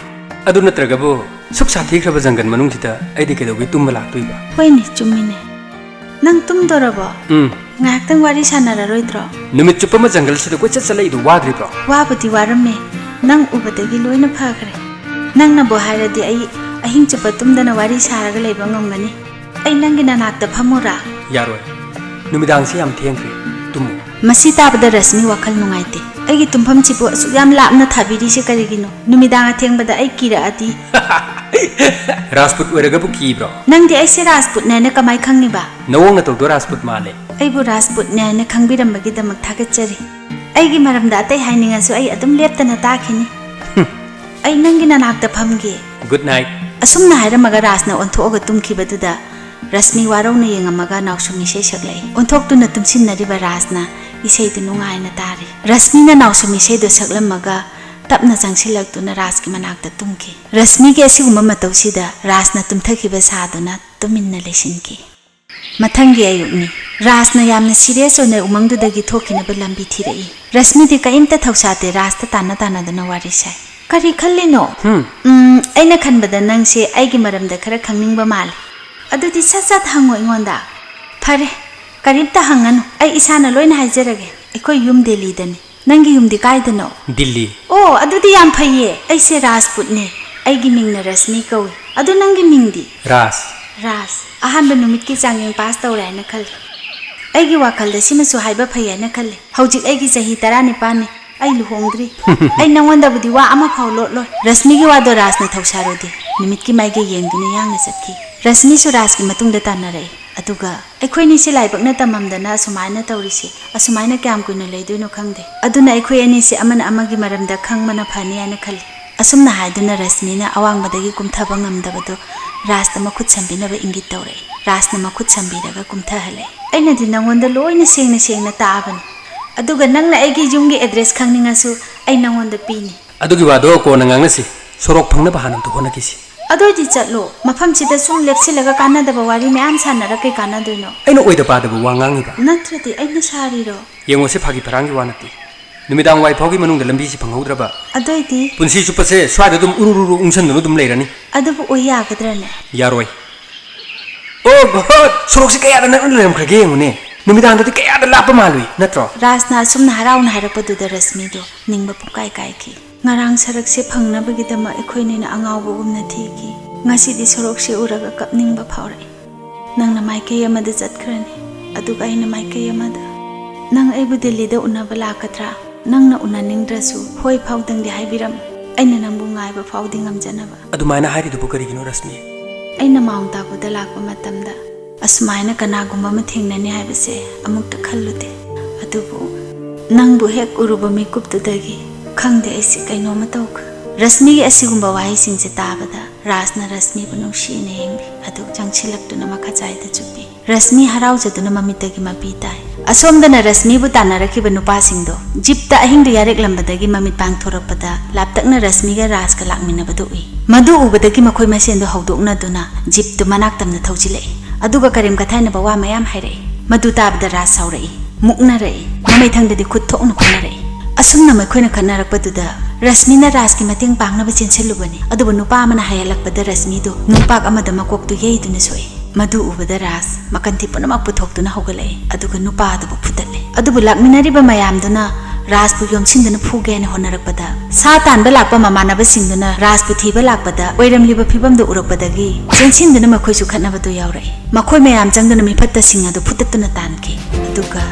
ꯑꯗꯨ ꯅꯠꯇ꯭ꯔꯒꯕꯨ ꯁꯨꯛ ꯁꯥꯊꯤꯈ꯭ꯔꯕ ꯖꯪꯒꯜ ꯃꯅꯨꯡꯁꯤꯗ ꯑꯩꯗꯤ ꯀꯩꯗꯧꯕꯩ ꯇꯨꯝꯕ ꯂꯥꯛꯇꯣꯏꯕ?" "ꯍꯣꯏꯅꯦ, ꯆꯨꯝꯃꯤꯅꯦ꯫ ꯅꯪ ꯇꯨꯝꯗꯣꯔꯕꯣ? ꯎꯝ꯫ ꯉꯥꯏꯍꯥꯛꯇꯪ ꯋꯥꯔꯤ ꯁꯥꯟꯅꯔꯔꯣꯏꯗ꯭ꯔꯣ?" "ꯅꯨꯃꯤꯠ ꯆꯨꯞꯄ ꯑꯃ ꯖꯪꯒꯜꯁꯤꯗ ꯀꯣꯏꯆꯠ ꯆꯠꯂꯛꯏꯗꯣ ꯋꯥꯗ꯭ꯔꯤꯕ꯭ꯔꯣ?" "ꯋꯥꯕꯨꯗꯤ ꯋꯥꯔꯝꯃꯦ꯫ ꯅꯪ ꯎꯕꯗꯒꯤ ꯂꯣꯏꯅ ꯐꯈ꯭ꯔꯦ꯫ ꯅꯪꯅꯕꯨ ꯍꯥꯏꯔꯗꯤ ꯑꯩ ꯑꯍꯤꯡ ꯆꯨꯞꯄ ꯇꯨꯝꯗꯅ ꯋꯥꯔꯤ ꯁꯥꯔꯒ ꯂꯩꯕ ꯉꯝꯒꯅꯤ꯫ ꯑꯩ ꯅꯪꯒꯤ ꯅꯅꯥꯛꯇ ꯐꯝꯃꯨꯔꯥ?" "ꯌꯥꯔꯣꯏ꯫ ꯅꯨꯃꯤꯗꯥꯡꯁꯤ ꯌꯥꯝ ꯊꯦꯡꯈ꯭ꯔꯦ꯫ ꯇꯨꯝꯃꯨ꯫" ꯃꯁꯤ ꯇꯥꯕꯗ ꯔꯁꯃꯤ ꯋꯥꯈꯜ ꯅꯨꯡꯉꯥꯏꯇꯦ꯫ "ꯑꯩꯒꯤ ꯇꯨꯝꯐꯝꯁꯤꯕꯨ ꯑꯁꯨꯛ ꯌꯥꯝ ꯂꯥꯞꯅ ꯊꯥꯕꯤꯔꯤꯁꯤ ꯀꯔꯤꯒꯤꯅꯣ? ꯅꯨꯃꯤꯗꯥꯡ ꯑꯊꯦꯡꯕꯗ ꯑꯩ ꯀꯤꯔꯛꯑꯗꯤ?" "ꯔꯥꯖꯄꯨꯠ ꯑꯣꯏꯔꯒꯕꯨ ꯀꯤꯕ꯭ꯔꯣ?" "ꯅꯪꯗꯤ ꯑꯩꯁꯦ ꯔꯥꯖꯄꯨꯠꯅꯦꯅ ꯀꯃꯥꯏ ꯈꯪꯉꯤꯕ?" "ꯅꯋꯣꯡ ꯅꯇꯧꯗꯣ ꯔꯥꯖꯄꯨꯠ ꯃꯥꯜꯂꯦ꯫" "ꯑꯩꯕꯨ ꯔꯥꯖꯄꯨꯠꯅꯦꯅ ꯈꯪꯕꯤꯔꯝꯕꯒꯤꯗꯃꯛ ꯊꯥꯒꯠꯆꯔꯤ꯫ ꯑꯩꯒꯤ ꯃꯔꯝꯗ ꯑꯇꯩ ꯍꯥꯏꯅꯤꯡꯉꯁꯨ ꯑꯩ ꯑꯗꯨꯝ ꯂꯦꯞꯇꯅ ꯇꯥꯈꯤꯅꯤ꯫ ꯑꯩ ꯅꯪꯒꯤ ꯅꯅꯥꯛꯇ ꯐꯝꯒꯦ꯫" "Good night꯫" ꯑꯁꯨꯝꯅ ꯍꯥꯏꯔꯝꯃꯒ ꯔꯥꯖꯅ ꯑꯣꯟꯊꯣꯛꯑꯒ ꯇꯨꯝꯈꯤꯕꯗꯨꯗ ꯔꯁꯃꯤ ꯋꯥꯔꯧꯅ ꯌꯦꯡꯉꯝꯃꯒ ꯅꯥꯎꯁꯨꯝ ꯏꯁꯩ ꯁꯛꯂꯛꯏ꯫ ꯑꯣꯟꯊꯣꯛꯇꯨꯅ ꯇꯨꯝꯁꯤꯟꯅꯔꯤꯕ ꯔꯥꯖꯅ ꯏꯁꯩꯗꯨ ꯅꯨꯡꯉꯥꯏꯅ ꯇꯥꯔꯤ꯫ ꯔꯁꯃꯤꯅ ꯅꯥꯎꯁꯨꯝ ꯏꯁꯩꯗꯨ ꯁꯛꯂꯝꯃꯒ ꯇꯞꯅ ꯆꯪꯁꯤꯜꯂꯛꯇꯨꯅ ꯔꯥꯖꯀꯤ ꯃꯅꯥꯛꯇ ꯇꯨꯝꯈꯤ꯫ ꯔꯁꯃꯤꯒꯤ ꯑꯁꯤꯒꯨꯝꯕ ꯃꯇꯧꯁꯤꯗ ꯔꯥꯖꯅ ꯇꯨꯝꯊꯈꯤꯕ ꯁꯥꯗꯨꯅ ꯇꯨꯃꯤꯟꯅ ꯂꯩꯁꯤꯟꯈꯤ꯫ ꯃꯊꯪꯒꯤ ꯑꯌꯨꯛꯅꯤ꯫ ꯔꯥꯖꯅ ꯌꯥꯝꯅ ꯁꯤꯔꯤꯌꯁ ꯑꯣꯏꯅ ꯎꯃꯪꯗꯨꯗꯒꯤ ꯊꯣꯛꯈꯤꯅꯕ ꯂꯝꯕꯤ ꯊꯤꯔꯛꯏ꯫ ꯔꯁꯃꯤꯗꯤ ꯀꯔꯤꯝꯇ ꯊꯧꯁꯥꯗꯦ, ꯔꯥꯖꯇ ꯇꯥꯟꯅ ꯇꯥꯟꯅꯗꯨꯅ ꯋꯥꯔꯤ ꯁꯥꯏ꯫ "ꯀꯔꯤ ꯈꯜꯂꯤꯅꯣ?" "ꯎꯝ, ꯑꯩꯅ ꯈꯟꯕꯗ ꯅꯪꯁꯦ ꯑꯩꯒꯤ ꯃꯔꯝꯗ ꯈꯔ ꯈꯪꯅꯤꯡꯕ ꯃꯥꯜꯂꯤ꯫ ꯑꯗꯨꯗꯤ ꯁꯠ ꯁꯠ ꯍꯪꯉꯣ ꯑꯩꯉꯣꯟꯗ꯫" "ꯐꯔꯦ, ꯀꯔꯤꯝꯇ ꯍꯪꯉꯅꯨ, ꯑꯩ ꯏꯁꯥꯅ ꯂꯣꯏꯅ ꯍꯥꯏꯖꯔꯒꯦ꯫ ꯑꯩꯈꯣꯏ ꯌꯨꯝ ꯗꯦꯜꯂꯤꯗꯅꯤ꯫ ꯅꯪꯒꯤ ꯌꯨꯝꯗꯤ ꯀꯥꯏꯗꯅꯣ?" "ꯗꯤꯜꯂꯤ꯫" "ꯑꯣ, ꯑꯗꯨꯗꯤ ꯌꯥꯝ ꯐꯩꯌꯦ꯫ ꯑꯩꯁꯦ ꯔꯥꯖꯄꯨꯠꯅꯦ꯫ ꯑꯩꯒꯤ ꯃꯤꯡꯅ ꯔꯁꯃꯤ ꯀꯧꯏ꯫ ꯑꯗꯨ ꯅꯪꯒꯤ ꯃꯤꯡꯗꯤ?" "ꯔꯥꯖ꯫" "ꯔꯥꯖ, ꯑꯍꯥꯟꯕ ꯅꯨꯃꯤꯠꯀꯤ ꯆꯥꯡꯌꯦꯡ ꯄꯥꯁ ꯇꯧꯔꯦ ꯍꯥꯏꯅ ꯈꯜꯂꯤ꯫ ꯑꯩꯒꯤ ꯋꯥꯈꯜꯗ ꯁꯤꯃꯁꯨ ꯍꯥꯏꯕ ꯐꯩ ꯍꯥꯏꯅ ꯈꯜꯂꯤ꯫ ꯍꯧꯖꯤꯛ ꯑꯩꯒꯤ ꯆꯍꯤ ꯇꯔꯥꯅꯤꯄꯥꯟꯅꯤ꯫ ꯑꯩ ꯂꯨꯍꯣꯡꯗ꯭ꯔꯤ꯫ ꯑꯩ ꯅꯉꯣꯟꯗꯕꯨꯗꯤ ꯋꯥ ꯑꯃꯐꯥꯎ ꯂꯣꯠꯂꯣꯏ꯫" ꯔꯁꯃꯤꯒꯤ ꯋꯥꯗꯣ ꯔꯥꯖꯅ ꯊꯧꯁꯥꯔꯨꯗꯦ꯫ ꯅꯨꯃꯤꯠꯀꯤ ꯃꯥꯏꯀꯩ ꯌꯦꯡꯗꯨꯅ ꯌꯥꯡꯅ ꯆꯠꯈꯤ꯫ ꯔꯁꯃꯤꯁꯨ ꯔꯥꯖꯀꯤ ꯃꯇꯨꯡꯗ ꯇꯥꯟꯅꯔꯛꯏ꯫ ꯑꯗꯨꯒ, "ꯑꯩꯈꯣꯏꯅꯤꯁꯦ ꯂꯥꯏꯕꯛꯅ ꯇꯝꯃꯝꯗꯅ ꯑꯁꯨꯃꯥꯏꯅ ꯇꯧꯔꯤꯁꯦ꯫ ꯑꯁꯨꯃꯥꯏꯅ ꯀꯌꯥꯝ ꯀꯨꯏꯅ ꯂꯩꯗꯣꯏꯅꯣ ꯈꯪꯗꯦ꯫ ꯑꯗꯨꯅ ꯑꯩꯈꯣꯏ ꯑꯅꯤꯁꯦ ꯑꯃꯅ ꯑꯃꯒꯤ ꯃꯔꯝꯗ ꯈꯪꯕꯅ ꯐꯅꯤ ꯍꯥꯏꯅ ꯈꯜꯂꯤ꯫" ꯑꯁꯨꯝꯅ ꯍꯥꯏꯗꯨꯅ ꯔꯁꯃꯤꯅ ꯑꯋꯥꯡꯕꯗꯒꯤ ꯀꯨꯝꯊꯕ ꯉꯝꯗꯕꯗꯨ ꯔꯥꯖꯇ ꯃꯈꯨꯠ ꯁꯝꯕꯤꯅꯕ ꯏꯪꯒꯤꯠ ꯇꯧꯔꯛꯏ꯫ ꯔꯥꯖꯅ ꯃꯈꯨꯠ ꯁꯝꯕꯤꯔꯒ ꯀꯨꯝꯊꯍꯜꯂꯛꯏ꯫ "ꯑꯩꯅꯗꯤ ꯅꯉꯣꯟꯗ ꯂꯣꯏꯅ ꯁꯦꯡꯅ ꯁꯦꯡꯅ ꯇꯥꯛꯑꯕꯅꯤ꯫ ꯑꯗꯨꯒ ꯅꯪꯅ ꯑꯩꯒꯤ ꯌꯨꯝꯒꯤ ꯑꯦꯗ꯭ꯔꯦꯁ ꯈꯪꯅꯤꯡꯉꯁꯨ ꯑꯩ ꯅꯉꯣꯟꯗ ꯄꯤꯅꯤ꯫" "ꯑꯗꯨꯒꯤ ꯋꯥꯗꯣ ꯀꯣꯟꯅ ꯉꯥꯡꯅꯁꯤ꯫ ꯁꯣꯔꯣꯛ ꯐꯪꯅꯕ ꯍꯥꯟꯅ ꯑꯝꯇ ꯍꯣꯠꯅꯈꯤꯁꯤ꯫" "ꯑꯗꯨ ꯑꯣꯏꯗꯤ ꯆꯠꯂꯣ꯫ ꯃꯐꯝꯁꯤꯗ ꯁꯨꯝ ꯂꯦꯞꯁꯤꯜꯂꯒ ꯀꯥꯟꯅꯗꯕ ꯋꯥꯔꯤ ꯃꯌꯥꯝ ꯁꯥꯟꯅꯔ ꯀꯩ ꯀꯥꯟꯅꯗꯣꯏꯅꯣ?" "ꯑꯩꯅ ꯑꯣꯏꯗ ꯄꯥꯗꯕ ꯋꯥ ꯉꯥꯡꯉꯤꯕ?" "ꯅꯠꯇ꯭ꯔꯗꯤ ꯑꯩꯅ ꯁꯥꯔꯤꯔꯣ?" "ꯌꯦꯡꯉꯣꯁꯦ, ꯐꯥꯒꯤ ꯐꯔꯥꯡꯒꯤ ꯋꯥ ꯅꯠꯇꯦ꯫ ꯅꯨꯃꯤꯗꯥꯡ ꯋꯥꯏ ꯐꯥꯎꯒꯤ ꯃꯅꯨꯡꯗ ꯂꯝꯕꯤꯁꯤ ꯐꯪꯍꯧꯗ꯭ꯔꯕ?" "ꯑꯗꯨ ꯑꯣꯏꯗꯤ?" "ꯄꯨꯟꯁꯤ ꯆꯨꯞꯄꯁꯦ ꯁ꯭ꯋꯥꯏꯗ ꯑꯗꯨꯝ ꯎꯔꯨ ꯔꯨ ꯔꯨ ꯎꯪꯁꯟꯗꯨꯅ ꯑꯗꯨꯝ ꯂꯩꯔꯅꯤ꯫" "ꯑꯗꯨꯕꯨ ꯑꯣꯏ ꯌꯥꯒꯗ꯭ꯔꯅꯦ?" "ꯌꯥꯔꯣꯏ꯫" "ꯑꯣ ꯒꯣꯗ! ꯁꯣꯔꯣꯛꯁꯤ ꯀꯌꯥꯗ ꯅꯛꯅ ꯂꯩꯔꯝꯈ꯭ꯔꯒꯦ ꯌꯦꯡꯉꯨꯅꯦ꯫ ꯅꯨꯃꯤꯗꯥꯡꯗꯗꯤ ꯀꯌꯥꯗ ꯂꯥꯞꯄ ꯃꯥꯜꯂꯨꯏ, ꯅꯠꯇ꯭ꯔꯣ?" ꯔꯥꯖꯅ ꯑꯁꯨꯝꯅ ꯍꯔꯥꯎꯅ ꯍꯥꯏꯔꯛꯄꯗꯨꯗ ꯔꯁꯃꯤꯗꯣ ꯅꯤꯡꯕ ꯄꯨꯡꯀꯥꯏ ꯀꯥꯏꯈꯤ꯫ "ꯉꯔꯥꯡ ꯁꯔꯛꯁꯦ ꯐꯪꯅꯕꯒꯤꯗꯃꯛ ꯑꯩꯈꯣꯏꯅꯤꯅ ꯑꯉꯥꯎꯕꯒꯨꯝꯅ ꯊꯤꯈꯤ꯫ ꯉꯁꯤꯗꯤ ꯁꯣꯔꯣꯛꯁꯦ ꯎꯔꯒ ꯀꯞꯅꯤꯡꯕ ꯐꯥꯎꯔꯛꯏ꯫ ꯅꯪꯅ ꯃꯥꯏꯀꯩ ꯑꯃꯗ ꯆꯠꯈ꯭ꯔꯅꯤ, ꯑꯗꯨꯒ ꯑꯩꯅ ꯃꯥꯏꯀꯩ ꯑꯃꯗ꯫ ꯅꯪ ꯑꯩꯕꯨ ꯗꯤꯜꯂꯤꯗ ꯎꯅꯕ ꯂꯥꯛꯀꯗ꯭ꯔꯥ? ꯅꯪꯅ ꯎꯅꯅꯤꯡꯗ꯭ꯔꯁꯨ ꯍꯣꯏ ꯐꯥꯎꯗꯪꯗꯤ ꯍꯥꯏꯕꯤꯔꯝꯃꯨ꯫ ꯑꯩꯅ ꯅꯪꯕꯨ ꯉꯥꯏꯕ ꯐꯥꯎꯗꯤ ꯉꯝꯖꯅꯕ꯫" "ꯑꯗꯨꯃꯥꯏꯅ ꯍꯥꯏꯔꯤꯗꯨꯕꯨ ꯀꯔꯤꯒꯤꯅꯣ, ꯔꯁꯃꯤ?" "ꯑꯩꯅ ꯃꯥꯎꯟꯠ ꯑꯥꯕꯨꯗ ꯂꯥꯛꯄ ꯃꯇꯝꯗ ꯑꯁꯨꯃꯥꯏꯅ ꯀꯅꯥꯒꯨꯝꯕ ꯑꯃ ꯊꯦꯡꯅꯅꯤ ꯍꯥꯏꯕꯁꯦ ꯑꯃꯨꯛꯇ ꯈꯜꯂꯨꯗꯦ꯫ ꯑꯗꯨꯕꯨ ꯅꯪꯕꯨ ꯍꯦꯛ ꯎꯔꯨꯕ ꯃꯤꯀꯨꯞꯇꯨꯗꯒꯤ, ꯈꯪꯗꯦ, ꯑꯩꯁꯦ ꯀꯩꯅꯣꯝꯃ ꯇꯧꯈ꯭ꯔꯦ꯫" ꯔꯁꯃꯤꯒꯤ ꯑꯁꯤꯒꯨꯝꯕ ꯋꯥꯍꯩꯁꯤꯡꯁꯦ ꯇꯥꯕꯗ ꯔꯥꯖꯅ ꯔꯁꯃꯤꯕꯨ ꯅꯨꯡꯁꯤꯅ ꯌꯦꯡꯕꯤ꯫ ꯑꯗꯨ ꯆꯪꯁꯤꯜꯂꯛꯇꯨꯅ ꯃꯈꯥ ꯆꯥꯏꯗ ꯆꯨꯞꯄꯤ꯫ ꯔꯁꯃꯤ ꯍꯔꯥꯎꯖꯗꯨꯅ ꯃꯃꯤꯠꯇꯒꯤ ꯃꯄꯤ ꯇꯥꯏ꯫ ꯑꯁꯣꯝꯗꯅ ꯔꯁꯃꯤꯕꯨ ꯇꯥꯟꯅꯔꯛꯈꯤꯕ ꯅꯨꯄꯥꯁꯤꯡꯗꯣ ꯖꯤꯞꯇ ꯑꯍꯤꯡꯗꯨ ꯌꯥꯔꯦꯛꯂꯝꯕꯗꯒꯤ ꯃꯃꯤꯠ ꯄꯥꯡꯊꯣꯔꯛꯄꯗ ꯂꯥꯞꯇꯛꯅ ꯔꯁꯃꯤꯒ ꯔꯥꯖꯀ ꯂꯥꯛꯃꯤꯟꯅꯕꯗꯨ ꯎꯏ꯫ ꯃꯗꯨ ꯎꯕꯗꯒꯤ ꯃꯈꯣꯏ ꯃꯁꯦꯟꯗꯨ ꯍꯧꯗꯣꯛꯅꯗꯨꯅ ꯖꯤꯞꯇꯨ ꯃꯅꯥꯛ ꯇꯝꯅ ꯊꯧꯖꯤꯜꯂꯛꯏ꯫ ꯑꯗꯨꯒ ꯀꯔꯦꯝ ꯀꯊꯥꯏꯅꯕ ꯋꯥ ꯃꯌꯥꯝ ꯍꯥꯏꯔꯛꯏ꯫ ꯃꯗꯨ ꯇꯥꯕꯗ ꯔꯥꯖ ꯁꯥꯎꯔꯛꯏ, ꯃꯨꯛꯅꯔꯛꯏ, ꯃꯃꯩꯊꯪꯗꯗꯤ ꯈꯨꯠ ꯊꯣꯛꯅ ꯈꯨꯅꯔꯛꯏ꯫ ꯑꯁꯨꯝꯅ ꯃꯈꯣꯏꯅ ꯈꯠꯅꯔꯛꯄꯗꯨꯗ ꯔꯁꯃꯤꯅ ꯔꯥꯖꯀꯤ ꯃꯇꯦꯡ ꯄꯥꯡꯅꯕ ꯆꯦꯟꯁꯤꯜꯂꯨꯕꯅꯤ꯫ ꯑꯗꯨꯕꯨ ꯅꯨꯄꯥ ꯑꯃꯅ ꯍꯥꯏꯍꯜꯂꯛꯄꯗ ꯔꯁꯃꯤꯗꯨ ꯅꯨꯡꯄꯥꯛ ꯑꯃꯗ ꯃꯀꯣꯛꯇꯨ ꯌꯩꯗꯨꯅ ꯁꯣꯛꯏ꯫ ꯃꯗꯨ ꯎꯕꯗ ꯔꯥꯖ ꯃꯀꯟꯊꯤ ꯄꯨꯝꯅꯃꯛ ꯄꯨꯊꯣꯛꯇꯨꯅ ꯍꯧꯒꯠꯂꯛꯏ, ꯑꯗꯨꯒ ꯅꯨꯄꯥ ꯑꯗꯨꯕꯨ ꯐꯨꯗꯠꯂꯤ꯫ ꯑꯗꯨꯕꯨ ꯂꯥꯛꯃꯤꯟꯅꯔꯤꯕ ꯃꯌꯥꯝꯗꯨꯅ ꯔꯥꯖꯄꯨ ꯌꯣꯝꯁꯤꯟꯗꯨꯅ ꯐꯨꯒꯦ ꯍꯥꯏꯅ ꯍꯣꯠꯅꯔꯛꯄꯗ ꯁꯥ ꯇꯥꯟꯕ ꯂꯥꯛꯄ ꯃꯃꯥꯟꯅꯕꯁꯤꯡꯗꯨꯅ ꯔꯥꯖꯄꯨ ꯊꯤꯕ ꯂꯥꯛꯄꯗ ꯑꯣꯏꯔꯝꯂꯤꯕ ꯐꯤꯕꯝꯗꯨ ꯎꯔꯛꯄꯗꯒꯤ ꯆꯦꯟꯁꯤꯟꯗꯨꯅ ꯃꯈꯣꯏꯁꯨ ꯈꯠꯅꯕꯗꯨ ꯌꯥꯎꯔꯛꯏ꯫ ꯃꯈꯣꯏ ꯃꯌꯥꯝ ꯆꯪꯗꯨꯅ ꯃꯤꯐꯠꯇꯁꯤꯡ ꯑꯗꯨ ꯐꯨꯗꯠꯇꯨꯅ ꯇꯥꯟꯈꯤ꯫ ꯑꯗꯨꯒ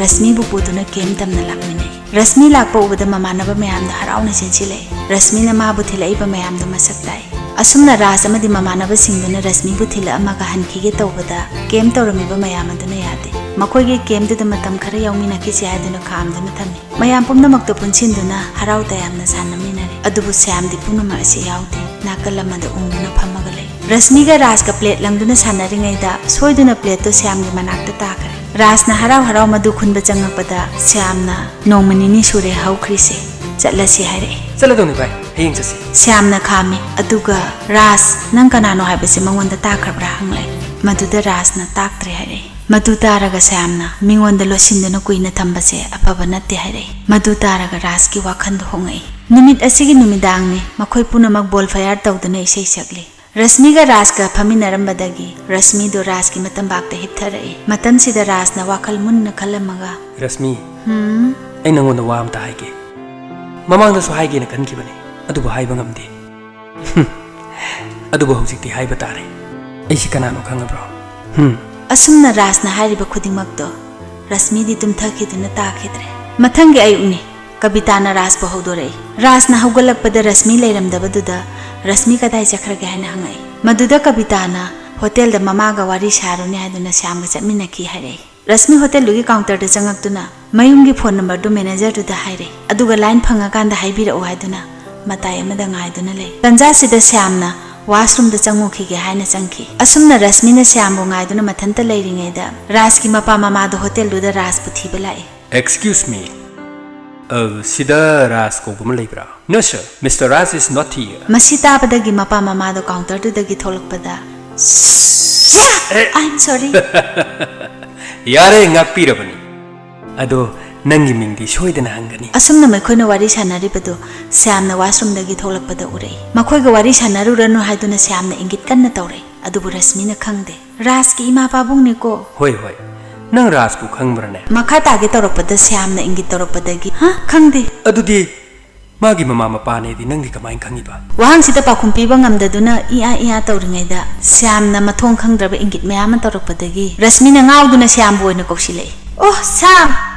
ꯔꯁꯃꯤꯕꯨ ꯄꯨꯗꯨꯅ ꯀꯦꯝ ꯇꯝꯅ ꯂꯥꯛꯃꯤꯟꯅꯩ꯫ ꯔꯁꯃꯤ ꯂꯥꯛꯄ ꯎꯕꯗ ꯃꯃꯥꯟꯅꯕ ꯃꯌꯥꯝꯗꯣ ꯍꯔꯥꯎꯅ ꯆꯦꯟꯁꯤꯜꯂꯛꯏ꯫ ꯔꯁꯃꯤꯅ ꯃꯥꯕꯨ ꯊꯤꯜꯂꯛꯏꯕ ꯃꯌꯥꯝꯗꯣ ꯃꯁꯛ ꯇꯥꯛꯏ꯫ ꯑꯁꯨꯝꯅ ꯔꯥꯖ ꯑꯃꯗꯤ ꯃꯃꯥꯟꯅꯕꯁꯤꯡꯗꯨꯅ ꯔꯁꯃꯤꯕꯨ ꯊꯤꯜꯂꯛꯑꯝꯃꯒ ꯍꯟꯈꯤꯒꯦ ꯇꯧꯕꯗ ꯀꯦꯝ ꯇꯧꯔꯝꯃꯤꯕ ꯃꯌꯥꯝ ꯑꯗꯨꯅ ꯌꯥꯗꯦ꯫ ꯃꯈꯣꯏꯒꯤ ꯀꯦꯝꯗꯨꯗ ꯃꯇꯝ ꯈꯔ ꯌꯥꯎꯃꯤꯟꯅꯈꯤꯁꯤ ꯍꯥꯏꯗꯨꯅ ꯈꯥꯝꯗꯨꯅ ꯊꯝꯃꯤ꯫ ꯃꯌꯥꯝ ꯄꯨꯝꯅꯃꯛꯇꯣ ꯄꯨꯟꯁꯤꯟꯗꯨꯅ ꯍꯔꯥꯎ ꯇꯌꯥꯝꯅ ꯁꯥꯟꯅꯃꯤꯟꯅꯔꯦ꯫ ꯑꯗꯨꯕꯨ ꯁ꯭ꯌꯥꯝꯗꯤ ꯄꯨꯝꯅꯃꯛ ꯑꯁꯤ ꯌꯥꯎꯗꯦ꯫ ꯅꯥꯀꯜ ꯑꯃꯗ ꯎꯪꯗꯨꯅ ꯐꯝꯃꯒ ꯂꯩ꯫ ꯔꯁꯃꯤꯒ ꯔꯥꯖꯀ ꯄ꯭ꯂꯦꯠ ꯂꯪꯗꯨꯅ ꯁꯥꯟꯅꯔꯤꯉꯩꯗ ꯁꯣꯏꯗꯨꯅ ꯄ꯭ꯂꯦꯠꯇꯣ ꯁ꯭ꯌꯥꯝꯒꯤ ꯃꯅꯥꯛꯇ ꯇꯥꯈ꯭ꯔꯦ꯫ ꯔꯥꯖꯅ ꯍꯔꯥꯎ ꯍꯔꯥꯎ ꯃꯗꯨ ꯈꯨꯟꯕ ꯆꯪꯉꯛꯄꯗ ꯁ꯭ꯌꯥꯝꯅ, "ꯅꯣꯡꯃ ꯅꯤꯅꯤ ꯁꯨꯔꯦ ꯍꯧꯈ꯭ꯔꯤꯁꯦ, ꯆꯠꯂꯁꯤ," ꯍꯥꯏꯔꯛꯑꯦ꯫ "ꯆꯠꯂꯗꯧꯅꯤ ꯚꯥꯏ, ꯍꯌꯦꯡ ꯆꯠꯁꯤ꯫" ꯁ꯭ꯌꯥꯝꯅ ꯈꯥꯝꯃꯤ, ꯑꯗꯨꯒ, "ꯔꯥꯖ, ꯅꯪ ꯀꯅꯥꯅꯣ ꯍꯥꯏꯕꯁꯦ ꯃꯉꯣꯟꯗ ꯇꯥꯛꯈ꯭ꯔꯕ꯭ꯔꯥ?" ꯍꯪꯂꯛꯏ꯫ ꯃꯗꯨꯗ ꯔꯥꯖꯅ, "ꯇꯥꯛꯇ꯭ꯔꯦ," ꯍꯥꯏꯔꯛꯏ꯫ ꯃꯗꯨ ꯇꯥꯔꯒ ꯁ꯭ꯌꯥꯝꯅ, "ꯃꯤꯉꯣꯟꯗ ꯂꯣꯠꯁꯤꯟꯗꯨꯅ ꯀꯨꯏꯅ ꯊꯝꯕꯁꯦ ꯑꯐꯕ ꯅꯠꯇꯦ," ꯍꯥꯏꯔꯛꯏ꯫ ꯃꯗꯨ ꯇꯥꯔꯒ ꯔꯥꯖꯀꯤ ꯋꯥꯈꯜꯗꯨ ꯍꯣꯡꯉꯛꯏ꯫ ꯅꯨꯃꯤꯠ ꯑꯁꯤꯒꯤ ꯅꯨꯃꯤꯗꯥꯡꯅꯤ꯫ ꯃꯈꯣꯏ ꯄꯨꯝꯅꯃꯛ ꯕꯣꯜ ꯐꯌꯥꯔ ꯇꯧꯗꯨꯅ ꯏꯁꯩ ꯁꯛꯂꯤ꯫ ꯔꯁꯃꯤꯒ ꯔꯥꯖꯀ ꯐꯝꯃꯤꯟꯅꯔꯝꯕꯗꯒꯤ ꯔꯁꯃꯤꯗꯨ ꯔꯥꯖꯀꯤ ꯃꯇꯝꯕꯥꯛꯇ ꯍꯤꯞꯊꯔꯛꯏ꯫ ꯃꯇꯝꯁꯤꯗ ꯔꯥꯖꯅ ꯋꯥꯈꯜ ꯃꯨꯟꯅ ꯈꯜꯂꯝꯃꯒ, "ꯔꯁꯃꯤ, ꯍꯨꯝ?" "ꯑꯩ ꯅꯪꯉꯣꯟꯗ ꯋꯥ ꯑꯝꯇ ꯍꯥꯏꯒꯦ꯫ ꯃꯃꯥꯡꯗꯁꯨ ꯍꯥꯏꯒꯦꯅ ꯈꯟꯈꯤꯕꯅꯤ, ꯑꯗꯨꯕꯨ ꯍꯥꯏꯕ ꯉꯝꯗꯦ꯫ ꯍꯨꯝ꯫ ꯑꯗꯨꯕꯨ ꯍꯧꯖꯤꯛꯇꯤ ꯍꯥꯏꯕ ꯇꯥꯔꯦ꯫ ꯑꯩꯁꯤ ꯀꯅꯥꯅꯣ ꯈꯪꯉꯕ꯭ꯔꯣ?" ꯍꯨꯝ꯫ ꯑꯁꯨꯝꯅ ꯔꯥꯖꯅ ꯍꯥꯏꯔꯤꯕ ꯈꯨꯗꯤꯡꯃꯛꯇꯣ ꯔꯁꯃꯤꯗꯤ ꯇꯨꯝꯊꯈꯤꯗꯨꯅ ꯇꯥꯈꯤꯗ꯭ꯔꯦ꯫ ꯃꯊꯪꯒꯤ ꯑꯌꯨꯛꯅꯤ꯫ ꯀꯕꯤꯇꯥꯅ ꯔꯥꯖꯄꯨ ꯍꯧꯗꯣꯔꯛꯏ꯫ ꯔꯥꯖꯅ ꯍꯧꯒꯠꯂꯛꯄꯗ ꯔꯁꯃꯤ ꯂꯩꯔꯝꯗꯕꯗꯨꯗ ꯔꯁꯃꯤ ꯀꯗꯥꯏ ꯆꯠꯈ꯭ꯔꯒꯦ ꯍꯥꯏꯅ ꯍꯪꯉꯛꯏ꯫ ꯃꯗꯨꯗ ꯀꯕꯤꯇꯥꯅ ꯍꯣꯇꯦꯜꯗ ꯃꯃꯥꯒ ꯋꯥꯔꯤ ꯁꯥꯔꯨꯅꯤ ꯍꯥꯏꯗꯨꯅ ꯁ꯭ꯌꯥꯝꯒ ꯆꯠꯃꯤꯟꯅꯈꯤ ꯍꯥꯏꯔꯛꯏ꯫ ꯔꯁꯃꯤ ꯍꯣꯇꯦꯜꯗꯨꯒꯤ ꯀꯥꯎꯟꯇꯔꯗ ꯆꯪꯉꯛꯇꯨꯅ ꯃꯌꯨꯝꯒꯤ ꯐꯣꯟ ꯅꯝꯕꯔꯗꯨ ꯃꯦꯅꯦꯖꯔꯗꯨꯗ ꯍꯥꯏꯔꯦ, ꯑꯗꯨꯒ ꯂꯥꯏꯟ ꯐꯪꯉꯀꯥꯟꯗ ꯍꯥꯏꯕꯤꯔꯛꯎ ꯍꯥꯏꯗꯨꯅ ꯃꯇꯥꯏ ꯑꯃꯗ ꯉꯥꯏꯗꯨꯅ ꯂꯩ꯫ ꯇꯟꯖꯥꯁꯤꯗ ꯁ꯭ꯌꯥꯝꯅ ꯋꯥꯁꯔꯨꯝꯗ ꯆꯪꯉꯨꯈꯤꯒꯦ ꯍꯥꯏꯅ ꯆꯪꯈꯤ꯫ ꯑꯁꯨꯝꯅ ꯔꯁꯃꯤꯅ ꯁ꯭ꯌꯥꯝꯕꯨ ꯉꯥꯏꯗꯨꯅ ꯃꯊꯟꯇ ꯂꯩꯔꯤꯉꯩꯗ ꯔꯥꯖꯀꯤ ꯃꯄꯥ ꯃꯃꯥꯗꯣ ꯍꯣꯇꯦꯜꯗꯨꯗ ꯔꯥꯖꯄꯨ ꯊꯤꯕ ꯂꯥꯛꯏ꯫ Excuse me, ꯑ, ꯁꯤꯗ ꯔꯥꯖ ꯀꯧꯕ ꯑꯃ ꯂꯩꯕ꯭ꯔꯥ? No sir, Mister Raj is not here. ꯃꯁꯤ ꯇꯥꯕꯗꯒꯤ ꯃꯄꯥ ꯃꯃꯥꯗꯣ ꯀꯥꯎꯟꯇꯔꯗꯨꯗꯒꯤ ꯊꯣꯛꯂꯛꯄꯗ, "ꯁ꯭ꯌꯥ! ꯑꯦ! I'm sorry." ꯌꯥꯔꯦ, ꯉꯥꯛꯄꯤꯔꯕꯅꯤ꯫ ꯑꯗꯣ ꯅꯪꯒꯤ ꯃꯤꯡꯗꯤ ꯁꯣꯏꯗꯅ ꯍꯪꯒꯅꯤ꯫ ꯑꯁꯨꯝꯅ ꯃꯈꯣꯏꯅ ꯋꯥꯔꯤ ꯁꯥꯟꯅꯔꯤꯕꯗꯨ ꯁ꯭ꯌꯥꯝꯅ ꯋꯥꯁꯔꯨꯝꯗꯒꯤ ꯊꯣꯛꯂꯛꯄꯗ ꯎꯔꯛꯏ꯫ ꯃꯈꯣꯏꯒ ꯋꯥꯔꯤ ꯁꯥꯟꯅꯔꯨꯔꯅꯨ ꯍꯥꯏꯗꯨꯅ ꯁ꯭ꯌꯥꯝꯅ ꯏꯪꯒꯤꯠ ꯀꯟꯅ ꯇꯧꯔꯛꯏ꯫ ꯑꯗꯨꯕꯨ ꯔꯁꯃꯤꯅ ꯈꯪꯗꯦ꯫ "ꯔꯥꯖꯀꯤ ꯏꯃꯥ ꯄꯥꯕꯨꯡꯅꯤꯀꯣ?" "ꯍꯣꯏ, ꯍꯣꯏ꯫ ꯅꯪ ꯔꯥꯖꯄꯨ ꯈꯪꯕ꯭ꯔꯅꯦ?" ꯃꯈꯥ ꯇꯥꯒꯦ ꯇꯧꯔꯛꯄꯗ ꯁ꯭ꯌꯥꯝꯅ ꯏꯪꯒꯤꯠ ꯇꯧꯔꯛꯄꯗꯒꯤ, "ꯍꯥ? ꯈꯪꯗꯦ꯫ ꯑꯗꯨꯗꯤ ꯃꯥꯒꯤ ꯃꯃꯥ ꯃꯄꯥꯅꯦꯗꯤ ꯅꯪꯗꯤ ꯀꯃꯥꯏꯅ ꯈꯪꯉꯤꯕ?" ꯋꯥꯍꯪꯁꯤꯗ ꯄꯥꯎꯈꯨꯝ ꯄꯤꯕ ꯉꯝꯗꯗꯨꯅ ꯏꯌꯥ ꯏꯌꯥ ꯇꯧꯔꯤꯉꯩꯗ ꯁ꯭ꯌꯥꯝꯅ ꯃꯊꯣꯡ ꯈꯪꯗ꯭ꯔꯕ ꯏꯪꯒꯤꯠ ꯃꯌꯥꯝ ꯑꯃ ꯇꯧꯔꯛꯄꯗꯒꯤ ꯔꯁꯃꯤꯅ ꯉꯥꯎꯗꯨꯅ ꯁ꯭ꯌꯥꯝꯕꯨ ꯑꯣꯏꯅ ꯀꯧꯁꯤꯜꯂꯛꯏ꯫ "ꯑꯣ, ꯁ꯭ꯌꯥꯝ,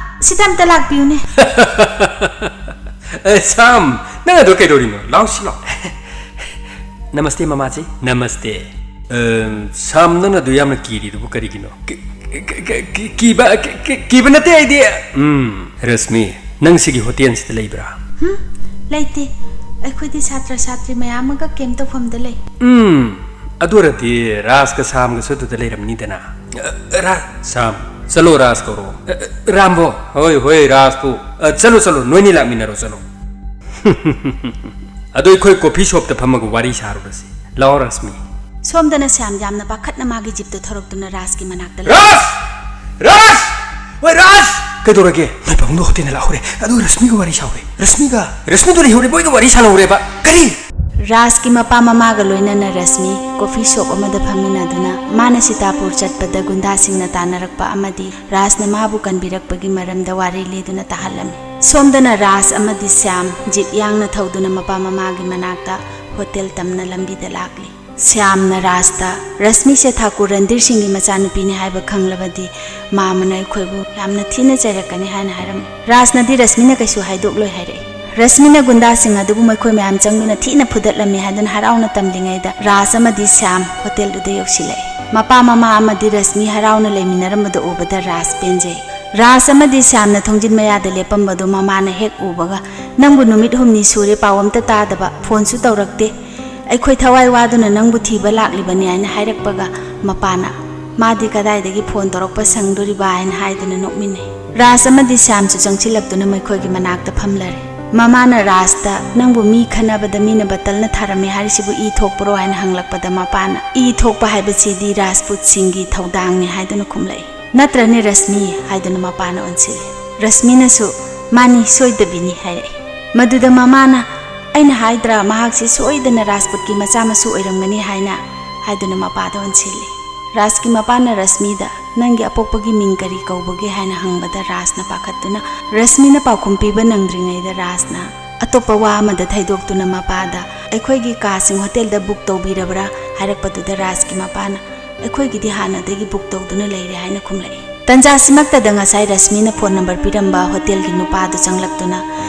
ꯁꯤꯗ ꯑꯝꯇ ꯂꯥꯛꯄꯤꯌꯨꯅꯦ꯫" "ꯑꯦ, ꯁ꯭ꯌꯥꯝ, ꯅꯪ ꯑꯗꯣ ꯀꯩꯗꯧꯔꯤꯅꯣ? ꯂꯥꯎ ꯁꯤ ꯂꯥꯎ꯫" "ꯅꯃꯁꯇꯦ ꯃꯃꯥꯖꯤ꯫" "ꯅꯃꯁꯇꯦ꯫ ꯑ, ꯁ꯭ꯌꯥꯝ, ꯅꯪꯅ ꯑꯗꯨ ꯌꯥꯝꯅ ꯀꯤꯔꯤꯗꯨꯕꯨ ꯀꯔꯤꯒꯤꯅꯣ?" "ꯀꯤ-, ꯀꯤ-, ꯀꯤ-, ꯀꯤꯕ, ꯀꯤ-, ꯀꯤ-, ꯀꯤꯕ ꯅꯠꯇꯦ ꯑꯩꯗꯤ꯫" "ꯎꯝ, ꯔꯁꯃꯤ, ꯅꯪ ꯁꯤꯒꯤ ꯍꯣꯇꯦꯜꯁꯤꯗ ꯂꯩꯕ꯭ꯔꯥ?" "ꯍꯨꯝ, ꯂꯩꯇꯦ꯫ ꯑꯩꯈꯣꯏꯗꯤ ꯁꯥꯇ꯭ꯔ ꯁꯥꯇ꯭ꯔꯤ ꯃꯌꯥꯝ ꯑꯃꯒ ꯀꯦꯝ ꯇꯧꯐꯝꯗ ꯂꯩ꯫" "ꯎꯝ, ꯑꯗꯨ ꯑꯣꯏꯔꯗꯤ ꯔꯥꯖꯀ ꯁ꯭ꯌꯥꯝꯒꯁꯨ ꯑꯗꯨꯗ ꯂꯩꯔꯝꯅꯤꯗꯅ꯫ ꯑ, ꯔꯥ-, ꯁ꯭ꯌꯥꯝ, ꯆꯠꯂꯣ ꯔꯥꯖ ꯀꯧꯔꯣ꯫ ꯑ, ꯑ, ꯔꯥꯝꯕꯣ, ꯍꯣꯏ, ꯍꯣꯏ, ꯔꯥꯖꯄꯨ꯫ ꯑ, ꯆꯠꯂꯣ, ꯆꯠꯂꯣ, ꯅꯣꯏꯅꯤ ꯂꯥꯛꯃꯤꯟꯅꯔꯣ, ꯆꯠꯂꯣ꯫" "ꯑꯗꯣ ꯑꯩꯈꯣꯏ ꯀꯣꯐꯤ ꯁꯣꯞꯇ ꯐꯝꯃꯒ ꯋꯥꯔꯤ ꯁꯥꯔꯨꯔꯁꯤ꯫ ꯂꯥꯛꯑꯣ, ꯔꯁꯃꯤ꯫" ꯁꯣꯝꯗꯅ ꯁ꯭ꯌꯥꯝ ꯌꯥꯝꯅ ꯄꯥꯈꯠꯅ ꯃꯥꯒꯤ ꯖꯤꯞꯇꯨ ꯊꯧꯔꯛꯇꯨꯅ ꯔꯥꯖꯀꯤ ꯃꯅꯥꯛꯇ ꯂꯥꯛ- "ꯔꯥꯖ! ꯔꯥꯖ! ꯍꯣꯏ, ꯔꯥꯖ!" "ꯀꯩꯗꯧꯔꯒꯦ?" "ꯃꯥꯏ ꯄꯥꯕꯨꯡꯗꯣ ꯍꯣꯇꯦꯜꯗ ꯂꯥꯛꯍꯧꯔꯦ꯫ ꯑꯗꯨꯒ ꯔꯁꯃꯤꯒ ꯋꯥꯔꯤ ꯁꯥꯍꯧꯔꯦ꯫ ꯔꯁꯃꯤꯒ? ꯔꯁꯃꯤꯗꯣ ꯂꯩꯍꯧꯔꯦ, ꯃꯣꯏꯒ ꯋꯥꯔꯤ ꯁꯥꯟꯅꯍꯧꯔꯦꯕ꯫" "ꯀꯔꯤ?" ꯔꯥꯖꯀꯤ ꯃꯄꯥ ꯃꯃꯥꯒ ꯂꯣꯏꯅꯅ ꯔꯁꯃꯤ ꯀꯣꯐꯤ ꯁꯣꯞ ꯑꯃꯗ ꯐꯝꯃꯤꯟꯅꯗꯨꯅ ꯃꯥꯅ ꯁꯤꯇꯥꯄꯨꯔ ꯆꯠꯄꯗ ꯒꯨꯟꯗꯥꯁꯤꯡꯅ ꯇꯥꯟꯅꯔꯛꯄ ꯑꯃꯗꯤ ꯔꯥꯖꯅ ꯃꯥꯕꯨ ꯀꯟꯕꯤꯔꯛꯄꯒꯤ ꯃꯔꯝꯗ ꯋꯥꯔꯤ ꯂꯤꯗꯨꯅ ꯇꯥꯍꯜꯂꯝꯃꯤ꯫ ꯁꯣꯝꯗꯅ ꯔꯥꯖ ꯑꯃꯗꯤ ꯁ꯭ꯌꯥꯝ ꯖꯤꯞ ꯌꯥꯡꯅ ꯊꯧꯗꯨꯅ ꯃꯄꯥ ꯃꯃꯥꯒꯤ ꯃꯅꯥꯛꯇ ꯍꯣꯇꯦꯜ ꯇꯝꯅ ꯂꯝꯕꯤꯗ ꯂꯥꯛꯂꯤ꯫ ꯁ꯭ꯌꯥꯝꯅ ꯔꯥꯖꯇ, "ꯔꯁꯃꯤꯁꯦ ꯊꯥꯀꯨꯔ ꯔꯟꯙꯤꯔ ꯁꯤꯡꯒꯤ ꯃꯆꯥꯅꯨꯄꯤꯅꯤ ꯍꯥꯏꯕ ꯈꯪꯂꯕꯗꯤ ꯃꯥꯃꯅ ꯑꯩꯈꯣꯏꯕꯨ ꯌꯥꯝꯅ ꯊꯤꯅ ꯆꯩꯔꯛꯀꯅꯤ" ꯍꯥꯏꯅ ꯍꯥꯏꯔꯝꯃꯤ꯫ ꯔꯥꯖꯅꯗꯤ ꯔꯁꯃꯤꯅ ꯀꯩꯁꯨ ꯍꯥꯏꯗꯣꯛꯂꯣꯏ ꯍꯥꯏꯔꯛꯏ꯫ ꯔꯁꯃꯤꯅ ꯒꯨꯟꯗꯥꯁꯤꯡ ꯑꯗꯨꯕꯨ ꯃꯈꯣꯏ ꯃꯌꯥꯝ ꯆꯪꯗꯨꯅ ꯊꯤꯅ ꯐꯨꯗꯠꯂꯝꯃꯤ ꯍꯥꯏꯗꯨꯅ ꯍꯔꯥꯎꯅ ꯇꯝꯂꯤꯉꯩꯗ ꯔꯥꯖ ꯑꯃꯗꯤ ꯁ꯭ꯌꯥꯝ ꯍꯣꯇꯦꯜꯗꯨꯗ ꯌꯧꯁꯤꯜꯂꯛꯏ꯫ ꯃꯄꯥ ꯃꯃꯥ ꯑꯃꯗꯤ ꯔꯁꯃꯤ ꯍꯔꯥꯎꯅ ꯂꯩꯃꯤꯟꯅꯔꯝꯕꯗꯨ ꯎꯕꯗ ꯔꯥꯖ ꯄꯦꯟꯖꯩ꯫ ꯔꯥꯖ ꯑꯃꯗꯤ ꯁ꯭ꯌꯥꯝꯅ ꯊꯣꯡꯖꯤꯟ ꯃꯌꯥꯗ ꯂꯦꯞꯄꯝꯕꯗꯨ ꯃꯃꯥꯅ ꯍꯦꯛ ꯎꯕꯒ, "ꯅꯪꯕꯨ ꯅꯨꯃꯤꯠ ꯍꯨꯝꯅꯤ ꯁꯨꯔꯦ ꯄꯥꯎ ꯑꯝꯇ ꯇꯥꯗꯕ, ꯐꯣꯟꯁꯨ ꯇꯧꯔꯛꯇꯦ꯫ "ꯑꯩꯈꯣꯏ ꯊꯋꯥꯏ ꯋꯥꯗꯨꯅ ꯅꯪꯕꯨ ꯊꯤꯕ ꯂꯥꯛꯂꯤꯕꯅꯤ" ꯍꯥꯏꯅ ꯍꯥꯏꯔꯛꯄꯒ, ꯃꯄꯥꯅ, "ꯃꯥꯗꯤ ꯀꯗꯥꯏꯗꯒꯤ ꯐꯣꯟ ꯇꯧꯔꯛꯄ ꯁꯪꯗꯣꯔꯤꯕ?" ꯍꯥꯏꯅ ꯍꯥꯏꯗꯨꯅ ꯅꯣꯛꯃꯤꯟꯅꯩ꯫ ꯔꯥꯖ ꯑꯃꯗꯤ ꯁ꯭ꯌꯥꯝꯁꯨ ꯆꯪꯁꯤꯜꯂꯛꯇꯨꯅ ꯃꯈꯣꯏꯒꯤ ꯃꯅꯥꯛꯇ ꯐꯝꯂꯔꯦ꯫ ꯃꯃꯥꯅ ꯔꯥꯖꯇ, "ꯅꯪꯕꯨ ꯃꯤ ꯈꯠꯅꯕꯗ ꯃꯤꯅ ꯕꯇꯜꯅ ꯊꯥꯔꯝꯃꯦ ꯍꯥꯏꯔꯤꯁꯤꯕꯨ ꯏ ꯊꯣꯛꯄ꯭ꯔꯣ?" ꯍꯥꯏꯅ ꯍꯪꯂꯛꯄꯗ, ꯃꯄꯥꯅ, "ꯏ ꯊꯣꯛꯄ ꯍꯥꯏꯕꯁꯤꯗꯤ ꯔꯥꯖꯄꯨꯠꯁꯤꯡꯒꯤ ꯊꯧꯗꯥꯡꯅꯤ" ꯍꯥꯏꯗꯨꯅ ꯈꯨꯝꯂꯛꯏ꯫ "ꯅꯠꯇ꯭ꯔꯅꯦ ꯔꯁꯃꯤ?" ꯍꯥꯏꯗꯨꯅ ꯃꯄꯥꯅ ꯑꯣꯟꯁꯤꯜꯂꯤ꯫ ꯔꯁꯃꯤꯅꯁꯨ, "ꯃꯥꯅꯤ, ꯁꯣꯏꯗꯕꯤꯅꯤ" ꯍꯥꯏꯔꯛꯏ꯫ ꯃꯗꯨꯗ ꯃꯃꯥꯅ, "ꯑꯩꯅ ꯍꯥꯏꯗ꯭ꯔꯥ, ꯃꯍꯥꯛꯁꯤ ꯁꯣꯏꯗꯅ ꯔꯥꯖꯄꯨꯠꯀꯤ ꯃꯆꯥ ꯃꯁꯨ ꯑꯣꯏꯔꯝꯒꯅꯤ" ꯍꯥꯏꯅ ꯍꯥꯏꯗꯨꯅ ꯃꯄꯥꯗ ꯑꯣꯟꯁꯤꯜꯂꯤ꯫ ꯔꯥꯖꯀꯤ ꯃꯄꯥꯅ ꯔꯁꯃꯤꯗ, "ꯅꯪꯒꯤ ꯑꯄꯣꯛꯄꯒꯤ ꯃꯤꯡ ꯀꯔꯤ ꯀꯧꯕꯒꯦ?" ꯍꯥꯏꯅ ꯍꯪꯕꯗ, ꯔꯥꯖꯅ ꯄꯥꯈꯠꯇꯨꯅ, "ꯔꯁꯃꯤꯅ ꯄꯥꯎꯈꯨꯝ ꯄꯤꯕ ꯅꯪꯗ꯭ꯔꯤꯉꯩꯗ ꯔꯥꯖꯅ ꯑꯇꯣꯞꯄ ꯋꯥ ꯑꯃꯗ ꯊꯩꯗꯣꯛꯇꯨꯅ ꯃꯄꯥꯗ, "ꯑꯩꯈꯣꯏꯒꯤ ꯀꯥꯁꯤꯡ ꯍꯣꯇꯦꯜꯗ ꯕꯨꯛ ꯇꯧꯕꯤꯔꯕ꯭ꯔꯥ?" ꯍꯥꯏꯔꯛꯄꯗꯨꯗ ꯔꯥꯖꯀꯤ ꯃꯄꯥꯅ, "ꯑꯩꯈꯣꯏꯒꯤꯗꯤ ꯍꯥꯟꯅꯗꯒꯤ ꯕꯨꯛ ꯇꯧꯗꯨꯅ ꯂꯩꯔꯦ" ꯍꯥꯏꯅ ꯈꯨꯝꯂꯛꯏ꯫ ꯇꯟꯖꯥꯁꯤꯃꯛꯇꯗ ꯉꯁꯥꯏ ꯔꯁꯃꯤꯅ ꯐꯣꯟ ꯅꯝꯕꯔ ꯄꯤꯔꯝꯕ ꯍꯣꯇꯦꯜꯒꯤ ꯅꯨꯄꯥꯗꯨ ꯆꯪꯂꯛꯇꯨꯅ,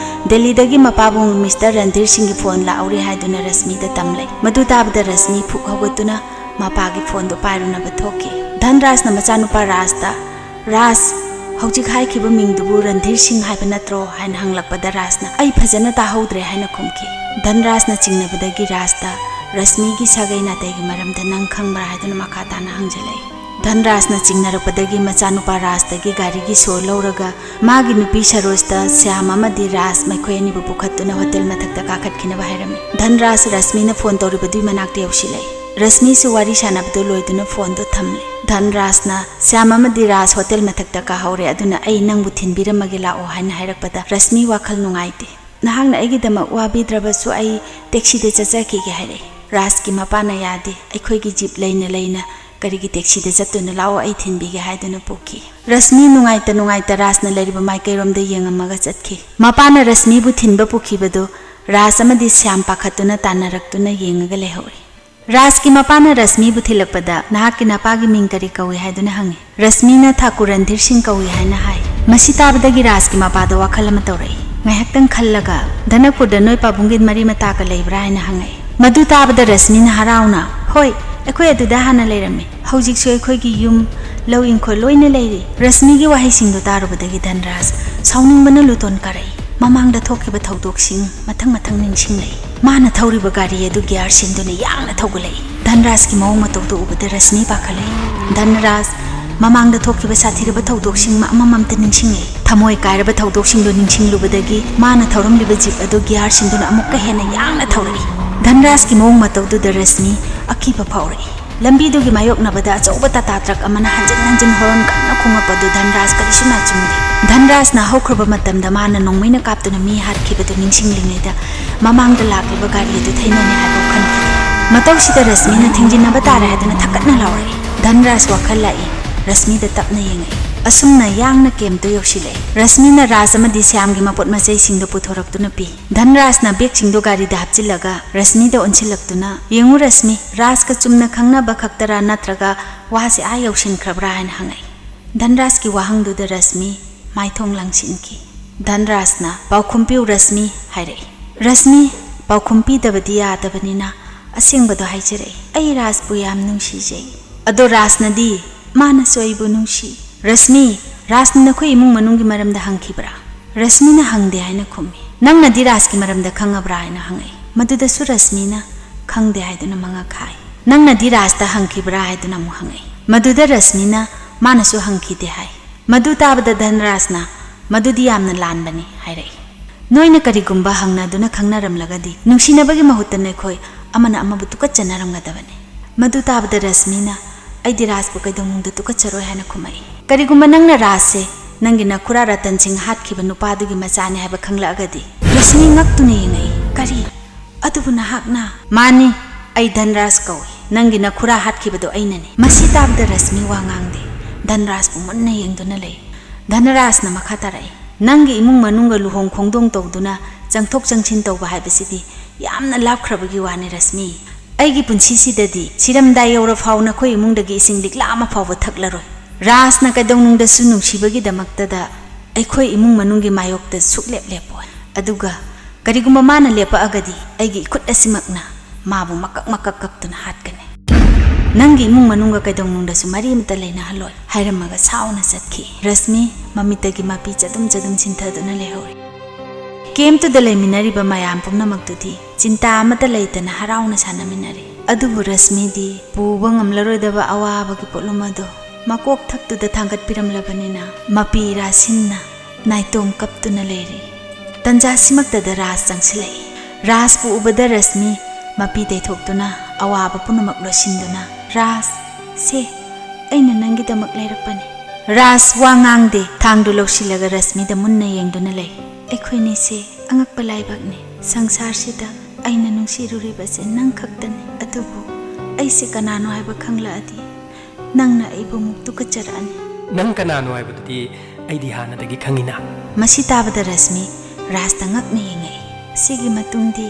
"ꯗꯦꯜꯂꯤꯗꯒꯤ ꯃꯄꯥꯕꯨꯡ ꯃꯤꯁꯇꯔ ꯔꯟꯙꯤꯔ ꯁꯤꯡꯒꯤ ꯐꯣꯟ ꯂꯥꯛꯍꯧꯔꯦ" ꯍꯥꯏꯗꯨꯅ ꯔꯁꯃꯤꯗ ꯇꯝꯂꯦ꯫ ꯃꯗꯨ ꯇꯥꯕꯗ ꯔꯁꯃꯤ ꯐꯨꯛ ꯍꯧꯒꯠꯇꯨꯅ ꯃꯄꯥꯒꯤ ꯐꯣꯟꯗꯨ ꯄꯥꯏꯔꯨꯅꯕ ꯊꯣꯛꯈꯤ꯫ ꯙꯟꯔꯥꯖꯅ ꯃꯆꯥꯅꯨꯄꯥ ꯔꯥꯖꯇ, "ꯔꯥꯖ, ꯍꯧꯖꯤꯛ ꯍꯥꯏꯈꯤꯕ ꯃꯤꯡꯗꯨꯕꯨ ꯔꯟꯙꯤꯔ ꯁꯤꯡ ꯍꯥꯏꯕ ꯅꯠꯇ꯭ꯔꯣ?" ꯍꯥꯏꯅ ꯍꯪꯂꯛꯄꯗ ꯔꯥꯖꯅ, "ꯑꯩ ꯐꯖꯅ ꯇꯥꯍꯧꯗ꯭ꯔꯦ" ꯍꯥꯏꯅ ꯈꯨꯝꯈꯤ꯫ ꯙꯟꯔꯥꯖꯅ ꯆꯤꯡꯅꯕꯗꯒꯤ ꯔꯥꯖꯇ, "ꯔꯁꯃꯤꯒꯤ ꯁꯥꯒꯩ ꯅꯥꯇꯩꯒꯤ ꯃꯔꯝꯗ ꯅꯪ ꯈꯪꯕ꯭ꯔꯥ?" ꯍꯥꯏꯗꯨꯅ ꯃꯈꯥ ꯇꯥꯅ ꯍꯪꯖꯜꯂꯛꯏ꯫ ꯙꯟꯔꯥꯖꯅ ꯆꯤꯡꯅꯔꯛꯄꯗꯒꯤ ꯃꯆꯥꯅꯨꯄꯥ ꯔꯥꯖꯇꯒꯤ ꯒꯥꯔꯤꯒꯤ ꯁꯣ ꯂꯧꯔꯒ ꯃꯥꯒꯤ ꯅꯨꯄꯤ ꯁꯔꯣꯖꯇ ꯁ꯭ꯌꯥꯝ ꯑꯃꯗꯤ ꯔꯥꯖ ꯃꯈꯣꯏ ꯑꯅꯤꯕꯨ ꯄꯨꯈꯠꯇꯨꯅ ꯍꯣꯇꯦꯜ ꯃꯊꯛꯇ ꯀꯥꯈꯠꯈꯤꯅꯕ ꯍꯥꯏꯔꯝꯃꯤ꯫ ꯙꯟꯔꯥꯖ ꯔꯁꯃꯤꯅ ꯐꯣꯟ ꯇꯧꯔꯤꯕꯗꯨꯒꯤ ꯃꯅꯥꯛꯇ ꯌꯧꯁꯤꯜꯂꯛꯏ꯫ ꯔꯁꯃꯤꯁꯨ ꯋꯥꯔꯤ ꯁꯥꯟꯅꯕꯗꯨ ꯂꯣꯏꯗꯨꯅ ꯐꯣꯟꯗꯨ ꯊꯝꯂꯦ꯫ ꯙꯟꯔꯥꯖꯅ, "ꯁ꯭ꯌꯥꯝ ꯑꯃꯗꯤ ꯔꯥꯖ ꯍꯣꯇꯦꯜ ꯃꯊꯛꯇ ꯀꯥꯍꯧꯔꯦ, ꯑꯗꯨꯅ ꯑꯩ ꯅꯪꯕꯨ ꯊꯤꯟꯕꯤꯔꯝꯃꯒꯦ ꯂꯥꯛꯑꯣ" ꯍꯥꯏꯅ ꯍꯥꯏꯔꯛꯄꯗ ꯔꯁꯃꯤ ꯋꯥꯈꯜ ꯅꯨꯡꯉꯥꯏꯇꯦ꯫ "ꯅꯍꯥꯛꯅ ꯑꯩꯒꯤꯗꯃꯛ ꯋꯥꯕꯤꯗ꯭ꯔꯕꯁꯨ ꯑꯩ ꯇꯦꯛꯁꯤꯗ ꯆꯠꯆꯈꯤꯒꯦ" ꯍꯥꯏꯔꯛꯏ꯫ ꯔꯥꯖꯀꯤ ꯃꯄꯥꯅ ꯌꯥꯗꯦ, "ꯑꯩꯈꯣꯏꯒꯤ ꯖꯤꯞ ꯂꯩꯅ ꯂꯩꯅ ꯀꯔꯤꯒꯤ ꯇꯦꯛꯁꯤꯗ ꯆꯠꯇꯣꯏꯅꯣ? ꯂꯥꯛꯑꯣ, ꯑꯩ ꯊꯤꯟꯕꯤꯒꯦ" ꯍꯥꯏꯗꯨꯅ ꯄꯨꯈꯤ꯫ ꯔꯁꯃꯤ ꯅꯨꯡꯉꯥꯏꯇ ꯅꯨꯡꯉꯥꯏꯇ ꯔꯥꯖꯅ ꯂꯩꯔꯤꯕ ꯃꯥꯏꯀꯩꯔꯣꯝꯗ ꯌꯦꯡꯉꯝꯃꯒ ꯆꯠꯈꯤ꯫ ꯃꯄꯥꯅ ꯔꯁꯃꯤꯕꯨ ꯊꯤꯟꯕ ꯄꯨꯈꯤꯕꯗꯨ ꯔꯥꯖ ꯑꯃꯗꯤ ꯁ꯭ꯌꯥꯝ ꯄꯥꯈꯠꯇꯨꯅ ꯇꯥꯟꯅꯔꯛꯇꯨꯅ ꯌꯦꯡꯉꯒ ꯂꯩꯍꯧꯔꯤ꯫ ꯔꯥꯖꯀꯤ ꯃꯄꯥꯅ ꯔꯁꯃꯤꯕꯨ ꯊꯤꯜꯂꯛꯄꯗ, "ꯅꯍꯥꯛꯀꯤ ꯅꯄꯥꯒꯤ ꯃꯤꯡ ꯀꯔꯤ ꯀꯧꯏ?" ꯍꯥꯏꯗꯨꯅ ꯍꯪꯉꯤ꯫ ꯔꯁꯃꯤꯅ, "ꯊꯥꯀꯨꯔ ꯔꯟꯙꯤꯔ ꯁꯤꯡ ꯀꯧꯏ" ꯍꯥꯏꯅ ꯍꯥꯏ꯫ ꯃꯁꯤ ꯇꯥꯕꯗꯒꯤ ꯔꯥꯖꯀꯤ ꯃꯄꯥꯗ ꯋꯥꯈꯜ ꯑꯃ ꯇꯧꯔꯛꯏ꯫ ꯉꯥꯏꯍꯥꯛꯇꯪ ꯈꯜꯂꯒ, "ꯙꯅꯛꯄꯨꯔꯗ ꯅꯣꯏ ꯄꯥꯕꯨꯡꯒꯤ ꯃꯔꯤ ꯃꯇꯥꯀ ꯂꯩꯕ꯭ꯔꯥ?" ꯍꯥꯏꯅ ꯍꯪꯉꯛꯏ꯫ ꯃꯗꯨ ꯇꯥꯕꯗ ꯔꯁꯃꯤꯅ ꯍꯔꯥꯎꯅ, "ꯍꯣꯏ, ꯑꯩꯈꯣꯏ ꯑꯗꯨꯗ ꯍꯥꯟꯅ ꯂꯩꯔꯝꯃꯤ꯫ ꯍꯧꯖꯤꯛꯁꯨ ꯑꯩꯈꯣꯏꯒꯤ ꯌꯨꯝ, ꯂꯧ ꯏꯪꯈꯣꯜ ꯂꯣꯏꯅ ꯂꯩꯔꯤ"꯫ ꯔꯁꯃꯤꯒꯤ ꯋꯥꯍꯩꯁꯤꯡꯗꯨ ꯇꯥꯔꯨꯕꯗꯒꯤ ꯙꯟꯔꯥꯖ ꯁꯥꯎꯅꯤꯡꯕꯅ ꯂꯨꯇꯣꯟ ꯀꯥꯔꯛꯏ꯫ ꯃꯃꯥꯡꯗ ꯊꯣꯛꯈꯤꯕ ꯊꯧꯗꯣꯛꯁꯤꯡ ꯃꯊꯪ ꯃꯊꯪ ꯅꯤꯡꯁꯤꯡꯂꯛꯏ꯫ ꯃꯥꯅ ꯊꯧꯔꯤꯕ ꯒꯥꯔꯤ ꯑꯗꯨ ꯒꯤꯌꯥꯔ ꯁꯤꯟꯗꯨꯅ ꯌꯥꯡꯅ ꯊꯧꯒꯠꯂꯛꯏ꯫ ꯙꯟꯔꯥꯖꯀꯤ ꯃꯑꯣꯡ ꯃꯇꯧꯗꯨ ꯎꯕꯗ ꯔꯁꯃꯤ ꯄꯥꯈꯠꯂꯛꯏ꯫ ꯙꯟꯔꯥꯖ, ꯃꯃꯥꯡꯗ ꯊꯣꯛꯈꯤꯕ ꯁꯥꯊꯤꯔꯕ ꯊꯧꯗꯣꯛꯁꯤꯡ ꯑꯃꯃꯝꯇ ꯅꯤꯡꯁꯤꯡꯉꯛꯏ꯫ ꯊꯃꯣꯏ ꯀꯥꯏꯔꯕ ꯊꯧꯗꯣꯛꯁꯤꯡꯗꯨ ꯅꯤꯡꯁꯤꯡꯂꯨꯕꯗꯒꯤ ꯃꯥꯅ ꯊꯧꯔꯝꯂꯤꯕ ꯖꯤꯞ ꯑꯗꯨ ꯒꯤꯌꯥꯔ ꯁꯤꯟꯗꯨꯅ ꯑꯃꯨꯛꯀ ꯍꯦꯟꯅ ꯌꯥꯡꯅ ꯊꯧꯔꯛꯏ꯫ ꯙꯟꯔꯥꯖꯀꯤ ꯃꯑꯣꯡ ꯃꯇꯧꯗꯨꯗ ꯔꯁꯃꯤ ꯑꯀꯤꯕ ꯐꯥꯎꯔꯛꯏ꯫ ꯂꯝꯕꯤꯗꯨꯒꯤ ꯃꯥꯌꯣꯛꯅꯕꯗ ꯑꯆꯧꯕ ꯇꯥꯇꯥ ꯇ꯭ꯔꯛ ꯑꯃꯅ ꯍꯟꯖꯤꯟ ꯍꯟꯖꯤꯟ ꯍꯣꯔꯣꯟ ꯀꯟꯅ ꯈꯣꯡꯂꯛꯄꯗꯨ ꯙꯟꯔꯥꯖ ꯀꯔꯤꯁꯨ ꯅꯥꯆꯨꯡꯗꯦ꯫ ꯙꯟꯔꯥꯖꯅ ꯍꯧꯈ꯭ꯔꯕ ꯃꯇꯝꯗ ꯃꯥꯅ ꯅꯣꯡꯃꯩꯅ ꯀꯥꯞꯇꯨꯅ ꯃꯤ ꯍꯥꯠꯈꯤꯕꯗꯨ ꯅꯤꯡꯁꯤꯡꯂꯤꯉꯩꯗ ꯃꯃꯥꯡꯗ ꯂꯥꯛꯂꯤꯕ ꯒꯥꯔꯤ ꯑꯗꯨ ꯊꯩꯅꯅꯤ ꯍꯥꯏꯕ ꯈꯟꯈꯤ꯫ ꯃꯇꯧꯁꯤꯗ ꯔꯁꯃꯤꯅ ꯊꯤꯡꯖꯤꯟꯅꯕ ꯇꯥꯔꯦ ꯍꯥꯏꯗꯨꯅ ꯊꯛꯀꯠꯅ ꯂꯥꯎꯔꯛꯏ꯫ ꯙꯟꯔꯥꯖ ꯋꯥꯈꯜ ꯂꯥꯛꯏ꯫ ꯔꯁꯃꯤꯗ ꯇꯞꯅ ꯌꯦꯡꯉꯛꯏ꯫ ꯑꯁꯨꯝꯅ ꯌꯥꯡꯅ ꯀꯦꯝꯇꯨ ꯌꯧꯁꯤꯜꯂꯛꯏ꯫ ꯔꯁꯃꯤꯅ ꯔꯥꯖ ꯑꯃꯗꯤ ꯁ꯭ꯌꯥꯝꯒꯤ ꯃꯄꯣꯠ ꯃꯆꯩꯁꯤꯡꯗꯨ ꯄꯨꯊꯣꯔꯛꯇꯨꯅ ꯄꯤ꯫ ꯙꯟꯔꯥꯖꯅ ꯕꯦꯒꯁꯤꯡꯗꯨ ꯒꯥꯔꯤꯗ ꯍꯥꯞꯆꯤꯜꯂꯒ ꯔꯁꯃꯤꯗ ꯑꯣꯟꯁꯤꯜꯂꯛꯇꯨꯅ, "ꯌꯦꯡꯉꯨ ꯔꯁꯃꯤ, ꯔꯥꯖꯀ ꯆꯨꯝꯅ ꯈꯪꯅꯕ ꯈꯛꯇꯔꯥ ꯅꯠꯇ꯭ꯔꯒ ꯋꯥꯁꯦ ꯑꯥ ꯌꯧꯁꯤꯟꯈ꯭ꯔꯕ꯭ꯔꯥ?" ꯍꯥꯏꯅ ꯍꯪꯉꯛꯏ꯫ ꯙꯟꯔꯥꯖꯀꯤ ꯋꯥꯍꯪꯗꯨꯗ ꯔꯁꯃꯤ ꯃꯥꯏꯊꯣꯡ ꯂꯪꯁꯤꯟꯈꯤ꯫ ꯙꯟꯔꯥꯖꯅ, "ꯄꯥꯎꯈꯨꯝ ꯄꯤꯌꯨ ꯔꯁꯃꯤ" ꯍꯥꯏꯔꯛꯏ꯫ "ꯔꯁꯃꯤ, ꯄꯥꯎꯈꯨꯝ ꯄꯤꯗꯕꯗꯤ ꯌꯥꯗꯕꯅꯤꯅ ꯑꯁꯦꯡꯕꯗꯣ ꯍꯥꯏꯖꯔꯛꯏ꯫ ꯑꯩ ꯔꯥꯖꯄꯨ ꯌꯥꯝ ꯅꯨꯡꯁꯤꯖꯩ꯫ ꯑꯗꯣ ꯔꯥꯖꯅꯗꯤ?" "ꯃꯥꯅꯁꯨ ꯑꯩꯕꯨ ꯅꯨꯡꯁꯤ꯫" "ꯔꯁꯃꯤ, ꯔꯥꯖꯅ ꯅꯈꯣꯏ ꯏꯃꯨꯡ ꯃꯅꯨꯡꯒꯤ ꯃꯔꯝꯗ ꯍꯪꯈꯤꯕ꯭ꯔꯥ?" "ꯔꯁꯃꯤꯅ ꯍꯪꯗꯦ" ꯍꯥꯏꯅ ꯈꯨꯝꯃꯤ꯫ "ꯅꯪꯅꯗꯤ ꯔꯥꯖꯀꯤ ꯃꯔꯝꯗ ꯈꯪꯉꯕ꯭ꯔꯥ?" ꯍꯥꯏꯅ ꯍꯪꯉꯛꯏ꯫ ꯃꯗꯨꯗꯁꯨ ꯔꯁꯃꯤꯅ "ꯈꯪꯗꯦ" ꯍꯥꯏꯗꯨꯅ ꯃꯉꯛ ꯈꯥꯏ꯫ "ꯅꯪꯅꯗꯤ ꯔꯥꯖꯇ ꯍꯪꯈꯤꯕ꯭ꯔꯥ?" ꯍꯥꯏꯗꯨꯅ ꯑꯃꯨꯛ ꯍꯪꯉꯛꯏ꯫ ꯃꯗꯨꯗ ꯔꯁꯃꯤꯅ "ꯃꯥꯅꯁꯨ ꯍꯪꯈꯤꯗꯦ" ꯍꯥꯏ꯫ ꯃꯗꯨ ꯇꯥꯕꯗ ꯙꯟꯔꯥꯖꯅ, "ꯃꯗꯨꯗꯤ ꯌꯥꯝꯅ ꯂꯥꯟꯕꯅꯤ" ꯍꯥꯏꯔꯛꯏ꯫ "ꯅꯣꯏꯅ ꯀꯔꯤꯒꯨꯝꯕ ꯍꯪꯅꯗꯨꯅ ꯈꯪꯅꯔꯝꯂꯒꯗꯤ ꯅꯨꯡꯁꯤꯅꯕꯒꯤ ꯃꯍꯨꯠꯇ ꯅꯈꯣꯏ ꯑꯃꯅ ꯑꯃꯕꯨ ꯇꯨꯀꯠꯆꯅꯔꯝꯒꯗꯕꯅꯤ꯫" ꯃꯗꯨ ꯇꯥꯕꯗ ꯔꯁꯃꯤꯅ, "ꯑꯩꯗꯤ ꯔꯥꯖꯄꯨ ꯀꯩꯗꯧꯅꯨꯡꯗ ꯇꯨꯀꯠꯆꯔꯣꯏ" ꯍꯥꯏꯅ ꯈꯨꯝꯃꯛꯏ꯫ "ꯀꯔꯤꯒꯨꯝꯕ ꯅꯪꯅ ꯔꯥꯖꯁꯦ ꯅꯪꯒꯤ ꯅꯈꯨꯔꯥ ꯔꯇꯟ ꯁꯤꯡ ꯍꯥꯠꯈꯤꯕ ꯅꯨꯄꯥꯗꯨꯒꯤ ꯃꯆꯥꯅꯤ ꯍꯥꯏꯕ ꯈꯪꯂꯛꯑꯒꯗꯤ?" ꯔꯁꯃꯤ ꯉꯛꯇꯨꯅ ꯌꯦꯡꯉꯛꯏ꯫ "ꯀꯔꯤ? ꯑꯗꯨꯕꯨ ꯅꯍꯥꯛꯅ?" "ꯃꯥꯅꯤ, ꯑꯩ ꯙꯟꯔꯥꯖ ꯀꯧꯏ꯫ ꯅꯪꯒꯤ ꯅꯈꯨꯔꯥ ꯍꯥꯠꯈꯤꯕꯗꯣ ꯑꯩꯅꯅꯤ꯫" ꯃꯁꯤ ꯇꯥꯕꯗ ꯔꯁꯃꯤ ꯋꯥ ꯉꯥꯡꯗꯦ꯫ ꯙꯟꯔꯥꯖꯄꯨ ꯃꯨꯟꯅ ꯌꯦꯡꯗꯨꯅ ꯂꯩ꯫ ꯙꯟꯔꯥꯖꯅ ꯃꯈꯥ ꯇꯥꯔꯛꯏ, "ꯅꯪꯒꯤ ꯏꯃꯨꯡ ꯃꯅꯨꯡꯒ ꯂꯨꯍꯣꯡ ꯈꯣꯡꯗꯣꯡ ꯇꯧꯗꯨꯅ ꯆꯪꯊꯣꯛ ꯆꯪꯁꯤꯟ ꯇꯧꯕ ꯍꯥꯏꯕꯁꯤꯗꯤ ꯌꯥꯝꯅ ꯂꯥꯞꯈ꯭ꯔꯕꯒꯤ ꯋꯥꯅꯤ ꯔꯁꯃꯤ꯫ ꯑꯩꯒꯤ ꯄꯨꯟꯁꯤꯁꯤꯗꯗꯤ ꯁꯤꯔꯝꯗꯥꯏ ꯌꯧꯔ ꯐꯥꯎ ꯅꯈꯣꯏ ꯏꯃꯨꯡꯗꯒꯤ ꯏꯁꯤꯡ ꯂꯤꯛꯂꯥ ꯑꯃ ꯐꯥꯎꯕ ꯊꯛꯂꯔꯣꯏ꯫ ꯔꯥꯖꯅ ꯀꯩꯗꯧꯅꯨꯡꯗꯁꯨ ꯅꯨꯡꯁꯤꯕꯒꯤꯗꯃꯛꯇꯗ ꯑꯩꯈꯣꯏ ꯏꯃꯨꯡ ꯃꯅꯨꯡꯒꯤ ꯃꯥꯌꯣꯛꯇ ꯁꯨꯛꯂꯦꯞ ꯂꯦꯞꯄꯣꯏ꯫ ꯑꯗꯨꯒ ꯀꯔꯤꯒꯨꯝꯕ ꯃꯥꯅ ꯂꯦꯞꯄꯛꯑꯒꯗꯤ ꯑꯩꯒꯤ ꯏꯈꯨꯠ ꯑꯁꯤꯃꯛꯅ ꯃꯥꯕꯨ ꯃꯀꯛ ꯃꯀꯛ ꯀꯛꯇꯨꯅ ꯍꯥꯠꯀꯅꯤ꯫ ꯅꯪꯒꯤ ꯏꯃꯨꯡ ꯃꯅꯨꯡꯒ ꯀꯩꯗꯧꯅꯨꯡꯗꯁꯨ ꯃꯔꯤ ꯑꯃꯠꯇ ꯂꯩꯅꯍꯜꯂꯣꯏ" ꯍꯥꯏꯔꯝꯃꯒ ꯁꯥꯎꯅ ꯆꯠꯈꯤ꯫ ꯔꯁꯃꯤ ꯃꯃꯤꯠꯇꯒꯤ ꯃꯄꯤ ꯆꯗꯨꯝ ꯆꯗꯨꯝ ꯁꯤꯟꯊꯗꯨꯅ ꯂꯩꯍꯧꯔꯤ꯫ ꯀꯦꯝꯞꯇꯨꯗ ꯂꯩꯃꯤꯟꯅꯔꯤꯕ ꯃꯌꯥꯝ ꯄꯨꯝꯅꯃꯛꯇꯨꯗꯤ ꯆꯤꯟꯇꯥ ꯑꯃꯠꯇ ꯂꯩꯇꯅ ꯍꯔꯥꯎꯅ ꯁꯥꯟꯅꯃꯤꯟꯅꯔꯤ꯫ ꯑꯗꯨꯕꯨ ꯔꯁꯃꯤꯗꯤ ꯄꯨꯕ ꯉꯝꯂꯔꯣꯏꯗꯕ ꯑꯋꯥꯕꯒꯤ ꯄꯣꯠꯂꯨꯝ ꯑꯗꯨ ꯃꯀꯣꯛ ꯊꯛꯇꯨꯗ ꯊꯥꯡꯒꯠꯄꯤꯔꯝꯂꯕꯅꯤꯅ ꯃꯄꯤ ꯔꯥꯁꯤꯟꯅ ꯅꯥꯏꯇꯣꯝ ꯀꯞꯇꯨꯅ ꯂꯩꯔꯤ꯫ ꯇꯟꯖꯥꯁꯤꯃꯛꯇꯗ ꯔꯥꯖ ꯆꯪꯁꯤꯜꯂꯛꯏ꯫ ꯔꯥꯖꯄꯨ ꯎꯕꯗ ꯔꯁꯃꯤ ꯃꯄꯤ ꯇꯩꯊꯣꯛꯇꯨꯅ ꯑꯋꯥꯕ ꯄꯨꯝꯅꯃꯛ ꯂꯣꯏꯁꯤꯟꯗꯨꯅ, "ꯔꯥꯖ, ꯁꯦ, ꯑꯩꯅ ꯅꯪꯒꯤꯗꯃꯛ ꯂꯩꯔꯛꯄꯅꯤ꯫" ꯔꯥꯖ ꯋꯥ ꯉꯥꯡꯗꯦ, ꯊꯥꯡꯗꯨ ꯂꯧꯁꯤꯜꯂꯒ ꯔꯁꯃꯤꯗ ꯃꯨꯟꯅ ꯌꯦꯡꯗꯨꯅ ꯂꯩ꯫ "ꯑꯩꯈꯣꯏꯅꯤꯁꯦ ꯑꯉꯛꯄ ꯂꯥꯏꯕꯛꯅꯤ꯫ ꯁꯪꯁꯥꯔꯁꯤꯗ ꯑꯩꯅ ꯅꯨꯡꯁꯤꯔꯨꯔꯤꯕꯁꯦ ꯅꯪ ꯈꯛꯇꯅꯤ꯫ ꯑꯗꯨꯕꯨ ꯑꯩꯁꯦ ꯀꯅꯥꯅꯣ ꯍꯥꯏꯕ ꯈꯪꯂꯛꯑꯗꯤ ꯅꯪꯅ ꯑꯩꯕꯨ ꯑꯃꯨꯛ ꯇꯨꯀꯠꯆꯔꯛꯑꯅꯤ꯫" "ꯅꯪ ꯀꯅꯥꯅꯣ ꯍꯥꯏꯕꯗꯨꯗꯤ ꯑꯩꯗꯤ ꯍꯥꯟꯅꯗꯒꯤ ꯈꯪꯉꯤꯅ꯫" ꯃꯁꯤ ꯇꯥꯕꯗ ꯔꯁꯃꯤ ꯔꯥꯖꯇ ꯉꯛꯅ ꯌꯦꯡꯉꯛꯏ꯫ "ꯁꯤꯒꯤ ꯃꯇꯨꯡꯗꯤ?"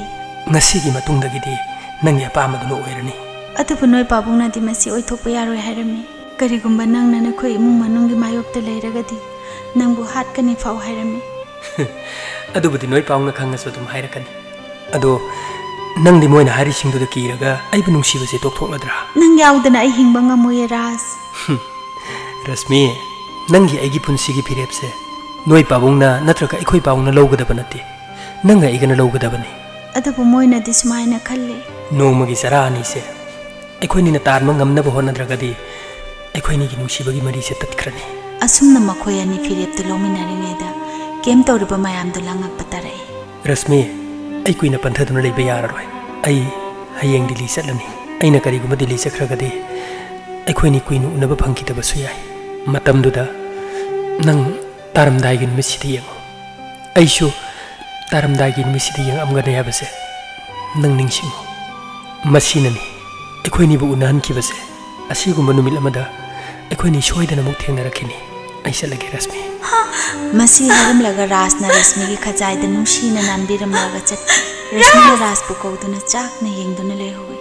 "ꯉꯁꯤꯒꯤ ꯃꯇꯨꯡꯗꯒꯤꯗꯤ ꯅꯪꯒꯤ ꯑꯄꯥꯝꯕꯗꯨꯅ ꯑꯣꯏꯔꯅꯤ꯫" "ꯑꯗꯨꯕꯨ ꯅꯣꯏ ꯄꯥꯕꯨꯡꯅꯗꯤ ꯃꯁꯤ ꯑꯣꯏꯊꯣꯛꯄ ꯌꯥꯔꯣꯏ ꯍꯥꯏꯔꯝꯃꯤ꯫ ꯀꯔꯤꯒꯨꯝꯕ ꯅꯪꯅ ꯅꯈꯣꯏ ꯏꯃꯨꯡ ꯃꯅꯨꯡꯒꯤ ꯃꯥꯌꯣꯛꯇ ꯂꯩꯔꯒꯗꯤ ꯅꯪꯕꯨ ꯍꯥꯠꯀꯅꯤ ꯐꯥꯎ ꯍꯥꯏꯔꯝꯃꯤ꯫" "ꯑꯗꯨꯕꯨꯗꯤ ꯅꯣꯏ ꯄꯥꯕꯨꯡꯅ ꯈꯪꯉꯁꯨ ꯑꯗꯨꯝ ꯍꯥꯏꯔꯛꯀꯅꯤ꯫ ꯑꯗꯣ ꯅꯪꯗꯤ ꯃꯣꯏꯅ ꯍꯥꯏꯔꯤꯁꯤꯡꯗꯨꯗ ꯀꯤꯔꯒ ꯑꯩꯕꯨ ꯅꯨꯡꯁꯤꯕꯁꯦ ꯇꯣꯛꯊꯣꯛꯂꯗ꯭ꯔꯥ?" "ꯅꯪ ꯌꯥꯎꯗꯅ ꯑꯩ ꯍꯤꯡꯕ ꯉꯝꯃꯣꯏꯌꯦ ꯔꯥꯖ꯫" "ꯔꯁꯃꯤ, ꯅꯪꯒꯤ ꯑꯩꯒꯤ ꯄꯨꯟꯁꯤꯒꯤ ꯐꯤꯔꯦꯞꯁꯦ ꯅꯣꯏ ꯄꯥꯕꯨꯡꯅ ꯅꯠꯇ꯭ꯔꯒ ꯑꯩꯈꯣꯏ ꯄꯥꯕꯨꯡꯅ ꯂꯧꯒꯗꯕ ꯅꯠꯇꯦ, ꯅꯪꯒ ꯑꯩꯒꯅ ꯂꯧꯒꯗꯕꯅꯤ꯫" "ꯑꯗꯨꯕꯨ ꯃꯣꯏꯅꯗꯤ ꯁꯨꯃꯥꯏꯅ ꯈꯜꯂꯤ꯫" "ꯅꯣꯡꯃꯒꯤ ꯆꯔꯥ ꯑꯅꯤꯁꯦ ꯑꯩꯈꯣꯏꯅꯤꯅ ꯇꯥꯟꯕ ꯉꯝꯅꯕ ꯍꯣꯠꯅꯗ꯭ꯔꯒꯗꯤ ꯑꯩꯈꯣꯏꯅꯤꯒꯤ ꯅꯨꯡꯁꯤꯕꯒꯤ ꯃꯔꯤꯁꯦ ꯇꯠꯈ꯭ꯔꯅꯤ꯫" ꯑꯁꯨꯝꯅ ꯃꯈꯣꯏ ꯑꯅꯤ ꯐꯤꯔꯦꯞꯇꯨ ꯂꯧꯃꯤꯟꯅꯔꯤꯉꯩꯗ ꯀꯦꯝꯞ ꯇꯧꯔꯤꯕ ꯃꯌꯥꯝꯗꯨ ꯂꯉꯛꯄ ꯇꯥꯔꯛꯏ꯫ "ꯔꯁꯃꯤ, ꯑꯩ ꯀꯨꯏꯅ ꯄꯟꯊꯗꯨꯅ ꯂꯩꯕ ꯌꯥꯔꯔꯣꯏ꯫ ꯑꯩ ꯍꯌꯦꯡ ꯗꯤꯜꯂꯤ ꯆꯠꯂꯅꯤ꯫ ꯑꯩꯅ ꯀꯔꯤꯒꯨꯝꯕ ꯗꯤꯜꯂꯤ ꯆꯠꯈ꯭ꯔꯒꯗꯤ ꯑꯩꯈꯣꯏꯅꯤ ꯀꯨꯏꯅ ꯎꯅꯕ ꯐꯪꯈꯤꯗꯕꯁꯨ ꯌꯥꯏ꯫ ꯃꯇꯝꯗꯨꯗ ꯅꯪ ꯇꯥꯔꯝꯗꯥꯏꯒꯤ ꯅꯨꯃꯤꯠꯁꯤꯗ ꯌꯦꯡꯉꯨ꯫ ꯑꯩꯁꯨ ꯇꯥꯔꯝꯗꯥꯏꯒꯤ ꯅꯨꯃꯤꯠꯁꯤꯗ ꯌꯦꯡꯉꯛꯑꯝꯒꯅꯤ ꯍꯥꯏꯕꯁꯦ ꯅꯪ ꯅꯤꯡꯁꯤꯡꯉꯨ꯫ ꯃꯁꯤꯅꯅꯤ ꯑꯩꯈꯣꯏꯅꯤꯕꯨ ꯎꯅꯍꯟꯈꯤꯕꯁꯦ꯫ ꯑꯁꯤꯒꯨꯝꯕ ꯅꯨꯃꯤꯠ ꯑꯃꯗ ꯑꯩꯈꯣꯏꯅꯤ ꯁꯣꯏꯗꯅ ꯑꯃꯨꯛ ꯊꯦꯡꯅꯔꯛꯈꯤꯅꯤ꯫ ꯑꯩ ꯆꯠꯂꯒꯦ, ꯔꯁꯃꯤ꯫" ꯃꯁꯤ ꯍꯥꯏꯔꯝꯂꯒ ꯔꯥꯖꯅ ꯔꯁꯃꯤꯒꯤ ꯈꯖꯥꯏꯗ ꯅꯨꯡꯁꯤꯅ ꯅꯥꯟꯕꯤꯔꯝꯂꯒ ꯆꯠꯈꯤ꯫ ꯔꯁꯃꯤꯅ ꯔꯥꯖꯄꯨ ꯀꯧꯗꯨꯅ ꯆꯥꯛꯅ ꯌꯦꯡꯗꯨꯅ ꯂꯩꯍꯧꯏ꯫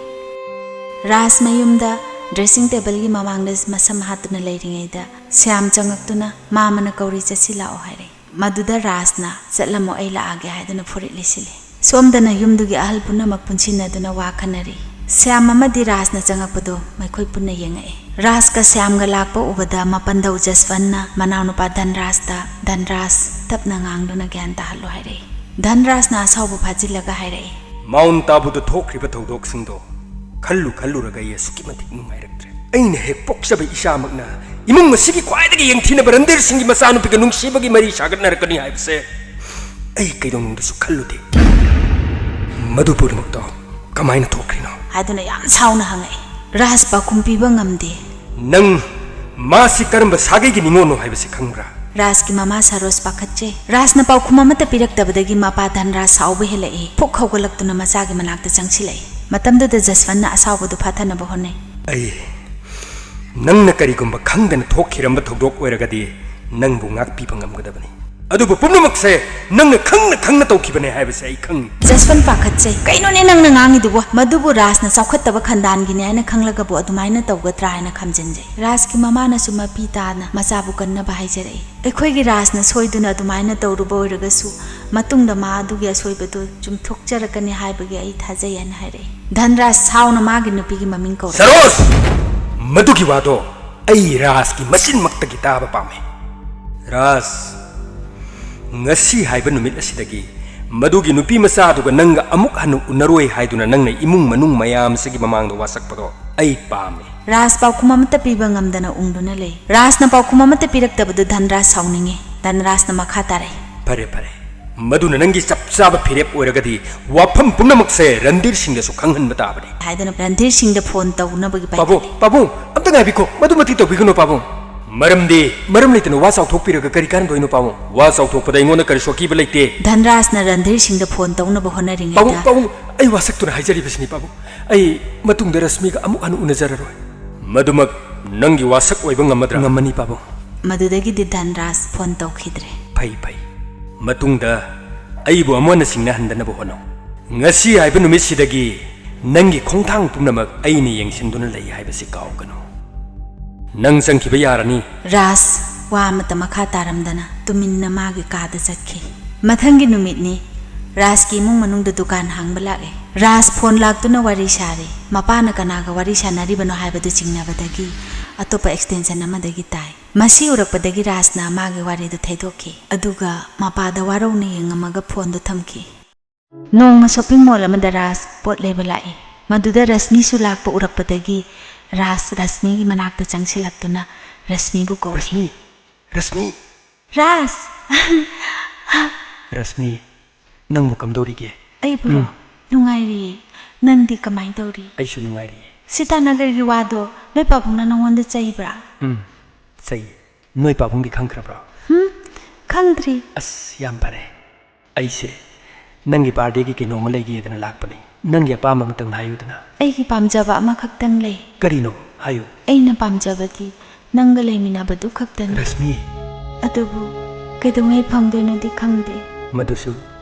ꯔꯥꯖ ꯃꯌꯨꯝꯗ ꯗ꯭ꯔꯦꯁꯤꯡ ꯇꯦꯕꯜꯒꯤ ꯃꯃꯥꯡꯗ ꯃꯁꯝ ꯍꯥꯠꯇꯨꯅ ꯂꯩꯔꯤꯉꯩꯗ ꯁ꯭ꯌꯥꯝ ꯆꯪꯉꯛꯇꯨꯅ ꯃꯥꯃꯅ ꯀꯧꯔꯤ, "ꯆꯠꯁꯤ ꯂꯥꯛꯑꯣ" ꯍꯥꯏꯔꯛꯏ꯫ ꯃꯗꯨꯗ ꯔꯥꯖꯅ "ꯆꯠꯂꯝꯃꯣ, ꯑꯩ ꯂꯥꯛꯑꯒꯦ" ꯍꯥꯏꯗꯨꯅ ꯐꯨꯔꯤꯠ ꯂꯤꯠꯁꯤꯜꯂꯤ꯫ ꯁꯣꯝꯗꯅ ꯌꯨꯝꯗꯨꯒꯤ ꯑꯍꯜ ꯄꯨꯝꯅꯃꯛ ꯄꯨꯟꯁꯤꯟꯅꯗꯨꯅ ꯋꯥ ꯈꯟꯅꯔꯤ꯫ ꯁ꯭ꯌꯥꯝ ꯑꯃꯗꯤ ꯔꯥꯖꯅ ꯆꯪꯉꯛꯄꯗꯨ ꯃꯈꯣꯏ ꯄꯨꯟꯅ ꯌꯦꯡꯉꯛꯏ꯫ ꯔꯥꯖꯀ ꯁ꯭ꯌꯥꯝꯒ ꯂꯥꯛꯄ ꯎꯕꯗ ꯃꯄꯟꯗꯧ ꯖꯁꯋꯟꯅ ꯃꯅꯥꯎꯅꯨꯄꯥ ꯙꯟꯔꯥꯖꯇ, "ꯙꯟꯔꯥꯖ, ꯇꯞꯅ ꯉꯥꯡꯗꯨꯅ ꯒ꯭ꯌꯥꯟ ꯇꯥꯍꯜꯂꯨ" ꯍꯥꯏꯔꯛꯏ꯫ ꯙꯟꯔꯥꯖꯅ ꯑꯁꯥꯎꯕ ꯐꯥꯖꯤꯜꯂꯒ ꯍꯥꯏꯔꯛꯏ꯫ ꯃꯥꯎꯟ ꯇꯥꯕꯨꯗ ꯊꯣꯛꯈ꯭ꯔꯤꯕ ꯊꯧꯗꯣꯛꯁꯤꯡꯗꯣ ꯈꯜꯂꯨ ꯈꯜꯂꯨꯔꯒ ꯑꯩ ꯑꯁꯨꯛꯀꯤ ꯃꯇꯤꯛ ꯅꯨꯡꯉꯥꯏꯔꯛꯇ꯭ꯔꯦ꯫ ꯑꯩꯅ ꯍꯦꯛ ꯄꯣꯛꯆꯕ ꯏꯆꯥꯃꯛꯅ ꯏꯃꯨꯡ ꯑꯁꯤꯒꯤ ꯈ꯭ꯋꯥꯏꯗꯒꯤ ꯌꯦꯡꯊꯤꯅꯕ ꯔꯟꯙꯤꯔ ꯁꯤꯡꯒꯤ ꯃꯆꯥꯅꯨꯄꯤꯒ ꯅꯨꯡꯁꯤꯕꯒꯤ ꯃꯔꯤ ꯁꯥꯒꯠꯅꯔꯛꯀꯅꯤ ꯍꯥꯏꯕꯁꯦ ꯑꯩ ꯀꯩꯗꯧꯅꯨꯡꯗꯁꯨ ꯈꯜꯂꯨꯗꯦ꯫ ꯃꯗꯨ ꯄꯨꯝꯅꯃꯛꯇꯣ ꯀꯃꯥꯏꯅ ꯊꯣꯛꯈ꯭ꯔꯤꯅꯣ? ꯍꯥꯏꯗꯨꯅ ꯌꯥꯝ ꯁꯥꯎꯅ ꯍꯪꯉꯛꯏ꯫ ꯔꯥꯖ ꯄꯥꯎꯈꯨꯝ ꯄꯤꯕ ꯉꯝꯗꯦ꯫ ꯅꯪ ꯃꯥꯁꯤ ꯀꯔꯝꯕ ꯁꯥꯒꯩꯒꯤ ꯅꯤꯉꯣꯜꯅꯣ ꯍꯥꯏꯕꯁꯤ ꯈꯪꯕ꯭ꯔꯥ? ꯔꯥꯖꯀꯤ ꯃꯃꯥ ꯁꯔꯣꯖ ꯄꯥꯈꯠꯆꯩ꯫ ꯔꯥꯖꯅ ꯄꯥꯎꯈꯨꯝ ꯑꯃꯠꯇ ꯄꯤꯔꯛꯇꯕꯗꯒꯤ ꯃꯄꯥ ꯙꯟꯔꯥꯖ ꯁꯥꯎꯕ ꯍꯦꯜꯂꯛꯏ꯫ ꯐꯨꯛ ꯍꯧꯒꯠꯂꯛꯇꯨꯅ ꯃꯆꯥꯒꯤ ꯃꯅꯥꯛꯇ ꯆꯪꯁꯤꯜꯂꯛꯏ꯫ ꯃꯇꯝꯗꯨꯗ ꯖꯁꯋꯟꯅ ꯑꯁꯥꯎꯕꯗꯨ ꯐꯥꯊꯅꯕ ꯍꯣꯠꯅꯩ꯫ ꯑꯩ ꯅꯪꯅ ꯀꯔꯤꯒꯨꯝꯕ ꯈꯪꯗꯅ ꯊꯣꯛꯈꯤꯔꯝꯕ ꯊꯧꯗꯣꯛ ꯑꯣꯏꯔꯒꯗꯤ ꯅꯪꯕꯨ ꯉꯥꯛꯄꯤꯕ ꯉꯝꯒꯗꯕꯅꯤ꯫ ꯑꯗꯨꯕꯨ ꯄꯨꯝꯅꯃꯛꯁꯦ ꯅꯪꯅ ꯈꯪꯅ ꯈꯪꯅ ꯇꯧꯈꯤꯕꯅꯦ ꯍꯥꯏꯕꯁꯦ ꯑꯩ ꯈꯪꯏ꯫ ꯖꯁꯋꯟ ꯄꯥꯈꯠꯆꯩ꯫ ꯀꯩꯅꯣꯅꯦ ꯅꯪꯅ ꯉꯥꯡꯉꯤꯗꯨꯕꯣ? ꯃꯗꯨꯕꯨ ꯔꯥꯖꯅ ꯆꯥꯎꯈꯠꯇꯕ ꯈꯟꯗꯥꯟꯒꯤꯅꯤ ꯍꯥꯏꯅ ꯈꯪꯂꯒꯕꯨ ꯑꯗꯨꯃꯥꯏꯅ ꯇꯧꯒꯗ꯭ꯔꯥ ꯍꯥꯏꯅ ꯈꯝꯖꯤꯟꯖꯩ꯫ ꯔꯥꯖꯀꯤ ꯃꯃꯥꯅꯁꯨ ꯃꯄꯤ ꯇꯥꯅ ꯃꯆꯥꯕꯨ ꯀꯟꯅꯕ ꯍꯥꯏꯖꯔꯛꯏ꯫ ꯑꯩꯈꯣꯏꯒꯤ ꯔꯥꯖꯅ ꯁꯣꯏꯗꯨꯅ ꯑꯗꯨꯃꯥꯏꯅ ꯇꯧꯔꯨꯕ ꯑꯣꯏꯔꯒꯁꯨ ꯃꯇꯨꯡꯗ ꯃꯥ ꯑꯗꯨꯒꯤ ꯑꯁꯣꯏꯕꯗꯨ ꯆꯨꯝꯊꯣꯛꯆꯔꯛꯀꯅꯤ ꯍꯥꯏꯕꯒꯤ ꯑꯩ ꯊꯥꯖꯩ ꯍꯥꯏꯅ ꯍꯥꯏꯔꯛꯏ꯫ ꯙꯟꯔꯥꯖ ꯁꯥꯎꯅ ꯃꯥꯒꯤ ꯅꯨꯄꯤꯒꯤ ꯃꯃꯤꯡ ꯀꯧꯔꯛꯏ꯫ ꯁꯔꯣꯖ! ꯃꯗꯨꯒꯤ ꯋꯥꯗꯣ ꯑꯩ ꯔꯥꯖꯀꯤ ꯃꯆꯤꯟꯃꯛꯇꯒꯤ ꯇꯥꯕ ꯄꯥꯝꯃꯤ꯫ ꯔꯥꯖ, ꯉꯁꯤ ꯍꯥꯏꯕ ꯅꯨꯃꯤꯠ ꯑꯁꯤꯗꯒꯤ ꯃꯗꯨꯒꯤ ꯅꯨꯄꯤ ꯃꯆꯥꯗꯨꯒ ꯅꯪꯒ ꯑꯃꯨꯛ ꯍꯟꯅ ꯎꯅꯔꯣꯏ ꯍꯥꯏꯗꯨꯅ ꯅꯪꯅ ꯏꯃꯨꯡ ꯃꯅꯨꯡ ꯃꯌꯥꯝꯁꯤꯒꯤ ꯃꯃꯥꯡꯗ ꯋꯥꯁꯛꯄꯗꯣ ꯑꯩ ꯄꯥꯝꯃꯤ꯫ ꯔꯥꯖ ꯄꯥꯎꯈꯨꯝ ꯑꯃꯠꯇ ꯄꯤꯕ ꯉꯝꯗꯅ ꯎꯪꯗꯨꯅ ꯂꯩ꯫ ꯔꯥꯖꯅ ꯄꯥꯎꯈꯨꯝ ꯑꯃꯠꯇ ꯄꯤꯔꯛꯇꯕꯗꯨ ꯙꯟꯔꯥꯖ ꯁꯥꯎꯅꯤꯡꯉꯤ꯫ ꯙꯟꯔꯥꯖꯅ ꯃꯈꯥ ꯇꯥꯔꯛꯏ꯫ ꯐꯔꯦ, ꯐꯔꯦ꯫ ꯃꯗꯨꯅ ꯅꯪꯒꯤ ꯆꯞ ꯆꯥꯕ ꯐꯤꯔꯦꯞ ꯑꯣꯏꯔꯒꯗꯤ ꯋꯥꯐꯝ ꯄꯨꯝꯅꯃꯛꯁꯦ ꯔꯟꯙꯤꯔ ꯁꯤꯡꯗꯁꯨ ꯈꯪꯍꯟꯕ ꯇꯥꯕꯅꯤ꯫ ꯍꯥꯏꯗꯨꯅ ꯔꯟꯙꯤꯔ ꯁꯤꯡꯗ ꯐꯣꯟ ꯇꯧꯅꯕꯒꯤ ꯄꯥꯎꯈꯨꯝ꯫ ꯄꯥꯕꯨꯡ, ꯄꯥꯕꯨꯡ, ꯑꯝꯇ ꯉꯥꯏꯕꯤꯈꯣ꯫ ꯃꯗꯨꯃꯛꯇꯤ ꯇꯧꯕꯤꯒꯅꯨ, ꯄꯥꯕꯨꯡ꯫ ꯃꯔꯝꯗꯤ ꯃꯔꯝ ꯂꯩꯇꯅ ꯋꯥ ꯆꯥꯎꯊꯣꯛꯄꯤꯔꯒ ꯀꯔꯤ ꯀꯥꯟꯅꯗꯣꯏꯅꯣ, ꯄꯥꯕꯨꯡ? ꯋꯥ ꯆꯥꯎꯊꯣꯛꯄꯗ ꯑꯩꯉꯣꯟꯗ ꯀꯔꯤꯁꯨ ꯑꯀꯤꯕ ꯂꯩꯇꯦ꯫ ꯙꯟꯔꯥꯖꯅ ꯔꯟꯙꯤꯔ ꯁꯤꯡꯗ ꯐꯣꯟ ꯇꯧꯅꯕ ꯄꯥꯕꯨꯡ, ꯍꯣꯠꯅꯔꯤꯉꯩꯗ ꯄꯥꯕꯨꯡ, ꯑꯩ ꯋꯥꯁꯛꯇꯨꯅ ꯍꯥꯏꯖꯔꯤꯕꯁꯤꯅꯤ, ꯄꯥꯕꯨꯡ꯫ ꯑꯩ ꯃꯇꯨꯡꯗ ꯔꯁꯃꯤꯒ ꯑꯃꯨꯛ ꯍꯟꯅ ꯎꯅꯖꯔꯔꯣꯏ꯫ ꯃꯗꯨꯃꯛ ꯅꯪꯒꯤ ꯋꯥꯁꯛ ꯑꯣꯏꯕ ꯉꯝꯃꯗ꯭ꯔꯥ? ꯉꯝꯃꯅꯤ, ꯄꯥꯕꯨꯡ꯫ ꯃꯗꯨꯗꯒꯤꯗꯤ ꯙꯟꯔꯥꯖ ꯐꯣꯟ ꯇꯧꯈꯤꯗ꯭ꯔꯦ꯫ ꯐꯩ, ꯐꯩ꯫ ꯃꯇꯨꯡꯗ ꯑꯩꯕꯨ ꯑꯃꯨꯛ ꯍꯟꯅ ꯁꯤꯡꯅꯍꯟꯗꯅꯕ ꯍꯣꯠꯅꯧ꯫ ꯉꯁꯤ ꯍꯥꯏꯕ ꯅꯨꯃꯤꯠꯁꯤꯗꯒꯤ ꯅꯪꯒꯤ ꯈꯣꯡꯊꯥꯡ ꯄꯨꯝꯅꯃꯛ ꯑꯩꯅ ꯌꯦꯡꯁꯤꯟꯗꯨꯅ ꯂꯩ ꯍꯥꯏꯕꯁꯤ ꯀꯥꯎꯒꯅꯨ꯫ ꯅꯪ ꯆꯪꯈꯤꯕ ꯌꯥꯔꯅꯤ꯫ ꯔꯥꯖ ꯋꯥ ꯑꯃꯠꯇ ꯃꯈꯥ ꯇꯥꯔꯝꯗꯅ ꯇꯨꯃꯤꯟꯅ ꯃꯥꯒꯤ ꯀꯥꯗ ꯆꯠꯈꯤ꯫ ꯃꯊꯪꯒꯤ ꯅꯨꯃꯤꯠꯅꯤ꯫ ꯔꯥꯖꯀꯤ ꯏꯃꯨꯡ ꯃꯅꯨꯡꯗ ꯗꯨꯀꯥꯟ ꯍꯥꯡꯕ ꯂꯥꯛꯂꯦ꯫ ꯔꯥꯖ ꯐꯣꯟ ꯂꯥꯛꯇꯨꯅ ꯋꯥꯔꯤ ꯁꯥꯔꯤ꯫ ꯃꯄꯥꯅ ꯀꯅꯥꯒ ꯋꯥꯔꯤ ꯁꯥꯟꯅꯔꯤꯕꯅꯣ ꯍꯥꯏꯕꯗꯨ ꯆꯤꯡꯅꯕꯗꯒꯤ ꯑꯇꯣꯞꯄ extension ꯑꯃꯗꯒꯤ ꯇꯥꯏ꯫ ꯃꯁꯤ ꯎꯔꯛꯄꯗꯒꯤ ꯔꯥꯖꯅ ꯃꯥꯒꯤ ꯋꯥꯔꯤꯗꯨ ꯊꯩꯗꯣꯛꯈꯤ, ꯑꯗꯨꯒ ꯃꯄꯥꯗ ꯋꯥꯔꯧꯅ ꯌꯦꯡꯉꯝꯃꯒ ꯐꯣꯟꯗꯨ ꯊꯝꯈꯤ꯫ ꯅꯣꯡꯃ ꯁꯣꯄꯤꯡ ꯃꯣꯜ ꯑꯃꯗ ꯔꯥꯖ ꯄꯣꯠ ꯂꯩꯕ ꯂꯥꯛꯏ꯫ ꯃꯗꯨꯗ ꯔꯁꯃꯤꯁꯨ ꯂꯥꯛꯄ ꯎꯔꯛꯄꯗꯒꯤ ꯔꯥꯖ ꯔꯁꯃꯤꯒꯤ ꯃꯅꯥꯛꯇ ꯆꯪꯁꯤꯜꯂꯛꯇꯨꯅ ꯔꯁꯃꯤꯕꯨ ꯀꯧꯔꯤ꯫ "ꯔꯁꯃꯤ! ꯔꯁꯃꯤ!" "ꯔꯥꯖ!" "ꯔꯁꯃꯤ, ꯅꯪꯕꯨ ꯀꯝꯗꯧꯔꯤꯒꯦ?" "ꯑꯩꯕꯨꯔꯣ? ꯎꯝ꯫ ꯅꯨꯡꯉꯥꯏꯔꯤꯌꯦ꯫ ꯅꯪꯗꯤ ꯀꯃꯥꯏꯅ ꯇꯧꯔꯤ?" "ꯑꯩꯁꯨ ꯅꯨꯡꯉꯥꯏꯔꯤꯌꯦ꯫" "ꯁꯤꯇꯥꯅꯒꯔꯒꯤ ꯋꯥꯗꯣ ꯅꯣꯏ ꯄꯥꯕꯨꯡꯅ ꯅꯪꯉꯣꯟꯗ ꯆꯩꯕ꯭ꯔꯥ?" "ꯎꯝ, ꯆꯩ꯫ ꯅꯣꯏ ꯄꯥꯕꯨꯡꯗꯤ ꯈꯪꯈ꯭ꯔꯕ꯭ꯔꯣ?" "ꯍꯨꯝ, ꯈꯪꯗ꯭ꯔꯤ꯫" "ꯑꯁ, ꯌꯥꯝ ꯐꯔꯦ꯫ ꯑꯩꯁꯦ ꯅꯪꯒꯤ ꯕꯥꯔꯗꯦꯒꯤ ꯀꯩꯅꯣꯝꯃ ꯂꯩꯒꯦꯗꯅ ꯂꯥꯛꯄꯅꯤ꯫ ꯅꯪꯒꯤ ꯑꯄꯥꯝꯕ ꯑꯃꯇꯪ ꯍꯥꯏꯌꯨꯗꯅ꯫" "ꯑꯩꯒꯤ ꯄꯥꯝꯖꯕ ꯑꯃꯈꯛꯇꯪ ꯂꯩ꯫" "ꯀꯔꯤꯅꯣ? ꯍꯥꯏꯌꯨ꯫" "ꯑꯩꯅ ꯄꯥꯝꯖꯕꯗꯤ ꯅꯪꯒ ꯂꯩꯃꯤꯟꯅꯕꯗꯨ ꯈꯛꯇꯅꯤ꯫" "ꯔꯁꯃꯤ!" "ꯑꯗꯨꯕꯨ ꯀꯩꯗꯧꯉꯩ ꯐꯪꯗꯣꯏꯅꯣꯗꯤ ꯈꯪꯗꯦ꯫" "ꯃꯗꯨꯁꯨ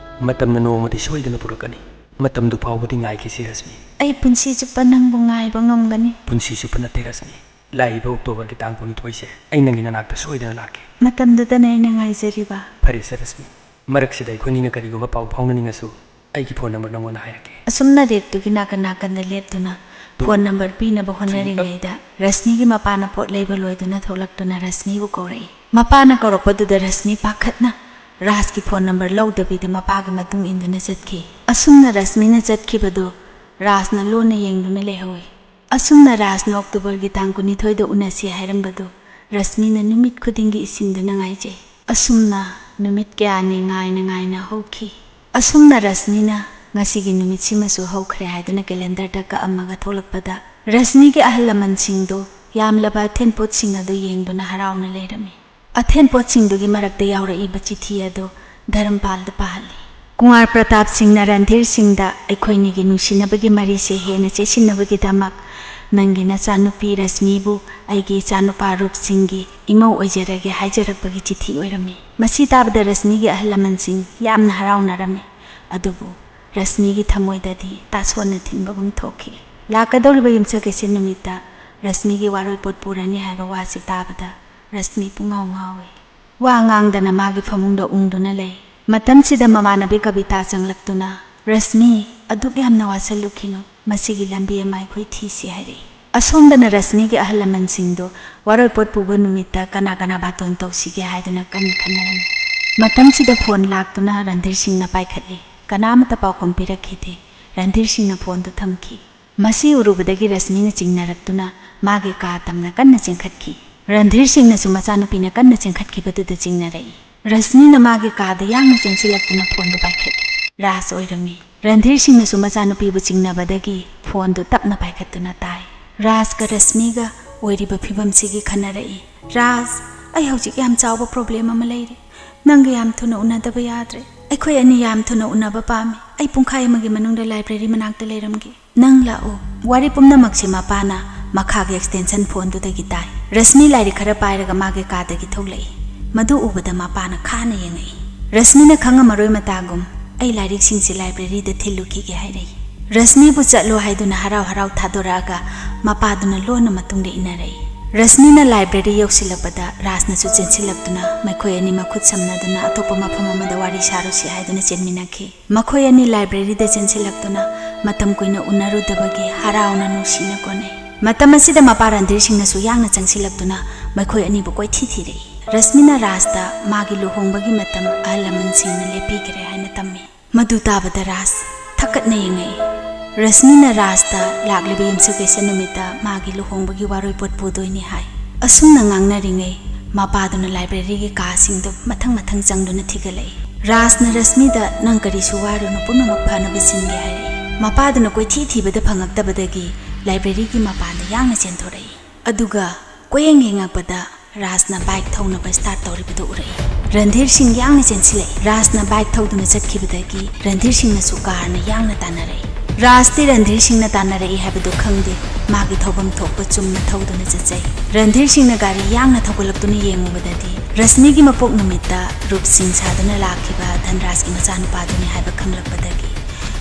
ꯃꯇꯝꯅ ꯅꯣꯡꯃꯗꯤ ꯁꯣꯏꯗꯅ ꯄꯨꯔꯛꯀꯅꯤ꯫ ꯃꯇꯝꯗꯨ ꯐꯥꯎꯕꯗꯤ ꯉꯥꯏꯈꯤꯁꯤ, ꯔꯁꯃꯤ꯫" "ꯑꯩ ꯄꯨꯟꯁꯤ ꯆꯨꯞꯄ ꯅꯪꯕꯨ ꯉꯥꯏꯕ ꯉꯝꯒꯅꯤ꯫" "ꯄꯨꯟꯁꯤ ꯆꯨꯞꯄ ꯅꯠꯇꯦ, ꯔꯁꯃꯤ꯫ ꯂꯥꯛꯏꯕ ꯑꯣꯛꯇꯣꯕꯔꯒꯤ ꯇꯥꯡ ꯀꯨꯟꯅꯤꯊꯣꯏꯁꯦ ꯑꯩ ꯅꯪꯒꯤ ꯅꯅꯥꯛꯇ ꯁꯣꯏꯗꯅ ꯂꯥꯛꯀꯦ꯫" "ꯃꯇꯝꯗꯨꯗꯅ ꯑꯩꯅ ꯉꯥꯏꯖꯔꯤꯕ꯫" "ꯐꯔꯦꯁꯦ, ꯔꯁꯃꯤ꯫ ꯃꯔꯛꯁꯤꯗ ꯑꯩꯈꯣꯏꯅꯤꯅ ꯀꯔꯤꯒꯨꯝꯕ ꯄꯥꯎ ꯐꯥꯎꯅꯅꯤꯡꯉꯁꯨ ꯑꯩꯒꯤ ꯐꯣꯟ ꯅꯝꯕꯔ ꯅꯪꯉꯣꯟꯗ ꯍꯥꯏꯔꯛꯀꯦ꯫" ꯑꯁꯨꯝꯅ ꯔꯦꯛꯇꯨꯒꯤ ꯅꯥꯀꯟ ꯅꯥꯀꯟꯗ ꯂꯦꯞꯇꯨꯅ ꯐꯣꯟ ꯅꯝꯕꯔ ꯄꯤꯅꯕ ꯍꯣꯠꯅꯔꯤꯉꯩꯗ ꯔꯁꯃꯤꯒꯤ ꯃꯄꯥꯅ ꯄꯣꯠ ꯂꯩꯕ ꯂꯣꯏꯗꯨꯅ ꯊꯣꯛꯂꯛꯇꯨꯅ ꯔꯁꯃꯤꯕꯨ ꯀꯧꯔꯛꯏ꯫ ꯃꯄꯥꯅ ꯀꯧꯔꯛꯄꯗꯨꯗ ꯔꯁꯃꯤ ꯄꯥꯈꯠꯅ ꯔꯥꯖꯀꯤ ꯐꯣꯟ ꯅꯝꯕꯔ ꯂꯧꯗꯕꯤꯗ ꯃꯄꯥꯒꯤ ꯃꯇꯨꯡ ꯏꯟꯗꯨꯅ ꯆꯠꯈꯤ꯫ ꯑꯁꯨꯝꯅ ꯔꯁꯃꯤꯅ ꯆꯠꯈꯤꯕꯗꯨ ꯔꯥꯖꯅ ꯂꯣꯟꯅ ꯌꯦꯡꯗꯨꯅ ꯂꯩꯍꯧꯏ꯫ ꯑꯁꯨꯝꯅ ꯔꯥꯖꯅ ꯑꯣꯛꯇꯣꯕꯔꯒꯤ ꯇꯥꯡ ꯀꯨꯟꯅꯤꯊꯣꯏꯗ ꯎꯅꯁꯤ ꯍꯥꯏꯔꯝꯕꯗꯨ ꯔꯁꯃꯤꯅ ꯅꯨꯃꯤꯠ ꯈꯨꯗꯤꯡꯒꯤ ꯏꯁꯤꯟꯗꯨꯅ ꯉꯥꯏꯖꯩ꯫ ꯑꯁꯨꯝꯅ ꯅꯨꯃꯤꯠ ꯀꯌꯥꯅꯤ ꯉꯥꯏꯅ ꯉꯥꯏꯅ ꯍꯧꯈꯤ꯫ ꯑꯁꯨꯝꯅ ꯔꯁꯃꯤꯅ ꯉꯁꯤꯒꯤ ꯅꯨꯃꯤꯠꯁꯤꯃꯁꯨ ꯍꯧꯈ꯭ꯔꯦ ꯍꯥꯏꯗꯨꯅ ꯀꯦꯂꯦꯟꯗꯔꯗ ꯀꯛꯑꯝꯃꯒ ꯊꯣꯛꯂꯛꯄꯗ ꯔꯁꯃꯤꯒꯤ ꯑꯍꯜ ꯂꯃꯟꯁꯤꯡꯗꯨ ꯌꯥꯝꯂꯕ ꯑꯊꯦꯟꯄꯣꯠꯁꯤꯡ ꯑꯗꯨ ꯌꯦꯡꯗꯨꯅ ꯍꯔꯥꯎꯅ ꯂꯩꯔꯝꯃꯤ꯫ ꯑꯊꯦꯟꯄꯣꯠꯁꯤꯡꯗꯨꯒꯤ ꯃꯔꯛꯇ ꯌꯥꯎꯔꯛꯏꯕ ꯆꯤꯊꯤ ꯑꯗꯨ ꯙꯔꯝꯄꯥꯜꯗ ꯄꯥꯍꯜꯂꯤ꯫ "ꯀꯨꯃꯥꯔ ꯄ꯭ꯔꯇꯥꯞ ꯁꯤꯡꯅ ꯔꯟꯙꯤꯔ ꯁꯤꯡꯗ ꯑꯩꯈꯣꯏꯅꯤꯒꯤ ꯅꯨꯡꯁꯤꯅꯕꯒꯤ ꯃꯔꯤꯁꯦ ꯍꯦꯟꯅ ꯆꯦꯠꯁꯤꯟꯅꯕꯒꯤꯗꯃꯛ ꯅꯪꯒꯤ ꯅꯆꯥꯅꯨꯄꯤ ꯔꯁꯃꯤꯕꯨ ꯑꯩꯒꯤ ꯏꯆꯥꯅꯨꯄꯥ ꯔꯨꯞ ꯁꯤꯡꯒꯤ ꯏꯃꯧ ꯑꯣꯏꯖꯔꯒꯦ" ꯍꯥꯏꯖꯔꯛꯄꯒꯤ ꯆꯤꯊꯤ ꯑꯣꯏꯔꯝꯃꯤ꯫ ꯃꯁꯤ ꯇꯥꯕꯗ ꯔꯁꯃꯤꯒꯤ ꯑꯍꯜ ꯂꯃꯟꯁꯤꯡ ꯌꯥꯝꯅ ꯍꯔꯥꯎꯅꯔꯝꯃꯤ꯫ ꯑꯗꯨꯕꯨ ꯔꯁꯃꯤꯒꯤ ꯊꯃꯣꯏꯗꯗꯤ ꯇꯥꯁꯣꯟꯅ ꯊꯤꯟꯕꯒꯨꯝ ꯊꯣꯛꯈꯤ꯫ ꯂꯥꯛꯀꯗꯧꯔꯤꯕ ꯌꯨꯝꯁꯀꯩꯁ ꯅꯨꯃꯤꯠꯇ ꯔꯁꯃꯤꯒꯤ ꯋꯥꯔꯣꯏꯄꯣꯠ ꯄꯨꯔꯅꯤ ꯍꯥꯏꯕ ꯋꯥꯁꯤ ꯇꯥꯕꯗ ꯔꯁꯃꯤ ꯄꯨꯡꯉꯥꯎ ꯉꯥꯎꯏ꯫ ꯋꯥ ꯉꯥꯡꯗꯅ ꯃꯥꯒꯤ ꯐꯃꯨꯡꯗ ꯎꯪꯗꯨꯅ ꯂꯩ꯫ ꯃꯇꯝꯁꯤꯗ ꯃꯃꯥꯟꯅꯕꯤ ꯀꯕꯤꯇꯥ ꯆꯪꯂꯛꯇꯨꯅ, "ꯔꯁꯃꯤ, ꯑꯗꯨꯛ ꯌꯥꯝꯅ ꯋꯥꯁꯜꯂꯨꯈꯤꯅꯨ, ꯃꯁꯤꯒꯤ ꯂꯝꯕꯤ ꯑꯃ ꯑꯩꯈꯣꯏ ꯊꯤꯁꯤ" ꯍꯥꯏꯔꯛꯏ꯫ ꯑꯁꯣꯝꯗꯅ ꯔꯁꯃꯤꯒꯤ ꯑꯍꯜ ꯂꯃꯟꯁꯤꯡꯗꯨ ꯋꯥꯔꯣꯏꯄꯣꯠ ꯄꯨꯕ ꯅꯨꯃꯤꯠꯇ ꯀꯅꯥ ꯀꯅꯥ ꯕꯥꯇꯣꯟ ꯇꯧꯁꯤꯒꯦ ꯍꯥꯏꯗꯨꯅ ꯀꯟꯅ ꯈꯟꯅꯔꯝꯃꯤ꯫ ꯃꯇꯝꯁꯤꯗ ꯐꯣꯟ ꯂꯥꯛꯇꯨꯅ ꯔꯟꯙꯤꯔ ꯁꯤꯡꯅ ꯄꯥꯏꯈꯠꯂꯤ꯫ ꯀꯅꯥ ꯑꯃꯠꯇ ꯄꯥꯎꯈꯨꯝ ꯄꯤꯔꯛꯈꯤꯗꯦ꯫ ꯔꯟꯙꯤꯔ ꯁꯤꯡꯅ ꯐꯣꯟꯗꯨ ꯊꯝꯈꯤ꯫ ꯃꯁꯤ ꯎꯔꯨꯕꯗꯒꯤ ꯔꯁꯃꯤꯅ ꯆꯤꯡꯅꯔꯛꯇꯨꯅ ꯃꯥꯒꯤ ꯀꯥ ꯇꯝꯅ ꯀꯟꯅ ꯆꯦꯟꯈꯠꯈꯤ꯫ ꯔꯟꯙꯤꯔ ꯁꯤꯡꯅꯁꯨ ꯃꯆꯥꯅꯨꯄꯤꯅ ꯀꯟꯅ ꯆꯦꯟꯈꯠꯈꯤꯕꯗꯨꯗ ꯆꯤꯡꯅꯔꯛꯏ꯫ ꯔꯁꯃꯤꯅ ꯃꯥꯒꯤ ꯀꯥꯗ ꯌꯥꯡꯅ ꯆꯦꯟꯁꯤꯜꯂꯛꯇꯨꯅ ꯐꯣꯟꯗꯨ ꯄꯥꯏꯈꯠꯂꯤ꯫ ꯔꯥꯖ ꯑꯣꯏꯔꯝꯃꯤ꯫ ꯔꯟꯙꯤꯔ ꯁꯤꯡꯅꯁꯨ ꯃꯆꯥꯅꯨꯄꯤꯕꯨ ꯆꯤꯡꯅꯕꯗꯒꯤ ꯐꯣꯟꯗꯨ ꯇꯞꯅ ꯄꯥꯏꯈꯠꯇꯨꯅ ꯇꯥꯏ꯫ ꯔꯥꯖꯀ ꯔꯁꯃꯤꯒ ꯑꯣꯏꯔꯤꯕ ꯐꯤꯕꯝꯁꯤꯒꯤ ꯈꯟꯅꯔꯛꯏ꯫ "ꯔꯥꯖ, ꯑꯩ ꯍꯧꯖꯤꯛ ꯌꯥꯝ ꯆꯥꯎꯕ ꯄ꯭ꯔꯣꯕ꯭ꯂꯦꯝ ꯑꯃ ꯂꯩꯔꯦ꯫ ꯅꯪꯒ ꯌꯥꯝ ꯊꯨꯅ ꯎꯅꯗꯕ ꯌꯥꯗ꯭ꯔꯦ꯫ ꯑꯩꯈꯣꯏ ꯑꯅꯤ ꯌꯥꯝ ꯊꯨꯅ ꯎꯅꯕ ꯄꯥꯝꯃꯤ꯫ ꯑꯩ ꯄꯨꯡꯈꯥꯏ ꯑꯃꯒꯤ ꯃꯅꯨꯡꯗ ꯂꯥꯏꯕ꯭ꯔꯦꯔꯤ ꯃꯅꯥꯛꯇ ꯂꯩꯔꯝꯒꯦ꯫ ꯅꯪ ꯂꯥꯛꯑꯣ꯫" ꯋꯥꯔꯤ ꯄꯨꯝꯅꯃꯛꯁꯤ ꯃꯄꯥꯅ ꯃꯈꯥꯒꯤ ꯑꯦꯛꯁꯇꯦꯟꯁꯟ ꯐꯣꯟꯗꯨꯗꯒꯤ ꯇꯥꯏ꯫ ꯔꯁꯃꯤ ꯂꯥꯏꯔꯤꯛ ꯈꯔ ꯄꯥꯏꯔꯒ ꯃꯥꯒꯤ ꯀꯥꯗꯒꯤ ꯊꯣꯛꯂꯛꯏ꯫ ꯃꯗꯨ ꯎꯕꯗ ꯃꯄꯥꯅ ꯈꯥꯅ ꯌꯦꯡꯉꯛꯏ꯫ ꯔꯁꯃꯤꯅ ꯈꯪꯉꯝꯃꯔꯣꯏ ꯃꯇꯥꯒꯨꯝ, "ꯑꯩ ꯂꯥꯏꯔꯤꯛꯁꯤꯡꯁꯤ ꯂꯥꯏꯕ꯭ꯔꯦꯔꯤꯗ ꯊꯤꯜꯂꯨꯈꯤꯒꯦ" ꯍꯥꯏꯔꯛꯏ꯫ ꯔꯁꯃꯤꯕꯨ ꯆꯠꯂꯣ ꯍꯥꯏꯗꯨꯅ ꯍꯔꯥꯎ ꯍꯔꯥꯎ ꯊꯥꯗꯣꯔꯛꯑꯒ ꯃꯄꯥꯗꯨꯅ ꯂꯣꯟꯅ ꯃꯇꯨꯡꯗ ꯏꯟꯅꯔꯛꯏ꯫ ꯔꯁꯃꯤꯅ ꯂꯥꯏꯕ꯭ꯔꯦꯔꯤ ꯌꯧꯁꯤꯜꯂꯛꯄꯗ ꯔꯥꯖꯅꯁꯨ ꯆꯦꯟꯁꯤꯜꯂꯛꯇꯨꯅ ꯃꯈꯣꯏ ꯑꯅꯤ ꯃꯈꯨꯠ ꯁꯝꯅꯗꯨꯅ ꯑꯇꯣꯞꯄ ꯃꯐꯝ ꯑꯃꯗ ꯋꯥꯔꯤ ꯁꯥꯔꯨꯁꯤ ꯍꯥꯏꯗꯨꯅ ꯆꯦꯟꯃꯤꯟꯅꯈꯤ꯫ ꯃꯈꯣꯏ ꯑꯅꯤ ꯂꯥꯏꯕ꯭ꯔꯦꯔꯤꯗ ꯆꯦꯟꯁꯤꯜꯂꯛꯇꯨꯅ ꯃꯇꯝ ꯀꯨꯏꯅ ꯎꯅꯔꯨꯗꯕꯒꯤ ꯍꯔꯥꯎꯅ ꯅꯨꯡꯁꯤꯅ ꯀꯣꯟꯅꯩ꯫ ꯃꯇꯝ ꯑꯁꯤꯗ ꯃꯄꯥ ꯔꯟꯙꯤꯔ ꯁꯤꯡꯅꯁꯨ ꯌꯥꯡꯅ ꯆꯪꯁꯤꯜꯂꯛꯇꯨꯅ ꯃꯈꯣꯏ ꯑꯅꯤꯕꯨ ꯀꯣꯏꯊꯤ ꯊꯤꯔꯛꯏ꯫ ꯔꯁꯃꯤꯅ ꯔꯥꯖꯇ ꯃꯥꯒꯤ ꯂꯨꯍꯣꯡꯕꯒꯤ ꯃꯇꯝ ꯑꯍꯜ ꯂꯃꯟꯁꯤꯡꯅ ꯂꯦꯞꯄꯤꯈ꯭ꯔꯦ ꯍꯥꯏꯅ ꯇꯝꯃꯤ꯫ ꯃꯗꯨ ꯇꯥꯕꯗ ꯔꯥꯖ ꯊꯛꯀꯠꯅ ꯌꯦꯡꯉꯛꯏ꯫ ꯔꯁꯃꯤꯅ ꯔꯥꯖꯇ ꯂꯥꯛꯂꯤꯕ ꯌꯨꯝꯁꯀꯩꯁ ꯅꯨꯃꯤꯠꯇ ꯃꯥꯒꯤ ꯂꯨꯍꯣꯡꯕꯒꯤ ꯋꯥꯔꯣꯏꯄꯣꯠ ꯄꯨꯗꯣꯏꯅꯤ ꯍꯥꯏ꯫ ꯑꯁꯨꯝꯅ ꯉꯥꯡꯅꯔꯤꯉꯩ ꯃꯄꯥꯗꯨꯅ ꯂꯥꯏꯕ꯭ꯔꯦꯔꯤꯒꯤ ꯀꯥꯁꯤꯡꯗꯨ ꯃꯊꯪ ꯃꯊꯪ ꯆꯪꯗꯨꯅ ꯊꯤꯒꯠꯂꯛꯏ꯫ ꯔꯥꯖꯅ ꯔꯁꯃꯤꯗ, "ꯅꯪ ꯀꯔꯤꯁꯨ ꯋꯥꯔꯨꯅꯨ, ꯄꯨꯝꯅꯃꯛ ꯐꯅꯕ ꯁꯤꯟꯒꯦ" ꯍꯥꯏꯔꯛꯏ꯫ ꯃꯄꯥꯗꯨꯅ ꯀꯣꯏꯊꯤ ꯊꯤꯕꯗ ꯐꯪꯉꯛꯇꯕꯗꯒꯤ ꯂꯥꯏꯕ꯭ꯔꯦꯔꯤꯒꯤ ꯃꯄꯥꯟꯗ ꯌꯥꯡꯅ ꯆꯦꯟꯊꯣꯔꯛꯏ꯫ ꯑꯗꯨꯒ ꯀꯣꯏꯌꯦꯡ ꯌꯦꯡꯉꯛꯄꯗ ꯔꯥꯖꯅ ꯕꯥꯏꯛ ꯊꯧꯅꯕ ꯁ꯭ꯇꯥꯔꯠ ꯇꯧꯔꯤꯕꯗꯨ ꯎꯔꯛꯏ꯫ ꯔꯟꯙꯤꯔ ꯁꯤꯡ ꯌꯥꯡꯅ ꯆꯦꯟꯁꯤꯜꯂꯛꯏ꯫ ꯔꯥꯖꯅ ꯕꯥꯏꯛ ꯊꯧꯗꯨꯅ ꯆꯠꯈꯤꯕꯗꯒꯤ ꯔꯟꯙꯤꯔ ꯁꯤꯡꯅꯁꯨ ꯀꯥꯔꯅ ꯌꯥꯡꯅ ꯇꯥꯟꯅꯔꯛꯏ꯫ ꯔꯥꯖꯇꯤ ꯔꯟꯙꯤꯔ ꯁꯤꯡꯅ ꯇꯥꯟꯅꯔꯛꯏ ꯍꯥꯏꯕꯗꯨ ꯈꯪꯗꯦ꯫ ꯃꯥꯒꯤ ꯊꯧꯐꯝ ꯊꯣꯛꯄ ꯆꯨꯝꯅ ꯊꯧꯗꯨꯅ ꯆꯠꯆꯩ꯫ ꯔꯟꯙꯤꯔ ꯁꯤꯡꯅ ꯒꯥꯔꯤ ꯌꯥꯡꯅ ꯊꯧꯒꯠꯂꯛꯇꯨꯅ ꯌꯦꯡꯉꯨꯕꯗꯗꯤ ꯔꯁꯃꯤꯒꯤ ꯃꯄꯣꯛ ꯅꯨꯃꯤꯠꯇ ꯔꯨꯞ ꯁꯤꯡ ꯁꯥꯗꯨꯅ ꯂꯥꯛꯈꯤꯕ ꯙꯟꯔꯥꯖꯀꯤ ꯃꯆꯥꯅꯨꯄꯥꯗꯨꯅꯤ ꯍꯥꯏꯕ ꯈꯪꯂꯛꯄꯗꯒꯤ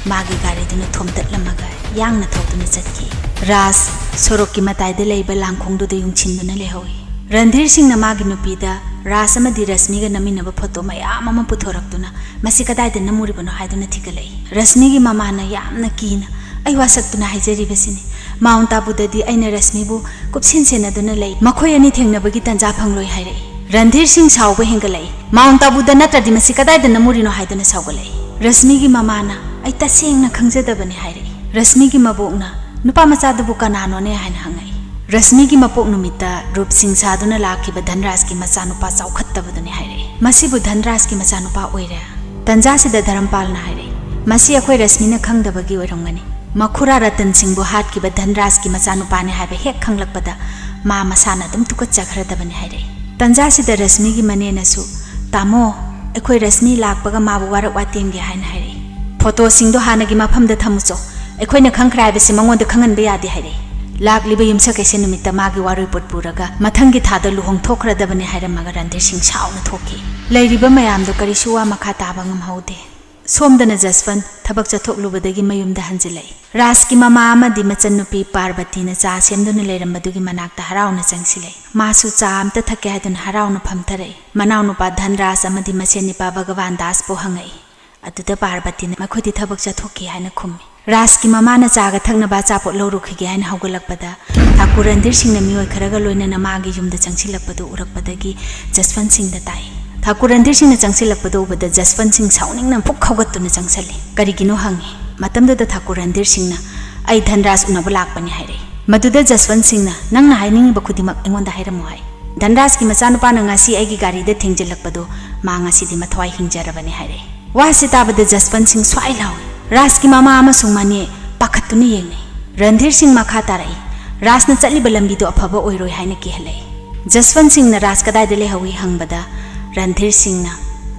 ꯃꯥꯒꯤ ꯒꯥꯔꯤꯗꯨꯅ ꯊꯣꯝꯇꯠꯂꯝꯃꯒ ꯌꯥꯡꯅ ꯊꯧꯗꯨꯅ ꯆꯠꯈꯤ꯫ ꯔꯥꯖ ꯁꯣꯔꯣꯛꯀꯤ ꯃꯇꯥꯏꯗ ꯂꯩꯕ ꯂꯥꯡꯈꯣꯡꯗꯨꯗ ꯌꯨꯡꯁꯤꯟꯗꯨꯅ ꯂꯩꯍꯧꯏ꯫ ꯔꯟꯙꯤꯔ ꯁꯤꯡꯅ ꯃꯥꯒꯤ ꯅꯨꯄꯤꯗ, "ꯔꯥꯖ ꯑꯃꯗꯤ ꯔꯁꯃꯤꯒ ꯅꯝꯃꯤꯟꯅꯕ ꯐꯣꯇꯣ ꯃꯌꯥꯝ ꯑꯃ ꯄꯨꯊꯣꯔꯛꯇꯨꯅ ꯃꯁꯤ ꯀꯗꯥꯏꯗ ꯅꯝꯃꯨꯔꯤꯕꯅꯣ?" ꯍꯥꯏꯗꯨꯅ ꯊꯤꯒꯠꯂꯛꯏ꯫ ꯔꯁꯃꯤꯒꯤ ꯃꯃꯥꯅ ꯌꯥꯝꯅ ꯀꯤꯅ, "ꯑꯩ ꯋꯥꯁꯛꯇꯨꯅ ꯍꯥꯏꯖꯔꯤꯕꯁꯤꯅꯤ, ꯃꯥꯎꯟ ꯇꯥꯕꯨꯗꯗꯤ ꯑꯩꯅ ꯔꯁꯃꯤꯕꯨ ꯀꯨꯞꯁꯦꯟ ꯁꯦꯟꯅꯗꯨꯅ ꯂꯩ, ꯃꯈꯣꯏ ꯑꯅꯤ ꯊꯦꯡꯅꯕꯒꯤ ꯇꯥꯟꯖꯥ ꯐꯪꯂꯣꯏ ꯍꯥꯏꯔꯛꯏ꯫ ꯔꯟꯙꯤꯔ ꯁꯤꯡ ꯁꯥꯎꯕ ꯍꯦꯟꯒꯠꯂꯛꯏ꯫ "ꯃꯥꯎꯟ ꯇꯥꯕꯨꯗ ꯅꯠꯇ꯭ꯔꯗꯤ ꯃꯁꯤ ꯀꯗꯥꯏꯗ ꯅꯝꯃꯨꯔꯤꯅꯣ?" ꯍꯥꯏꯗꯨꯅ ꯁꯥꯎꯒꯠꯂꯛꯏ꯫ ꯔꯁꯃꯤꯒꯤ ꯃꯃꯥꯅ, "ꯑꯩ ꯇꯁꯦꯡꯅ ꯈꯪꯖꯗꯕꯅꯤ" ꯍꯥꯏꯔꯛꯏ꯫ ꯔꯁꯃꯤꯒꯤ ꯃꯕꯣꯛꯅ, "ꯅꯨꯄꯥ ꯃꯆꯥꯗꯨꯕꯨ ꯀꯅꯥꯅꯣꯅꯦ?" ꯍꯥꯏꯅ ꯍꯪꯉꯛꯏ꯫ ꯔꯁꯃꯤꯒꯤ ꯃꯄꯣꯛ ꯅꯨꯃꯤꯠꯇ ꯔꯨꯞ ꯁꯤꯡ ꯁꯥꯗꯨꯅ ꯂꯥꯛꯈꯤꯕ ꯙꯟꯔꯥꯖꯀꯤ ꯃꯆꯥꯅꯨꯄꯥ ꯆꯥꯎꯈꯠꯇꯕꯗꯨꯅꯤ ꯍꯥꯏꯔꯛꯏ꯫ "ꯃꯁꯤꯕꯨ ꯙꯟꯔꯥꯖꯀꯤ ꯃꯆꯥꯅꯨꯄꯥ ꯑꯣꯏꯔꯦ?" ꯇꯟꯖꯥꯁꯤꯗ ꯙꯔꯝꯄꯥꯜꯅ ꯍꯥꯏꯔꯛꯏ, "ꯃꯁꯤ ꯑꯩꯈꯣꯏ ꯔꯁꯃꯤꯅ ꯈꯪꯗꯕꯒꯤ ꯑꯣꯏꯔꯝꯒꯅꯤ꯫ ꯃꯈꯨꯔꯥ ꯔꯇꯟ ꯁꯤꯡꯕꯨ ꯍꯥꯠꯈꯤꯕ ꯙꯟꯔꯥꯖꯀꯤ ꯃꯆꯥꯅꯨꯄꯥꯅꯤ ꯍꯥꯏꯕ ꯍꯦꯛ ꯈꯪꯂꯛꯄꯗ ꯃꯥ ꯃꯁꯥꯅ ꯑꯗꯨꯝ ꯇꯨꯀꯠꯆꯈ꯭ꯔꯗꯕꯅꯤ" ꯍꯥꯏꯔꯛꯏ꯫ ꯇꯟꯖꯥꯁꯤꯗ ꯔꯁꯃꯤꯒꯤ ꯃꯅꯦꯅꯁꯨ, "ꯇꯥꯃꯣ, ꯑꯩꯈꯣꯏ ꯔꯁꯃꯤ ꯂꯥꯛꯄꯒ ꯃꯥꯕꯨ ꯋꯥꯔꯛ ꯋꯥꯇꯦꯝꯒꯦ" ꯍꯥꯏꯅ ꯍꯥꯏꯔꯛꯏ꯫ "ꯐꯣꯇꯣꯁꯤꯡꯗꯣ ꯍꯥꯟꯅꯒꯤ ꯃꯐꯝꯗ ꯊꯝꯃꯨꯆꯣ, ꯑꯩꯈꯣꯏꯅ ꯈꯪꯈ꯭ꯔꯦ ꯍꯥꯏꯕꯁꯤ ꯃꯉꯣꯟꯗ ꯈꯪꯍꯟꯕ ꯌꯥꯗꯦ" ꯍꯥꯏꯔꯛꯏ꯫ "ꯂꯥꯛꯂꯤꯕ ꯌꯨꯝꯁꯀꯩꯁ ꯅꯨꯃꯤꯠꯇ ꯃꯥꯒꯤ ꯋꯥꯔꯣꯏꯄꯣꯠ ꯄꯨꯔꯒ ꯃꯊꯪꯒꯤ ꯊꯥꯗ ꯂꯨꯍꯣꯡꯊꯣꯛꯈ꯭ꯔꯗꯕꯅꯤ" ꯍꯥꯏꯔꯝꯃꯒ ꯔꯟꯙꯤꯔ ꯁꯤꯡ ꯁꯥꯎꯅ ꯊꯣꯛꯈꯤ꯫ ꯂꯩꯔꯤꯕ ꯃꯌꯥꯝꯗꯣ ꯀꯔꯤꯁꯨ ꯋꯥ ꯃꯈꯥ ꯇꯥꯕ ꯉꯝꯍꯧꯗꯦ꯫ ꯁꯣꯝꯗꯅ ꯖꯁꯋꯟ ꯊꯕꯛ ꯆꯠꯊꯣꯛꯂꯨꯕꯗꯒꯤ ꯃꯌꯨꯝꯗ ꯍꯟꯖꯤꯜꯂꯛꯏ꯫ ꯔꯥꯖꯀꯤ ꯃꯃꯥ ꯑꯃꯗꯤ ꯃꯆꯟꯅꯨꯄꯤ ꯄꯥꯔꯕꯇꯤꯅ ꯆꯥ ꯁꯦꯝꯗꯨꯅ ꯂꯩꯔꯝꯕꯗꯨꯒꯤ ꯃꯅꯥꯛꯇ ꯍꯔꯥꯎꯅ ꯆꯪꯁꯤꯜꯂꯛꯏ꯫ ꯃꯥꯁꯨ ꯆꯥ ꯑꯝꯇ ꯊꯛꯀꯦ ꯍꯥꯏꯗꯨꯅ ꯍꯔꯥꯎꯅ ꯐꯝꯊꯔꯛꯏ꯫ ꯃꯅꯥꯎꯅꯨꯄꯥ ꯙꯟꯔꯥꯖ ꯑꯃꯗꯤ ꯃꯁꯦꯟ ꯅꯤꯄꯥ ꯚꯒꯋꯥꯟ ꯗꯥꯁꯄꯨ ꯍꯪꯉꯛꯏ꯫ ꯑꯗꯨꯗ ꯄꯥꯔꯕꯇꯤꯅ, "ꯃꯈꯣꯏꯗꯤ ꯊꯕꯛ ꯆꯠꯊꯣꯛꯈꯤ" ꯍꯥꯏꯅ ꯈꯨꯝꯃꯤ꯫ ꯔꯥꯖꯀꯤ ꯃꯃꯥꯅ ꯆꯥꯒ ꯊꯛꯅꯕ ꯑꯆꯥꯄꯣꯠ ꯂꯧꯔꯨꯈꯤꯒꯦ ꯍꯥꯏꯅ ꯍꯧꯒꯠꯂꯛꯄꯗ, ꯊꯥꯀꯨꯔ ꯔꯟꯙꯤꯔ ꯁꯤꯡꯅ ꯃꯤꯑꯣꯏ ꯈꯔꯒ ꯂꯣꯏꯅꯅ ꯃꯥꯒꯤ ꯌꯨꯝꯗ ꯆꯪꯁꯤꯜꯂꯛꯄꯗꯨ ꯎꯔꯛꯄꯗꯒꯤ ꯖꯁꯋꯟ ꯁꯤꯡꯗ ꯇꯥꯛꯏ꯫ ꯊꯥꯀꯨꯔ ꯔꯟꯙꯤꯔ ꯁꯤꯡꯅ ꯆꯪꯁꯤꯜꯂꯛꯄꯗꯨ ꯎꯕꯗ ꯖꯁꯋꯟ ꯁꯤꯡ ꯁꯥꯎꯅꯤꯡꯅ ꯐꯨꯛ ꯍꯧꯒꯠꯇꯨꯅ ꯆꯪꯁꯤꯜꯂꯤ꯫ "ꯀꯔꯤꯒꯤꯅꯣ?" ꯍꯪꯉꯤ꯫ ꯃꯇꯝꯗꯨꯗ ꯊꯥꯀꯨꯔ ꯔꯟꯙꯤꯔ ꯁꯤꯡꯅ, "ꯑꯩ ꯙꯟꯔꯥꯖ ꯎꯅꯕ ꯂꯥꯛꯄꯅꯤ" ꯍꯥꯏꯔꯛꯏ꯫ ꯃꯗꯨꯗ ꯖꯁꯋꯟ ꯁꯤꯡꯅ, "ꯅꯪꯅ ꯍꯥꯏꯅꯤꯡꯉꯤꯕ ꯈꯨꯗꯤꯡꯃꯛ ꯑꯩꯉꯣꯟꯗ ꯍꯥꯏꯔꯝꯃꯨ" ꯍꯥꯏ꯫ "ꯙꯟꯔꯥꯖꯀꯤ ꯃꯆꯥꯅꯨꯄꯥꯅ ꯉꯁꯤ ꯑꯩꯒꯤ ꯒꯥꯔꯤꯗ ꯊꯦꯡꯖꯤꯜꯂꯛꯄꯗꯨ ꯃꯥ ꯉꯁꯤꯗꯤ ꯃꯊ꯭ꯋꯥꯏ ꯍꯤꯡꯖꯔꯕꯅꯤ" ꯍꯥꯏꯔꯛꯏ꯫ ꯋꯥꯁꯤ ꯇꯥꯕꯗ ꯖꯁꯋꯟ ꯁꯤꯡ ꯁ꯭ꯋꯥꯏ ꯂꯥꯎꯏ꯫ ꯔꯥꯖꯀꯤ ꯃꯃꯥ ꯑꯃꯁꯨꯡ ꯃꯅꯦ ꯄꯥꯈꯠꯇꯨꯅ ꯌꯦꯡꯅꯩ꯫ ꯔꯟꯙꯤꯔ ꯁꯤꯡ ꯃꯈꯥ ꯇꯥꯔꯛꯏ꯫ ꯔꯥꯖꯅ ꯆꯠꯂꯤꯕ ꯂꯝꯕꯤꯗꯨ ꯑꯐꯕ ꯑꯣꯏꯔꯣꯏ ꯍꯥꯏꯅ ꯀꯤꯍꯜꯂꯛꯏ꯫ ꯖꯁꯋꯟ ꯁꯤꯡꯅ ꯔꯥꯖ ꯀꯗꯥꯏꯗ ꯂꯩꯍꯧꯏ ꯍꯪꯕꯗ, ꯔꯟꯙꯤꯔ ꯁꯤꯡꯅ,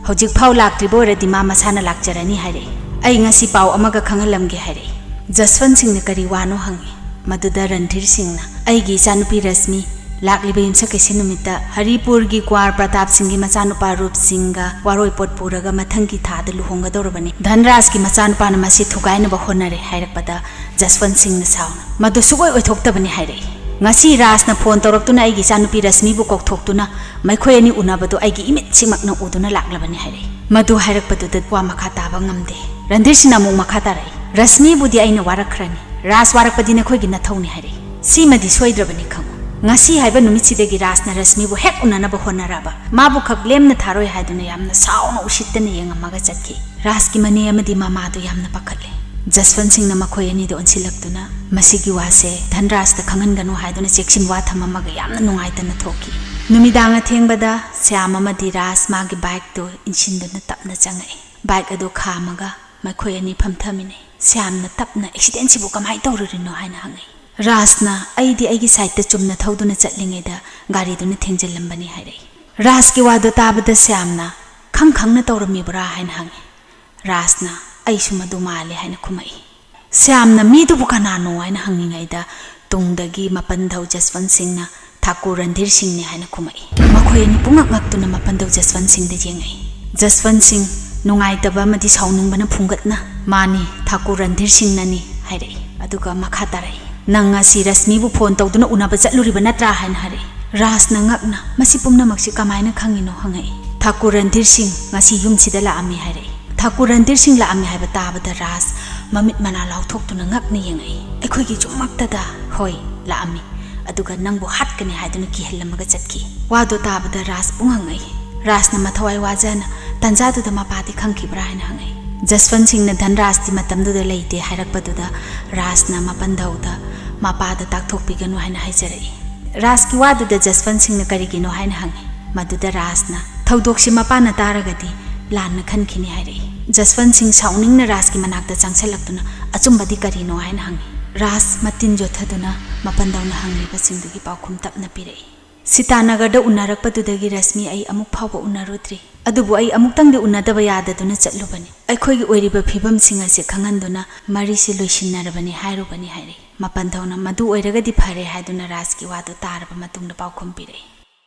"ꯍꯧꯖꯤꯛ ꯐꯥꯎ ꯂꯥꯛꯇ꯭ꯔꯤꯕ ꯑꯣꯏꯔꯗꯤ ꯃꯥ ꯃꯁꯥꯅ ꯂꯥꯛꯆꯔꯅꯤ" ꯍꯥꯏꯔꯛꯏ꯫ "ꯑꯩ ꯉꯁꯤ ꯄꯥꯎ ꯑꯃꯒ ꯈꯪꯍꯜꯂꯝꯒꯦ" ꯍꯥꯏꯔꯛꯏ꯫ ꯖꯁꯋꯟ ꯁꯤꯡꯅ ꯀꯔꯤ ꯋꯥꯅꯣ ꯍꯪꯉꯤ꯫ ꯃꯗꯨꯗ ꯔꯟꯙꯤꯔ ꯁꯤꯡꯅ, "ꯑꯩꯒꯤ ꯏꯆꯥꯅꯨꯄꯤ ꯔꯁꯃꯤ ꯂꯥꯛꯂꯤꯕ ꯌꯨꯝꯁꯀꯩꯁ ꯅꯨꯃꯤꯠꯇ ꯍꯔꯤꯄꯨꯔꯒꯤ ꯀ꯭ꯋꯥꯔ ꯄ꯭ꯔꯇꯥꯞ ꯁꯤꯡꯒꯤ ꯃꯆꯥꯅꯨꯄꯥ ꯔꯨꯞ ꯁꯤꯡꯒ ꯋꯥꯔꯣꯏꯄꯣꯠ ꯄꯨꯔꯒ ꯃꯊꯪꯒꯤ ꯊꯥꯗ ꯂꯨꯍꯣꯡꯒꯗꯧꯔꯕꯅꯤ꯫ ꯙꯟꯔꯥꯖꯀꯤ ꯃꯆꯥꯅꯨꯄꯥꯅ ꯃꯁꯤ ꯊꯨꯒꯥꯏꯅꯕ ꯍꯣꯠꯅꯔꯦ" ꯍꯥꯏꯔꯛꯄꯗ ꯖꯁꯋꯟ ꯁꯤꯡꯅ ꯁꯥꯎꯅ, "ꯃꯗꯨ ꯁꯨꯛꯑꯣꯏ ꯑꯣꯏꯊꯣꯛꯇꯕꯅꯤ" ꯍꯥꯏꯔꯛꯏ꯫ "ꯉꯁꯤ ꯔꯥꯖꯅ ꯐꯣꯟ ꯇꯧꯔꯛꯇꯨꯅ ꯑꯩꯒꯤ ꯏꯆꯥꯅꯨꯄꯤ ꯔꯁꯃꯤꯕꯨ ꯀꯧꯊꯣꯛꯇꯨꯅ ꯃꯈꯣꯏ ꯑꯅꯤ ꯎꯅꯕꯗꯨ ꯑꯩꯒꯤ ꯏꯃꯤꯠꯁꯤꯃꯛꯅ ꯎꯗꯨꯅ ꯂꯥꯛꯂꯕꯅꯤ" ꯍꯥꯏꯔꯛꯏ꯫ ꯃꯗꯨ ꯍꯥꯏꯔꯛꯄꯗꯨꯗ ꯋꯥ ꯃꯈꯥ ꯇꯥꯕ ꯉꯝꯗꯦ꯫ ꯔꯟꯙꯤꯔ ꯁꯤꯡꯅ ꯑꯃꯨꯛ ꯃꯈꯥ ꯇꯥꯔꯛꯏ, "ꯔꯁꯃꯤꯕꯨꯗꯤ ꯑꯩꯅ ꯋꯥꯔꯛꯈ꯭ꯔꯅꯤ, "ꯔꯥꯖ ꯋꯥꯔꯛꯄꯗꯤ ꯅꯈꯣꯏꯒꯤ ꯅꯊꯧꯅꯤ" ꯍꯥꯏꯔꯛꯏ꯫ "ꯁꯤꯃꯗꯤ ꯁꯣꯏꯗ꯭ꯔꯕꯅꯤ ꯈꯪꯉꯨ"꯫ ꯉꯁꯤ ꯍꯥꯏꯕ ꯅꯨꯃꯤꯠꯁꯤꯗꯒꯤ ꯔꯥꯖꯅ ꯔꯁꯃꯤꯕꯨ ꯍꯦꯛ ꯎꯅꯅꯕ ꯍꯣꯠꯅꯔꯛꯑꯕ, ꯃꯥꯕꯨ ꯈꯛ ꯂꯦꯝꯅ ꯊꯥꯔꯣꯏ ꯍꯥꯏꯗꯨꯅ ꯌꯥꯝꯅ ꯁꯥꯎꯅ ꯎꯁꯤꯠꯇꯅ ꯌꯦꯡꯉꯝꯃꯒ ꯆꯠꯈꯤ꯫ ꯔꯥꯖꯀꯤ ꯃꯅꯦ ꯑꯃꯗꯤ ꯃꯃꯥꯗꯨ ꯌꯥꯝꯅ ꯄꯥꯈꯠꯂꯦ꯫ ꯖꯁꯋꯟꯠ ꯁꯤꯡꯅ ꯃꯈꯣꯏ ꯑꯅꯤꯗ ꯑꯣꯟꯁꯤꯜꯂꯛꯇꯨꯅ ꯃꯁꯤꯒꯤ ꯋꯥꯁꯦ ꯙꯟꯔꯥꯖꯇ ꯈꯪꯍꯟꯒꯅꯨ ꯍꯥꯏꯗꯨꯅ ꯆꯦꯛꯁꯤꯟ ꯋꯥ ꯊꯝꯃꯝꯃꯒ ꯌꯥꯝꯅ ꯅꯨꯡꯉꯥꯏꯇꯅ ꯊꯣꯛꯈꯤ꯫ ꯅꯨꯃꯤꯗꯥꯡ ꯑꯊꯦꯡꯕꯗ ꯁ꯭ꯌꯥꯝ ꯑꯃꯗꯤ ꯔꯥꯖ ꯃꯥꯒꯤ ꯕꯥꯏꯛꯇꯨ ꯏꯟꯁꯤꯟꯗꯨꯅ ꯇꯞꯅ ꯆꯪꯉꯛꯏ꯫ ꯕꯥꯏꯛ ꯑꯗꯨ ꯈꯥꯝꯃꯒ ꯃꯈꯣꯏ ꯑꯅꯤ ꯐꯝꯊꯃꯤꯟꯅꯩ꯫ ꯁ꯭ꯌꯥꯝꯅ ꯇꯞꯅ, "ꯑꯦꯛꯁꯤꯗꯦꯟꯁꯤꯕꯨ ꯀꯃꯥꯏꯅ ꯇꯧꯔꯨꯔꯤꯅꯣ?" ꯍꯥꯏꯅ ꯍꯪꯉꯤ꯫ ꯔꯥꯖꯅ, "ꯑꯩꯗꯤ ꯑꯩꯒꯤ ꯁꯥꯏꯠꯇ ꯆꯨꯝꯅ ꯊꯧꯗꯨꯅ ꯆꯠꯂꯤꯉꯩꯗ ꯒꯥꯔꯤꯗꯨꯅ ꯊꯦꯡꯖꯤꯜꯂꯝꯕꯅꯤ" ꯍꯥꯏꯔꯛꯏ꯫ ꯔꯥꯖꯀꯤ ꯋꯥꯗꯣ ꯇꯥꯕꯗ ꯁ꯭ꯌꯥꯝꯅ, "ꯈꯪ ꯈꯪꯅ ꯇꯧꯔꯝꯃꯤꯕ꯭ꯔꯥ?" ꯍꯥꯏꯅ ꯍꯪꯉꯤ꯫ ꯔꯥꯖꯅ, "ꯑꯩꯁꯨ ꯃꯗꯨ ꯃꯥꯜꯂꯦ" ꯍꯥꯏꯅ ꯈꯨꯝꯃꯛꯏ꯫ ꯁ꯭ꯌꯥꯝꯅ, "ꯃꯤꯗꯨꯕꯨ ꯀꯅꯥꯅꯣ?" ꯍꯥꯏꯅ ꯍꯪꯉꯤꯉꯩꯗ ꯇꯨꯡꯗꯒꯤ ꯃꯄꯟꯊꯧ ꯖꯁꯋꯟꯠ ꯁꯤꯡꯅ, "ꯊꯥꯀꯨꯔ ꯔꯟꯙꯤꯔ ꯁꯤꯡꯅꯤ" ꯍꯥꯏꯅ ꯈꯨꯝꯃꯛꯏ꯫ ꯃꯈꯣꯏ ꯑꯅꯤ ꯄꯨꯡꯉꯛ ꯉꯛꯇꯨꯅ ꯃꯄꯟꯊꯧ ꯖꯁꯋꯟꯠ ꯁꯤꯡꯗ ꯌꯦꯡꯉꯛꯏ꯫ ꯖꯁꯋꯟꯠ ꯁꯤꯡ, ꯅꯨꯡꯉꯥꯏꯇꯕ ꯑꯃꯗꯤ ꯁꯥꯎꯅꯤꯡꯕꯅ ꯐꯨꯡꯒꯠꯅ, "ꯃꯥꯅꯤ, ꯊꯥꯀꯨꯔ ꯔꯟꯙꯤꯔ ꯁꯤꯡꯅꯅꯤ" ꯍꯥꯏꯔꯛꯏ꯫ ꯑꯗꯨꯒ ꯃꯈꯥ ꯇꯥꯔꯛꯏ, "ꯅꯪ ꯉꯁꯤ ꯔꯁꯃꯤꯕꯨ ꯐꯣꯟ ꯇꯧꯗꯨꯅ ꯎꯅꯕ ꯆꯠꯂꯨꯔꯤꯕ ꯅꯠꯇ꯭ꯔꯥ?" ꯍꯥꯏꯅ ꯍꯥꯏꯔꯛꯏ꯫ ꯔꯥꯖꯅ ꯉꯛꯅ, "ꯃꯁꯤ ꯄꯨꯝꯅꯃꯛꯁꯤ ꯀꯃꯥꯏꯅ ꯈꯪꯉꯤꯅꯣ?" ꯍꯪꯉꯛꯏ꯫ "ꯊꯥꯀꯨꯔ ꯔꯟꯙꯤꯔ ꯁꯤꯡ ꯉꯁꯤ ꯌꯨꯝꯁꯤꯗ ꯂꯥꯛꯑꯝꯃꯤ" ꯍꯥꯏꯔꯛꯏ꯫ ꯊꯥꯀꯨꯔ ꯔꯟꯙꯤꯔ ꯁꯤꯡ ꯂꯥꯛꯑꯝꯃꯤ ꯍꯥꯏꯕ ꯇꯥꯕꯗ ꯔꯥꯖ ꯃꯃꯤꯠ ꯃꯅꯥ ꯂꯥꯎꯊꯣꯛꯇꯨꯅ ꯉꯛꯅ ꯌꯦꯡꯉꯛꯏ꯫ "ꯑꯩꯈꯣꯏꯒꯤ ꯌꯨꯝꯃꯛꯇꯗ?" "ꯍꯣꯏ, ꯂꯥꯛꯑꯝꯃꯤ꯫ ꯑꯗꯨꯒ ꯅꯪꯕꯨ ꯍꯥꯠꯀꯅꯤ ꯍꯥꯏꯗꯨꯅ ꯀꯤꯍꯜꯂꯝꯃꯒ ꯆꯠꯈꯤ"꯫ ꯋꯥꯗꯣ ꯇꯥꯕꯗ ꯔꯥꯖ ꯄꯨꯡꯉꯛ ꯉꯛꯏ꯫ ꯔꯥꯖꯅ ꯃꯊꯋꯥꯏ ꯋꯥꯖꯅ, "ꯇꯟꯖꯥꯗꯨꯗ ꯃꯄꯥꯗꯤ ꯈꯪꯈꯤꯕ꯭ꯔꯥ?" ꯍꯥꯏꯅ ꯍꯪꯉꯛꯏ꯫ ꯖꯁꯋꯟꯠ ꯁꯤꯡꯅ ꯙꯟꯔꯥꯖꯇꯤ ꯃꯇꯝꯗꯨꯗ ꯂꯩꯇꯦ ꯍꯥꯏꯔꯛꯄꯗꯨꯗ ꯔꯥꯖꯅ ꯃꯄꯟꯊꯧꯗ ꯃꯄꯥꯗ ꯇꯥꯛꯊꯣꯛꯄꯤꯒꯅꯨ ꯍꯥꯏꯅ ꯍꯥꯏꯖꯔꯛꯏ꯫ ꯔꯥꯖꯀꯤ ꯋꯥꯗꯨꯗ ꯖꯁꯋꯟꯠ ꯁꯤꯡꯅ "ꯀꯔꯤꯒꯤꯅꯣ?" ꯍꯥꯏꯅ ꯍꯪꯉꯤ꯫ ꯃꯗꯨꯗ ꯔꯥꯖꯅ, "ꯊꯧꯗꯣꯛꯁꯤ ꯃꯄꯥꯅ ꯇꯥꯔꯒꯗꯤ ꯂꯥꯟꯅ ꯈꯟꯈꯤꯅꯤ" ꯍꯥꯏꯔꯛꯏ꯫ ꯖꯁꯋꯟꯠ ꯁꯤꯡ ꯁꯥꯎꯅꯤꯡꯅ ꯔꯥꯖꯀꯤ ꯃꯅꯥꯛꯇ ꯆꯪꯁꯤꯜꯂꯛꯇꯨꯅ, "ꯑꯆꯨꯝꯕꯗꯤ ꯀꯔꯤꯅꯣ?" ꯍꯥꯏꯅ ꯍꯪꯉꯤ꯫ ꯔꯥꯖ ꯃꯇꯤꯟ ꯌꯣꯠꯊꯗꯨꯅ ꯃꯄꯟꯊꯧꯅ ꯍꯪꯂꯤꯕꯁꯤꯡꯗꯨꯒꯤ ꯄꯥꯎꯈꯨꯝ ꯇꯞꯅ ꯄꯤꯔꯛꯏ꯫ "ꯁꯤꯇꯥꯅꯒꯔꯗ ꯎꯅꯔꯛꯄꯗꯨꯗꯒꯤ ꯔꯁꯃꯤ ꯑꯩ ꯑꯃꯨꯛ ꯐꯥꯎꯕ ꯎꯅꯔꯨꯗ꯭ꯔꯤ꯫ ꯑꯗꯨꯕꯨ ꯑꯩ ꯑꯃꯨꯛꯇꯪꯗꯤ ꯎꯅꯗꯕ ꯌꯥꯗꯗꯨꯅ ꯆꯠꯂꯨꯕꯅꯤ꯫ ꯑꯩꯈꯣꯏꯒꯤ ꯑꯣꯏꯔꯤꯕ ꯐꯤꯕꯝꯁꯤꯡ ꯑꯁꯤ ꯈꯪꯍꯟꯗꯨꯅ ꯃꯔꯤꯁꯤ ꯂꯣꯏꯁꯤꯟꯅꯔꯕꯅꯤ" ꯍꯥꯏꯔꯛꯏ꯫ ꯃꯄꯟꯊꯧꯅ "ꯃꯗꯨ ꯑꯣꯏꯔꯒꯗꯤ ꯐꯔꯦ" ꯍꯥꯏꯗꯨꯅ ꯔꯥꯖꯀꯤ ꯋꯥꯗꯨ ꯇꯥꯔꯕ ꯃꯇꯨꯡꯗ ꯄꯥꯎꯈꯨꯝ ꯄꯤꯔꯛꯏ꯫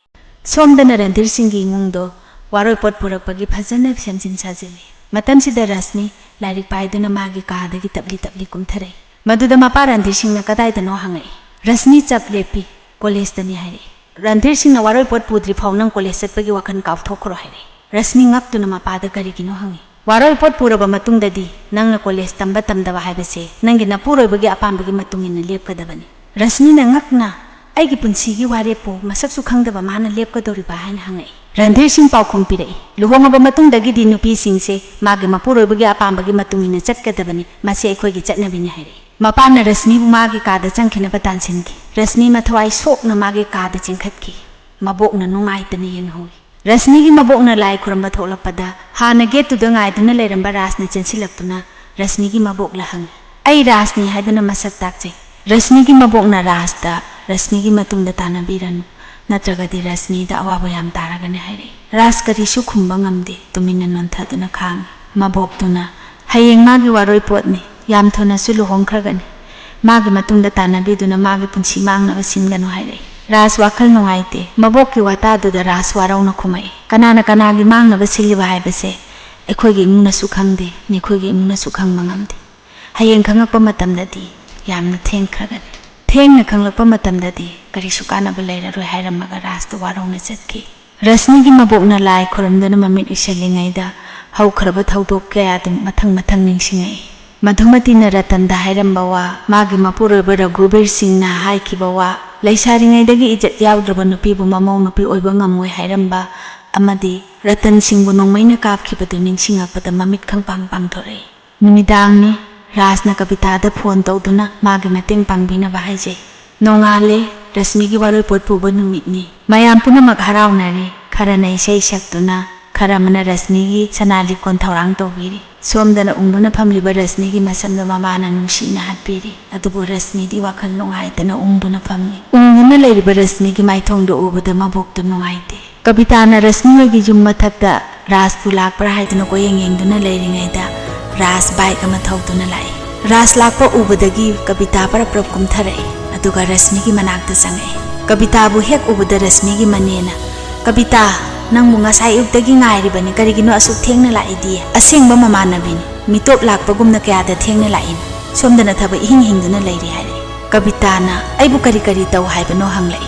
ꯁꯣꯝꯗꯅ ꯔꯟꯙꯤꯔ ꯁꯤꯡꯒꯤ ꯏꯃꯨꯡꯗꯣ ꯋꯥꯔꯣꯏꯄꯣꯠ ꯄꯨꯔꯛꯄꯒꯤ ꯐꯖꯅ ꯁꯦꯝꯖꯤꯟ ꯁꯥꯖꯤꯜꯂꯤ꯫ ꯃꯇꯝꯁꯤꯗ ꯔꯁꯃꯤ ꯂꯥꯏꯔꯤꯛ ꯄꯥꯏꯗꯨꯅ ꯃꯥꯒꯤ ꯀꯥꯗꯒꯤ ꯇꯞꯂꯤ ꯇꯞꯂꯤ ꯀꯨꯝꯊꯔꯛꯏ꯫ ꯃꯗꯨꯗ ꯃꯄꯥ ꯔꯟꯙꯤꯔ ꯁꯤꯡꯅ "ꯀꯗꯥꯏꯗꯅꯣ?" ꯍꯪꯉꯛꯏ꯫ ꯔꯁꯃꯤ ꯆꯞ ꯂꯦꯞꯄꯤ꯫ "ꯀꯣꯂꯦꯖꯇꯅꯤ" ꯍꯥꯏꯔꯛꯏ꯫ ꯔꯟꯙꯤꯔ ꯁꯤꯡꯅ "ꯋꯥꯔꯣꯏꯄꯣꯠ ꯄꯨꯗ꯭ꯔꯤ ꯐꯥꯎ ꯅꯪ ꯀꯣꯂꯦꯖ ꯆꯠꯄꯒꯤ ꯋꯥꯈꯜ ꯀꯥꯎꯊꯣꯛꯈ꯭ꯔꯣ" ꯍꯥꯏꯔꯛꯏ꯫ ꯔꯁꯃꯤ ꯉꯛꯇꯨꯅ ꯃꯄꯥꯗ "ꯀꯔꯤꯒꯤꯅꯣ?" ꯍꯪꯉꯤ꯫ ꯋꯥꯔꯣꯏ ꯄꯣꯠ ꯄꯨꯔꯕ ꯃꯇꯨꯡꯗꯗꯤ ꯅꯪꯅ ꯀꯣꯂꯦꯖ ꯇꯝꯕ ꯇꯝꯗꯕ ꯍꯥꯏꯕꯁꯦ ꯅꯪꯒꯤ ꯅꯄꯨꯔꯣꯏꯕꯒꯤ ꯑꯄꯥꯝꯕꯒꯤ ꯃꯇꯨꯡ ꯏꯟꯅ ꯂꯦꯞꯀꯗꯕꯅꯤ꯫ ꯔꯁꯅꯤꯅ ꯉꯛꯅ, "ꯑꯩꯒꯤ ꯄꯨꯟꯁꯤꯒꯤ ꯋꯥꯔꯦꯞꯄꯨ ꯃꯁꯛꯁꯨ ꯈꯪꯗꯕ ꯃꯥꯅ ꯂꯦꯞꯀꯗꯧꯔꯤꯕ?" ꯍꯥꯏꯅ ꯍꯪꯉꯛꯏ꯫ ꯔꯟꯙꯤꯔ ꯁꯤꯡ ꯄꯥꯎꯈꯨꯝ ꯄꯤꯔꯛꯏ, "ꯂꯨꯍꯣꯡꯉꯕ ꯃꯇꯨꯡꯗꯒꯤꯗꯤ ꯅꯨꯄꯤꯁꯤꯡꯁꯦ ꯃꯥꯒꯤ ꯃꯄꯨꯔꯣꯏꯕꯒꯤ ꯑꯄꯥꯝꯕꯒꯤ ꯃꯇꯨꯡ ꯏꯟꯅ ꯆꯠꯀꯗꯕꯅꯤ, ꯃꯁꯤ ꯑꯩꯈꯣꯏꯒꯤ ꯆꯠꯅꯕꯤꯅꯤ" ꯍꯥꯏꯔꯛꯏ꯫ ꯃꯄꯥꯅ ꯔꯁꯅꯤꯕꯨ ꯃꯥꯒꯤ ꯀꯥꯗ ꯆꯪꯈꯤꯅꯕ ꯇꯥꯟꯁꯤꯟꯈꯤ꯫ ꯔꯁꯅꯤ ꯃꯊꯋꯥꯏ ꯁꯣꯛꯅ ꯃꯥꯒꯤ ꯀꯥꯗ ꯆꯦꯟꯈꯠꯈꯤ꯫ ꯃꯕꯣꯛꯅ ꯅꯨꯡꯉꯥꯏꯇꯅ ꯌꯦꯡꯍꯧꯏ꯫ ꯔꯁꯅꯤꯒꯤ ꯃꯕꯣꯛꯅ ꯂꯥꯏ ꯈꯨꯔꯝꯕ ꯊꯣꯛꯂꯛꯄꯗ ꯍꯥꯟꯅ ꯒꯦꯠꯇꯨꯗ ꯉꯥꯏꯗꯨꯅ ꯂꯩꯔꯝꯕ ꯔꯥꯖꯅ ꯆꯦꯟꯁꯤꯜꯂꯛꯇꯨꯅ ꯔꯁꯅꯤꯒꯤ ꯃꯕꯣꯛꯂ ꯍꯪꯉꯤ꯫ "ꯑꯩ ꯔꯥꯖꯅꯤ" ꯍꯥꯏꯗꯨꯅ ꯃꯁꯛ ꯇꯥꯛꯆꯩ꯫ ꯔꯁꯅꯤꯒꯤ ꯃꯕꯣꯛꯅ ꯔꯥꯖꯇ, "ꯔꯁꯅꯤꯒꯤ ꯃꯇꯨꯡꯗ ꯇꯥꯟꯅꯕꯤꯔꯅꯨ, ꯅꯠꯇ꯭ꯔꯒꯗꯤ ꯔꯁꯅꯤꯗ ꯑꯋꯥꯕ ꯌꯥꯝ ꯇꯥꯔꯒꯅꯤ" ꯍꯥꯏꯔꯛꯏ꯫ ꯔꯥꯖ ꯀꯔꯤꯁꯨ ꯈꯨꯝꯕ ꯉꯝꯗꯦ, ꯇꯨꯃꯤꯟꯅ ꯅꯣꯟꯊꯗꯨꯅ ꯈꯥꯡꯉꯤ꯫ ꯃꯕꯣꯛꯇꯨꯅ, "ꯍꯌꯦꯡ ꯃꯥꯒꯤ ꯋꯥꯔꯣꯏ ꯄꯣꯠꯅꯤ, ꯌꯥꯝ ꯊꯨꯅꯁꯨ ꯂꯨꯍꯣꯡꯈ꯭ꯔꯒꯅꯤ꯫ ꯃꯥꯒꯤ ꯃꯇꯨꯡꯗ ꯇꯥꯟꯅꯕꯤꯗꯨꯅ ꯃꯥꯒꯤ ꯄꯨꯟꯁꯤ ꯃꯥꯡꯅꯕ ꯁꯤꯟꯒꯅꯨ" ꯍꯥꯏꯔꯛꯏ꯫ ꯔꯥꯖ ꯋꯥꯈꯜ ꯅꯨꯡꯉꯥꯏꯇꯦ꯫ ꯃꯕꯣꯛꯀꯤ ꯋꯥꯇꯥꯗꯨꯗ ꯔꯥꯖ ꯋꯥꯔꯧꯅ ꯈꯨꯝꯃꯛꯏ꯫ "ꯀꯅꯥꯅ ꯀꯅꯥꯒꯤ ꯃꯥꯡꯅꯕ ꯁꯤꯜꯂꯤꯕ ꯍꯥꯏꯕꯁꯦ ꯑꯩꯈꯣꯏꯒꯤ ꯏꯃꯨꯡꯅꯁꯨ ꯈꯪꯗꯦ, ꯅꯈꯣꯏꯒꯤ ꯏꯃꯨꯡꯅꯁꯨ ꯈꯪꯕ ꯉꯝꯗꯦ꯫ ꯍꯌꯦꯡ ꯈꯪꯂꯛꯄ ꯃꯇꯝꯗꯗꯤ ꯌꯥꯝꯅ ꯊꯦꯡꯈ꯭ꯔꯒꯅꯤ꯫ ꯊꯦꯡꯅ ꯈꯪꯂꯛꯄ ꯃꯇꯝꯗꯗꯤ ꯀꯔꯤꯁꯨ ꯀꯥꯟꯅꯕ ꯂꯩꯔꯔꯣꯏ" ꯍꯥꯏꯔꯝꯃꯒ ꯔꯥꯖꯇꯨ ꯋꯥꯔꯧꯅ ꯆꯠꯈꯤ꯫ ꯔꯁꯅꯤꯒꯤ ꯃꯕꯣꯛꯅ ꯂꯥꯏ ꯈꯨꯔꯨꯝꯗꯨꯅ ꯃꯃꯤꯠ ꯎꯏꯁꯤꯜꯂꯤꯉꯩꯗ ꯍꯧꯈ꯭ꯔꯕ ꯊꯧꯗꯣꯛ ꯀꯌꯥꯗꯨ ꯃꯊꯪ ꯃꯊꯪ ꯅꯤꯡꯁꯤꯡꯉꯛꯏ꯫ ꯃꯙꯨꯃꯇꯤꯅ ꯔꯇꯟꯗ ꯍꯥꯏꯔꯝꯕ ꯋꯥ, ꯃꯥꯒꯤ ꯃꯄꯨꯔꯣꯏꯕ ꯔꯘꯨꯕꯤꯔ ꯁꯤꯡꯅ ꯍꯥꯏꯈꯤꯕ ꯋꯥ, ꯂꯩꯁꯥꯔꯤꯉꯩꯗꯒꯤ ꯏꯖꯠ ꯌꯥꯎꯗ꯭ꯔꯕ ꯅꯨꯄꯤꯕꯨ ꯃꯃꯧ ꯅꯨꯄꯤ ꯑꯣꯏꯕ ꯉꯝꯃꯣꯏ ꯍꯥꯏꯔꯝꯕ, ꯑꯃꯗꯤ ꯔꯇꯟ ꯁꯤꯡꯕꯨ ꯅꯣꯡꯃꯩꯅ ꯀꯥꯞꯈꯤꯕꯗꯨ ꯅꯤꯡꯁꯤꯡꯉꯛꯄꯗ ꯃꯃꯤꯠ ꯈꯪꯄꯥꯡ ꯄꯥꯡꯊꯣꯔꯛꯏ꯫ ꯅꯨꯃꯤꯗꯥꯡꯅꯤ꯫ ꯔꯥꯖꯅ ꯀꯕꯤꯇꯥꯗ ꯐꯣꯟ ꯇꯧꯗꯨꯅ ꯃꯥꯒꯤ ꯃꯇꯦꯡ ꯄꯥꯡꯕꯤꯅꯕ ꯍꯥꯏꯖꯩ꯫ ꯅꯣꯡꯉꯥꯜꯂꯦ꯫ ꯔꯁꯃꯤꯒꯤ ꯋꯥꯔꯣꯏ ꯄꯣꯠ ꯄꯨꯕ ꯅꯨꯃꯤꯠꯅꯤ꯫ ꯃꯌꯥꯝ ꯄꯨꯝꯅꯃꯛ ꯍꯔꯥꯎꯅꯔꯤ꯫ ꯈꯔꯅ ꯏꯁꯩ ꯁꯛꯇꯨꯅ, ꯈꯔ ꯑꯃꯅ ꯔꯁꯃꯤꯒꯤ ꯁꯅꯥ ꯂꯤꯛꯀꯣꯟ ꯊꯧꯔꯥꯡ ꯇꯧꯕꯤꯔꯤ꯫ ꯁꯣꯝꯗꯅ ꯎꯪꯗꯨꯅ ꯐꯝꯂꯤꯕ ꯔꯁꯃꯤꯒꯤ ꯃꯁꯝꯗꯨ ꯃꯃꯥꯅ ꯅꯨꯡꯁꯤꯅ ꯍꯠꯄꯤꯔꯤ꯫ ꯑꯗꯨꯕꯨ ꯔꯁꯃꯤꯗꯤ ꯋꯥꯈꯜ ꯅꯨꯡꯉꯥꯏꯇꯅ ꯎꯪꯗꯨꯅ ꯐꯝꯂꯤ꯫ ꯎꯪꯗꯨꯅ ꯂꯩꯔꯤꯕ ꯔꯁꯃꯤꯒꯤ ꯃꯥꯏꯊꯣꯡꯗꯨ ꯎꯕꯗ ꯃꯕꯣꯛꯇꯨ ꯅꯨꯡꯉꯥꯏꯇꯦ꯫ ꯀꯕꯤꯇꯥꯅ ꯔꯁꯃꯤ ꯍꯣꯏꯒꯤ ꯌꯨꯝ ꯃꯊꯛꯇ ꯔꯥꯖꯄꯨ ꯂꯥꯛꯄ꯭ꯔꯥ ꯍꯥꯏꯗꯨꯅ ꯀꯣꯏꯌꯦꯡ ꯌꯦꯡꯗꯨꯅ ꯂꯩꯔꯤꯉꯩꯗ ꯔꯥꯖ ꯕꯥꯏꯛ ꯑꯃ ꯊꯧꯗꯨꯅ ꯂꯥꯛꯏ꯫ ꯔꯥꯖ ꯂꯥꯛꯄ ꯎꯕꯗꯒꯤ ꯀꯕꯤꯇꯥ ꯄꯔꯞ ꯄꯔꯞ ꯀꯨꯝꯊꯔꯛꯏ, ꯑꯗꯨꯒ ꯔꯁꯃꯤꯒꯤ ꯃꯅꯥꯛꯇ ꯆꯪꯉꯛꯏ꯫ ꯀꯕꯤꯇꯥꯕꯨ ꯍꯦꯛ ꯎꯕꯗ ꯔꯁꯃꯤꯒꯤ ꯃꯅꯦꯅ, "ꯀꯕꯤꯇꯥ, ꯅꯪꯕꯨ ꯉꯁꯥꯏ ꯑꯌꯨꯛꯇꯒꯤ ꯉꯥꯏꯔꯤꯕꯅꯤ, ꯀꯔꯤꯒꯤꯅꯣ ꯑꯁꯨꯛ ꯊꯦꯡꯅ ꯂꯥꯛꯏꯗꯤ? ꯑꯁꯦꯡꯕ ꯃꯃꯥꯟꯅꯕꯤꯅꯤ, ꯃꯤꯇꯣꯞ ꯂꯥꯛꯄꯒꯨꯝꯅ ꯀꯌꯥꯗ ꯊꯦꯡꯅ ꯂꯥꯛꯏꯅꯣ? ꯁꯣꯝꯗꯅ ꯊꯕꯛ ꯏꯍꯤꯡ ꯍꯤꯡꯗꯨꯅ ꯂꯩꯔꯤ" ꯍꯥꯏꯔꯛꯏ꯫ ꯀꯕꯤꯇꯥꯅ, "ꯑꯩꯕꯨ ꯀꯔꯤ ꯀꯔꯤ ꯇꯧ ꯍꯥꯏꯕꯅꯣ?" ꯍꯪꯂꯛꯏ꯫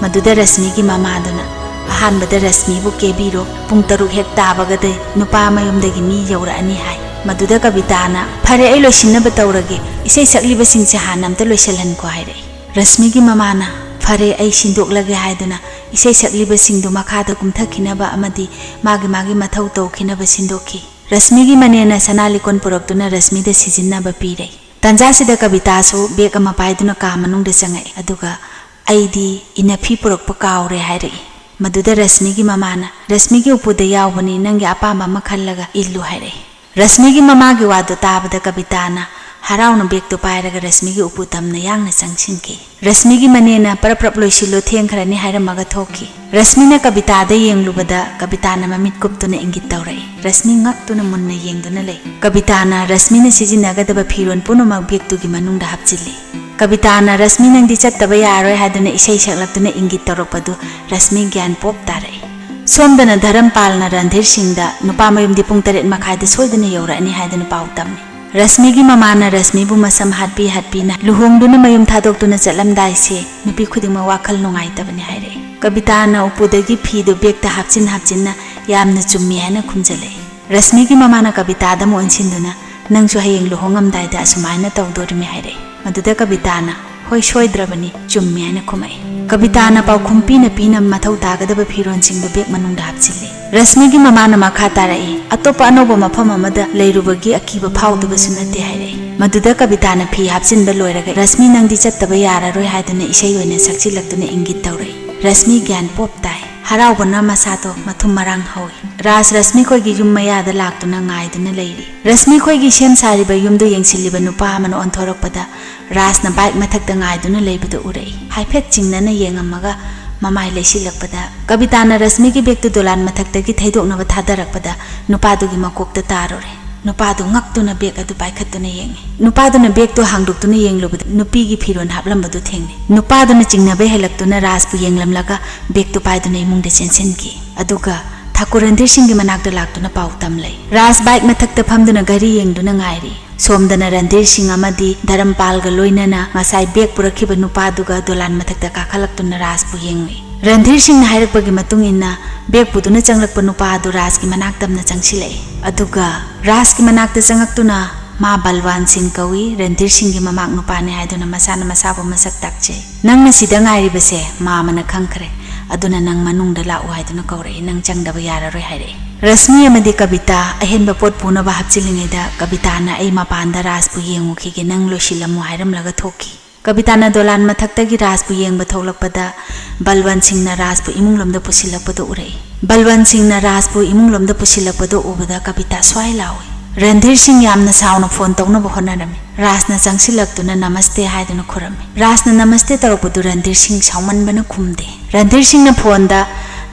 ꯃꯗꯨꯗ ꯔꯁꯃꯤꯒꯤ ꯃꯃꯥꯗꯨꯅ, ꯑꯍꯥꯟꯕꯗ ꯔꯁꯃꯤꯕꯨ ꯀꯦꯕꯤꯔꯣ, ꯄꯨꯡ ꯇꯔꯨꯛ ꯍꯦꯛ ꯇꯥꯕꯒꯗꯤ ꯅꯨꯄꯥ ꯃꯌꯨꯝꯗꯒꯤ ꯃꯤ ꯌꯧꯔꯛꯑꯅꯤ ꯍꯥꯏ꯫ ꯃꯗꯨꯗ ꯀꯕꯤꯇꯥꯅ, "ꯐꯔꯦ, ꯑꯩ ꯂꯣꯏꯁꯤꯟꯅꯕ ꯇꯧꯔꯒꯦ, ꯏꯁꯩ ꯁꯛꯂꯤꯕꯁꯤꯡꯁꯦ ꯍꯥꯟꯅ ꯑꯝꯇ ꯂꯣꯏꯁꯤꯜꯍꯟꯈꯣ" ꯍꯥꯏꯔꯛꯏ꯫ ꯔꯁꯃꯤꯒꯤ ꯃꯃꯥꯅ, "ꯐꯔꯦ, ꯑꯩ ꯁꯤꯟꯗꯣꯛꯂꯒꯦ" ꯍꯥꯏꯗꯨꯅ ꯏꯁꯩ ꯁꯛꯂꯤꯕꯁꯤꯡꯗꯨ ꯃꯈꯥꯗ ꯀꯨꯝꯊꯈꯤꯅꯕ ꯑꯃꯗꯤ ꯃꯥꯒꯤ ꯃꯥꯒꯤ ꯃꯊꯧ ꯇꯧꯈꯤꯅꯕ ꯁꯤꯟꯗꯣꯛꯈꯤ꯫ ꯔꯁꯃꯤꯒꯤ ꯃꯅꯦꯅ ꯁꯅꯥ ꯂꯤꯛꯀꯣꯟ ꯄꯨꯔꯛꯇꯨꯅ ꯔꯁꯃꯤꯗ ꯁꯤꯖꯤꯟꯅꯕ ꯄꯤꯔꯦ꯫ ꯇꯥꯟꯖꯥꯁꯤꯗ ꯀꯕꯤꯇꯥꯁꯨ ꯕꯦꯒ ꯑꯃ ꯄꯥꯏꯗꯨꯅ ꯀꯥ ꯃꯅꯨꯡꯗ ꯆꯪꯉꯛꯏ, ꯑꯗꯨꯒ "ꯑꯩꯗꯤ ꯏꯅꯐꯤ ꯄꯨꯔꯛꯄ ꯀꯥꯎꯔꯦ" ꯍꯥꯏꯔꯛꯏ꯫ ꯃꯗꯨꯗ ꯔꯁꯃꯤꯒꯤ ꯃꯃꯥꯅ, "ꯔꯁꯃꯤꯒꯤ ꯎꯄꯨꯗ ꯌꯥꯎꯕꯅꯤ, ꯅꯪꯒꯤ ꯑꯄꯥꯝꯕ ꯑꯃ ꯈꯜꯂꯒ ꯏꯜꯂꯨ" ꯍꯥꯏꯔꯛꯏ꯫ ꯔꯁꯃꯤꯒꯤ ꯃꯃꯥꯒꯤ ꯋꯥꯗꯨ ꯇꯥꯕꯗ ꯀꯕꯤꯇꯥꯅ ꯍꯔꯥꯎꯅ ꯕꯦꯒꯇꯨ ꯄꯥꯏꯔꯒ ꯔꯁꯃꯤꯒꯤ ꯎꯄꯨ ꯇꯝꯅ ꯌꯥꯡꯅ ꯆꯪꯁꯤꯟꯈꯤ꯫ ꯔꯁꯃꯤꯒꯤ ꯃꯅꯦꯅ, "ꯄꯔꯞ ꯄꯔꯞ ꯂꯣꯏꯁꯤꯜꯂꯨ, ꯊꯦꯡꯈ꯭ꯔꯅꯤ" ꯍꯥꯏꯔꯝꯃꯒ ꯊꯣꯛꯈꯤ꯫ ꯔꯁꯃꯤꯅ ꯀꯕꯤꯇꯥꯗ ꯌꯦꯡꯂꯨꯕꯗ ꯀꯕꯤꯇꯥꯅ ꯃꯃꯤꯠ ꯀꯨꯞꯇꯨꯅ ꯏꯪꯒꯤꯠ ꯇꯧꯔꯛꯏ꯫ ꯔꯁꯃꯤ ꯉꯛꯇꯨꯅ ꯃꯨꯟꯅ ꯌꯦꯡꯗꯨꯅ ꯂꯩ꯫ ꯀꯕꯤꯇꯥꯅ ꯔꯁꯃꯤꯅ ꯁꯤꯖꯤꯟꯅꯒꯗꯕ ꯐꯤꯔꯣꯜ ꯄꯨꯝꯅꯃꯛ ꯕꯦꯒꯇꯨꯒꯤ ꯃꯅꯨꯡꯗ ꯍꯥꯞꯆꯤꯜꯂꯤ꯫ ꯀꯕꯤꯇꯥꯅ ꯔꯁꯃꯤ ꯅꯪꯗꯤ ꯆꯠꯇꯕ ꯌꯥꯔꯣꯏ ꯍꯥꯏꯗꯨꯅ ꯏꯁꯩ ꯁꯛꯂꯛꯇꯨꯅ ꯏꯪꯒꯤꯠ ꯇꯧꯔꯛꯄꯗꯨ ꯔꯁꯃꯤ ꯒ꯭ꯌꯥꯟ ꯄꯣꯞ ꯇꯥꯔꯛꯏ꯫ ꯁꯣꯝꯗꯅ ꯙꯔꯝꯄꯥꯜꯅ ꯔꯟꯙꯤꯔ ꯁꯤꯡꯗ ꯅꯨꯄꯥ ꯃꯌꯨꯝꯗꯤ ꯄꯨꯡ ꯇꯔꯦꯠ ꯃꯈꯥꯏꯗ ꯁꯣꯏꯗꯅ ꯌꯧꯔꯛꯑꯅꯤ ꯍꯥꯏꯗꯨꯅ ꯄꯥꯎ ꯇꯝꯃꯤ꯫ ꯔꯁꯃꯤꯒꯤ ꯃꯃꯥꯅ ꯔꯁꯃꯤꯕꯨ ꯃꯁꯝ ꯍꯥꯠꯄꯤ ꯍꯥꯠꯄꯤꯅ ꯂꯨꯍꯣꯡꯗꯨꯅ ꯃꯌꯨꯝ ꯊꯥꯗꯣꯛꯇꯨꯅ ꯆꯠꯂꯝꯗꯥꯏꯁꯦ ꯅꯨꯄꯤ ꯈꯨꯗꯤꯡꯃꯛ ꯋꯥꯈꯜ ꯅꯨꯡꯉꯥꯏꯇꯕꯅꯤ ꯍꯥꯏꯔꯛꯏ꯫ ꯀꯕꯤꯇꯥꯅ ꯎꯄꯨꯗꯒꯤ ꯐꯤꯗꯨ ꯕꯦꯒꯇ ꯍꯥꯞꯆꯤꯟ ꯍꯥꯞꯆꯤꯟꯅ ꯌꯥꯝꯅ ꯆꯨꯝꯃꯤ ꯍꯥꯏꯅ ꯈꯨꯝꯖꯜꯂꯛꯏ꯫ ꯔꯁꯃꯤꯒꯤ ꯃꯃꯥꯅ ꯀꯕꯤꯇꯥꯗ ꯑꯃꯨꯛ ꯑꯣꯟꯁꯤꯟꯗꯨꯅ, "ꯅꯪꯁꯨ ꯍꯌꯦꯡ ꯂꯨꯍꯣꯡꯉꯝꯗꯥꯏꯗ ꯑꯁꯨꯃꯥꯏꯅ ꯇꯧꯗꯣꯔꯤꯃꯤ" ꯍꯥꯏꯔꯛꯏ꯫ ꯃꯗꯨꯗ ꯀꯕꯤꯇꯥꯅ, "ꯍꯣꯏ, ꯁꯣꯏꯗ꯭ꯔꯕꯅꯤ, ꯆꯨꯝꯃꯤ" ꯍꯥꯏꯅ ꯈꯨꯝꯃꯛꯏ꯫ ꯀꯕꯤꯇꯥꯅ ꯄꯥꯎꯈꯨꯝ ꯄꯤꯅ ꯄꯤꯅ ꯃꯊꯧ ꯇꯥꯒꯗꯕ ꯐꯤꯔꯣꯜꯁꯤꯡꯗꯨ ꯕꯦꯒ ꯃꯅꯨꯡꯗ ꯍꯥꯞꯆꯤꯜꯂꯤ꯫ ꯔꯁꯃꯤꯒꯤ ꯃꯃꯥꯅ ꯃꯈꯥ ꯇꯥꯔꯛꯏ, "ꯑꯇꯣꯞꯄ ꯑꯅꯧꯕ ꯃꯐꯝ ꯑꯃꯗ ꯂꯩꯔꯨꯕꯒꯤ ꯑꯀꯤꯕ ꯐꯥꯎꯗꯕꯁꯨ ꯅꯠꯇꯦ" ꯍꯥꯏꯔꯛꯏ꯫ ꯃꯗꯨꯗ ꯀꯕꯤꯇꯥꯅ ꯐꯤ ꯍꯥꯞꯆꯤꯟꯕ ꯂꯣꯏꯔꯒ, "ꯔꯁꯃꯤ ꯅꯪꯗꯤ ꯆꯠꯇꯕ ꯌꯥꯔꯔꯣꯏ" ꯍꯥꯏꯗꯨꯅ ꯏꯁꯩ ꯑꯣꯏꯅ ꯁꯛꯆꯤꯜꯂꯛꯇꯨꯅ ꯏꯪꯒꯤꯠ ꯇꯧꯔꯛꯏ꯫ ꯔꯁꯃꯤ ꯒ꯭ꯌꯥꯟ ꯄꯣꯞ ꯇꯥꯏ꯫ ꯍꯔꯥꯎꯕꯅ ꯃꯁꯥꯗꯣ ꯃꯊꯨꯝ ꯃꯔꯥꯡ ꯍꯧꯏ꯫ ꯔꯥꯖ ꯔꯁꯃꯤ ꯈꯣꯏꯒꯤ ꯌꯨꯝ ꯃꯌꯥꯗ ꯂꯥꯛꯇꯨꯅ ꯉꯥꯏꯗꯨꯅ ꯂꯩꯔꯤ꯫ ꯔꯁꯃꯤ ꯈꯣꯏꯒꯤ ꯁꯦꯝ ꯁꯥꯔꯤꯕ ꯌꯨꯝꯗꯨ ꯌꯦꯡꯁꯤꯜꯂꯤꯕ ꯅꯨꯄꯥ ꯑꯃꯅ ꯑꯣꯟꯊꯣꯔꯛꯄꯗ ꯔꯥꯖꯅ ꯕꯥꯏꯛ ꯃꯊꯛꯇ ꯉꯥꯏꯗꯨꯅ ꯂꯩꯕꯗꯨ ꯎꯔꯛꯏ꯫ ꯍꯥꯏꯐꯦꯠ ꯆꯤꯡꯅꯅ ꯌꯦꯡꯉꯝꯃꯒ ꯃꯃꯥꯏ ꯂꯩꯁꯤꯜꯂꯛꯄꯗ ꯀꯕꯤꯇꯥꯅ ꯔꯁꯃꯤꯒꯤ ꯕꯦꯒꯇꯨ ꯗꯣꯂꯥꯟ ꯃꯊꯛꯇꯒꯤ ꯊꯩꯗꯣꯛꯅꯕ ꯊꯥꯗꯔꯛꯄꯗ ꯅꯨꯄꯥꯗꯨꯒꯤ ꯃꯀꯣꯛꯇ ꯇꯥꯔꯨꯔꯦ꯫ ꯅꯨꯄꯥꯗꯨ ꯉꯛꯇꯨꯅ ꯕꯦꯒ ꯑꯗꯨ ꯄꯥꯏꯈꯠꯇꯨꯅ ꯌꯦꯡꯉꯤ꯫ ꯅꯨꯄꯥꯗꯨꯅ ꯕꯦꯒꯇꯨ ꯍꯥꯡꯗꯣꯛꯇꯨꯅ ꯌꯦꯡꯂꯨꯕꯗ ꯅꯨꯄꯤꯒꯤ ꯐꯤꯔꯣꯜ ꯍꯥꯞꯂꯝꯕꯗꯨ ꯊꯦꯡꯅꯩ꯫ ꯅꯨꯄꯥꯗꯨꯅ ꯆꯤꯡꯅꯕ ꯍꯦꯜꯂꯛꯇꯨꯅ ꯔꯥꯖꯄꯨ ꯌꯦꯡꯂꯝꯂꯒ ꯕꯦꯒꯇꯨ ꯄꯥꯏꯗꯨꯅ ꯏꯃꯨꯡꯗ ꯆꯦꯟꯁꯤꯟꯈꯤ꯫ ꯑꯗꯨꯒ ꯊꯥꯀꯨꯔ ꯔꯟꯙꯤꯔ ꯁꯤꯡꯒꯤ ꯃꯅꯥꯛꯇ ꯂꯥꯛꯇꯨꯅ ꯄꯥꯎ ꯇꯝꯂꯦ꯫ ꯔꯥꯖ ꯕꯥꯏꯛ ꯃꯊꯛꯇ ꯐꯝꯗꯨꯅ ꯘꯔꯤ ꯌꯦꯡꯗꯨꯅ ꯉꯥꯏꯔꯤ꯫ ꯁꯣꯝꯗꯅ ꯔꯟꯙꯤꯔ ꯁꯤꯡ ꯑꯃꯗꯤ ꯙꯔꯝꯄꯥꯜꯒ ꯂꯣꯏꯅꯅ ꯉꯁꯥꯏ ꯕꯦꯒ ꯄꯨꯔꯛꯈꯤꯕ ꯅꯨꯄꯥꯗꯨꯒ ꯗꯣꯂꯥꯟ ꯃꯊꯛꯇ ꯀꯥꯈꯠꯂꯛꯇꯨꯅ ꯔꯥꯖꯄꯨ ꯌꯦꯡꯂꯤ꯫ ꯔꯟꯙꯤꯔ ꯁꯤꯡꯅ ꯍꯥꯏꯔꯛꯄꯒꯤ ꯃꯇꯨꯡ ꯏꯟꯅ ꯕꯦꯒ ꯄꯨꯗꯨꯅ ꯆꯪꯂꯛꯄ ꯅꯨꯄꯥ ꯑꯗꯨ ꯔꯥꯖꯀꯤ ꯃꯅꯥꯛ ꯇꯝꯅ ꯆꯪꯁꯤꯜꯂꯛꯏ꯫ ꯑꯗꯨꯒ ꯔꯥꯖꯀꯤ ꯃꯅꯥꯛꯇ ꯆꯪꯉꯛꯇꯨꯅ ꯃꯥ ꯕꯜꯋꯥꯟ ꯁꯤꯡ ꯀꯧꯏ, ꯔꯟꯙꯤꯔ ꯁꯤꯡꯒꯤ ꯃꯃꯥꯛ ꯅꯨꯄꯥꯅꯤ ꯍꯥꯏꯗꯨꯅ ꯃꯁꯥꯅ ꯃꯁꯥꯕꯨ ꯃꯁꯛ ꯇꯥꯛꯆꯩ꯫ "ꯅꯪꯅ ꯁꯤꯗ ꯉꯥꯏꯔꯤꯕꯁꯦ ꯃꯥꯃꯅ ꯈꯪꯈ꯭ꯔꯦ, ꯑꯗꯨꯅ ꯅꯪ ꯃꯅꯨꯡꯗ ꯂꯥꯛꯎ ꯍꯥꯏꯗꯨꯅ ꯀꯧꯔꯛꯏ, ꯅꯪ ꯆꯪꯗꯕ ꯌꯥꯔꯔꯣꯏ" ꯍꯥꯏꯔꯛꯏ꯫ ꯔꯁꯃꯤ ꯑꯃꯗꯤ ꯀꯕꯤꯇꯥ ꯑꯍꯦꯟꯕ ꯄꯣꯠ ꯄꯨꯅꯕ ꯍꯥꯞꯆꯤꯜꯂꯤꯉꯩꯗ ꯀꯕꯤꯇꯥꯅ "ꯑꯩ ꯃꯄꯥꯟꯗ ꯔꯥꯖꯄꯨ ꯌꯦꯡꯉꯨꯈꯤꯒꯦ, ꯅꯪ ꯂꯣꯏꯁꯤꯜꯂꯝꯃꯨ" ꯍꯥꯏꯔꯝꯂꯒ ꯊꯣꯛꯈꯤ꯫ ꯀꯕꯤꯇꯥꯅ ꯗꯣꯂꯥꯟ ꯃꯊꯛꯇꯒꯤ ꯔꯥꯖꯄꯨ ꯌꯦꯡꯕ ꯊꯣꯛꯂꯛꯄꯗ ꯕꯜꯋꯟ ꯁꯤꯡꯅ ꯔꯥꯖꯄꯨ ꯏꯃꯨꯡꯂꯣꯝꯗ ꯄꯨꯁꯤꯜꯂꯛꯄꯗꯨ ꯎꯔꯛꯏ꯫ ꯕꯜꯋꯟ ꯁꯤꯡꯅ ꯔꯥꯖꯄꯨ ꯏꯃꯨꯡꯂꯣꯝꯗ ꯄꯨꯁꯤꯜꯂꯛꯄꯗꯨ ꯎꯕꯗ ꯀꯕꯤꯇꯥ ꯁ꯭ꯋꯥꯏ ꯂꯥꯎꯏ꯫ ꯔꯟꯙꯤꯔ ꯁꯤꯡ ꯌꯥꯝꯅ ꯁꯥꯎꯅ ꯐꯣꯟ ꯇꯧꯅꯕ ꯍꯣꯠꯅꯔꯝꯃꯤ꯫ ꯔꯥꯖꯅ ꯆꯪꯁꯤꯜꯂꯛꯇꯨꯅ "ꯅꯃꯁꯇꯦ" ꯍꯥꯏꯗꯨꯅ ꯈꯨꯔꯝꯃꯤ꯫ ꯔꯥꯖꯅ "ꯅꯃꯁꯇꯦ" ꯇꯧꯔꯛꯄꯗꯨ ꯔꯟꯙꯤꯔ ꯁꯤꯡ ꯁꯥꯎꯃꯟꯕꯅ ꯈꯨꯝꯗꯦ꯫ ꯔꯟꯙꯤꯔ ꯁꯤꯡꯅ ꯐꯣꯟꯗ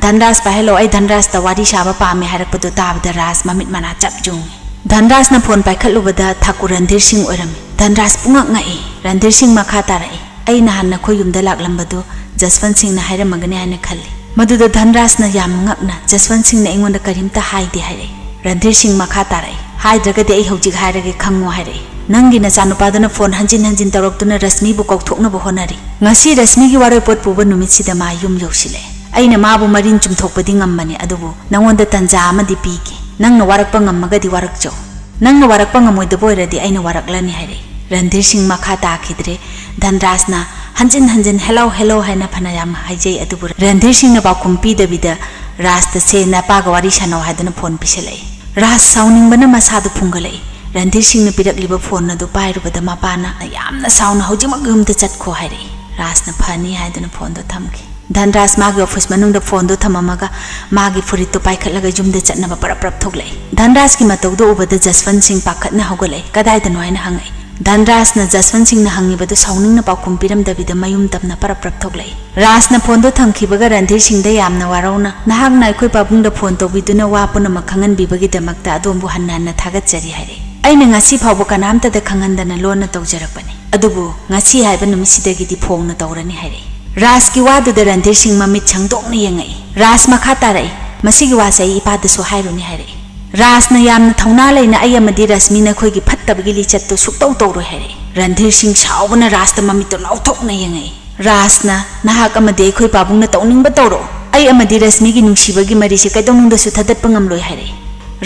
"ꯙꯟꯔꯥꯖ ꯄꯥꯏꯍꯜꯂꯣ, ꯑꯩ ꯙꯟꯔꯥꯖꯇ ꯋꯥꯔꯤ ꯁꯥꯕ ꯄꯥꯝꯃꯦ" ꯍꯥꯏꯔꯛꯄꯗꯨ ꯇꯥꯕꯗ ꯔꯥꯖ ꯃꯃꯤꯠ ꯃꯅꯥ ꯆꯞ ꯌꯨꯡꯉꯤ꯫ ꯙꯟꯔꯥꯖꯅ ꯐꯣꯟ ꯄꯥꯏꯈꯠꯂꯨꯕꯗ ꯊꯥꯀꯨꯔ ꯔꯟꯙꯤꯔ ꯁꯤꯡ ꯑꯣꯏꯔꯝꯃꯤ꯫ ꯙꯟꯔꯥꯖ ꯄꯨꯡꯉꯛ ꯉꯛꯏ꯫ ꯔꯟꯙꯤꯔ ꯁꯤꯡ ꯃꯈꯥ ꯇꯥꯔꯛꯏ, "ꯑꯩ ꯅꯍꯥꯟ ꯅꯈꯣꯏ ꯌꯨꯝꯗ ꯂꯥꯛꯂꯝꯕꯗꯨ ꯖꯁꯋꯟ ꯁꯤꯡꯅ ꯍꯥꯏꯔꯝꯃꯒꯅꯤ ꯍꯥꯏꯅ ꯈꯜꯂꯤ"꯫ ꯃꯗꯨꯗ ꯙꯟꯔꯥꯖꯅ ꯌꯥꯝ ꯉꯛꯅ, "ꯖꯁꯋꯟ ꯁꯤꯡꯅ ꯑꯩꯉꯣꯟꯗ ꯀꯔꯤꯝꯇ ꯍꯥꯏꯗꯦ" ꯍꯥꯏꯔꯛꯏ꯫ ꯔꯟꯙꯤꯔ ꯁꯤꯡ ꯃꯈꯥ ꯇꯥꯔꯛꯏ, "ꯍꯥꯏꯗ꯭ꯔꯒꯗꯤ ꯑꯩ ꯍꯧꯖꯤꯛ ꯍꯥꯏꯔꯒꯦ, ꯈꯪꯉꯣ" ꯍꯥꯏꯔꯛꯏ꯫ "ꯅꯪꯒꯤ ꯅꯆꯥꯅꯨꯄꯥꯗꯨꯅ ꯐꯣꯟ ꯍꯟꯖꯤꯟ ꯍꯟꯖꯤꯟ ꯇꯧꯔꯛꯇꯨꯅ ꯔꯁꯃꯤꯕꯨ ꯀꯧꯊꯣꯛꯅꯕ ꯍꯣꯠꯅꯔꯤ꯫ ꯉꯁꯤ ꯔꯁꯃꯤꯒꯤ ꯋꯥꯔꯣꯏꯄꯣꯠ ꯄꯨꯕ ꯅꯨꯃꯤꯠꯁꯤꯗ ꯃꯥ ꯌꯨꯝ ꯌꯧꯁꯤꯜꯂꯛꯑꯦ꯫ ꯑꯩꯅ ꯃꯥꯕꯨ ꯃꯔꯤꯟ ꯆꯨꯝꯊꯣꯛꯄꯗꯤ ꯉꯝꯕꯅꯤ, ꯑꯗꯨꯕꯨ ꯅꯪꯉꯣꯟꯗ ꯇꯟꯖꯥ ꯑꯃꯗꯤ ꯄꯤꯒꯦ꯫ ꯅꯪꯅ ꯋꯥꯔꯛꯄ ꯉꯝꯃꯒꯗꯤ ꯋꯥꯔꯛꯆꯧ꯫ ꯅꯪꯅ ꯋꯥꯔꯛꯄ ꯉꯝꯃꯣꯏꯗꯕ ꯑꯣꯏꯔꯗꯤ ꯑꯩꯅ ꯋꯥꯔꯛꯂꯅꯤ" ꯍꯥꯏꯔꯛꯏ꯫ ꯔꯟꯙꯤꯔ ꯁꯤꯡ ꯃꯈꯥ ꯇꯥꯈꯤꯗ꯭ꯔꯦ꯫ ꯙꯟꯔꯥꯖꯅ ꯍꯟꯖꯤꯟ ꯍꯟꯖꯤꯟ "ꯍꯦꯜꯂꯣ, ꯍꯦꯜꯂꯣ" ꯍꯥꯏꯅ ꯐꯅꯌꯥꯝ ꯍꯥꯏꯖꯩ, ꯑꯗꯨꯕꯨ ꯔꯟꯙꯤꯔ ꯁꯤꯡꯅ ꯄꯥꯎꯈꯨꯝ ꯄꯤꯗꯕꯤꯗ ꯔꯥꯖꯇ "ꯁꯦ, ꯅꯄꯥꯒ ꯋꯥꯔꯤ ꯁꯥꯟꯅꯧ" ꯍꯥꯏꯗꯨꯅ ꯐꯣꯟ ꯄꯤꯁꯜꯂꯛꯏ꯫ ꯔꯥꯖ ꯁꯥꯎꯅꯤꯡꯕꯅ ꯃꯁꯥꯗꯨ ꯐꯨꯡꯒꯠꯂꯛꯏ꯫ ꯔꯟꯙꯤꯔ ꯁꯤꯡꯅ ꯄꯤꯔꯛꯂꯤꯕ ꯐꯣꯟ ꯑꯗꯨ ꯄꯥꯏꯔꯨꯕꯗ ꯃꯄꯥꯅ ꯌꯥꯝꯅ ꯁꯥꯎꯅ "ꯍꯧꯖꯤꯛꯃꯛ ꯌꯨꯝꯗ ꯆꯠꯈꯣ" ꯍꯥꯏꯔꯛꯏ꯫ ꯔꯥꯖꯅ "ꯐꯅꯤ" ꯍꯥꯏꯗꯨꯅ ꯐꯣꯟꯗꯨ ꯊꯝꯈꯤ꯫ ꯙꯟꯔꯥꯖ ꯃꯥꯒꯤ ꯑꯣꯐꯤꯁ ꯃꯅꯨꯡꯗ ꯐꯣꯟꯗꯨ ꯊꯝꯃꯝꯃꯒ ꯃꯥꯒꯤ ꯐꯨꯔꯤꯠꯇꯨ ꯄꯥꯏꯈꯠꯂꯒ ꯌꯨꯝꯗ ꯆꯠꯅꯕ ꯄꯔꯞ ꯄꯔꯞ ꯊꯣꯛꯂꯛꯏ꯫ ꯙꯟꯔꯥꯖꯀꯤ ꯃꯇꯧꯗꯨ ꯎꯕꯗ ꯖꯁꯋꯟ ꯁꯤꯡ ꯄꯥꯈꯠꯅ ꯍꯧꯒꯠꯂꯛꯏ꯫ "ꯀꯗꯥꯏꯗꯅꯣ?" ꯍꯥꯏꯅ ꯍꯪꯉꯛꯏ꯫ ꯙꯟꯔꯥꯖꯅ ꯖꯁꯋꯟ ꯁꯤꯡꯅ ꯍꯪꯉꯤꯕꯗꯨ ꯁꯥꯎꯅꯤꯡꯅ ꯄꯥꯎꯈꯨꯝ ꯄꯤꯔꯝꯗꯕꯤꯗ ꯃꯌꯨꯝ ꯇꯝꯅ ꯄꯔꯞ ꯄꯔꯞ ꯊꯣꯛꯂꯛꯏ꯫ ꯔꯥꯖꯅ ꯐꯣꯟꯗꯨ ꯊꯝꯈꯤꯕꯒ ꯔꯟꯙꯤꯔ ꯁꯤꯡꯗ ꯌꯥꯝꯅ ꯋꯥꯔꯧꯅ, "ꯅꯍꯥꯛꯅ ꯑꯩꯈꯣꯏ ꯄꯥꯕꯨꯡꯗ ꯐꯣꯟ ꯇꯧꯕꯤꯗꯨꯅ ꯋꯥ ꯄꯨꯝꯅꯃꯛ ꯈꯪꯍꯟꯕꯤꯕꯒꯤꯗꯃꯛꯇ ꯑꯗꯣꯝꯕꯨ ꯍꯟꯅ ꯍꯟꯅ ꯊꯥꯒꯠꯆꯔꯤ" ꯍꯥꯏꯔꯛꯏ꯫ "ꯑꯩꯅ ꯉꯁꯤ ꯐꯥꯎꯕ ꯀꯅꯥꯝꯇꯗ ꯈꯪꯍꯟꯗꯅ ꯂꯣꯟꯅ ꯇꯧꯖꯔꯛꯄꯅꯤ, ꯑꯗꯨꯕꯨ ꯉꯁꯤ ꯍꯥꯏꯕ ꯅꯨꯃꯤꯠꯁꯤꯗꯒꯤꯗꯤ ꯐꯣꯡꯅ ꯇꯧꯔꯅꯤ" ꯍꯥꯏꯔꯛꯏ꯫ ꯔꯥꯖꯀꯤ ꯋꯥꯗꯨꯗ ꯔꯟꯙꯤꯔ ꯁꯤꯡ ꯃꯃꯤꯠ ꯁꯪꯗꯣꯛꯅ ꯌꯦꯡꯉꯛꯏ꯫ ꯔꯥꯖ ꯃꯈꯥ ꯇꯥꯔꯛꯏ, "ꯃꯁꯤꯒꯤ ꯋꯥꯁꯦ ꯑꯩ ꯏꯄꯥꯗꯁꯨ ꯍꯥꯏꯔꯨꯅꯤ" ꯍꯥꯏꯔꯛꯏ꯫ ꯔꯥꯖꯅ ꯌꯥꯝꯅ ꯊꯧꯅꯥ ꯂꯩꯅ "ꯑꯩ ꯑꯃꯗꯤ ꯔꯁꯃꯤ ꯅꯈꯣꯏꯒꯤ ꯐꯠꯇꯕꯒꯤ ꯂꯤꯆꯠꯇꯣ ꯁꯨꯛꯇꯧ ꯇꯧꯔꯣꯏ" ꯍꯥꯏꯔꯛꯏ꯫ ꯔꯟꯙꯤꯔ ꯁꯤꯡ ꯁꯥꯎꯕꯅ ꯔꯥꯖꯇ ꯃꯃꯤꯠꯇꯣ ꯂꯥꯎꯊꯣꯛꯅ ꯌꯦꯡꯉꯛꯏ꯫ ꯔꯥꯖꯅ "ꯅꯍꯥꯛ ꯑꯃꯗꯤ ꯑꯩꯈꯣꯏ ꯄꯥꯕꯨꯡꯅ ꯇꯧꯅꯤꯡꯕ ꯇꯧꯔꯣ, ꯑꯩ ꯑꯃꯗꯤ ꯔꯁꯃꯤꯒꯤ ꯅꯨꯡꯁꯤꯕꯒꯤ ꯃꯔꯤꯁꯦ ꯀꯩꯗꯧꯅꯨꯡꯗꯁꯨ ꯊꯗꯠꯄ ꯉꯝꯂꯣꯏ" ꯍꯥꯏꯔꯛꯏ꯫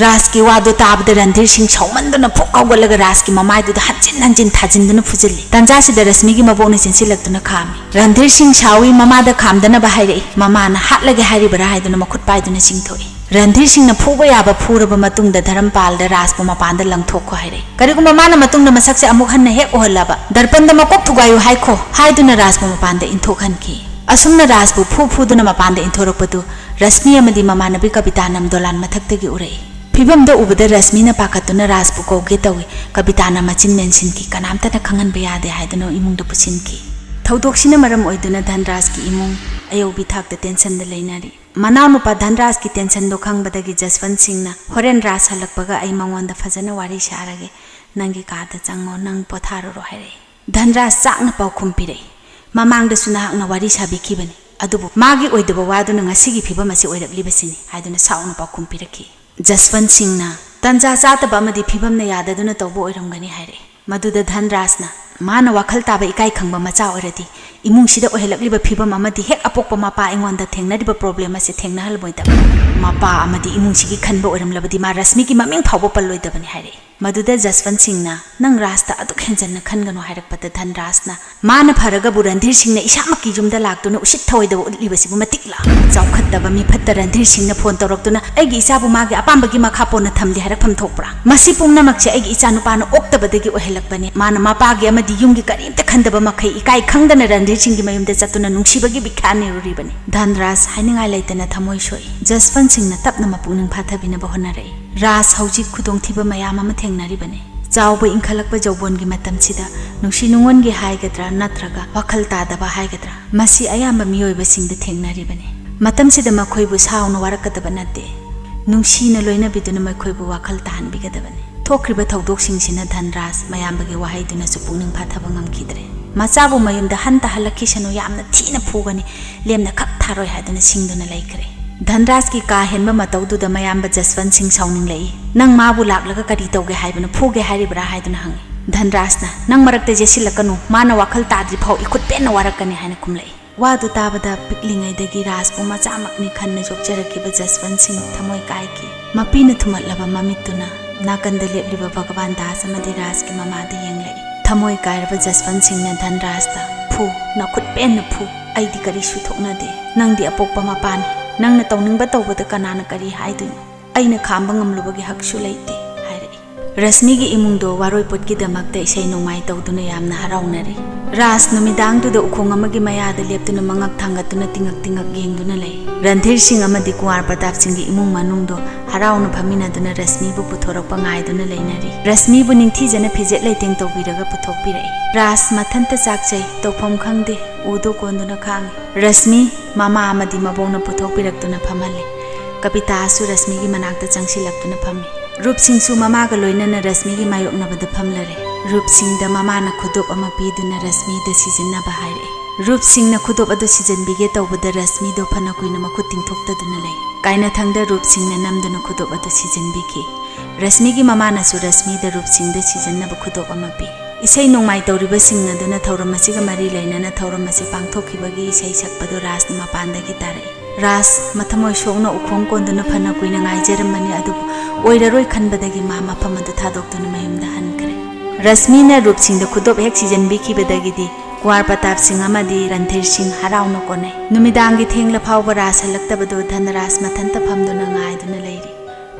ꯔꯥꯖꯀꯤ ꯋꯥꯗꯣ ꯇꯥꯕꯗ ꯔꯟꯙꯤꯔ ꯁꯤꯡ ꯁꯥꯎꯃꯟꯗꯨꯅ ꯐꯨꯛ ꯍꯧꯒꯠꯂꯒ ꯔꯥꯖꯀꯤ ꯃꯃꯥꯏꯗꯨꯗ ꯍꯟꯖꯤꯟ ꯍꯟꯖꯤꯟ ꯊꯥꯖꯤꯟꯗꯨꯅ ꯐꯨꯖꯤꯜꯂꯤ꯫ ꯇꯥꯟꯖꯥꯁꯤꯗ ꯔꯁꯃꯤꯒꯤ ꯃꯕꯣꯛꯅ ꯆꯦꯟꯁꯤꯜꯂꯛꯇꯨꯅ ꯈꯥꯝꯃꯤ꯫ ꯔꯟꯙꯤꯔ ꯁꯤꯡ ꯁꯥꯎꯏ, ꯃꯃꯥꯗ ꯈꯥꯝꯗꯅꯕ ꯍꯥꯏꯔꯛꯏ꯫ ꯃꯃꯥꯅ "ꯍꯥꯠꯂꯒꯦ ꯍꯥꯏꯔꯤꯕꯔꯥ?" ꯍꯥꯏꯗꯨꯅ ꯃꯈꯨꯠ ꯄꯥꯏꯗꯨꯅ ꯆꯤꯡꯊꯣꯛꯏ꯫ ꯔꯟꯙꯤꯔ ꯁꯤꯡꯅ ꯐꯨꯕ ꯌꯥꯕ ꯐꯨꯔꯕ ꯃꯇꯨꯡꯗ ꯙꯔꯝꯄꯥꯜꯗ ꯔꯥꯖꯄꯨ ꯃꯄꯥꯟꯗ ꯂꯪꯊꯣꯛꯈꯣ ꯍꯥꯏꯔꯛꯏ꯫ "ꯀꯔꯤꯒꯨꯝꯕ ꯃꯥꯅ ꯃꯇꯨꯡꯗ ꯃꯁꯛꯁꯦ ꯑꯃꯨꯛ ꯍꯟꯅ ꯍꯦꯛ ꯎꯍꯜꯂꯕ, ꯗꯔꯄꯟꯗ ꯃꯀꯣꯛ ꯊꯨꯒꯥꯏꯌꯨ ꯍꯥꯏꯈꯣ" ꯍꯥꯏꯗꯨꯅ ꯔꯥꯖꯄꯨ ꯃꯄꯥꯟꯗ ꯏꯟꯊꯣꯛꯍꯟꯈꯤ꯫ ꯑꯁꯨꯝꯅ ꯔꯥꯖꯄꯨ ꯐꯨ ꯐꯨꯗꯨꯅ ꯃꯄꯥꯟꯗ ꯏꯟꯊꯣꯔꯛꯄꯗꯨ ꯔꯁꯃꯤ ꯑꯃꯗꯤ ꯃꯃꯥꯟꯅꯕꯤ ꯀꯕꯤꯇꯥꯅꯝ ꯗꯣꯂꯥꯟ ꯃꯊꯛꯇꯒꯤ ꯎꯔꯛꯏ꯫ ꯐꯤꯕꯝꯗ ꯎꯕꯗ ꯔꯁꯃꯤꯅ ꯄꯥꯈꯠꯇꯨꯅ ꯔꯥꯖꯄꯨ ꯀꯧꯒꯦ ꯇꯧꯏ꯫ ꯀꯕꯤꯇꯥꯅ ꯃꯆꯤꯟ ꯃꯦꯟꯁꯤꯟꯈꯤ꯫ "ꯀꯅꯥꯝꯇꯅ ꯈꯪꯍꯟꯕ ꯌꯥꯗꯦ" ꯍꯥꯏꯗꯨꯅ ꯏꯃꯨꯡꯗ ꯄꯨꯁꯤꯟꯈꯤ꯫ ꯊꯧꯗꯣꯛꯁꯤꯅ ꯃꯔꯝ ꯑꯣꯏꯗꯨꯅ ꯙꯟꯔꯥꯖꯀꯤ ꯏꯃꯨꯡ ꯑꯌꯧꯕꯤ ꯊꯥꯛꯇ ꯇꯦꯟꯁꯟꯗ ꯂꯩꯅꯔꯤ꯫ ꯃꯅꯥꯎꯅꯨꯄꯥ ꯙꯟꯔꯥꯖꯀꯤ ꯇꯦꯟꯁꯟꯗꯣ ꯈꯪꯕꯗꯒꯤ ꯖꯁꯋꯟꯠ ꯁꯤꯡꯅ "ꯍꯣꯔꯦꯟ ꯔꯥꯖ ꯍꯜꯂꯛꯄꯒ ꯑꯩ ꯃꯉꯣꯟꯗ ꯐꯖꯅ ꯋꯥꯔꯤ ꯁꯥꯔꯒꯦ, ꯅꯪꯒꯤ ꯀꯥꯗ ꯆꯪꯉꯣ, ꯅꯪ ꯄꯣꯊꯥꯔꯨꯔꯣ" ꯍꯥꯏꯔꯛꯏ꯫ ꯙꯟꯔꯥꯖ ꯆꯥꯛꯅ ꯄꯥꯎꯈꯨꯝ ꯄꯤꯔꯛꯏ꯫ "ꯃꯃꯥꯡꯗꯁꯨ ꯅꯍꯥꯛꯅ ꯋꯥꯔꯤ ꯁꯥꯕꯤꯈꯤꯕꯅꯤ, ꯑꯗꯨꯕꯨ ꯃꯥꯒꯤ ꯑꯣꯏꯗꯕ ꯋꯥꯗꯨꯅ ꯉꯁꯤꯒꯤ ꯐꯤꯕꯝ ꯑꯁꯤ ꯑꯣꯏꯔꯛꯂꯤꯕꯁꯤꯅꯤ" ꯍꯥꯏꯗꯨꯅ ꯁꯥꯎꯅ ꯄꯥꯎꯈꯨꯝ ꯄꯤꯔꯛꯈꯤ꯫ ꯖꯁꯋꯟꯠ ꯁꯤꯡꯅ "ꯇꯟꯖꯥ ꯆꯥꯗꯕ ꯑꯃꯗꯤ ꯐꯤꯕꯝꯅ ꯌꯥꯗꯗꯨꯅ ꯇꯧꯕ ꯑꯣꯏꯔꯝꯒꯅꯤ" ꯍꯥꯏꯔꯛꯏ꯫ ꯃꯗꯨꯗ ꯙꯟꯔꯥꯖꯅ "ꯃꯥꯅ ꯋꯥꯈꯜ ꯇꯥꯕ ꯏꯀꯥꯏ ꯈꯪꯕ ꯃꯆꯥ ꯑꯣꯏꯔꯗꯤ ꯏꯃꯨꯡꯁꯤꯗ ꯑꯣꯏꯍꯜꯂꯛꯂꯤꯕ ꯐꯤꯕꯝ ꯑꯃꯗꯤ ꯍꯦꯛ ꯑꯄꯣꯛꯄ ꯃꯄꯥ ꯑꯩꯉꯣꯟꯗ ꯊꯦꯡꯅꯔꯤꯕ ꯄ꯭ꯔꯣꯕ꯭ꯂꯦꯝ ꯑꯁꯤ ꯊꯦꯡꯅꯍꯜꯂꯣꯏꯗꯕ꯫ ꯃꯄꯥ ꯑꯃꯗꯤ ꯏꯃꯨꯡꯁꯤꯒꯤ ꯈꯟꯕ ꯑꯣꯏꯔꯝꯂꯕꯗꯤ ꯃꯥ ꯔꯁꯃꯤꯒꯤ ꯃꯃꯤꯡ ꯐꯥꯎꯕ ꯄꯜꯂꯣꯏꯗꯕꯅꯤ" ꯍꯥꯏꯔꯛꯏ꯫ ꯃꯗꯨꯗ ꯖꯁꯋꯟꯠ ꯁꯤꯡꯅ "ꯅꯪ ꯔꯥꯖꯇ ꯑꯗꯨꯛ ꯍꯦꯟꯖꯟꯅ ꯈꯟꯒꯅꯨ" ꯍꯥꯏꯔꯛꯄꯗ ꯙꯟꯔꯥꯖꯅ "ꯃꯥꯅ ꯐꯔꯒꯕꯨ ꯔꯟꯙꯤꯔ ꯁꯤꯡꯅ ꯏꯁꯥꯃꯛꯀꯤ ꯌꯨꯝꯗ ꯂꯥꯛꯇꯨꯅ ꯎꯁꯤꯠ ꯊꯑꯣꯏꯗꯕ ꯎꯠꯂꯤꯕꯁꯤꯕꯨ ꯃꯇꯤꯛ ꯂꯥ? ꯆꯥꯎꯈꯠꯇꯕ ꯃꯤꯐꯠꯇ ꯔꯟꯙꯤꯔ ꯁꯤꯡꯅ ꯐꯣꯟ ꯇꯧꯔꯛꯇꯨꯅ ꯑꯩꯒꯤ ꯏꯆꯥꯕꯨ ꯃꯥꯒꯤ ꯑꯄꯥꯝꯕꯒꯤ ꯃꯈꯥ ꯄꯣꯟꯅ ꯊꯝꯂꯤ ꯍꯥꯏꯔꯛꯐꯝ ꯊꯣꯛꯄ꯭ꯔꯥ? ꯃꯁꯤ ꯄꯨꯝꯅꯃꯛꯁꯦ ꯑꯩꯒꯤ ꯏꯆꯥ ꯅꯨꯄꯥꯅ ꯑꯣꯛꯇꯕꯗꯒꯤ ꯑꯣꯏꯍꯜꯂꯛꯄꯅꯤ꯫ ꯃꯥꯅ ꯃꯄꯥꯒꯤ ꯑꯃꯗꯤ ꯌꯨꯝꯒꯤ ꯀꯔꯤꯝꯇ ꯈꯟꯗꯕ ꯃꯈꯩ ꯏꯀꯥꯏ ꯈꯪꯗꯅ ꯔꯟꯙꯤꯔ ꯁꯤꯡꯒꯤ ꯃꯌꯨꯝꯗ ꯆꯠꯇꯨꯅ ꯅꯨꯡꯁꯤꯕꯒꯤ ꯚꯤꯈ꯭ꯌꯥ ꯅꯤꯔꯨꯔꯤꯕꯅꯤ"꯫ ꯙꯟꯔꯥꯖ ꯍꯥꯏꯅꯤꯡꯉꯥꯏ ꯂꯩꯇꯅ ꯊꯃꯣꯏ ꯁꯣꯛꯏ꯫ ꯖꯁꯋꯟꯠ ꯁꯤꯡꯅ ꯇꯞꯅ ꯃꯄꯨꯛꯅꯤꯡ ꯐꯥꯊꯕꯤꯅꯕ ꯍꯣꯠꯅꯔꯛꯏ꯫ "ꯔꯥꯖ ꯍꯧꯖꯤꯛ ꯈꯨꯗꯣꯡꯊꯤꯕ ꯃꯌꯥꯝ ꯑꯃ ꯊꯦꯡꯅꯔꯤꯕꯅꯤ꯫ ꯆꯥꯎꯕ ꯏꯟꯈꯠꯂꯛꯄ ꯌꯧꯕꯣꯟꯒꯤ ꯃꯇꯝꯁꯤꯗ ꯅꯨꯡꯁꯤ ꯅꯨꯡꯉꯣꯟꯒꯤ ꯍꯥꯏꯒꯗ꯭ꯔꯥ ꯅꯠꯇ꯭ꯔꯒ ꯋꯥꯈꯜ ꯇꯥꯗꯕ ꯍꯥꯏꯒꯗ꯭ꯔꯥ, ꯃꯁꯤ ꯑꯌꯥꯝꯕ ꯃꯤꯑꯣꯏꯕꯁꯤꯡꯗ ꯊꯦꯡꯅꯔꯤꯕꯅꯤ꯫ ꯃꯇꯝꯁꯤꯗ ꯃꯈꯣꯏꯕꯨ ꯁꯥꯎꯅ ꯋꯥꯔꯛꯀꯗꯕ ꯅꯠꯇꯦ꯫ ꯅꯨꯡꯁꯤꯅ ꯂꯣꯏꯅꯕꯤꯗꯨꯅ ꯃꯈꯣꯏꯕꯨ ꯋꯥꯈꯜ ꯇꯥꯍꯟꯕꯤꯒꯗꯕꯅꯤ"꯫ ꯊꯣꯛꯈ꯭ꯔꯤꯕ ꯊꯧꯗꯣꯛꯁꯤꯡꯁꯤꯅ ꯙꯟꯔꯥꯖ ꯃꯌꯥꯝꯕꯒꯤ ꯋꯥꯍꯩꯗꯨꯅꯁꯨ ꯄꯨꯛꯅꯤꯡ ꯐꯥꯊꯕ ꯉꯝꯈꯤꯗ꯭ꯔꯦ꯫ "ꯃꯆꯥꯕꯨ ꯃꯌꯨꯝꯗ ꯍꯟꯇ ꯍꯜꯂꯛꯈꯤꯁꯅꯨ, ꯌꯥꯝꯅ ꯊꯤꯅ ꯐꯨꯒꯅꯤ, ꯂꯦꯝꯅ ꯈꯛ ꯊꯥꯔꯣꯏ" ꯍꯥꯏꯗꯨꯅ ꯁꯤꯡꯗꯨꯅ ꯂꯩꯈ꯭ꯔꯦ꯫ ꯙꯟꯔꯥꯖꯀꯤ ꯀꯥ ꯍꯦꯟꯕ ꯃꯇꯧꯗꯨꯗ ꯃꯌꯥꯝꯕ ꯖꯁꯋꯟ ꯁꯤꯡ ꯁꯥꯎꯅꯤꯡꯂꯛꯏ꯫ "ꯅꯪ ꯃꯥꯕꯨ ꯂꯥꯛꯂꯒ ꯀꯔꯤ ꯇꯧꯒꯦ ꯍꯥꯏꯕꯅꯣ? ꯐꯨꯒꯦ ꯍꯥꯏꯔꯤꯕ꯭ꯔꯥ?" ꯍꯥꯏꯗꯨꯅ ꯍꯪꯉꯤ꯫ ꯙꯟꯔꯥꯖꯅ, "ꯅꯪ ꯃꯔꯛꯇ ꯌꯦꯠꯁꯤꯜꯂꯛꯀꯅꯨ, ꯃꯥꯅ ꯋꯥꯈꯜ ꯇꯥꯗ꯭ꯔꯤ ꯐꯥꯎ ꯏꯈꯨꯠ ꯄꯦꯟꯅ ꯋꯥꯔꯛꯀꯅꯤ" ꯍꯥꯏꯅ ꯈꯨꯝꯂꯛꯏ꯫ ꯋꯥꯗꯨ ꯇꯥꯕꯗ ꯄꯤꯛꯂꯤꯉꯩꯗꯒꯤ ꯔꯥꯖꯄꯨ ꯃꯆꯥꯃꯛꯅꯤ ꯈꯟꯅ ꯌꯣꯛꯆꯔꯛꯈꯤꯕ ꯖꯁꯋꯟ ꯁꯤꯡ ꯊꯃꯣꯏ ꯀꯥꯏꯈꯤ꯫ ꯃꯄꯤꯅ ꯊꯨꯝꯍꯠꯂꯕ ꯃꯃꯤꯠꯇꯨꯅ ꯅꯥꯀꯟꯗ ꯂꯦꯞꯂꯤꯕ ꯚꯒꯋꯥꯟ ꯗꯥꯁ ꯑꯃꯗꯤ ꯔꯥꯖꯀꯤ ꯃꯃꯥꯗ ꯌꯦꯡꯂꯛꯏ꯫ ꯊꯃꯣꯏ ꯀꯥꯏꯔꯕ ꯖꯁꯋꯟ ꯁꯤꯡꯅ ꯙꯟꯔꯥꯖꯇ, "ꯐꯨ, ꯅꯈꯨꯠ ꯄꯦꯟꯅ ꯐꯨ꯫ ꯑꯩꯗꯤ ꯀꯔꯤꯁꯨ ꯊꯣꯛꯅꯗꯦ꯫ ꯅꯪꯗꯤ ꯑꯄꯣꯛꯄ ꯃꯄꯥꯅꯤ꯫ ꯅꯪꯅ ꯇꯧꯅꯤꯡꯕ ꯇꯧꯕꯗ ꯀꯅꯥꯅ ꯀꯔꯤ ꯍꯥꯏꯗꯣꯏꯅꯣ? ꯑꯩꯅ ꯈꯥꯝꯕ ꯉꯝꯂꯨꯕꯒꯤ ꯍꯛꯁꯨ ꯂꯩꯇꯦ" ꯍꯥꯏꯔꯛꯏ꯫ ꯔꯁꯃꯤꯒꯤ ꯏꯃꯨꯡꯗꯣ ꯋꯥꯔꯣꯏꯄꯣꯠꯀꯤꯗꯃꯛꯇ ꯏꯁꯩ ꯅꯣꯡꯃꯥꯏ ꯇꯧꯗꯨꯅ ꯌꯥꯝꯅ ꯍꯔꯥꯎꯅꯔꯤ꯫ ꯔꯥꯖ ꯅꯨꯃꯤꯗꯥꯡꯗꯨꯗ ꯎꯈꯣꯡ ꯑꯃꯒꯤ ꯃꯌꯥꯗ ꯂꯦꯞꯇꯨꯅ ꯃꯉꯛ ꯊꯥꯡꯒꯠꯇꯨꯅ ꯇꯤꯡꯉꯛ ꯇꯤꯡꯉꯛ ꯌꯦꯡꯗꯨꯅ ꯂꯩ꯫ ꯔꯟꯙꯤꯔ ꯁꯤꯡ ꯑꯃꯗꯤ ꯀꯨꯋꯥꯔ ꯄ꯭ꯔꯇꯥꯞ ꯁꯤꯡꯒꯤ ꯏꯃꯨꯡ ꯃꯅꯨꯡꯗꯣ ꯍꯔꯥꯎꯅ ꯐꯝꯃꯤꯟꯅꯗꯨꯅ ꯔꯁꯃꯤꯕꯨ ꯄꯨꯊꯣꯔꯛꯄ ꯉꯥꯏꯗꯨꯅ ꯂꯩꯅꯔꯤ꯫ ꯔꯁꯃꯤꯕꯨ ꯅꯤꯡꯊꯤꯖꯅ ꯐꯤꯖꯦꯠ ꯂꯩꯇꯦꯡ ꯇꯧꯕꯤꯔꯒ ꯄꯨꯊꯣꯛꯄꯤꯔꯛꯏ꯫ ꯔꯥꯖ ꯃꯊꯟꯇ ꯆꯥꯛꯆꯩ, ꯇꯧꯐꯝ ꯈꯪꯗꯦ, ꯎꯗꯨ ꯀꯣꯟꯗꯨꯅ ꯈꯥꯡꯉꯤ꯫ ꯔꯁꯃꯤ, ꯃꯃꯥ ꯑꯃꯗꯤ ꯃꯕꯣꯛꯅ ꯄꯨꯊꯣꯛꯄꯤꯔꯛꯇꯨꯅ ꯐꯝꯍꯜꯂꯤ꯫ ꯀꯕꯤꯇꯥꯁꯨ ꯔꯁꯃꯤꯒꯤ ꯃꯅꯥꯛꯇ ꯆꯪꯁꯤꯜꯂꯛꯇꯨꯅ ꯐꯝꯃꯤ꯫ ꯔꯨꯞꯁꯤꯡꯁꯨ ꯃꯃꯥꯒ ꯂꯣꯏꯅꯅ ꯔꯁꯃꯤꯒꯤ ꯃꯥꯌꯣꯛꯅꯕꯗ ꯐꯝꯂꯔꯦ꯫ ꯔꯨꯞꯁꯤꯡꯗ ꯃꯃꯥꯅ ꯈꯨꯗꯣꯞ ꯑꯃ ꯄꯤꯗꯨꯅ ꯔꯁꯃꯤꯗ ꯁꯤꯖꯤꯟꯅꯕ ꯍꯥꯏꯔꯛꯏ꯫ ꯔꯨꯞꯁꯤꯡꯅ ꯈꯨꯗꯣꯞ ꯑꯗꯨ ꯁꯤꯖꯤꯟꯕꯤꯒꯦ ꯇꯧꯕꯗ ꯔꯁꯃꯤꯗꯣ ꯐꯅ ꯀꯨꯏꯅ ꯃꯈꯨꯠ ꯇꯤꯡꯊꯣꯛꯇꯗꯨꯅ ꯂꯩ꯫ ꯀꯥꯏꯅꯊꯪꯗ ꯔꯨꯞꯁꯤꯡꯅ ꯅꯝꯗꯨꯅ ꯈꯨꯗꯣꯞ ꯑꯗꯨ ꯁꯤꯖꯤꯟꯕꯤꯈꯤ꯫ ꯔꯁꯃꯤꯒꯤ ꯃꯃꯥꯅꯁꯨ ꯔꯁꯃꯤꯗ ꯔꯨꯞꯁꯤꯡꯗ ꯁꯤꯖꯤꯟꯅꯕ ꯈꯨꯗꯣꯞ ꯑꯃ ꯄꯤ꯫ ꯏꯁꯩ ꯅꯣꯡꯃꯥꯏ ꯇꯧꯔꯤꯕꯁꯤꯡ ꯑꯗꯨꯅ ꯊꯧꯔꯝ ꯑꯁꯤꯒ ꯃꯔꯤ ꯂꯩꯅꯅ ꯊꯧꯔꯝ ꯑꯁꯤ ꯄꯥꯡꯊꯣꯛꯈꯤꯕꯒꯤ ꯏꯁꯩ ꯁꯛꯄꯗꯨ ꯔꯥꯖꯅ ꯃꯄꯥꯟꯗꯒꯤ ꯇꯥꯔꯛꯏ꯫ ꯔꯥꯖ, ꯃꯊꯃꯣꯏ ꯁꯣꯛꯅ ꯎꯈꯣꯡ ꯀꯣꯟꯗꯨꯅ ꯐꯅ ꯀꯨꯏꯅ ꯉꯥꯏꯖꯔꯝꯕꯅꯤ, ꯑꯗꯨꯕꯨ ꯑꯣꯏꯔꯔꯣꯏ ꯈꯟꯕꯗꯒꯤ ꯃꯥ ꯃꯐꯝ ꯑꯗꯨ ꯊꯥꯗꯣꯛꯇꯨꯅ ꯃꯌꯨꯝꯗ ꯍꯟꯈ꯭ꯔꯦ꯫ ꯔꯁꯃꯤꯅ ꯔꯨꯞꯁꯤꯡꯗ ꯈꯨꯗꯣꯞ ꯍꯦꯛ ꯁꯤꯖꯤꯟꯕꯤꯈꯤꯕꯗꯒꯤꯗꯤ ꯀꯨꯋꯥꯔ ꯄ꯭ꯔꯇꯥꯞ ꯁꯤꯡ ꯑꯃꯗꯤ ꯔꯟꯙꯤꯔ ꯁꯤꯡ ꯍꯔꯥꯎꯅ ꯀꯣꯟꯅꯩ꯫ ꯅꯨꯃꯤꯗꯥꯡꯒꯤ ꯊꯦꯡꯂ ꯐꯥꯎꯕ ꯔꯥꯖ ꯍꯜꯂꯛꯇꯕꯗꯨ ꯙꯟꯔꯥꯖ ꯃꯊꯟꯇ ꯐꯝꯗꯨꯅ ꯉꯥꯏꯗꯨꯅ ꯂꯩꯔꯤ꯫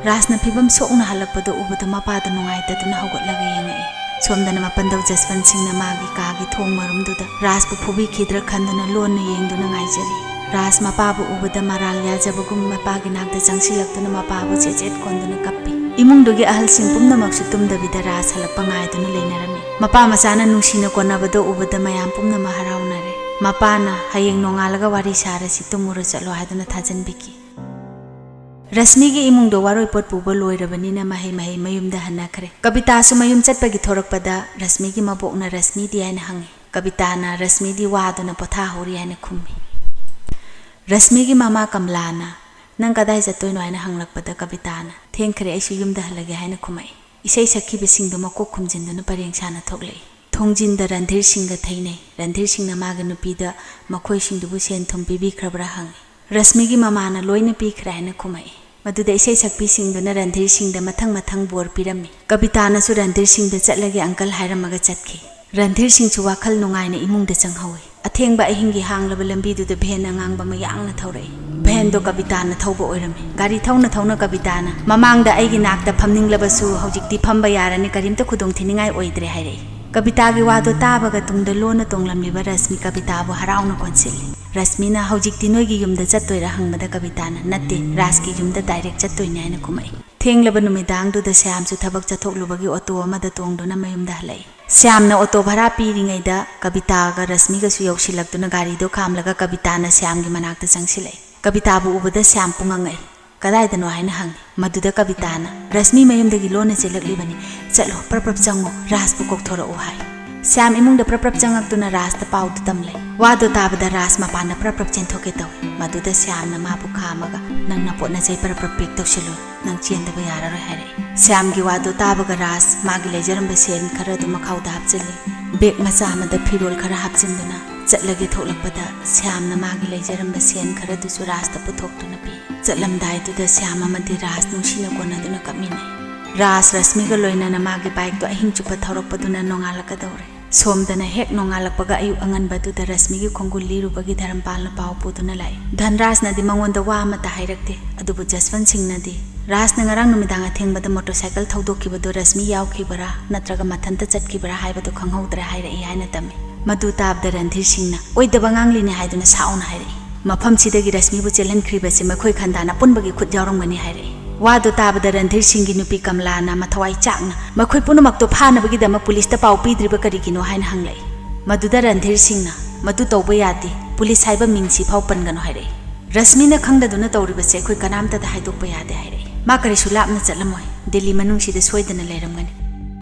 ꯔꯥꯖꯅ ꯐꯤꯚꯝ ꯁꯣꯛꯅ ꯍꯜꯂꯛꯄꯗꯨ ꯎꯕꯗ ꯃꯄꯥꯗꯨ ꯅꯨꯡꯉꯥꯏꯇꯗꯨꯅ ꯍꯧꯒꯠꯂꯒ ꯌꯦꯡꯉꯛꯏ꯫ ꯁꯣꯝꯗꯅ ꯃꯄꯟꯗꯧ ꯖꯁꯋꯟ ꯁꯤꯡꯅ ꯃꯥꯒꯤ ꯀꯥꯒꯤ ꯊꯣꯡ ꯃꯔꯨꯝꯗꯨꯗ ꯔꯥꯖꯄꯨ ꯐꯨꯕꯤꯈꯤꯗ꯭ꯔꯥ ꯈꯟꯗꯨꯅ ꯂꯣꯟꯅ ꯌꯦꯡꯗꯨꯅ ꯉꯥꯏꯖꯔꯤ꯫ ꯔꯥꯖ ꯃꯄꯥꯕꯨ ꯎꯕꯗ ꯃꯔꯥꯜ ꯌꯥꯖꯕꯒꯨꯝ ꯃꯄꯥꯒꯤ ꯅꯥꯛꯇ ꯆꯪꯁꯤꯜꯂꯛꯇꯨꯅ ꯃꯄꯥꯕꯨ ꯆꯦꯠ ꯆꯦꯠ ꯀꯣꯟꯗꯨꯅ ꯀꯞꯄꯤ꯫ ꯏꯃꯨꯡꯗꯨꯒꯤ ꯑꯍꯜꯁꯤꯡ ꯄꯨꯝꯅꯃꯛꯁꯨ ꯇꯨꯝꯗꯕꯤꯗ ꯔꯥꯖ ꯍꯜꯂꯛꯄ ꯉꯥꯏꯗꯨꯅ ꯂꯩꯅꯔꯝꯃꯤ꯫ ꯃꯄꯥ ꯃꯆꯥꯅ ꯅꯨꯡꯁꯤꯅ ꯀꯣꯟꯅꯕꯗꯨ ꯎꯕꯗ ꯃꯌꯥꯝ ꯄꯨꯝꯅꯃꯛ ꯍꯔꯥꯎꯅꯔꯦ꯫ ꯃꯄꯥꯅ, "ꯍꯌꯦꯡ ꯅꯣꯡꯉꯥꯜꯂꯒ ꯋꯥꯔꯤ ꯁꯥꯔꯁꯤ, ꯇꯨꯝꯃꯨꯔꯣ ꯆꯠꯂꯣ" ꯍꯥꯏꯗꯨꯅ ꯊꯥꯖꯤꯟꯕꯤꯈꯤ꯫ ꯔꯁꯃꯤꯒꯤ ꯏꯃꯨꯡꯗꯣ ꯋꯥꯔꯣꯏꯄꯣꯠ ꯄꯨꯕ ꯂꯣꯏꯔꯕꯅꯤꯅ ꯃꯍꯩ ꯃꯍꯩ ꯃꯌꯨꯝꯗ ꯍꯟꯅꯈ꯭ꯔꯦ꯫ ꯀꯕꯤꯇꯥꯁꯨ ꯃꯌꯨꯝ ꯆꯠꯄꯒꯤ ꯊꯣꯔꯛꯄꯗ ꯔꯁꯃꯤꯒꯤ ꯃꯕꯣꯛꯅ ꯔꯁꯃꯤꯗꯤ ꯍꯥꯏꯅ ꯍꯪꯉꯤ꯫ ꯀꯕꯤꯇꯥꯅ ꯔꯁꯃꯤꯗꯤ ꯋꯥꯗꯨꯅ ꯄꯣꯊꯥꯍꯧꯔꯤ ꯍꯥꯏꯅ ꯈꯨꯝꯃꯤ꯫ ꯔꯁꯃꯤꯒꯤ ꯃꯃꯥ ꯀꯝꯂꯥꯅ, "ꯅꯪ ꯀꯗꯥꯏ ꯆꯠꯇꯣꯏꯅꯣ?" ꯍꯥꯏꯅ ꯍꯪꯂꯛꯄꯗ ꯀꯕꯤꯇꯥꯅ, "ꯊꯦꯡꯈ꯭ꯔꯦ, ꯑꯩꯁꯨ ꯌꯨꯝꯗ ꯍꯜꯂꯒꯦ" ꯍꯥꯏꯅ ꯈꯨꯝꯃꯛꯏ꯫ ꯏꯁꯩ ꯁꯛꯈꯤꯕꯁꯤꯡꯗꯨ ꯃꯀꯣꯛ ꯈꯨꯝꯖꯤꯟꯗꯨꯅ ꯄꯔꯦꯡ ꯁꯥꯅ ꯊꯣꯛꯂꯛꯏ꯫ ꯊꯣꯡꯖꯤꯟꯗ ꯔꯟꯙꯤꯔ ꯁꯤꯡꯒ ꯊꯦꯡꯅꯩ꯫ ꯔꯟꯙꯤꯔ ꯁꯤꯡꯅ ꯃꯥꯒꯤ ꯅꯨꯄꯤꯗ ꯃꯈꯣꯏꯁꯤꯡꯗꯨꯕꯨ ꯁꯦꯟ ꯊꯨꯝ ꯄꯤꯕꯤꯈ꯭ꯔꯕ꯭ꯔꯥ ꯍꯪꯉꯤ꯫ ꯔꯁꯃꯤꯒꯤ ꯃꯃꯥꯅ ꯂꯣꯏꯅ ꯄꯤꯈ꯭ꯔꯦ ꯍꯥꯏꯅ ꯈꯨꯝꯃꯛꯏ꯫ ꯃꯗꯨꯗ ꯏꯁꯩ ꯁꯛꯄꯤꯁꯤꯡꯗꯨꯅ ꯔꯟꯙꯤꯔ ꯁꯤꯡꯗ ꯃꯊꯪ ꯃꯊꯪ ꯕꯣꯔ ꯄꯤꯔꯝꯃꯤ꯫ ꯀꯕꯤꯇꯥꯅꯁꯨ ꯔꯟꯙꯤꯔ ꯁꯤꯡꯗ "ꯆꯠꯂꯒꯦ ꯑꯪꯀꯜ" ꯍꯥꯏꯔꯝꯃꯒ ꯆꯠꯈꯤ꯫ ꯔꯟꯙꯤꯔ ꯁꯤꯡꯁꯨ ꯋꯥꯈꯜ ꯅꯨꯡꯉꯥꯏꯅ ꯏꯃꯨꯡꯗ ꯆꯪꯍꯧꯏ꯫ ꯑꯊꯦꯡꯕ ꯑꯍꯤꯡꯒꯤ ꯍꯥꯡꯂꯕ ꯂꯝꯕꯤꯗꯨꯗ ꯚꯦꯟ ꯑꯉꯥꯡꯕ ꯑꯃ ꯌꯥꯡꯅ ꯊꯧꯔꯛꯏ꯫ ꯚꯦꯟꯗꯣ ꯀꯕꯤꯇꯥꯅ ꯊꯧꯕ ꯑꯣꯏꯔꯝꯃꯤ꯫ ꯒꯥꯔꯤ ꯊꯧꯅ ꯊꯧꯅ ꯀꯕꯤꯇꯥꯅ, "ꯃꯃꯥꯡꯗ ꯑꯩꯒꯤ ꯅꯥꯛꯇ ꯐꯝꯅꯤꯡꯂꯕꯁꯨ ꯍꯧꯖꯤꯛꯇꯤ ꯐꯝꯕ ꯌꯥꯔꯅꯤ, ꯀꯔꯤꯝꯇ ꯈꯨꯗꯣꯡꯊꯤꯅꯤꯡꯉꯥꯏ ꯑꯣꯏꯗ꯭ꯔꯦ" ꯍꯥꯏꯔꯛꯏ꯫ ꯀꯕꯤꯇꯥꯒꯤ ꯋꯥꯗꯣ ꯇꯥꯕꯒ ꯇꯨꯡꯗ ꯂꯣꯟꯅ ꯇꯣꯡꯂꯝꯂꯤꯕ ꯔꯁꯃꯤ ꯀꯕꯤꯇꯥꯕꯨ ꯍꯔꯥꯎꯅ ꯀꯣꯟꯁꯤꯜꯂꯤ꯫ ꯔꯁꯃꯤꯅ, "ꯍꯧꯖꯤꯛꯇꯤ ꯅꯣꯏꯒꯤ ꯌꯨꯝꯗ ꯆꯠꯇꯣꯏꯔꯥ?" ꯍꯪꯕꯗ ꯀꯕꯤꯇꯥꯅ, "ꯅꯠꯇꯦ, ꯔꯥꯖꯀꯤ ꯌꯨꯝꯗ ꯗꯥꯏꯔꯦꯛ ꯆꯠꯇꯣꯏꯅꯦ" ꯍꯥꯏꯅ ꯈꯨꯝꯃꯛꯏ꯫ ꯊꯦꯡꯂꯕ ꯅꯨꯃꯤꯗꯥꯡꯗꯨꯗ ꯁ꯭ꯌꯥꯝꯁꯨ ꯊꯕꯛ ꯆꯠꯊꯣꯛꯂꯨꯕꯒꯤ ꯑꯣꯇꯣ ꯑꯃꯗ ꯇꯣꯡꯗꯨꯅ ꯃꯌꯨꯝꯗ ꯍꯜꯂꯛꯏ꯫ ꯁ꯭ꯌꯥꯝꯅ ꯑꯣꯇꯣ ꯚꯔꯥ ꯄꯤꯔꯤꯉꯩꯗ ꯀꯕꯤꯇꯥꯒ ꯔꯁꯃꯤꯒꯁꯨ ꯌꯧꯁꯤꯜꯂꯛꯇꯨꯅ ꯒꯥꯔꯤꯗꯣ ꯈꯥꯝꯂꯒ ꯀꯕꯤꯇꯥꯅ ꯁ꯭ꯌꯥꯝꯒꯤ ꯃꯅꯥꯛꯇ ꯆꯪꯁꯤꯜꯂꯛꯏ꯫ ꯀꯕꯤꯇꯥꯕꯨ ꯎꯕꯗ ꯁ꯭ꯌꯥꯝ ꯄꯨꯡꯉꯛ ꯉꯛꯏ꯫ "ꯀꯗꯥꯏꯗꯅꯣ?" ꯍꯥꯏꯅ ꯍꯪꯉꯤ꯫ ꯃꯗꯨꯗ ꯀꯕꯤꯇꯥꯅ, "ꯔꯁꯃꯤ ꯃꯌꯨꯝꯗꯒꯤ ꯂꯣꯟꯅ ꯆꯦꯜꯂꯛꯂꯤꯕꯅꯤ꯫ ꯆꯠꯂꯣ, ꯄ꯭ꯔꯞ ꯄ꯭ꯔꯞ ꯆꯪꯉꯣ, ꯔꯥꯖꯄꯨ ꯀꯧꯊꯣꯔꯛꯎ" ꯍꯥꯏ꯫ ꯁ꯭ꯌꯥꯝ ꯏꯃꯨꯡꯗ ꯄ꯭ꯔꯞ ꯄ꯭ꯔꯞ ꯆꯪꯉꯛꯇꯨꯅ ꯔꯥꯖꯇ ꯄꯥꯎꯗꯨ ꯇꯝꯂꯦ꯫ ꯋꯥꯗꯣ ꯇꯥꯕꯗ ꯔꯥꯖ ꯃꯄꯥꯟꯗ ꯄ꯭ꯔꯞ ꯄ꯭ꯔꯞ ꯆꯦꯟꯊꯣꯛꯀꯦ ꯇꯧꯏ꯫ ꯃꯗꯨꯗ ꯁ꯭ꯌꯥꯝꯅ ꯃꯥꯕꯨ ꯈꯥꯝꯃꯒ, "ꯅꯪ ꯅꯄꯣꯠ ꯅꯆꯩ ꯄ꯭ꯔꯞ ꯄ꯭ꯔꯞ ꯄꯦꯛ ꯇꯧꯁꯤꯜꯂꯨ, ꯅꯪ ꯆꯦꯟꯗꯕ ꯌꯥꯔꯔꯣꯏ" ꯍꯥꯏꯔꯛꯏ꯫ ꯁ꯭ꯌꯥꯝꯒꯤ ꯋꯥꯗꯣ ꯇꯥꯕꯒ ꯔꯥꯖ ꯃꯥꯒꯤ ꯂꯩꯖꯔꯝꯕ ꯁꯦꯟ ꯈꯔꯗꯨ ꯃꯈꯥꯎꯗ ꯍꯥꯞꯆꯤꯜꯂꯤ꯫ ꯕꯦꯒ ꯃꯆꯥ ꯑꯃꯗ ꯐꯤꯔꯣꯜ ꯈꯔ ꯍꯥꯞꯆꯤꯟꯗꯨꯅ ꯆꯠꯂꯒꯦ ꯊꯣꯛꯂꯛꯄꯗ ꯁ꯭ꯌꯥꯝꯅ ꯃꯥꯒꯤ ꯂꯩꯖꯔꯝꯕ ꯁꯦꯟ ꯈꯔꯗꯨꯁꯨ ꯔꯥꯖꯇ ꯄꯨꯊꯣꯛꯇꯨꯅ ꯄꯤ꯫ ꯆꯠꯂꯝꯗꯥꯏꯗꯨꯗ ꯁ꯭ꯌꯥꯝ ꯑꯃꯗꯤ ꯔꯥꯖ ꯅꯨꯡꯁꯤꯅ ꯀꯣꯟꯅꯗꯨꯅ ꯀꯞꯃꯤꯟꯅꯩ꯫ ꯔꯥꯖ ꯔꯁꯃꯤꯒ ꯂꯣꯏꯅꯅ ꯃꯥꯒꯤ ꯕꯥꯏꯛꯇꯣ ꯑꯍꯤꯡ ꯆꯨꯞꯄ ꯊꯧꯔꯛꯄꯗꯨꯅ ꯅꯣꯡꯉꯥꯜꯂꯛꯀꯗꯧꯔꯦ꯫ ꯁꯣꯝꯗꯅ ꯍꯦꯛ ꯅꯣꯡꯉꯥꯜꯂꯛꯄꯒ ꯑꯌꯨꯛ ꯑꯉꯟꯕꯗꯨꯗ ꯔꯁꯃꯤꯒꯤ ꯈꯣꯡꯒꯨꯜ ꯂꯤꯔꯨꯕꯒꯤ ꯙꯔꯝꯄꯥꯜꯅ ꯄꯥꯎ ꯄꯨꯗꯨꯅ ꯂꯥꯛꯏ꯫ ꯙꯟꯔꯥꯖꯅꯗꯤ ꯃꯉꯣꯟꯗ ꯋꯥ ꯑꯃꯠꯇ ꯍꯥꯏꯔꯛꯇꯦ, ꯑꯗꯨꯕꯨ ꯖꯁꯋꯟ ꯁꯤꯡꯅꯗꯤ ꯔꯥꯖꯅ ꯉꯔꯥꯡ ꯅꯨꯃꯤꯗꯥꯡ ꯑꯊꯦꯡꯕꯗ ꯃꯣꯇꯣꯔꯁꯥꯏꯀꯜ ꯊꯧꯗꯣꯛꯈꯤꯕꯗꯨ ꯔꯁꯃꯤ ꯌꯥꯎꯈꯤꯕꯔꯥ ꯅꯠꯇ꯭ꯔꯒ ꯃꯊꯟꯇ ꯆꯠꯈꯤꯕꯔꯥ ꯍꯥꯏꯕꯗꯨ ꯈꯪꯍꯧꯗ꯭ꯔꯦ ꯍꯥꯏꯔꯛꯏ ꯍꯥꯏꯅ ꯇꯝꯃꯤ꯫ ꯃꯗꯨ ꯇꯥꯕꯗ ꯔꯟꯙꯤꯔ ꯁꯤꯡꯅ ꯑꯣꯏꯗꯕ ꯉꯥꯡꯂꯤꯅꯦ ꯍꯥꯏꯗꯨꯅ ꯁꯥꯎꯅ ꯍꯥꯏꯔꯛꯏ꯫ ꯃꯐꯝꯁꯤꯗꯒꯤ ꯔꯁꯃꯤꯕꯨ ꯆꯦꯜꯍꯟꯈ꯭ꯔꯤꯕꯁꯤ ꯃꯈꯣꯏ ꯈꯟꯗꯥꯅ ꯄꯨꯟꯕꯒꯤ ꯈꯨꯠ ꯌꯥꯎꯔꯝꯒꯅꯤ ꯍꯥꯏꯔꯛꯏ꯫ ꯋꯥꯗꯨ ꯇꯥꯕꯗ ꯔꯟꯙꯤꯔ ꯁꯤꯡꯒꯤ ꯅꯨꯄꯤ ꯀꯃꯂꯥꯅ ꯃꯊꯋꯥꯏ ꯆꯥꯛꯅ ꯃꯈꯣꯏ ꯄꯨꯝꯅꯃꯛꯇꯣ ꯐꯥꯅꯕꯒꯤꯗꯃꯛ ꯄꯨꯂꯤꯁꯇ ꯄꯥꯎ ꯄꯤꯗ꯭ꯔꯤꯕ ꯀꯔꯤꯒꯤꯅꯣ ꯍꯥꯏꯅ ꯍꯪꯂꯛꯏ꯫ ꯃꯗꯨꯗ ꯔꯟꯙꯤꯔ ꯁꯤꯡꯅ, "ꯃꯗꯨ ꯇꯧꯕ ꯌꯥꯗꯦ, ꯄꯨꯂꯤꯁ ꯍꯥꯏꯕ ꯃꯤꯡꯁꯤ ꯐꯥꯎ ꯄꯟꯒꯅꯨ" ꯍꯥꯏꯔꯛꯏ꯫ "ꯔꯁꯃꯤꯅ ꯈꯪꯗꯗꯨꯅ ꯇꯧꯔꯤꯕꯁꯦ ꯑꯩꯈꯣꯏ ꯀꯅꯥꯝꯇꯗ ꯍꯥꯏꯗꯣꯛꯄ ꯌꯥꯗꯦ" ꯍꯥꯏꯔꯛꯏ꯫ "ꯃꯥ ꯀꯔꯤꯁꯨ ꯂꯥꯞꯅ ꯆꯠꯂꯝꯃꯣꯏ, ꯗꯤꯜꯂꯤ ꯃꯅꯨꯡꯁꯤꯗ ꯁꯣꯏꯗꯅ ꯂꯩꯔꯝꯒꯅꯤ"꯫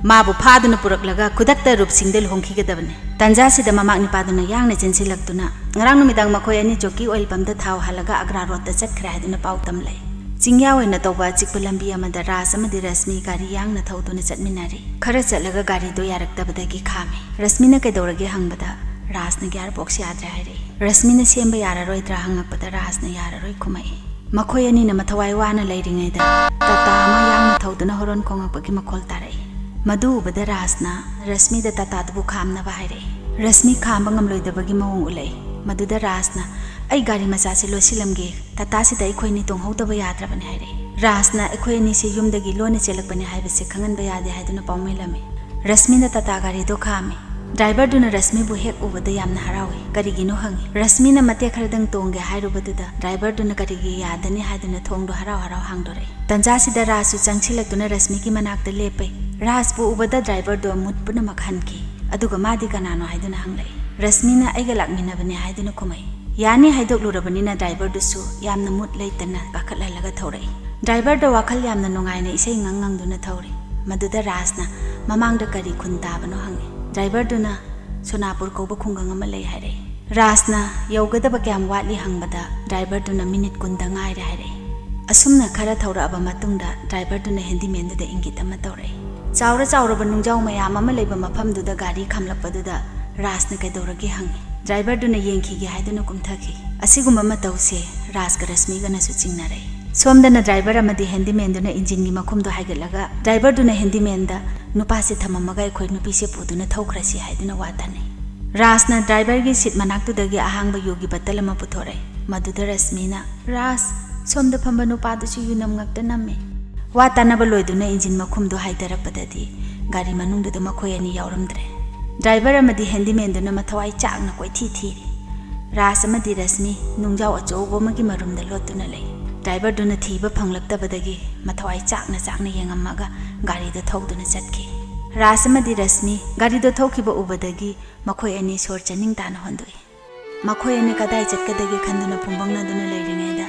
ꯃꯥꯕꯨ ꯐꯥꯗꯨꯅ ꯄꯨꯔꯛꯂꯒ ꯈꯨꯗꯛꯇ ꯔꯨꯞ ꯁꯤꯡꯗ ꯂꯨꯍꯣꯡꯈꯤꯒꯗꯕꯅꯤ꯫ ꯇꯟꯖꯥꯁꯤꯗ ꯃꯃꯥꯛ ꯅꯤꯄꯥꯗꯨꯅ ꯌꯥꯡꯅ ꯆꯦꯟꯁꯤꯜꯂꯛꯇꯨꯅ ꯉꯔꯥꯡ ꯅꯨꯃꯤꯗꯥꯡ ꯃꯈꯣꯏ ꯑꯅꯤ ꯖꯣꯀꯤ ꯑꯣꯏꯜ ꯄꯝꯗ ꯊꯥꯎ ꯍꯥꯜꯂꯒ ꯑꯒ꯭ꯔꯥ ꯔꯣꯗꯇ ꯆꯠꯈ꯭ꯔꯦ ꯍꯥꯏꯗꯨꯅ ꯄꯥꯎ ꯇꯝꯂꯛꯏ꯫ ꯆꯤꯡꯌꯥ ꯑꯣꯏꯅ ꯇꯧꯕ ꯑꯆꯤꯛꯄ ꯂꯝꯕꯤ ꯑꯃꯗ ꯔꯥꯖ ꯑꯃꯗꯤ ꯔꯁꯃꯤ ꯒꯥꯔꯤ ꯌꯥꯡꯅ ꯊꯧꯗꯨꯅ ꯆꯠꯃꯤꯟꯅꯔꯤ꯫ ꯈꯔ ꯆꯠꯂꯒ ꯒꯥꯔꯤꯗꯣ ꯌꯥꯔꯛꯇꯕꯗꯒꯤ ꯈꯥꯝꯃꯤ꯫ ꯔꯁꯃꯤꯅ ꯀꯩꯗꯧꯔꯒꯦ ꯍꯪꯕꯗ ꯔꯥꯖꯅ ꯒꯤꯌꯥꯔ ꯕꯣꯛꯁ ꯌꯥꯗ꯭ꯔꯦ ꯍꯥꯏꯔꯛꯏ꯫ ꯔꯁꯃꯤꯅ ꯁꯦꯝꯕ ꯌꯥꯔꯔꯣꯏꯗ꯭ꯔꯥ ꯍꯪꯉꯛꯄꯗ ꯔꯥꯖꯅ ꯌꯥꯔꯔꯣꯏ ꯈꯨꯝꯃꯛꯏ꯫ ꯃꯈꯣꯏ ꯑꯅꯤꯅ ꯃꯊꯋꯥꯏ ꯋꯥꯅ ꯂꯩꯔꯤꯉꯩꯗ ꯇꯥꯇꯥ ꯑꯃ ꯌꯥꯡꯅ ꯊꯧꯗꯨꯅ ꯍꯣꯔꯣꯟ ꯈꯣꯡꯉꯛꯄꯒꯤ ꯃꯈꯣꯜ ꯇꯥꯔꯛꯏ꯫ ꯃꯗꯨ ꯎꯕꯗ ꯔꯥꯖꯅ ꯔꯁꯃꯤꯗ ꯇꯥꯇꯥꯗꯨꯕꯨ ꯈꯥꯝꯅꯕ ꯍꯥꯏꯔꯛꯏ꯫ ꯔꯁꯃꯤ ꯈꯥꯝꯕ ꯉꯝꯂꯣꯏꯗꯕꯒꯤ ꯃꯑꯣꯡ ꯎꯠꯂꯛꯏ꯫ ꯃꯗꯨꯗ ꯔꯥꯖꯅ, "ꯑꯩ ꯒꯥꯔꯤ ꯃꯆꯥꯁꯤ ꯂꯣꯠꯁꯤꯜꯂꯝꯒꯦ, ꯇꯥꯇꯥꯁꯤꯗ ꯑꯩꯈꯣꯏꯅꯤ ꯇꯣꯡꯍꯧꯗꯕ ꯌꯥꯗ꯭ꯔꯕꯅꯤ" ꯍꯥꯏꯔꯛꯏ꯫ ꯔꯥꯖꯅ, "ꯑꯩꯈꯣꯏ ꯑꯅꯤꯁꯤ ꯌꯨꯝꯗꯒꯤ ꯂꯣꯟꯅ ꯆꯦꯜꯂꯛꯄꯅꯤ ꯍꯥꯏꯕꯁꯤ ꯈꯪꯍꯟꯕ ꯌꯥꯗꯦ" ꯍꯥꯏꯗꯨꯅ ꯄꯥꯎꯃꯤꯂꯝꯃꯤ꯫ ꯔꯁꯃꯤꯅ ꯇꯥꯇꯥ ꯒꯥꯔꯤꯗꯣ ꯈꯥꯝꯃꯤ꯫ ꯗ꯭ꯔꯥꯏꯚꯔꯗꯨꯅ ꯔꯁꯃꯤꯕꯨ ꯍꯦꯛ ꯎꯕꯗ ꯌꯥꯝꯅ ꯍꯔꯥꯎꯏ꯫ ꯀꯔꯤꯒꯤꯅꯣ ꯍꯪꯉꯤ꯫ ꯔꯁꯃꯤꯅ ꯃꯇꯦꯛ ꯈꯔꯗꯪ ꯇꯣꯡꯒꯦ ꯍꯥꯏꯔꯨꯕꯗꯨꯗ ꯗ꯭ꯔꯥꯏꯚꯔꯗꯨꯅ ꯀꯔꯤꯒꯤ ꯌꯥꯗꯅꯤ ꯍꯥꯏꯗꯨꯅ ꯊꯣꯡꯗꯣ ꯍꯔꯥꯎ ꯍꯔꯥꯎ ꯍꯥꯡꯗꯣꯔꯛꯏ꯫ ꯇꯟꯖꯥꯁꯤꯗ ꯔꯥꯖꯁꯨ ꯆꯪꯁꯤꯜꯂꯛꯇꯨꯅ ꯔꯁꯃꯤꯒꯤ ꯃꯅꯥꯛꯇ ꯂꯦꯞꯄꯦ꯫ ꯔꯥꯖꯄꯨ ꯎꯕꯗ ꯗ꯭ꯔꯥꯏꯚꯔꯗꯣ ꯃꯨꯠ ꯄꯨꯝꯅꯃꯛ ꯍꯟꯈꯤ꯫ ꯑꯗꯨꯒ ꯃꯥꯗꯤ ꯀꯅꯥꯅꯣ ꯍꯥꯏꯗꯨꯅ ꯍꯪꯂꯛꯏ꯫ ꯔꯁꯃꯤꯅ, "ꯑꯩꯒ ꯂꯥꯛꯃꯤꯟꯅꯕꯅꯤ" ꯍꯥꯏꯗꯨꯅ ꯈꯨꯝꯃꯛꯏ꯫ ꯌꯥꯅꯤ ꯍꯥꯏꯗꯣꯛꯂꯨꯔꯕꯅꯤꯅ ꯗ꯭ꯔꯥꯏꯚꯔꯗꯨꯁꯨ ꯌꯥꯝꯅ ꯃꯨꯠ ꯂꯩꯇꯅ ꯀꯥꯈꯠꯍꯜꯂꯒ ꯊꯧꯔꯛꯏ꯫ ꯗ꯭ꯔꯥꯏꯚꯔꯗꯣ ꯋꯥꯈꯜ ꯌꯥꯝꯅ ꯅꯨꯡꯉꯥꯏꯅ ꯏꯁꯩ ꯉꯪ ꯉꯪꯗꯨꯅ ꯊꯧꯔꯤ꯫ ꯃꯗꯨꯗ ꯔꯥꯖꯅ, "ꯃꯃꯥꯡꯗ ꯀꯔꯤ ꯈꯨꯟ ꯇꯥꯕꯅꯣ?" ꯍꯪꯉꯤ꯫ ꯗ꯭ꯔꯥꯏꯚꯔꯗꯨꯅ, "ꯁꯣꯅꯥꯄꯨꯔ ꯀꯧꯕ ꯈꯨꯡꯒꯪ ꯑꯃ ꯂꯩ" ꯍꯥꯏꯔꯛꯏ꯫ ꯔꯥꯖꯅ ꯌꯧꯒꯗꯕ ꯀꯌꯥꯝ ꯋꯥꯠꯂꯤ ꯍꯪꯕꯗ ꯗ꯭ꯔꯥꯏꯚꯔꯗꯨꯅ, "ꯃꯤꯅꯤꯠ ꯀꯨꯟꯗ ꯉꯥꯏꯔꯦ" ꯍꯥꯏꯔꯛꯏ꯫ ꯑꯁꯨꯝꯅ ꯈꯔ ꯊꯧꯔꯛꯑꯕ ꯃꯇꯨꯡꯗ ꯗ꯭ꯔꯥꯏꯚꯔꯗꯨꯅ ꯍꯦꯟꯗꯤꯃꯦꯟꯗꯨꯗ ꯏꯪꯒꯤꯠ ꯑꯃ ꯇꯧꯔꯛꯏ꯫ ꯆꯥꯎꯔ ꯆꯥꯎꯔꯕ ꯅꯨꯡꯖꯥꯎ ꯃꯌꯥꯝ ꯑꯃ ꯂꯩꯕ ꯃꯐꯝꯗꯨꯗ ꯒꯥꯔꯤ ꯈꯥꯝꯂꯛꯄꯗꯨꯗ ꯔꯥꯖꯅ ꯀꯩꯗꯧꯔꯒꯦ ꯍꯪꯉꯤ꯫ ꯗ꯭ꯔꯥꯏꯚꯔꯗꯨꯅ ꯌꯦꯡꯈꯤꯒꯦ ꯍꯥꯏꯗꯨꯅ ꯀꯨꯝꯊꯈꯤ꯫ ꯑꯁꯤꯒꯨꯝꯕ ꯃꯇꯧꯁꯦ ꯔꯥꯖꯀ ꯔꯁꯃꯤꯒꯅꯁꯨ ꯆꯤꯡꯅꯔꯛꯏ꯫ ꯁꯣꯝꯗꯅ ꯗ꯭ꯔꯥꯏꯚꯔ ꯑꯃꯗꯤ ꯍꯦꯟꯗꯤꯃꯦꯟꯗꯨꯅ ꯏꯟꯖꯤꯟꯒꯤ ꯃꯈꯨꯝꯗꯣ ꯍꯥꯏꯒꯠꯂꯒ ꯗ꯭ꯔꯥꯏꯚꯔꯗꯨꯅ ꯍꯦꯟꯗꯤꯃꯦꯟꯗ, "ꯅꯨꯄꯥꯁꯦ ꯊꯝꯃꯝꯃꯒ ꯑꯩꯈꯣꯏ ꯅꯨꯄꯤꯁꯦ ꯄꯨꯗꯨꯅ ꯊꯧꯈ꯭ꯔꯁꯤ" ꯍꯥꯏꯗꯨꯅ ꯋꯥ ꯇꯥꯅꯩ꯫ ꯔꯥꯖꯅ ꯗ꯭ꯔꯥꯏꯚꯔꯒꯤ ꯁꯤꯠ ꯃꯅꯥꯛꯇꯨꯗꯒꯤ ꯑꯍꯥꯡꯕ ꯌꯨꯒꯤ ꯕꯇꯜ ꯑꯃ ꯄꯨꯊꯣꯔꯛꯏ꯫ ꯃꯗꯨꯗ ꯔꯁꯃꯤꯅ, "ꯔꯥꯖ, ꯁꯣꯝꯗ ꯐꯝꯕ ꯅꯨꯄꯥꯗꯨꯁꯨ ꯌꯨꯅꯝ ꯉꯛꯇ ꯅꯝꯃꯤ"꯫ ꯋꯥ ꯇꯥꯅꯕ ꯂꯣꯏꯗꯨꯅ ꯏꯟꯖꯤꯟ ꯃꯈꯨꯝꯗꯨ ꯍꯥꯏꯊꯔꯛꯄꯗꯗꯤ ꯒꯥꯔꯤ ꯃꯅꯨꯡꯗꯨꯗ ꯃꯈꯣꯏ ꯑꯅꯤ ꯌꯥꯎꯔꯝꯗ꯭ꯔꯦ꯫ ꯗ꯭ꯔꯥꯏꯚꯔ ꯑꯃꯗꯤ ꯍꯦꯟꯗꯤꯃꯦꯟꯗꯨꯅ ꯃꯊꯋꯥꯏ ꯆꯥꯛꯅ ꯀꯣꯏꯊꯤ ꯊꯤꯔꯤ꯫ ꯔꯥꯖ ꯑꯃꯗꯤ ꯔꯁꯃꯤ ꯅꯨꯡꯖꯥꯎ ꯑꯆꯧꯕ ꯑꯃꯒꯤ ꯃꯔꯨꯝꯗ ꯂꯣꯠꯇꯨꯅ ꯂꯩ꯫ ꯗ꯭ꯔꯥꯏꯚꯔꯗꯨꯅ ꯊꯤꯕ ꯐꯪꯂꯛꯇꯕꯗꯒꯤ ꯃꯊꯋꯥꯏ ꯆꯥꯛꯅ ꯆꯥꯛꯅ ꯌꯦꯡꯉꯝꯃꯒ ꯒꯥꯔꯤꯗꯨ ꯊꯧꯗꯨꯅ ꯆꯠꯈꯤ꯫ ꯔꯥꯖ ꯑꯃꯗꯤ ꯔꯁꯃꯤ ꯒꯥꯔꯤꯗꯨ ꯊꯧꯈꯤꯕ ꯎꯕꯗꯒꯤ ꯃꯈꯣꯏ ꯑꯅꯤ ꯁꯣꯔ ꯆꯥꯅꯤꯡ ꯇꯥꯅ ꯍꯣꯟꯗꯣꯛꯏ꯫ ꯃꯈꯣꯏ ꯑꯅꯤ ꯀꯗꯥꯏ ꯆꯠꯀꯗꯒꯦ ꯈꯟꯗꯨꯅ ꯄꯨꯝꯕꯪꯅꯗꯨꯅ ꯂꯩꯔꯤꯉꯩꯗ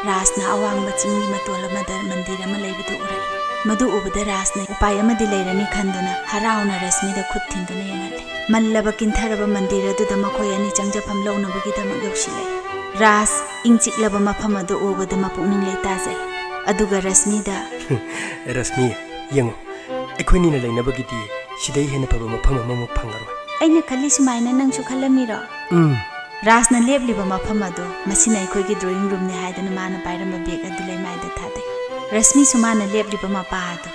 ꯔꯥꯖꯅ ꯑꯋꯥꯡꯕ ꯆꯤꯡꯒꯤ ꯃꯇꯣꯜ ꯑꯃꯗ ꯃꯟꯗꯤꯔ ꯑꯃ ꯂꯩꯕꯗꯨ ꯎꯔꯛꯏ꯫ ꯃꯗꯨ ꯎꯕꯗ ꯔꯥꯖꯅ ꯎꯄꯥꯏ ꯑꯃꯗꯤ ꯂꯩꯔꯅꯤ ꯈꯟꯗꯨꯅ ꯍꯔꯥꯎꯅ ꯔꯁꯃꯤꯗ ꯈꯨꯠ ꯊꯤꯟꯗꯨꯅ ꯌꯦꯡꯍꯜꯂꯤ꯫ ꯃꯜꯂꯕ ꯀꯤꯟꯊꯔꯕ ꯃꯟꯗꯤꯔ ꯑꯗꯨꯗ ꯃꯈꯣꯏ ꯑꯅꯤ ꯆꯪꯖꯐꯝ ꯂꯧꯅꯕꯒꯤꯗꯃꯛ ꯌꯧꯁꯤꯜꯂꯛꯏ꯫ ꯔꯥꯖ ꯏꯪ ꯆꯤꯛꯂꯕ ꯃꯐꯝ ꯑꯗꯨ ꯎꯕꯗ ꯃꯄꯨꯛꯅꯤꯡ ꯂꯩꯇꯥꯖꯩ꯫ ꯑꯗꯨꯒ ꯔꯁꯃꯤꯗ, "ꯔꯁꯃꯤ, ꯌꯦꯡꯉꯨ, ꯑꯩꯈꯣꯏꯅꯤꯅ ꯂꯩꯅꯕꯒꯤꯗꯤ ꯁꯤꯗꯩ ꯍꯦꯟꯅ ꯐꯕ ꯃꯐꯝ ꯑꯃꯃꯨꯛ ꯐꯪꯉꯔꯣꯏ꯫" "ꯑꯩꯅ ꯈꯜꯂꯤ ꯁꯨꯃꯥꯏꯅ ꯅꯪꯁꯨ ꯈꯜꯂꯝꯃꯤꯔꯣ?" "ꯎꯝ꯫" ꯔꯥꯖꯅ ꯂꯦꯞꯂꯤꯕ ꯃꯐꯝ ꯑꯗꯨ, "ꯃꯁꯤꯅ ꯑꯩꯈꯣꯏꯒꯤ drawing roomꯅꯤ" ꯍꯥꯏꯗꯨꯅ ꯃꯥꯅ ꯄꯥꯏꯔꯝꯕ bag ꯑꯗꯨ ꯂꯩꯃꯥꯏꯗ ꯊꯥꯗꯩ꯫ ꯔꯁꯃꯤꯁꯨ ꯃꯥꯅ ꯂꯦꯞꯂꯤꯕ ꯃꯄꯥ ꯑꯗꯨ,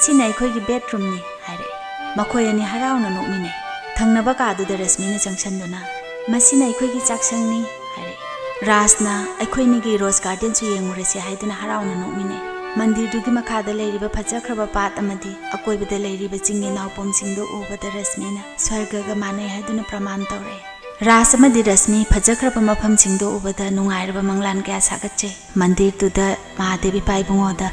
"ꯁꯤꯅ ꯑꯩꯈꯣꯏꯒꯤ bedroomꯅꯤ" ꯍꯥꯏꯔꯛꯏ꯫ ꯃꯈꯣꯏ ꯑꯅꯤ ꯍꯔꯥꯎꯅ ꯅꯣꯛꯃꯤꯟꯅꯩ꯫ ꯊꯪꯅꯕ ꯀꯥꯗꯨꯗ ꯔꯁꯃꯤꯅ ꯆꯪꯁꯤꯟꯗꯨꯅ, "ꯃꯁꯤꯅ ꯑꯩꯈꯣꯏꯒꯤ ꯆꯥꯛꯁꯪꯅꯤ" ꯍꯥꯏꯔꯛꯏ꯫ ꯔꯥꯖꯅ, "ꯑꯩꯈꯣꯏꯅꯤꯒꯤ rose gardenꯁꯨ ꯌꯦꯡꯉꯨꯔꯁꯤ" ꯍꯥꯏꯗꯨꯅ ꯍꯔꯥꯎꯅ ꯅꯣꯛꯃꯤꯟꯅꯩ꯫ ꯃꯟꯗꯤꯔꯗꯨꯒꯤ ꯃꯈꯥꯗ ꯂꯩꯔꯤꯕ ꯐꯖꯈ꯭ꯔꯕ path ꯑꯃꯗꯤ ꯑꯀꯣꯏꯕꯗ ꯂꯩꯔꯤꯕ ꯆꯤꯡꯒꯤ ꯅꯥꯎꯄꯝꯁꯤꯡꯗꯨ ꯎꯕꯗ ꯔꯁꯃꯤꯅ ꯁ꯭ꯋꯔꯒꯒ ꯃꯥꯟꯅꯩ ꯍꯥꯏꯗꯨꯅ ꯄ꯭ꯔꯃꯥꯟ ꯇꯧꯔꯛꯏ꯫ ꯔꯥꯖ ꯑꯃꯗꯤ ꯔꯁꯃꯤ ꯐꯖꯈ꯭ꯔꯕ ꯃꯐꯝꯁꯤꯡꯗꯨ ꯎꯕꯗ ꯅꯨꯡꯉꯥꯏꯔꯕ ꯃꯪꯂꯥꯟ ꯀꯌꯥ ꯁꯥꯒꯠꯆꯩ꯫ ꯃꯟꯗꯤꯔꯗꯨꯗ ꯃꯍꯥꯗꯦꯕ ꯏꯄꯥ ꯏꯕꯨꯡꯉꯣꯗ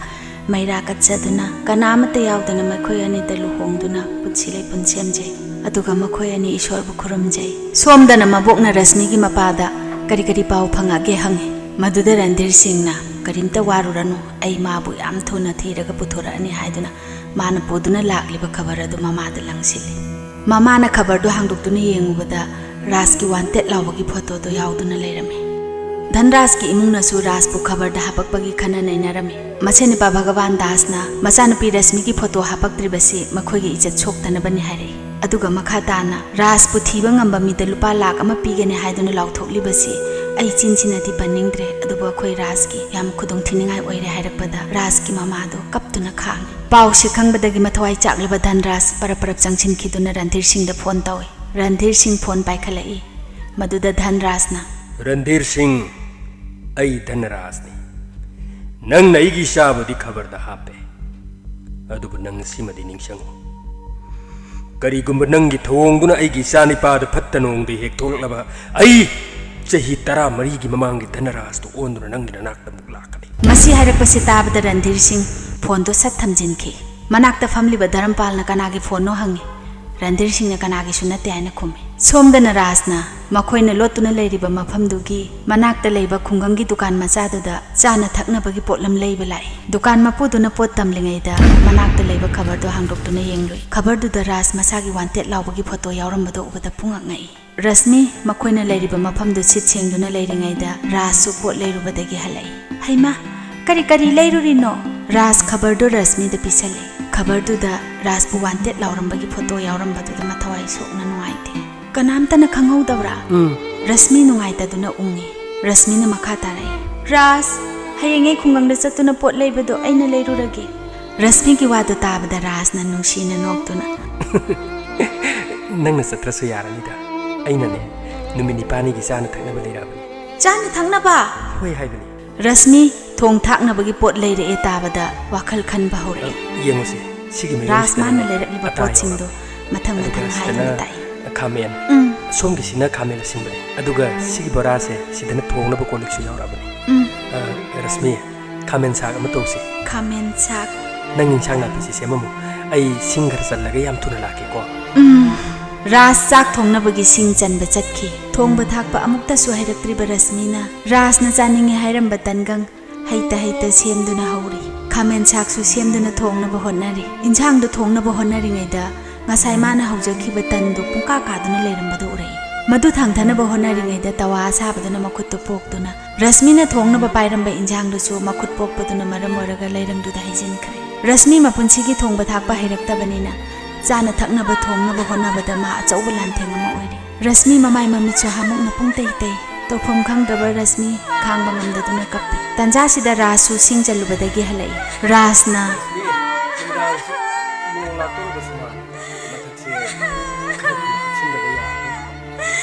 ꯃꯩꯔꯥ ꯀꯠꯆꯗꯨꯅ, ꯀꯅꯥ ꯑꯃꯠꯇ ꯌꯥꯎꯗꯅ ꯃꯈꯣꯏ ꯑꯅꯤꯗ ꯂꯨꯍꯣꯡꯗꯨꯅ ꯄꯨꯟꯁꯤ ꯂꯩꯄꯨꯟ ꯁꯦꯝꯖꯩ꯫ ꯑꯗꯨꯒ ꯃꯈꯣꯏ ꯑꯅꯤ ꯏꯁꯣꯔꯕꯨ ꯈꯨꯔꯨꯝꯖꯩ꯫ ꯁꯣꯝꯗꯅ ꯃꯕꯣꯛꯅ ꯔꯁꯃꯤꯒꯤ ꯃꯄꯥꯗ ꯀꯔꯤ ꯀꯔꯤ ꯄꯥꯎ ꯐꯪꯉꯛꯒꯦ ꯍꯪꯉꯤ꯫ ꯃꯗꯨꯗ ꯔꯟꯙꯤꯔ ꯁꯤꯡꯅ, "ꯀꯔꯤꯝꯇ ꯋꯥꯔꯨꯔꯅꯨ, ꯑꯩ ꯃꯥꯕꯨ ꯌꯥꯝ ꯊꯨꯅ ꯊꯤꯔꯒ ꯄꯨꯊꯣꯔꯛꯑꯅꯤ" ꯍꯥꯏꯗꯨꯅ ꯃꯥꯅ ꯄꯨꯗꯨꯅ ꯂꯥꯛꯂꯤꯕ ꯈꯕꯔ ꯑꯗꯨ ꯃꯃꯥꯗ ꯂꯪꯁꯤꯜꯂꯤ꯫ ꯃꯃꯥꯅ ꯈꯕꯔꯗꯨ ꯍꯥꯡꯗꯣꯛꯇꯨꯅ ꯌꯦꯡꯉꯨꯕꯗ ꯔꯥꯖꯀꯤ wanted ꯂꯥꯎꯕꯒꯤ photoꯗꯨ ꯌꯥꯎꯗꯨꯅ ꯂꯩꯔꯝꯃꯤ꯫ ꯙꯟꯔꯥꯖꯀꯤ ꯏꯃꯨꯡꯅꯁꯨ ꯔꯥꯖꯄꯨ ꯈꯕꯔꯗ ꯍꯥꯄꯛꯄꯒꯤ ꯈꯟꯅ ꯅꯩꯅꯔꯝꯃꯤ꯫ ꯃꯁꯦꯟ ꯅꯨꯄꯥ ꯚꯒꯋꯥꯟ ꯗꯥꯁꯅ ꯃꯆꯥꯅꯨꯄꯤ ꯔꯁꯃꯤꯒꯤ photo ꯍꯥꯄꯛꯇ꯭ꯔꯤꯕꯁꯤ ꯃꯈꯣꯏꯒꯤ ꯏꯖꯠ ꯁꯣꯛꯇꯅꯕꯅꯤ ꯍꯥꯏꯔꯛꯏ꯫ ꯑꯗꯨꯒ ꯃꯈꯥ ꯇꯥꯅ, "ꯔꯥꯖꯄꯨ ꯊꯤꯕ ꯉꯝꯕ ꯃꯤꯗ ꯂꯨꯄꯥ ꯂꯥꯈ ꯑꯃ ꯄꯤꯒꯅꯤ ꯍꯥꯏꯗꯨꯅ ꯂꯥꯎꯊꯣꯛꯂꯤꯕꯁꯤ ꯑꯩ ꯆꯤꯟꯁꯤꯅꯗꯤ ꯄꯟꯅꯤꯡꯗ꯭ꯔꯦ, ꯑꯗꯨꯕꯨ ꯑꯩꯈꯣꯏ ꯔꯥꯖꯀꯤ ꯌꯥꯝ ꯈꯨꯗꯣꯡꯊꯤꯅꯤꯡꯉꯥꯏ ꯑꯣꯏꯔꯦ" ꯍꯥꯏꯔꯛꯄꯗ ꯔꯥꯖꯀꯤ ꯃꯃꯥꯗꯨ ꯀꯞꯇꯨꯅ ꯈꯥꯡꯉꯤ꯫ ꯄꯥꯎꯁꯦ ꯈꯪꯕꯗꯒꯤ ꯃꯊꯋꯥꯏ ꯆꯥꯛꯂꯕ ꯙꯟꯔꯥꯖ ꯄꯔꯞ ꯄꯔꯞ ꯆꯪꯁꯤꯟꯈꯤꯗꯨꯅ ꯔꯟꯙꯤꯔ ꯁꯤꯡꯗ phone ꯇꯧꯏ꯫ ꯔꯟꯙꯤꯔ ꯁꯤꯡ phone ꯄꯥꯏꯈꯠꯂꯛꯏ꯫ ꯃꯗꯨꯗ ꯙꯟꯔꯥꯖꯅ, "ꯔꯟꯙꯤꯔ ꯁꯤꯡ, ꯑꯩ ꯙꯟꯔꯥꯖꯅꯤ꯫ ꯅꯪꯅ ꯑꯩꯒꯤ ꯏꯆꯥꯕꯨꯗꯤ ꯈꯕꯔꯗ ꯍꯥꯞꯄꯦ, ꯑꯗꯨꯕꯨ ꯅꯪ ꯁꯤꯃꯗꯤ ꯅꯤꯡꯁꯤꯡꯉꯨ, ꯀꯔꯤꯒꯨꯝꯕ ꯅꯪꯒꯤ ꯊꯧꯑꯣꯡꯗꯨꯅ ꯑꯩꯒꯤ ꯏꯆꯥ ꯅꯤꯄꯥꯗ ꯐꯠꯇ ꯅꯣꯡꯗ ꯍꯦꯛ ꯊꯣꯛꯂꯛꯂꯕ, ꯑꯩ ꯆꯍꯤ ꯇꯔꯥꯃꯔꯤꯒꯤ ꯃꯃꯥꯡꯒꯤ ꯙꯟꯔꯥꯖꯇꯨ ꯑꯣꯟꯗꯨꯅ ꯅꯪꯒꯤ ꯅꯅꯥꯛꯇ ꯑꯃꯨꯛ ꯂꯥꯛꯀꯅꯤ꯫" ꯃꯁꯤ ꯍꯥꯏꯔꯛꯄꯁꯤ ꯇꯥꯕꯗ ꯔꯟꯙꯤꯔ ꯁꯤꯡ phoneꯗꯨ ꯁꯠ ꯊꯝꯖꯤꯟꯈꯤ꯫ ꯃꯅꯥꯛꯇ ꯐꯝꯂꯤꯕ ꯙꯔꯝꯄꯥꯜꯅ ꯀꯅꯥꯒꯤ phoneꯅꯣ ꯍꯪꯉꯤ꯫ ꯔꯟꯙꯤꯔ ꯁꯤꯡꯅ ꯀꯅꯥꯒꯤꯁꯨ ꯅꯠꯇꯦ ꯍꯥꯏꯅ ꯈꯨꯝꯃꯤ꯫ ꯁꯣꯝꯗꯅ ꯔꯥꯖꯅ ꯃꯈꯣꯏꯅ ꯂꯣꯠꯇꯨꯅ ꯂꯩꯔꯤꯕ ꯃꯐꯝꯗꯨꯒꯤ ꯃꯅꯥꯛꯇ ꯂꯩꯕ ꯈꯨꯡꯒꯪꯒꯤ ꯗꯨꯀꯥꯟ ꯃꯆꯥꯗꯨꯗ ꯆꯥꯅ ꯊꯛꯅꯕꯒꯤ ꯄꯣꯠꯂꯝ ꯂꯩꯕ ꯂꯥꯛꯏ꯫ ꯗꯨꯀꯥꯟ ꯃꯄꯨꯗꯨꯅ ꯄꯣꯠ ꯇꯝꯂꯤꯉꯩꯗ ꯃꯅꯥꯛꯇ ꯂꯩꯕ ꯈꯕꯔꯗꯨ ꯍꯥꯡꯗꯣꯛꯇꯨꯅ ꯌꯦꯡꯂꯨꯏ꯫ ꯈꯕꯔꯗꯨꯗ ꯔꯥꯖ ꯃꯁꯥꯒꯤ ꯋꯥꯟꯇꯦꯠ ꯂꯥꯎꯕꯒꯤ ꯐꯣꯇꯣ ꯌꯥꯎꯔꯝꯕꯗꯨ ꯎꯕꯗ ꯄꯨꯡꯉꯛ ꯉꯛꯏ꯫ ꯔꯁꯃꯤ ꯃꯈꯣꯏꯅ ꯂꯩꯔꯤꯕ ꯃꯐꯝꯗꯨ ꯁꯤꯠ ꯁꯦꯡꯗꯨꯅ ꯂꯩꯔꯤꯉꯩꯗ ꯔꯥꯖꯁꯨ ꯄꯣꯠ ꯂꯩꯔꯨꯕꯗꯒꯤ ꯍꯜꯂꯛꯏ꯫ "ꯍꯩꯃꯥ, ꯀꯔꯤ ꯀꯔꯤ ꯂꯩꯔꯨꯔꯤꯅꯣ?" ꯔꯥꯖ ꯈꯕꯔꯗꯨ ꯔꯁꯃꯤꯗ ꯄꯤꯁꯜꯂꯤ꯫ ꯈꯕꯔꯗꯨꯗ ꯔꯥꯖꯄꯨ ꯋꯥꯟꯇꯦꯠ ꯂꯥꯎꯔꯝꯕꯒꯤ ꯐꯣꯇꯣ ꯌꯥꯎꯔꯝꯕꯗꯨꯗ ꯃꯊꯋꯥꯏ ꯁꯣꯛꯅ ꯅꯨꯡꯉꯥꯏꯇꯦ꯫ "ꯀꯅꯥꯝꯇꯅ ꯈꯪꯍꯧꯗꯕ꯭ꯔꯥ?" ꯎꯝ꯫ ꯔꯁꯃꯤ ꯅꯨꯡꯉꯥꯏꯇꯗꯨꯅ ꯎꯪꯉꯤ꯫ ꯔꯁꯃꯤꯅ ꯃꯈꯥ ꯇꯥꯔꯛꯏ, "ꯔꯥꯖ, ꯍꯌꯦꯡ ꯑꯩ ꯈꯨꯡꯒꯪꯗ ꯆꯠꯇꯨꯅ ꯄꯣꯠ ꯂꯩꯕꯗꯣ ꯑꯩꯅ ꯂꯩꯔꯨꯔꯒꯦ꯫" ꯔꯁꯃꯤꯒꯤ ꯋꯥꯗꯨ ꯇꯥꯕꯗ ꯔꯥꯖꯅ ꯅꯨꯡꯁꯤꯅ ꯅꯣꯛꯇꯨꯅ, "ꯅꯪꯅ ꯆꯠꯇ꯭ꯔꯁꯨ ꯌꯥꯔꯅꯤꯗ꯫ ꯑꯩꯅꯅꯦ, ꯅꯨꯃꯤꯠ ꯅꯤꯄꯥꯅꯤꯒꯤ ꯆꯥꯅ ꯊꯛꯅꯕ ꯂꯩꯔꯛꯑꯕꯅꯤ꯫" "ꯆꯥꯅ ꯊꯛꯅꯕ?" "ꯍꯣꯏ ꯍꯥꯏꯕꯅꯤ꯫" ꯔꯁꯃꯤ ꯊꯣꯡ ꯊꯥꯛꯅꯕꯒꯤ ꯄꯣꯠ ꯂꯩꯔꯛꯑꯦ ꯇꯥꯕꯗ ꯋꯥꯈꯜ ꯈꯟꯕ ꯍꯧꯔꯛꯏ꯫ "ꯌꯦꯡꯉꯨꯁꯦ, ꯁꯤꯒꯤ ꯔꯥꯖ ꯃꯌꯣꯝꯁꯤꯗꯅꯦ ꯃꯥꯅ ꯂꯩꯔꯛꯂꯤꯕ ꯑꯇꯥ ꯄꯣꯠꯁꯤꯡꯗꯣ ꯌꯥꯎꯔꯕ꯫ ꯃꯊꯪ ꯑꯗꯨꯒ ꯃꯊꯪ ꯍꯥꯏꯗꯨꯅ ꯁꯤꯗꯅ ꯇꯥꯛꯏ꯫ ꯈꯥꯃꯦꯟ, ꯎꯝ꯫ ꯁꯣꯝꯒꯤꯁꯤꯅ ꯈꯥꯃꯦꯟ ꯑꯁꯤꯟꯕꯅꯦ꯫ ꯑꯗꯨꯒ ꯁꯤꯒꯤ ꯕꯣꯔꯥꯁꯦ, ꯁꯤꯗꯅ ꯊꯣꯡꯅꯕ ꯀꯣꯜ ꯂꯤꯛꯁꯨ ꯌꯥꯎꯔꯛꯑꯕꯅꯦ꯫ ꯎꯝ꯫ ꯑ, ꯔꯁꯃꯤ, ꯈꯥꯃꯦꯟ ꯁꯥꯛ ꯑꯃ ꯇꯧꯁꯤ꯫" "ꯈꯥꯃꯦꯟ ꯁꯥꯛ?" "ꯅꯪ ꯏꯟꯁꯥꯡ ꯅꯥꯄꯤꯁꯤ ꯁꯦꯝꯃꯝꯃꯨ꯫ ꯑꯩ ꯁꯤꯡ ꯈꯔ ꯆꯜꯂꯒ ꯌꯥꯝ ꯊꯨꯅ ꯂꯥꯛꯀꯦꯀꯣ꯫" ꯎꯝ꯫ ꯔꯥꯖ ꯆꯥꯛ ꯊꯣꯡꯅꯕꯒꯤ ꯁꯤꯡ ꯆꯟꯕ ꯆꯠꯈꯤ꯫ ꯊꯣꯡꯕ ꯊꯥꯛꯄ ꯑꯃꯨꯛꯇꯁꯨ ꯍꯩꯔꯛꯇ꯭ꯔꯤꯕ ꯔꯁꯃꯤꯅ ꯔꯥꯖꯅ ꯆꯥꯅꯤꯡꯉꯦ ꯍꯥꯏꯔꯝꯕ ꯇꯟꯒꯪ ꯍꯩꯇ ꯍꯩꯇ ꯁꯦꯝꯗꯨꯅ ꯍꯧꯔꯤ꯫ ꯈꯥꯃꯦꯟ ꯁꯥꯛꯁꯨ ꯁꯦꯝꯗꯨꯅ ꯊꯣꯡꯅꯕ ꯍꯣꯠꯅꯔꯤ꯫ ꯏꯟꯁꯥꯡꯗꯨ ꯊꯣꯡꯅꯕ ꯍꯣꯠꯅꯔꯤꯉꯩꯗ ꯉꯁꯥꯏ ꯃꯥꯅ ꯍꯧꯖꯈꯤꯕ ꯇꯟꯗꯨ ꯄꯨꯡꯀꯥ ꯀꯥꯗꯨꯅ ꯂꯩꯔꯝꯕꯗꯨ ꯎꯔꯛꯏ꯫ ꯃꯗꯨ ꯊꯥꯡꯊꯅꯕ ꯍꯣꯠꯅꯔꯤꯉꯩꯗ ꯇꯋꯥ ꯑꯁꯥꯕꯗꯨꯅ ꯃꯈꯨꯠꯇꯨ ꯄꯣꯛꯇꯨꯅ ꯔꯁꯃꯤꯅ ꯊꯣꯡꯅꯕ ꯄꯥꯏꯔꯝꯕ ꯏꯟꯖꯥꯡꯗꯨꯁꯨ ꯃꯈꯨꯠ ꯄꯣꯛꯄꯗꯨꯅ ꯃꯔꯝ ꯑꯣꯏꯔꯒ ꯂꯩꯔꯪꯗꯨꯗ ꯍꯩꯖꯤꯟꯈ꯭ꯔꯦ꯫ ꯔꯁꯃꯤ ꯃꯄꯨꯟꯁꯤꯒꯤ ꯊꯣꯡꯕ ꯊꯥꯛꯄ ꯍꯩꯔꯛꯇꯕꯅꯤꯅ ꯆꯥꯅ ꯊꯛꯅꯕ ꯊꯣꯡꯅꯕ ꯍꯣꯠꯅꯕꯗ ꯃꯥ ꯑꯆꯧꯕ ꯂꯥꯟꯊꯦꯡ ꯑꯃ ꯑꯣꯏꯔꯤ꯫ ꯔꯁꯃꯤ ꯃꯃꯥꯏ ꯃꯃꯤꯠꯁꯨ ꯍꯥꯃꯨꯛꯅ ꯄꯨꯡ ꯇꯩ ꯇꯩ꯫ ꯇꯧꯐꯝ ꯈꯪꯗ꯭ꯔꯕ ꯔꯁꯃꯤ ꯈꯥꯡꯕ ꯉꯝꯗꯗꯨꯅ ꯀꯞꯄꯤ꯫ ꯇꯟꯖꯥꯁꯤꯗ ꯔꯥꯖꯁꯨ ꯁꯤꯡ ꯆꯜꯂꯨꯕꯗꯒꯤ ꯍꯜꯂꯛꯏ꯫ ꯔꯥꯖꯅ, ꯅꯨꯡꯗꯥꯡꯁꯨ ꯅꯣꯡ ꯂꯥꯛꯇꯧꯔꯕꯁꯤꯅ ꯃꯊꯛꯁꯦ ꯈꯔ ꯊꯨꯅ ꯀꯨꯞꯁꯤꯟꯗꯕ ꯌꯥꯔꯔꯣꯏ꯫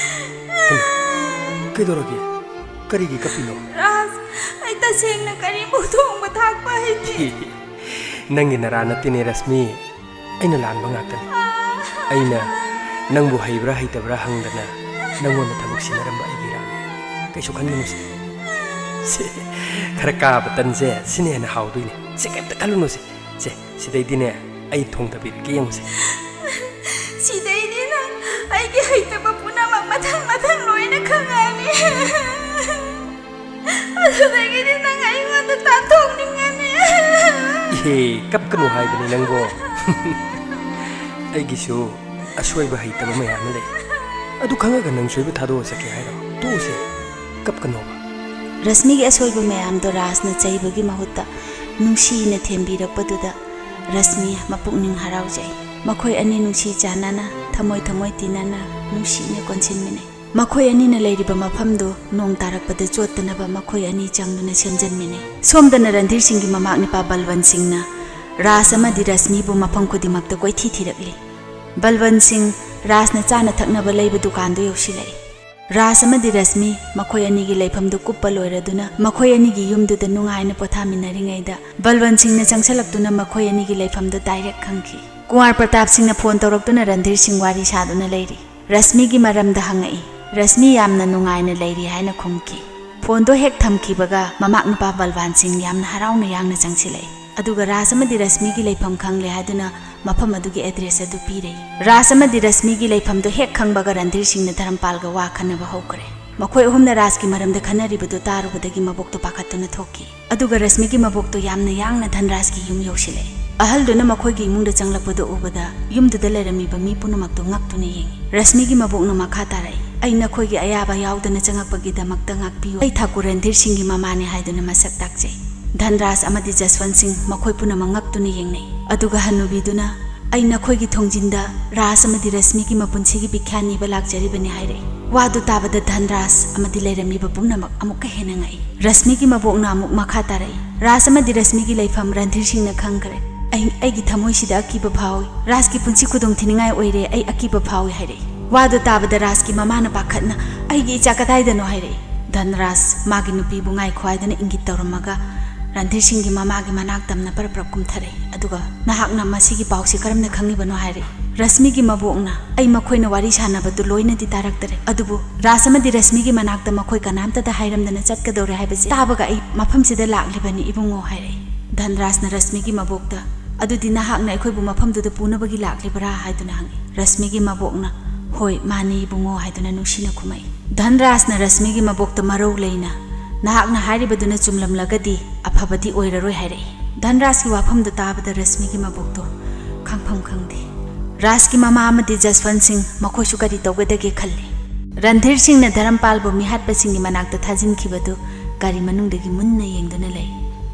ꯍꯩꯃꯥ, ꯀꯩꯗꯧꯔꯒꯦ? ꯀꯔꯤꯒꯤ ꯀꯞꯄꯤꯅꯣ? ꯔꯥꯖ, ꯑꯩ ꯇꯁꯦꯡꯅ ꯀꯔꯤꯕꯨ ꯊꯣꯡꯕ ꯊꯥꯛꯄ ꯍꯩꯇꯦ꯫ ꯅꯪꯒꯤ ꯅꯔꯥ ꯅꯠꯇꯦꯅꯦ ꯔꯁꯃꯤ, ꯑꯩꯅ ꯂꯥꯟꯕ ꯉꯥꯛꯇꯅꯤ꯫ ꯑꯩꯅ ꯅꯪꯕꯨ ꯍꯩꯕ꯭ꯔꯥ ꯍꯩꯇꯕ꯭ꯔꯥ ꯍꯪꯗꯅ ꯅꯪꯉꯣꯟꯗ ꯊꯕꯛ ꯁꯤꯟꯅꯔꯝꯕ ꯑꯩꯒꯤ ꯏꯔꯥꯜꯅꯤ꯫ ꯀꯩꯁꯨ ꯈꯟꯒꯅꯨꯁꯦ꯫ ꯁꯦ, ꯈꯔ ꯀꯥꯕ ꯇꯟꯁꯦ ꯁꯤꯅ ꯍꯦꯟꯅ ꯍꯥꯎꯗꯣꯏꯅꯦ꯫ ꯁꯦ, ꯀꯩꯝꯇ ꯈꯜꯂꯨꯅꯨꯁꯦ꯫ ꯁꯦ, ꯁꯤꯗꯩꯗꯤꯅꯦ ꯑꯩ ꯊꯣꯡꯊꯕꯤꯔꯛꯀꯦ, ꯌꯦꯡꯉꯨꯁꯦ꯫ ꯁꯤꯗꯩꯗꯤ ꯅꯪ ꯑꯩꯒꯤ ꯍꯩꯇꯕ ꯄꯨꯝꯅꯃꯛ ꯃꯊꯪ ꯃꯊꯪ ꯂꯣꯏꯅ ꯈꯪꯉꯛꯑꯅꯤ꯫ ꯑꯗꯨꯗꯒꯤꯗꯤ ꯅꯪ ꯑꯩꯉꯣꯟꯗ ꯇꯥꯟꯊꯣꯛꯅꯤꯡꯉꯅꯤ꯫ ꯏꯍꯦ, ꯀꯞꯀꯅꯨ ꯍꯥꯏꯕꯅꯤ ꯅꯪꯕꯣ꯫ ꯑꯩꯒꯤꯁꯨ ꯑꯁꯣꯏꯕ ꯍꯩꯇꯕ ꯃꯌꯥꯝ ꯑꯃ ꯂꯩ꯫ ꯑꯗꯨ ꯈꯪꯉꯒ ꯅꯪ ꯁꯣꯏꯕ ꯊꯥꯗꯣꯛꯑ ꯆꯠꯀꯦ ꯍꯥꯏꯔꯣ? ꯇꯣꯛꯎꯁꯦ, ꯀꯞꯀꯅꯣꯕ꯫ ꯔꯁꯃꯤꯒꯤ ꯑꯁꯣꯏꯕ ꯃꯌꯥꯝꯗꯣ ꯔꯥꯖꯅ ꯆꯩꯕꯒꯤ ꯃꯍꯨꯠꯇ ꯅꯨꯡꯁꯤꯅ ꯊꯦꯝꯕꯤꯔꯛꯄꯗꯨꯗ ꯔꯁꯃꯤ ꯃꯄꯨꯛꯅꯤꯡ ꯍꯔꯥꯎꯖꯩ꯫ ꯃꯈꯣꯏ ꯑꯅꯤ ꯅꯨꯡꯁꯤ ꯆꯥꯟꯅꯅ, ꯊꯃꯣꯏ ꯊꯃꯣꯏ ꯇꯤꯟꯅꯅ ꯅꯨꯡꯁꯤꯅ ꯀꯣꯟꯁꯤꯟꯃꯤꯟꯅꯩ꯫ ꯃꯈꯣꯏ ꯑꯅꯤꯅ ꯂꯩꯔꯤꯕ ꯃꯐꯝꯗꯨ ꯅꯣꯡ ꯇꯥꯔꯛꯄꯗ ꯆꯣꯠꯇꯅꯕ ꯃꯈꯣꯏ ꯑꯅꯤ ꯆꯪꯗꯨꯅ ꯁꯦꯝꯖꯤꯟꯃꯤꯟꯅꯩ꯫ ꯁꯣꯝꯗꯅ ꯔꯟꯙꯤꯔ ꯁꯤꯡꯒꯤ ꯃꯃꯥꯛ ꯅꯨꯄꯥ ꯕꯜꯋꯟ ꯁꯤꯡꯅ ꯔꯥꯖ ꯑꯃꯗꯤ ꯔꯁꯃꯤꯕꯨ ꯃꯐꯝ ꯈꯨꯗꯤꯡꯃꯛꯇ ꯀꯣꯏꯊꯤ ꯊꯤꯔꯛꯂꯤ꯫ ꯕꯜꯋꯟ ꯁꯤꯡ ꯔꯥꯖꯅ ꯆꯥꯅ ꯊꯛꯅꯕ ꯂꯩꯕ ꯗꯨꯀꯥꯟꯗꯨ ꯌꯧꯁꯤꯜꯂꯛꯏ꯫ ꯔꯥꯖ ꯑꯃꯗꯤ ꯔꯁꯃꯤ ꯃꯈꯣꯏ ꯑꯅꯤꯒꯤ ꯂꯩꯐꯝꯗꯨ ꯀꯨꯞꯄ ꯂꯣꯏꯔꯗꯨꯅ ꯃꯈꯣꯏ ꯑꯅꯤꯒꯤ ꯌꯨꯝꯗꯨꯗ ꯅꯨꯡꯉꯥꯏꯅ ꯄꯣꯊꯥꯃꯤꯟꯅꯔꯤꯉꯩꯗ ꯕꯜꯋꯟ ꯁꯤꯡꯅ ꯆꯪꯁꯤꯜꯂꯛꯇꯨꯅ ꯃꯈꯣꯏ ꯑꯅꯤꯒꯤ ꯂꯩꯐꯝꯗꯨ ꯗꯥꯏꯔꯦꯛ ꯈꯪꯈꯤ꯫ ꯀꯨꯃꯥꯔ ꯄ꯭ꯔꯇꯥꯞ ꯁꯤꯡꯅ ꯐꯣꯟ ꯇꯧꯔꯛꯇꯨꯅ ꯔꯟꯙꯤꯔ ꯁꯤꯡ ꯋꯥꯔꯤ ꯁꯥꯗꯨꯅ ꯂꯩꯔꯤ꯫ ꯔꯁꯃꯤꯒꯤ ꯃꯔꯝꯗ ꯍꯪꯉꯛꯏ꯫ ꯔꯁꯃꯤ ꯌꯥꯝꯅ ꯅꯨꯡꯉꯥꯏꯅ ꯂꯩꯔꯤ ꯍꯥꯏꯅ ꯈꯨꯝꯈꯤ꯫ ꯐꯣꯟꯗꯣ ꯍꯦꯛ ꯊꯝꯈꯤꯕꯒ ꯃꯃꯥꯛ ꯅꯨꯄꯥ ꯕꯜꯋꯥꯟ ꯁꯤꯡ ꯌꯥꯝꯅ ꯍꯔꯥꯎꯅ ꯌꯥꯡꯅ ꯆꯪꯁꯤꯜꯂꯛꯏ꯫ ꯑꯗꯨꯒ ꯔꯥꯖ ꯑꯃꯗꯤ ꯔꯁꯃꯤꯒꯤ ꯂꯩꯐꯝ ꯈꯪꯂꯦ ꯍꯥꯏꯗꯨꯅ ꯃꯐꯝ ꯑꯗꯨꯒꯤ ꯑꯦꯗ꯭ꯔꯦꯁ ꯑꯗꯨ ꯄꯤꯔꯦ꯫ ꯔꯥꯖ ꯑꯃꯗꯤ ꯔꯁꯃꯤꯒꯤ ꯂꯩꯐꯝꯗꯣ ꯍꯦꯛ ꯈꯪꯕꯒ ꯔꯟꯙꯤꯔ ꯁꯤꯡꯅ ꯙꯔꯝꯄꯥꯜꯒ ꯋꯥ ꯈꯟꯅꯕ ꯍꯧꯈ꯭ꯔꯦ꯫ ꯃꯈꯣꯏ ꯑꯍꯨꯝꯅ ꯔꯥꯖꯀꯤ ꯃꯔꯝꯗ ꯈꯟꯅꯔꯤꯕꯗꯨ ꯇꯥꯔꯨꯕꯗꯒꯤ ꯃꯕꯣꯛꯇꯣ ꯄꯥꯈꯠꯇꯨꯅ ꯊꯣꯛꯈꯤ꯫ ꯑꯗꯨꯒ ꯔꯁꯃꯤꯒꯤ ꯃꯕꯣꯛꯇꯣ ꯌꯥꯝꯅ ꯌꯥꯡꯅ ꯙꯟꯔꯥꯖꯀꯤ ꯌꯨꯝ ꯌꯧꯁꯤꯜꯂꯛꯏ꯫ ꯑꯍꯜꯗꯨꯅ ꯃꯈꯣꯏꯒꯤ ꯏꯃꯨꯡꯗ ꯆꯪꯂꯛꯄꯗꯨ ꯎꯕꯗ ꯌꯨꯝꯗꯨꯗ ꯂꯩꯔꯝꯃꯤꯕ ꯃꯤ ꯄꯨꯝꯅꯃꯛꯇꯨ ꯉꯛꯇꯨꯅ ꯌꯦꯡꯉꯤ꯫ ꯔꯁꯃꯤꯒꯤ ꯃꯕꯣꯛꯅ ꯃꯈꯥ ꯇꯥꯔꯛꯏ, "ꯑꯩ ꯅꯈꯣꯏꯒꯤ ꯑꯌꯥꯕ ꯌꯥꯎꯗꯅ ꯆꯪꯉꯛꯄꯒꯤꯗꯃꯛꯇ ꯉꯥꯛꯄꯤꯌꯨ꯫ ꯑꯩ ꯊꯥꯀꯨꯔ ꯔꯟꯙꯤꯔ ꯁꯤꯡꯒꯤ ꯃꯃꯥꯅꯤ" ꯍꯥꯏꯗꯨꯅ ꯃꯁꯛ ꯇꯥꯛꯆꯩ꯫ ꯙꯟꯔꯥꯖ ꯑꯃꯗꯤ ꯖꯁꯋꯟ ꯁꯤꯡ ꯃꯈꯣꯏ ꯄꯨꯝꯅꯃꯛ ꯉꯛꯇꯨꯅ ꯌꯦꯡꯅꯩ꯫ ꯑꯗꯨꯒ ꯍꯅꯨꯕꯤꯗꯨꯅ, "ꯑꯩ ꯅꯈꯣꯏꯒꯤ ꯊꯣꯡꯖꯤꯟꯗ ꯔꯥꯖ ꯑꯃꯗꯤ ꯔꯁꯃꯤꯒꯤ ꯃꯄꯨꯟꯁꯤꯒꯤ ꯕꯤꯈ꯭ꯌꯥ ꯅꯤꯕ ꯂꯥꯛꯆꯔꯤꯕꯅꯤ" ꯍꯥꯏꯔꯛꯏ꯫ ꯋꯥꯗꯨ ꯇꯥꯕꯗ ꯙꯟꯔꯥꯖ ꯑꯃꯗꯤ ꯂꯩꯔꯝꯃꯤꯕ ꯄꯨꯝꯅꯃꯛ ꯑꯃꯨꯛꯀ ꯍꯦꯟꯅ ꯉꯛꯏ꯫ ꯔꯁꯃꯤꯒꯤ ꯃꯕꯣꯛꯅ ꯑꯃꯨꯛ ꯃꯈꯥ ꯇꯥꯔꯛꯏ, "ꯔꯥꯖ ꯑꯃꯗꯤ ꯔꯁꯃꯤꯒꯤ ꯂꯩꯐꯝ ꯔꯟꯙꯤꯔ ꯁꯤꯡꯅ ꯈꯪꯈ꯭ꯔꯦ꯫ ꯑꯩ, ꯑꯩꯒꯤ ꯊꯃꯣꯏꯁꯤꯗ ꯑꯀꯤꯕ ꯐꯥꯎꯏ꯫ ꯔꯥꯖꯀꯤ ꯄꯨꯟꯁꯤ ꯈꯨꯗꯣꯡ ꯊꯤꯅꯤꯡꯉꯥꯏ ꯑꯣꯏꯔꯦ꯫ ꯑꯩ ꯑꯀꯤꯕ ꯐꯥꯎꯏ" ꯍꯥꯏꯔꯛꯏ꯫ ꯋꯥꯗꯨ ꯇꯥꯕꯗ ꯔꯥꯖꯀꯤ ꯃꯃꯥꯅ ꯄꯥꯈꯠꯅ, "ꯑꯩꯒꯤ ꯏꯆꯥ ꯀꯗꯥꯏꯗꯅꯣ?" ꯍꯥꯏꯔꯛꯏ꯫ ꯙꯟꯔꯥꯖ ꯃꯥꯒꯤ ꯅꯨꯄꯤꯕꯨ ꯉꯥꯏꯈꯣ ꯍꯥꯏꯗꯨꯅ ꯏꯪꯒꯤꯠ ꯇꯧꯔꯝꯃꯒ ꯔꯟꯙꯤꯔ ꯁꯤꯡꯒꯤ ꯃꯃꯥꯒꯤ ꯃꯅꯥꯛ ꯇꯝꯅ ꯄꯔꯞ ꯄꯔꯞ ꯀꯨꯝꯊꯔꯛꯏ꯫ ꯑꯗꯨꯒ, "ꯅꯍꯥꯛꯅ ꯃꯁꯤꯒꯤ ꯄꯥꯎꯁꯤ ꯀꯔꯝꯅ ꯈꯪꯂꯤꯕꯅꯣ?" ꯍꯥꯏꯔꯛꯏ꯫ ꯔꯁꯃꯤꯒꯤ ꯃꯕꯣꯛꯅ, "ꯑꯩ ꯃꯈꯣꯏꯅ ꯋꯥꯔꯤ ꯁꯥꯟꯅꯕꯗꯨ ꯂꯣꯏꯅꯗꯤ ꯇꯥꯔꯛꯇꯔꯦ, ꯑꯗꯨꯕꯨ ꯔꯥꯖ ꯑꯃꯗꯤ ꯔꯁꯃꯤꯒꯤ ꯃꯅꯥꯛꯇ ꯃꯈꯣꯏ ꯀꯅꯥꯝꯇꯗ ꯍꯥꯏꯔꯝꯗꯅ ꯆꯠꯀꯗꯧꯔꯦ ꯍꯥꯏꯕꯁꯤ ꯇꯥꯕꯒ ꯑꯩ ꯃꯐꯝꯁꯤꯗ ꯂꯥꯛꯂꯤꯕꯅꯤ ꯏꯕꯨꯡꯉꯣ" ꯍꯥꯏꯔꯛꯏ꯫ ꯙꯟꯔꯥꯖꯅ ꯔꯁꯃꯤꯒꯤ ꯃꯕꯣꯛꯇ, "ꯑꯗꯨꯗꯤ ꯅꯍꯥꯛꯅ ꯑꯩꯈꯣꯏꯕꯨ ꯃꯐꯝꯗꯨꯗ ꯄꯨꯅꯕꯒꯤ ꯂꯥꯛꯂꯤꯕꯔꯥ?" ꯍꯥꯏꯗꯨꯅ ꯍꯪꯉꯤ꯫ ꯔꯁꯃꯤꯒꯤ ꯃꯕꯣꯛꯅ, "ꯍꯣꯏ, ꯃꯥꯅꯤ ꯏꯕꯨꯡꯉꯣ" ꯍꯥꯏꯗꯨꯅ ꯅꯨꯡꯁꯤꯅ ꯈꯨꯝꯃꯛꯏ꯫ ꯙꯟꯔꯥꯖꯅ ꯔꯁꯃꯤꯒꯤ ꯃꯕꯣꯛꯇ ꯃꯔꯧ ꯂꯩꯅ, "ꯅꯍꯥꯛꯅ ꯍꯥꯏꯔꯤꯕꯗꯨꯅ ꯆꯨꯝꯂꯝꯂꯒꯗꯤ ꯑꯐꯕꯗꯤ ꯑꯣꯏꯔꯔꯣꯏ" ꯍꯥꯏꯔꯛꯏ꯫ ꯙꯟꯔꯥꯖꯀꯤ ꯋꯥꯐꯝꯗꯨ ꯇꯥꯕꯗ ꯔꯁꯃꯤꯒꯤ ꯃꯕꯣꯛꯇꯣ ꯈꯪꯐꯝ ꯈꯪꯗꯦ꯫ ꯔꯥꯖꯀꯤ ꯃꯃꯥ ꯑꯃꯗꯤ ꯖꯁꯋꯟ ꯁꯤꯡ ꯃꯈꯣꯏꯁꯨ ꯀꯔꯤ ꯇꯧꯒꯗꯒꯦ ꯈꯜꯂꯤ꯫ ꯔꯟꯙꯤꯔ ꯁꯤꯡꯅ ꯙꯔꯝꯄꯥꯜꯕꯨ ꯃꯤꯍꯥꯠꯄꯁꯤꯡꯒꯤ ꯃꯅꯥꯛꯇ ꯊꯥꯖꯤꯟꯈꯤꯕꯗꯨ ꯒꯥꯔꯤ ꯃꯅꯨꯡꯗꯒꯤ ꯃꯨꯟꯅ ꯌꯦꯡꯗꯨꯅ ꯂꯩ꯫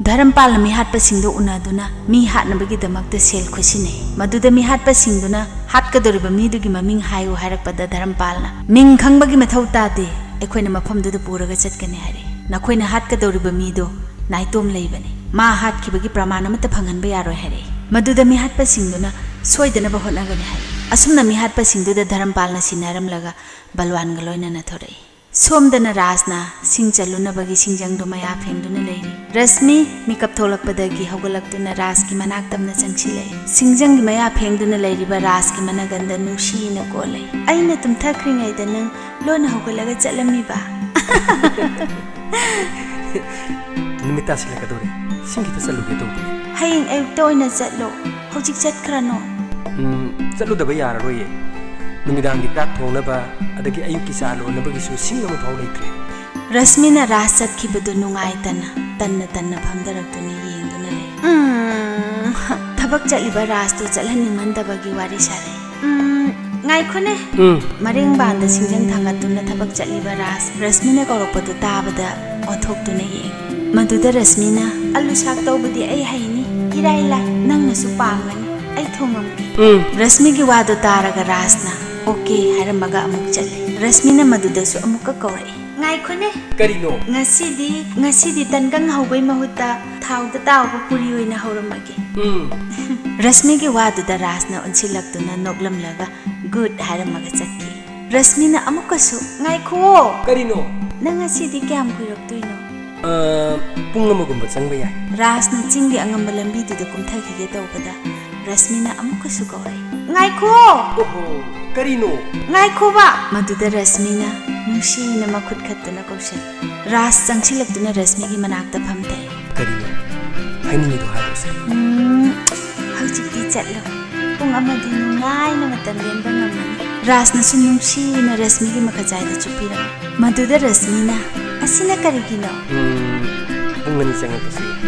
ꯙꯔꯝꯄꯥꯜꯅ ꯃꯤꯍꯥꯠꯄꯁꯤꯡꯗꯨ ꯎꯅꯗꯨꯅ ꯃꯤ ꯍꯥꯠꯅꯕꯒꯤꯗꯃꯛꯇ ꯁꯦꯜ ꯈꯨꯠꯁꯤꯟꯅꯩ꯫ ꯃꯗꯨꯗ ꯃꯤꯍꯥꯠꯄꯁꯤꯡꯗꯨꯅ ꯍꯥꯠꯀꯗꯧꯔꯤꯕ ꯃꯤꯗꯨꯒꯤ ꯃꯃꯤꯡ ꯍꯥꯏꯌꯨ ꯍꯥꯏꯔꯛꯄꯗ ꯙꯔꯝꯄꯥꯜꯅ, "ꯃꯤꯡ ꯈꯪꯕꯒꯤ ꯃꯊꯧ ꯇꯥꯗꯦ, ꯑꯩꯈꯣꯏꯅ ꯃꯐꯝꯗꯨꯗ ꯄꯨꯔꯒ ꯆꯠꯀꯅꯤ" ꯍꯥꯏꯔꯛꯏ꯫ "ꯅꯈꯣꯏꯅ ꯍꯥꯠꯀꯗꯧꯔꯤꯕ ꯃꯤꯗꯣ ꯅꯥꯏꯇꯣꯝ ꯂꯩꯕꯅꯤ꯫ ꯃꯥ ꯍꯥꯠꯈꯤꯕꯒꯤ ꯄ꯭ꯔꯃꯥꯟ ꯑꯃꯠꯇ ꯐꯪꯍꯟꯕ ꯌꯥꯔꯣꯏ" ꯍꯥꯏꯔꯛꯏ꯫ ꯃꯗꯨꯗ ꯃꯤꯍꯥꯠꯄꯁꯤꯡꯗꯨꯅ ꯁꯣꯏꯗꯅꯕ ꯍꯣꯠꯅꯒꯅꯤ ꯍꯥꯏꯔꯛꯏ꯫ ꯑꯁꯨꯝꯅ ꯃꯤꯍꯥꯠꯄꯁꯤꯡꯗꯨꯗ ꯙꯔꯝꯄꯥꯜꯅ ꯁꯤꯟꯅꯔꯝꯂꯒ ꯕꯜꯋꯥꯟꯒ ꯂꯣꯏꯅꯅ ꯊꯣꯔꯛꯏ꯫ ꯁꯣꯝꯗꯅ ꯔꯥꯖꯅ ꯁꯤꯡ ꯆꯜꯂꯨꯅꯕꯒꯤ ꯁꯤꯡꯖꯪꯗꯨ ꯃꯌꯥ ꯐꯦꯡꯗꯨꯅ ꯂꯩꯔꯤ꯫ ꯔꯁꯃꯤ ꯃꯤꯀꯞ ꯊꯣꯛꯂꯛꯄꯗꯒꯤ ꯍꯧꯒꯠꯂꯛꯇꯨꯅ ꯔꯥꯖꯀꯤ ꯃꯅꯥꯛ ꯇꯝꯅ ꯆꯪꯁꯤꯜꯂꯛꯏ꯫ ꯁꯤꯡꯖꯪꯒꯤ ꯃꯌꯥ ꯐꯦꯡꯗꯨꯅ ꯂꯩꯔꯤꯕ ꯔꯥꯖꯀꯤ ꯃꯅꯒꯟꯗ ꯅꯨꯡꯁꯤꯅ ꯀꯣꯜꯂꯤ꯫ "ꯑꯩꯅ ꯇꯨꯝꯊꯈ꯭ꯔꯤꯉꯩꯗ ꯅꯪ ꯂꯣꯟꯅ ꯍꯧꯒꯠꯂꯒ ꯆꯠꯂꯝꯃꯤꯕ?" "ꯅꯨꯃꯤꯠ ꯇꯥꯁꯤꯜꯂꯛꯀꯗꯧꯔꯦ, ꯁꯤꯡ ꯈꯤꯇ ꯆꯜꯂꯨꯒꯦ ꯇꯧꯕꯅꯤ꯫" "ꯍꯌꯦꯡ ꯑꯌꯨꯛꯇ ꯑꯣꯏꯅ ꯆꯠꯂꯣ, ꯍꯧꯖꯤꯛ ꯆꯠꯈ꯭ꯔꯅꯣ꯫" "ꯎꯝ, ꯆꯠꯂꯨꯗꯕ ꯌꯥꯔꯔꯣꯏꯌꯦ꯫ ꯅꯨꯃꯤꯗꯥꯡꯒꯤ ꯆꯥꯛ ꯊꯣꯡꯅꯕ, ꯑꯗꯒꯤ ꯑꯌꯨꯛꯀꯤ ꯆꯥ ꯂꯣꯟꯅꯕꯒꯤꯁꯨ ꯁꯤꯡ ꯑꯃꯐꯥꯎ ꯂꯩꯇ꯭ꯔꯦ꯫" ꯔꯁꯃꯤꯅ ꯔꯥꯖ ꯆꯠꯈꯤꯕꯗꯨ ꯅꯨꯡꯉꯥꯏꯇꯅ ꯇꯟꯅ ꯇꯟꯅ ꯐꯝꯊꯔꯛꯇꯨꯅ ꯌꯦꯡꯗꯨꯅ ꯂꯩ꯫ ꯎꯝ, ꯊꯕꯛ ꯆꯠꯂꯤꯕ ꯔꯥꯖꯇꯨ ꯆꯠꯍꯟꯅꯤꯡꯃꯟꯗꯕꯒꯤ ꯋꯥꯔꯤ ꯁꯥꯔꯛꯏ꯫ "ꯎꯝ, ꯉꯥꯏꯈꯣꯅꯦ꯫" ꯎꯝ꯫ ꯃꯔꯦꯡꯕꯥꯟꯗ ꯁꯤꯡꯖꯪ ꯊꯥꯡꯒꯠꯇꯨꯅ ꯊꯕꯛ ꯆꯠꯂꯤꯕ ꯔꯥꯖ, ꯔꯁꯃꯤꯅ ꯀꯧꯔꯛꯄꯗꯨ ꯇꯥꯕꯗ ꯑꯣꯟꯊꯣꯛꯇꯨꯅ ꯌꯦꯡꯏ꯫ ꯃꯗꯨꯗ ꯔꯁꯃꯤꯅ, "ꯑꯂꯨ ꯁꯥꯛ ꯇꯧꯕꯗꯤ ꯑꯩ ꯍꯩꯅꯤ, ꯏꯔꯥꯏ ꯂꯥꯏ, ꯅꯪꯅꯁꯨ ꯄꯥꯝꯒꯅꯤ, ꯑꯩ ꯊꯣꯡꯉꯝꯒꯦ꯫" ꯎꯝ꯫ ꯔꯁꯃꯤꯒꯤ ꯋꯥꯗꯨ ꯇꯥꯔꯒ ꯔꯥꯖꯅ "ꯑꯣꯀꯦ" ꯍꯥꯏꯔꯝꯃꯒ ꯑꯃꯨꯛ ꯆꯠꯂꯤ꯫ ꯔꯁꯃꯤꯅ ꯃꯗꯨꯗꯁꯨ ꯑꯃꯨꯛꯀ ꯀꯧꯔꯛꯏ꯫ "ꯉꯥꯏꯈꯣꯅꯦ꯫ ꯀꯔꯤꯅꯣ?" "ꯉꯁꯤꯗꯤ, ꯉꯁꯤꯗꯤ ꯇꯟꯒꯪ ꯍꯧꯕꯩ ꯃꯍꯨꯠꯇ ꯊꯥꯎꯗ ꯇꯥꯎꯕ ꯄꯨꯔꯤ ꯑꯣꯏꯅ ꯍꯧꯔꯝꯃꯒꯦ꯫" ꯎꯝ꯫ ꯔꯁꯃꯤꯒꯤ ꯋꯥꯗꯨꯗ ꯔꯥꯖꯅ ꯑꯣꯟꯁꯤꯜꯂꯛꯇꯨꯅ ꯅꯣꯛꯂꯝꯂꯒ "ꯒꯨꯗ" ꯍꯥꯏꯔꯝꯃꯒ ꯆꯠꯈꯤ꯫ ꯔꯁꯃꯤꯅ ꯑꯃꯨꯛꯀꯁꯨ, "ꯉꯥꯏꯈꯨꯑꯣ꯫" "ꯀꯔꯤꯅꯣ?" "ꯅꯪ ꯉꯁꯤꯗꯤ ꯀꯌꯥꯝ ꯀꯨꯏꯔꯛꯇꯣꯏꯅꯣ?" "ꯑ, ꯄꯨꯡ ꯑꯃꯒꯨꯝꯕ ꯆꯪꯕ ꯌꯥꯏ꯫" ꯔꯥꯖꯅ ꯆꯤꯡꯒꯤ ꯑꯉꯝꯕ ꯂꯝꯕꯤꯗꯨꯗ ꯀꯨꯝꯊꯈꯤꯒꯦ ꯇꯧꯕꯗ ꯔꯁꯃꯤꯅ ꯑꯃꯨꯛꯀꯁꯨ ꯀꯧꯔꯛꯏ꯫ "ꯉꯥꯏꯈꯨꯑꯣ!" "ꯑꯣꯍꯣ, ꯀꯔꯤꯅꯣ?" "ꯉꯥꯏꯈꯣꯕ!" ꯃꯗꯨꯗ ꯔꯁꯃꯤꯅ ꯅꯨꯡꯁꯤꯅ ꯃꯈꯨꯠ ꯈꯠꯇꯨꯅ ꯀꯧꯁꯜꯂꯤ꯫ ꯔꯥꯖ ꯆꯪꯁꯤꯜꯂꯛꯇꯨꯅ ꯔꯁꯃꯤꯒꯤ ꯃꯅꯥꯛꯇ ꯐꯝꯊꯩ꯫ "ꯀꯔꯤꯅꯣ? ꯍꯥꯏꯅꯤꯡꯉꯤꯗꯣ ꯍꯥꯏꯔꯣꯁꯦ꯫" "ꯎꯝ, ꯍꯧꯖꯤꯛꯇꯤ ꯆꯠꯂꯣ꯫ ꯄꯨꯡ ꯑꯃꯗꯤ ꯅꯨꯡꯉꯥꯏꯅ ꯃꯇꯝ ꯂꯦꯟꯕ ꯉꯝꯃꯅꯤ꯫" ꯔꯥꯖꯅꯁꯨ ꯅꯨꯡꯁꯤꯅ ꯔꯁꯃꯤꯒꯤ ꯃꯈꯖꯥꯏꯗ ꯆꯨꯞꯄꯤꯔꯝꯃꯤ꯫ ꯃꯗꯨꯗ ꯔꯁꯃꯤꯅ, "ꯑꯁꯤꯅ ꯀꯔꯤꯒꯤꯅꯣ?" ꯎꯝ, ꯄꯨꯡ ꯑꯅꯤ ꯆꯪꯉꯛꯄꯁꯨ ꯌꯥꯏ꯫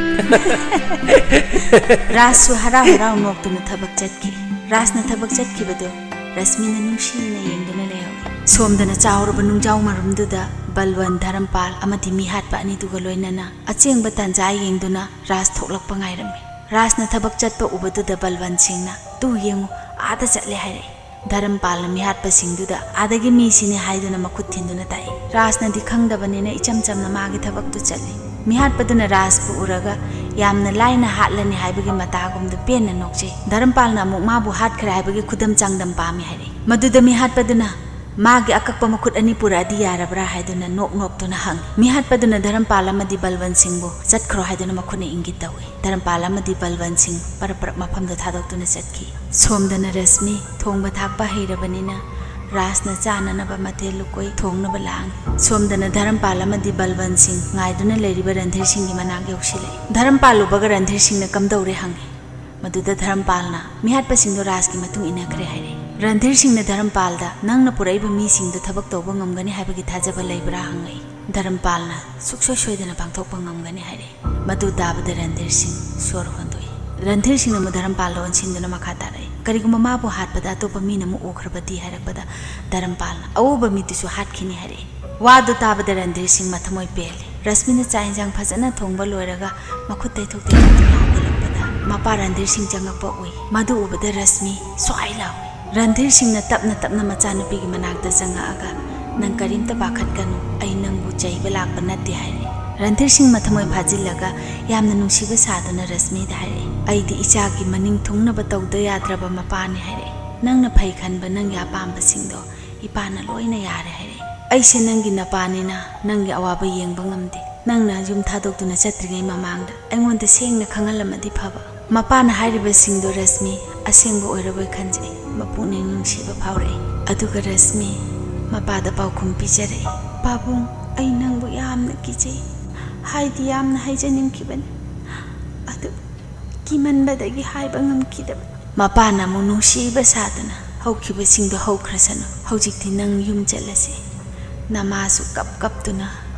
ꯔꯥꯖꯁꯨ ꯍꯔꯥꯎ ꯍꯔꯥꯎ ꯅꯣꯛꯇꯨꯅ ꯊꯕꯛ ꯆꯠꯈꯤ꯫ ꯔꯥꯖꯅ ꯊꯕꯛ ꯆꯠꯈꯤꯕꯗꯨ ꯔꯁꯃꯤꯅ ꯅꯨꯡꯁꯤꯅ ꯌꯦꯡꯗꯨꯅ ꯂꯩꯍꯧꯏ꯫ ꯁꯣꯝꯗꯅ ꯆꯥꯎꯔꯕ ꯅꯨꯡꯖꯥꯎ ꯃꯔꯨꯝꯗꯨꯗ ꯕꯜꯋꯟ, ꯙꯔꯝꯄꯥꯜ ꯑꯃꯗꯤ ꯃꯤꯍꯥꯠꯄ ꯑꯅꯤꯗꯨꯒ ꯂꯣꯏꯅꯅ ꯑꯆꯦꯡꯕ ꯇꯥꯟꯖꯥ ꯌꯦꯡꯗꯨꯅ ꯔꯥꯖ ꯊꯣꯛꯂꯛꯄ ꯉꯥꯏꯔꯝꯃꯤ꯫ ꯔꯥꯖꯅ ꯊꯕꯛ ꯆꯠꯄ ꯎꯕꯗꯨꯗ ꯕꯜꯋꯟ ꯁꯤꯡꯅ, "ꯇꯨ ꯌꯦꯡꯉꯨ, ꯑꯥꯗ ꯆꯠꯂꯦ" ꯍꯥꯏꯔꯛꯏ꯫ ꯙꯔꯝꯄꯥꯜꯅ ꯃꯤꯍꯥꯠꯄꯁꯤꯡꯗꯨꯗ ꯑꯥꯗꯒꯤ ꯃꯤꯁꯤꯅꯤ ꯍꯥꯏꯗꯨꯅ ꯃꯈꯨꯠ ꯊꯤꯟꯗꯨꯅ ꯇꯥꯛꯏ꯫ ꯔꯥꯖꯅꯗꯤ ꯈꯪꯗꯕꯅꯤꯅ ꯏꯆꯝ ꯆꯝꯅ ꯃꯥꯒꯤ ꯊꯕꯛꯇꯨ ꯆꯠꯂꯤ꯫ ꯃꯤꯍꯥꯠꯄꯗꯨꯅ ꯔꯥꯖꯄꯨ ꯎꯔꯒ ꯌꯥꯝꯅ ꯂꯥꯏꯅ ꯍꯥꯠꯂꯅꯤ ꯍꯥꯏꯕꯒꯤ ꯃꯇꯥꯒꯨꯝꯗ ꯄꯦꯟꯅ ꯅꯣꯛꯆꯩ꯫ ꯙꯔꯝꯄꯥꯜꯅ ꯑꯃꯨꯛ ꯃꯥꯕꯨ ꯍꯥꯠꯈ꯭ꯔꯦ ꯍꯥꯏꯕꯒꯤ ꯈꯨꯗꯝ ꯆꯥꯡꯗꯝ ꯄꯥꯝꯃꯤ ꯍꯥꯏꯔꯛꯏ꯫ ꯃꯗꯨꯗ ꯃꯤꯍꯥꯠꯄꯗꯨꯅ, "ꯃꯥꯒꯤ ꯑꯀꯛꯄ ꯃꯈꯨꯠ ꯑꯅꯤ ꯄꯨꯔꯛꯑꯗꯤ ꯌꯥꯔꯕ꯭ꯔꯥ?" ꯍꯥꯏꯗꯨꯅ ꯅꯣꯛ ꯅꯣꯛꯇꯨꯅ ꯍꯪꯉꯤ꯫ ꯃꯤꯍꯥꯠꯄꯗꯨꯅ ꯙꯔꯝꯄꯥꯜ ꯑꯃꯗꯤ ꯕꯜꯋꯟ ꯁꯤꯡꯕꯨ ꯆꯠꯈ꯭ꯔꯣ ꯍꯥꯏꯗꯨꯅ ꯃꯈꯨꯠꯅ ꯏꯪꯒꯤꯠ ꯇꯧꯏ꯫ ꯙꯔꯝꯄꯥꯜ ꯑꯃꯗꯤ ꯕꯜꯋꯟ ꯁꯤꯡ ꯄꯔꯞ ꯄꯔꯞ ꯃꯐꯝꯗꯨ ꯊꯥꯗꯣꯛꯇꯨꯅ ꯆꯠꯈꯤ꯫ ꯁꯣꯝꯗꯅ ꯔꯁꯃꯤ ꯊꯣꯡꯕ ꯊꯥꯛꯄ ꯍꯩꯔꯕꯅꯤꯅ ꯔꯥꯖꯅ ꯆꯥꯅꯅꯕ ꯃꯊꯦꯜ ꯂꯨꯀꯣꯏ ꯊꯣꯡꯅꯕ ꯂꯥꯡꯏ꯫ ꯁꯣꯝꯗꯅ ꯙꯔꯝꯄꯥꯜ ꯑꯃꯗꯤ ꯕꯜꯋꯟ ꯁꯤꯡ ꯉꯥꯏꯗꯨꯅ ꯂꯩꯔꯤꯕ ꯔꯟꯙꯤꯔ ꯁꯤꯡꯒꯤ ꯃꯅꯥꯛ ꯌꯧꯁꯤꯜꯂꯛꯏ꯫ ꯙꯔꯝꯄꯥꯜ ꯎꯕꯒ ꯔꯟꯙꯤꯔ ꯁꯤꯡꯅ ꯀꯝꯗꯧꯔꯦ ꯍꯪꯉꯤ꯫ ꯃꯗꯨꯗ ꯙꯔꯝꯄꯥꯜꯅ, "ꯃꯤꯍꯥꯠꯄꯁꯤꯡꯗꯣ ꯔꯥꯖꯀꯤ ꯃꯇꯨꯡ ꯏꯟꯅꯈ꯭ꯔꯦ" ꯍꯥꯏꯔꯛꯏ꯫ ꯔꯟꯙꯤꯔ ꯁꯤꯡꯅ ꯙꯔꯝꯄꯥꯜꯗ, "ꯅꯪꯅ ꯄꯨꯔꯛꯏꯕ ꯃꯤꯁꯤꯡꯗꯨ ꯊꯕꯛ ꯇꯧꯕ ꯉꯝꯒꯅꯤ ꯍꯥꯏꯕꯒꯤ ꯊꯥꯖꯕ ꯂꯩꯕ꯭ꯔꯥ?" ꯍꯪꯉꯛꯏ꯫ ꯙꯔꯝꯄꯥꯜꯅ, "ꯁꯨꯛꯁꯣꯏ ꯁꯣꯏꯗꯅ ꯄꯥꯡꯊꯣꯛꯄ ꯉꯝꯒꯅꯤ" ꯍꯥꯏꯔꯛꯏ꯫ ꯃꯗꯨ ꯇꯥꯕꯗ ꯔꯟꯙꯤꯔ ꯁꯤꯡ ꯁꯣꯔ ꯍꯣꯟꯗꯣꯛꯏ꯫ ꯔꯟꯙꯤꯔ ꯁꯤꯡꯅ ꯑꯃꯨꯛ ꯙꯔꯝꯄꯥꯜꯗ ꯑꯣꯟꯁꯤꯟꯗꯨꯅ ꯃꯈꯥ ꯇꯥꯔꯛꯏ, "ꯀꯔꯤꯒꯨꯝꯕ ꯃꯥꯕꯨ ꯍꯥꯠꯄꯗ ꯑꯇꯣꯞꯄ ꯃꯤꯅ ꯑꯃꯨꯛ ꯎꯈ꯭ꯔꯕꯗꯤ?" ꯍꯥꯏꯔꯛꯄꯗ ꯙꯔꯝꯄꯥꯜꯅ, "ꯑꯎꯕ ꯃꯤꯗꯨꯁꯨ ꯍꯥꯠꯈꯤꯅꯤ" ꯍꯥꯏꯔꯛꯏ꯫ ꯋꯥꯗꯨ ꯇꯥꯕꯗ ꯔꯟꯙꯤꯔ ꯁꯤꯡ ꯃꯊꯃꯣꯏ ꯄꯦꯜꯂꯤ꯫ ꯔꯁꯃꯤꯅ ꯆꯥꯛ ꯏꯟꯁꯥꯡ ꯐꯖꯅ ꯊꯣꯡꯕ ꯂꯣꯏꯔꯒ ꯃꯈꯨꯠ ꯇꯩꯊꯣꯛ ꯇꯩꯊꯣꯛꯇꯨꯅ ꯍꯧꯒꯠꯂꯛꯄꯗ ꯃꯄꯥ ꯔꯟꯙꯤꯔ ꯁꯤꯡ ꯆꯪꯉꯛꯄ ꯎꯏ꯫ ꯃꯗꯨ ꯎꯕꯗ ꯔꯁꯃꯤ ꯁ꯭ꯋꯥꯏ ꯂꯥꯎꯏ꯫ ꯔꯟꯙꯤꯔ ꯁꯤꯡꯅ ꯇꯞꯅ ꯇꯞꯅ ꯃꯆꯥꯅꯨꯄꯤꯒꯤ ꯃꯅꯥꯛꯇ ꯆꯪꯉꯛꯑꯒ, "ꯅꯪ ꯀꯔꯤꯝꯇ ꯄꯥꯈꯠꯀꯅꯨ, ꯑꯩ ꯅꯪꯕꯨ ꯆꯩꯕ ꯂꯥꯛꯄ ꯅꯠꯇꯦ" ꯍꯥꯏꯔꯛꯏ꯫ ꯔꯟꯙꯤꯔ ꯁꯤꯡ ꯃꯊꯃꯣꯏ ꯐꯥꯖꯤꯜꯂꯒ ꯌꯥꯝꯅ ꯅꯨꯡꯁꯤꯕ ꯁꯥꯗꯨꯅ ꯔꯁꯃꯤꯗ ꯍꯥꯏꯔꯛꯏ, "ꯑꯩꯗꯤ ꯏꯆꯥꯒꯤ ꯃꯅꯤꯡ ꯊꯨꯡꯅꯕ ꯇꯧꯗ ꯌꯥꯗ꯭ꯔꯕ ꯃꯄꯥꯅꯤ" ꯍꯥꯏꯔꯛꯏ꯫ "ꯅꯪꯅ ꯐꯩ ꯈꯟꯕ ꯅꯪꯒꯤ ꯑꯄꯥꯝꯕꯁꯤꯡꯗꯣ ꯏꯄꯥꯅ ꯂꯣꯏꯅ ꯌꯥꯔꯦ" ꯍꯥꯏꯔꯛꯏ꯫ "ꯑꯩꯁꯦ ꯅꯪꯒꯤ ꯅꯄꯥꯅꯤꯅ ꯅꯪꯒꯤ ꯑꯋꯥꯕ ꯌꯦꯡꯕ ꯉꯝꯗꯦ꯫ ꯅꯪꯅ ꯌꯨꯝ ꯊꯥꯗꯣꯛꯇꯨꯅ ꯆꯠꯇ꯭ꯔꯤꯉꯩ ꯃꯃꯥꯡꯗ ꯑꯩꯉꯣꯟꯗ ꯁꯦꯡꯅ ꯈꯪꯍꯜꯂꯝꯃꯗꯤ ꯐꯕ"꯫ ꯃꯄꯥꯅ ꯍꯥꯏꯔꯤꯕꯁꯤꯡꯗꯣ ꯔꯁꯃꯤ ꯑꯁꯦꯡꯕ ꯑꯣꯏꯔꯕꯣꯏ ꯈꯟꯖꯩ꯫ ꯃꯄꯨꯛꯅꯤꯡ ꯅꯨꯡꯁꯤꯕ ꯐꯥꯎꯔꯛꯏ꯫ ꯑꯗꯨꯒ ꯔꯁꯃꯤ ꯃꯄꯥꯗ ꯄꯥꯎꯈꯨꯝ ꯄꯤꯖꯔꯛꯏ, "ꯄꯥꯕꯨꯡ, ꯑꯩ ꯅꯪꯕꯨ ꯌꯥꯝꯅ ꯀꯤꯖꯩ꯫ ꯍꯥꯏꯗꯤ ꯌꯥꯝꯅ ꯍꯥꯏꯖꯅꯤꯡꯈꯤꯕꯅꯤ꯫ ꯑꯗꯨ ꯀꯤꯃꯟꯕꯗꯒꯤ ꯍꯥꯏꯕ ꯉꯝꯈꯤꯗꯕ"꯫ ꯃꯄꯥꯅ ꯑꯃꯨꯛ ꯅꯨꯡꯁꯤꯕ ꯁꯥꯗꯨꯅ, ꯍꯧꯈꯤꯕꯁꯤꯡꯗꯣ ꯍꯧꯈ꯭ꯔꯁꯅꯨ꯫ ꯍꯧꯖꯤꯛꯇꯤ ꯅꯪ ꯌꯨꯝ ꯆꯠꯂꯁꯤ꯫ ꯅꯃꯥꯁꯨ ꯀꯞ ꯀꯞꯇꯨꯅ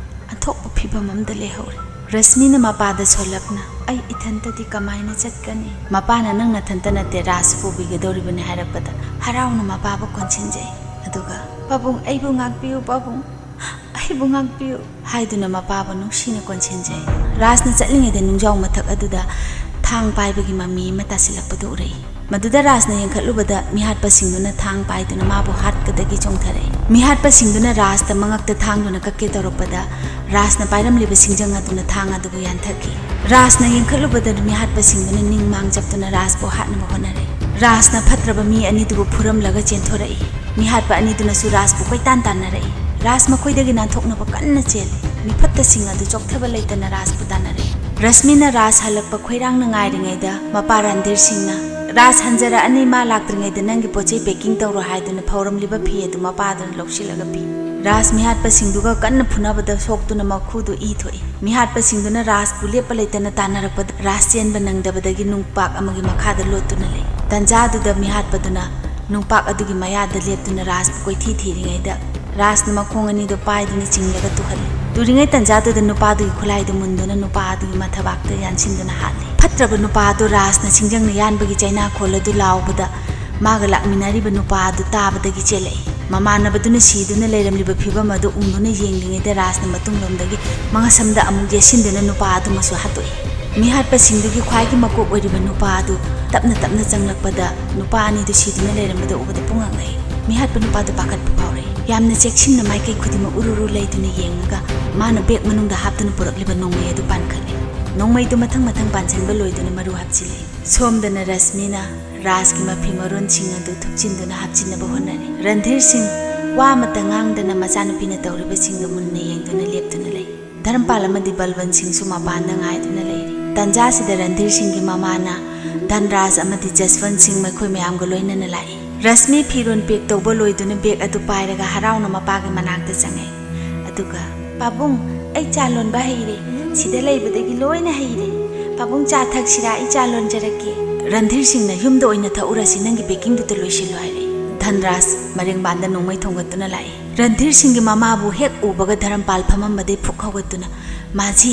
ꯑꯟꯊꯣꯛꯄ ꯐꯤꯕꯝ ꯑꯃꯗ ꯂꯩꯍꯧꯔꯦ꯫ ꯔꯁꯃꯤꯅ ꯃꯄꯥꯗ ꯁꯣꯜꯂꯞꯅ, "ꯑꯩ ꯏꯊꯟꯇꯗꯤ ꯀꯃꯥꯏꯅ ꯆꯠꯀꯅꯤ?" ꯃꯄꯥꯅ, "ꯅꯪ ꯅꯊꯟꯇ ꯅꯠꯇꯦ, ꯔꯥꯖꯁꯨ ꯄꯨꯕꯤꯒꯗꯧꯔꯤꯕꯅꯤ" ꯍꯥꯏꯔꯛꯄꯗ ꯍꯔꯥꯎꯅ ꯃꯄꯥꯕꯨ ꯀꯣꯟꯁꯤꯟꯖꯩ꯫ ꯑꯗꯨꯒ, "ꯄꯥꯕꯨꯡ, ꯑꯩꯕꯨ ꯉꯥꯛꯄꯤꯌꯨ ꯄꯥꯕꯨꯡ, ꯑꯩꯕꯨ ꯉꯥꯛꯄꯤꯌꯨ" ꯍꯥꯏꯗꯨꯅ ꯃꯄꯥꯕꯨ ꯅꯨꯡꯁꯤꯅ ꯀꯣꯟꯁꯤꯟꯖꯩ꯫ ꯔꯥꯖꯅ ꯆꯠꯂꯤꯉꯩꯗ ꯅꯨꯡꯖꯥꯎ ꯃꯊꯛ ꯑꯗꯨꯗ ꯊꯥꯡ ꯄꯥꯏꯕꯒꯤ ꯃꯃꯤ ꯑꯃ ꯇꯥꯁꯤꯜꯂꯛꯄꯗꯨ ꯎꯔꯛꯏ꯫ ꯃꯗꯨꯗ ꯔꯥꯖꯅ ꯌꯦꯡꯈꯠꯂꯨꯕꯗ ꯃꯤꯍꯥꯠꯄꯁꯤꯡꯗꯨꯅ ꯊꯥꯡ ꯄꯥꯏꯗꯨꯅ ꯃꯥꯕꯨ ꯍꯥꯠꯀꯗꯒꯤ ꯆꯣꯡꯊꯔꯛꯏ꯫ ꯃꯤꯍꯥꯠꯄꯁꯤꯡꯗꯨꯅ ꯔꯥꯖꯇ ꯃꯉꯛꯇ ꯊꯥꯡꯗꯨꯅ ꯀꯛꯀꯦ ꯇꯧꯔꯛꯄꯗ ꯔꯥꯖꯅ ꯄꯥꯏꯔꯝꯂꯤꯕ ꯁꯤꯡꯖꯪ ꯑꯗꯨꯅ ꯊꯥꯡ ꯑꯗꯨꯕꯨ ꯌꯥꯟꯊꯈꯤ꯫ ꯔꯥꯖꯅ ꯌꯦꯡꯈꯠꯂꯨꯕꯗ ꯃꯤꯍꯥꯠꯄꯁꯤꯡꯗꯨꯅ ꯅꯤꯡ ꯃꯥꯡ ꯆꯞꯇꯨꯅ ꯔꯥꯖꯄꯨ ꯍꯥꯠꯅꯕ ꯍꯣꯠꯅꯔꯛꯏ꯫ ꯔꯥꯖꯅ ꯐꯠꯇ꯭ꯔꯕ ꯃꯤ ꯑꯅꯤꯗꯨꯕꯨ ꯐꯨꯔꯝꯂꯒ ꯆꯦꯟꯊꯣꯔꯛꯏ꯫ ꯃꯤꯍꯥꯠꯄ ꯑꯅꯤꯗꯨꯅꯁꯨ ꯔꯥꯖꯄꯨ ꯀꯣꯏꯇꯥꯟ ꯇꯥꯟꯅꯔꯛꯏ꯫ ꯔꯥꯖ ꯃꯈꯣꯏꯗꯒꯤ ꯅꯥꯟꯊꯣꯛꯅꯕ ꯀꯟꯅ ꯆꯦꯜꯂꯤ꯫ ꯃꯤꯐꯠꯇꯁꯤꯡ ꯑꯗꯨ ꯆꯣꯛꯊꯕ ꯂꯩꯇꯅ ꯔꯥꯖꯄꯨ ꯇꯥꯟꯅꯔꯛꯏ꯫ ꯔꯁꯃꯤꯅ ꯔꯥꯖ ꯍꯜꯂꯛꯄ ꯈꯣꯏꯔꯥꯡꯅ ꯉꯥꯏꯔꯤꯉꯩꯗ ꯃꯄꯥ ꯔꯟꯙꯤꯔ ꯁꯤꯡꯅ, "ꯔꯥꯖ ꯍꯟꯖꯔꯛꯑꯅꯤ, ꯃꯥ ꯂꯥꯛꯇ꯭ꯔꯤꯉꯩꯗ ꯅꯪꯒꯤ ꯄꯣꯠ ꯆꯩ packing ꯇꯧꯔꯣ" ꯍꯥꯏꯗꯨꯅ ꯐꯧꯔꯝꯂꯤꯕ ꯐꯤ ꯑꯗꯨ ꯃꯄꯥꯗꯨꯅ ꯂꯧꯁꯤꯜꯂꯒ ꯄꯤ꯫ ꯔꯥꯖ ꯃꯤꯍꯥꯠꯄꯁꯤꯡꯗꯨꯒ ꯀꯟꯅ ꯐꯨꯅꯕꯗ ꯁꯣꯛꯇꯨꯅ ꯃꯈꯨꯗꯨ ꯏ ꯊꯣꯛꯏ꯫ ꯃꯤꯍꯥꯠꯄꯁꯤꯡꯗꯨꯅ ꯔꯥꯖꯄꯨ ꯂꯦꯞꯄ ꯂꯩꯇꯅ ꯇꯥꯟꯅꯔꯛꯄꯗ ꯔꯥꯖ ꯆꯦꯟꯕ ꯅꯪꯗꯕꯗꯒꯤ ꯅꯨꯡꯄꯥꯛ ꯑꯃꯒꯤ ꯃꯈꯥꯗ ꯂꯣꯠꯇꯨꯅ ꯂꯩ꯫ ꯇꯟꯖꯥꯗꯨꯗ ꯃꯤꯍꯥꯠꯄꯗꯨꯅ ꯅꯨꯡꯄꯥꯛ ꯑꯗꯨꯒꯤ ꯃꯌꯥꯗ ꯂꯦꯞꯇꯨꯅ ꯔꯥꯖꯄꯨ ꯀꯣꯏꯊꯤ ꯊꯤꯔꯤꯉꯩꯗ ꯔꯥꯖꯅ ꯃꯈꯣꯡ ꯑꯅꯤꯗꯨ ꯄꯥꯏꯗꯨꯅ ꯆꯤꯡꯂꯒ ꯇꯨꯍꯜꯂꯤ꯫ ꯇꯨꯔꯤꯉꯩ ꯇꯟꯖꯥꯗꯨꯗ ꯅꯨꯄꯥꯗꯨꯒꯤ ꯈꯨꯠꯂꯥꯏꯗꯨ ꯃꯨꯟꯗꯨꯅ ꯅꯨꯄꯥ ꯑꯗꯨꯒꯤ ꯃꯊꯕꯥꯛꯇ ꯌꯥꯟꯁꯤꯟꯗꯨꯅ ꯍꯥꯠꯂꯤ꯫ ꯐꯠꯇ꯭ꯔꯕ ꯅꯨꯄꯥ ꯑꯗꯨ ꯔꯥꯖꯅ ꯁꯤꯡꯖꯪꯅ ꯌꯥꯟꯕꯒꯤ ꯆꯩꯅꯥꯈꯣꯜ ꯑꯗꯨ ꯂꯥꯎꯕꯗ ꯃꯥꯒ ꯂꯥꯛꯃꯤꯟꯅꯔꯤꯕ ꯅꯨꯄꯥ ꯑꯗꯨ ꯇꯥꯕꯗꯒꯤ ꯆꯦꯜꯂꯛꯏ꯫ ꯃꯃꯥꯟꯅꯕꯗꯨꯅ ꯁꯤꯗꯨꯅ ꯂꯩꯔꯝꯂꯤꯕ ꯐꯤꯕꯝ ꯑꯗꯨ ꯎꯡꯗꯨꯅ ꯌꯦꯡꯂꯤꯉꯩꯗ ꯔꯥꯖꯅ ꯃꯇꯨꯡꯂꯣꯝꯗꯒꯤ ꯃꯉꯛꯁꯝꯗ ꯑꯃꯨꯛ ꯌꯦꯠꯁꯤꯟꯗꯨꯅ ꯅꯨꯄꯥ ꯑꯗꯨꯃꯁꯨ ꯍꯥꯠꯇꯣꯛꯏ꯫ ꯃꯤꯍꯥꯠꯄꯁꯤꯡꯗꯨꯒꯤ ꯈ꯭ꯋꯥꯏꯒꯤ ꯃꯀꯣꯛ ꯑꯣꯏꯔꯤꯕ ꯅꯨꯄꯥ ꯑꯗꯨ ꯇꯞꯅ ꯇꯞꯅ ꯆꯪꯂꯛꯄꯗ ꯅꯨꯄꯥ ꯑꯅꯤꯗꯨ ꯁꯤꯗꯨꯅ ꯂꯩꯔꯝꯕꯗ ꯎꯕꯗ ꯄꯨꯡꯉꯛ ꯉꯛꯏ꯫ ꯃꯤꯍꯥꯠꯄ ꯅꯨꯄꯥꯗꯨ ꯄꯥꯈꯠꯄ ꯐꯥꯎꯔꯛꯏ꯫ ꯌꯥꯝꯅ ꯆꯦꯛꯁꯤꯟꯅ ꯃꯥꯏꯀꯩ ꯈꯨꯗꯤꯡꯃꯛ ꯎꯔꯨꯔꯨ ꯂꯩꯗꯨꯅ ꯌꯦꯡꯂꯒ ꯃꯥꯅ bag ꯃꯅꯨꯡꯗ ꯍꯥꯞꯇꯨꯅ ꯄꯨꯔꯛꯂꯤꯕ ꯅꯣꯡꯃꯩ ꯑꯗꯨ ꯄꯥꯟꯈꯠꯂꯤ꯫ ꯅꯣꯡꯃꯩꯗꯨ ꯃꯊꯪ ꯃꯊꯪ ꯄꯥꯟꯁꯤꯟꯕ ꯂꯣꯏꯗꯨꯅ ꯃꯔꯨ ꯍꯥꯞꯆꯤꯜꯂꯤ꯫ ꯁꯣꯝꯗꯅ ꯔꯁꯃꯤꯅ ꯔꯥꯖꯀꯤ ꯃꯐꯤ ꯃꯔꯣꯟꯁꯤꯡ ꯑꯗꯨ ꯊꯨꯞꯆꯤꯟꯗꯨꯅ ꯍꯥꯞꯆꯤꯟꯅꯕ ꯍꯣꯠꯅꯔꯤ꯫ ꯔꯟꯙꯤꯔ ꯁꯤꯡ ꯋꯥ ꯑꯃꯠꯇ ꯉꯥꯡꯗꯅ ꯃꯆꯥꯅꯨꯄꯤꯅ ꯇꯧꯔꯤꯕꯁꯤꯡꯗꯨ ꯃꯨꯟꯅ ꯌꯦꯡꯗꯨꯅ ꯂꯦꯞꯇꯨꯅ ꯂꯩ꯫ ꯙꯔꯝꯄꯥꯜ ꯑꯃꯗꯤ ꯕꯜꯋꯟ ꯁꯤꯡꯁꯨ ꯃꯄꯥꯟꯗ ꯉꯥꯏꯗꯨꯅ ꯂꯩꯔꯤ꯫ ꯇꯟꯖꯥꯁꯤꯗ ꯔꯟꯙꯤꯔ ꯁꯤꯡꯒꯤ ꯃꯃꯥꯅ ꯙꯟꯔꯥꯖ ꯑꯃꯗꯤ ꯖꯁꯋꯟ ꯁꯤꯡ ꯃꯈꯣꯏ ꯃꯌꯥꯝꯒ ꯂꯣꯏꯅꯅ ꯂꯥꯛꯏ꯫ ꯔꯁꯃꯤ ꯐꯤꯔꯣꯜ pack ꯇꯧꯕ ꯂꯣꯏꯗꯨꯅ bag ꯑꯗꯨ ꯄꯥꯏꯔꯒ ꯍꯔꯥꯎꯅ ꯃꯄꯥꯒꯤ ꯃꯅꯥꯛꯇ ꯆꯪꯉꯛꯏ꯫ ꯑꯗꯨꯒ, "ꯄꯥꯕꯨꯡ, ꯑꯩ ꯆꯥ ꯂꯣꯟꯕ ꯍꯩꯔꯦ꯫ ꯁꯤꯗ ꯂꯩꯕꯗꯒꯤ ꯂꯣꯏꯅ ꯍꯩꯔꯦ꯫ ꯄꯥꯕꯨꯡ, ꯆꯥ ꯊꯛꯁꯤꯔꯥ? ꯑꯩ ꯆꯥ ꯂꯣꯟꯖꯔꯛꯀꯦ꯫" ꯔꯟꯙꯤꯔ ꯁꯤꯡꯅ, "ꯌꯨꯝꯗ ꯑꯣꯏꯅ ꯊꯛꯎꯔꯁꯤ, ꯅꯪꯒꯤ packingꯗꯨꯇ ꯂꯣꯏꯁꯤꯜꯂꯨ" ꯍꯥꯏꯔꯛꯏ꯫ ꯙꯟꯔꯥꯖ ꯃꯔꯦꯡꯕꯥꯟꯗ ꯅꯣꯡꯃꯩ ꯊꯣꯡꯒꯠꯇꯨꯅ ꯂꯥꯛꯏ꯫ ꯔꯟꯙꯤꯔ ꯁꯤꯡꯒꯤ ꯃꯃꯥꯕꯨ ꯍꯦꯛ ꯎꯕꯒ ꯙꯔꯝꯄꯥꯜ ꯐꯝꯃꯝꯕꯗꯩ ꯐꯨꯛ ꯍꯧꯒꯠꯇꯨꯅ, "ꯃꯥꯖꯤ,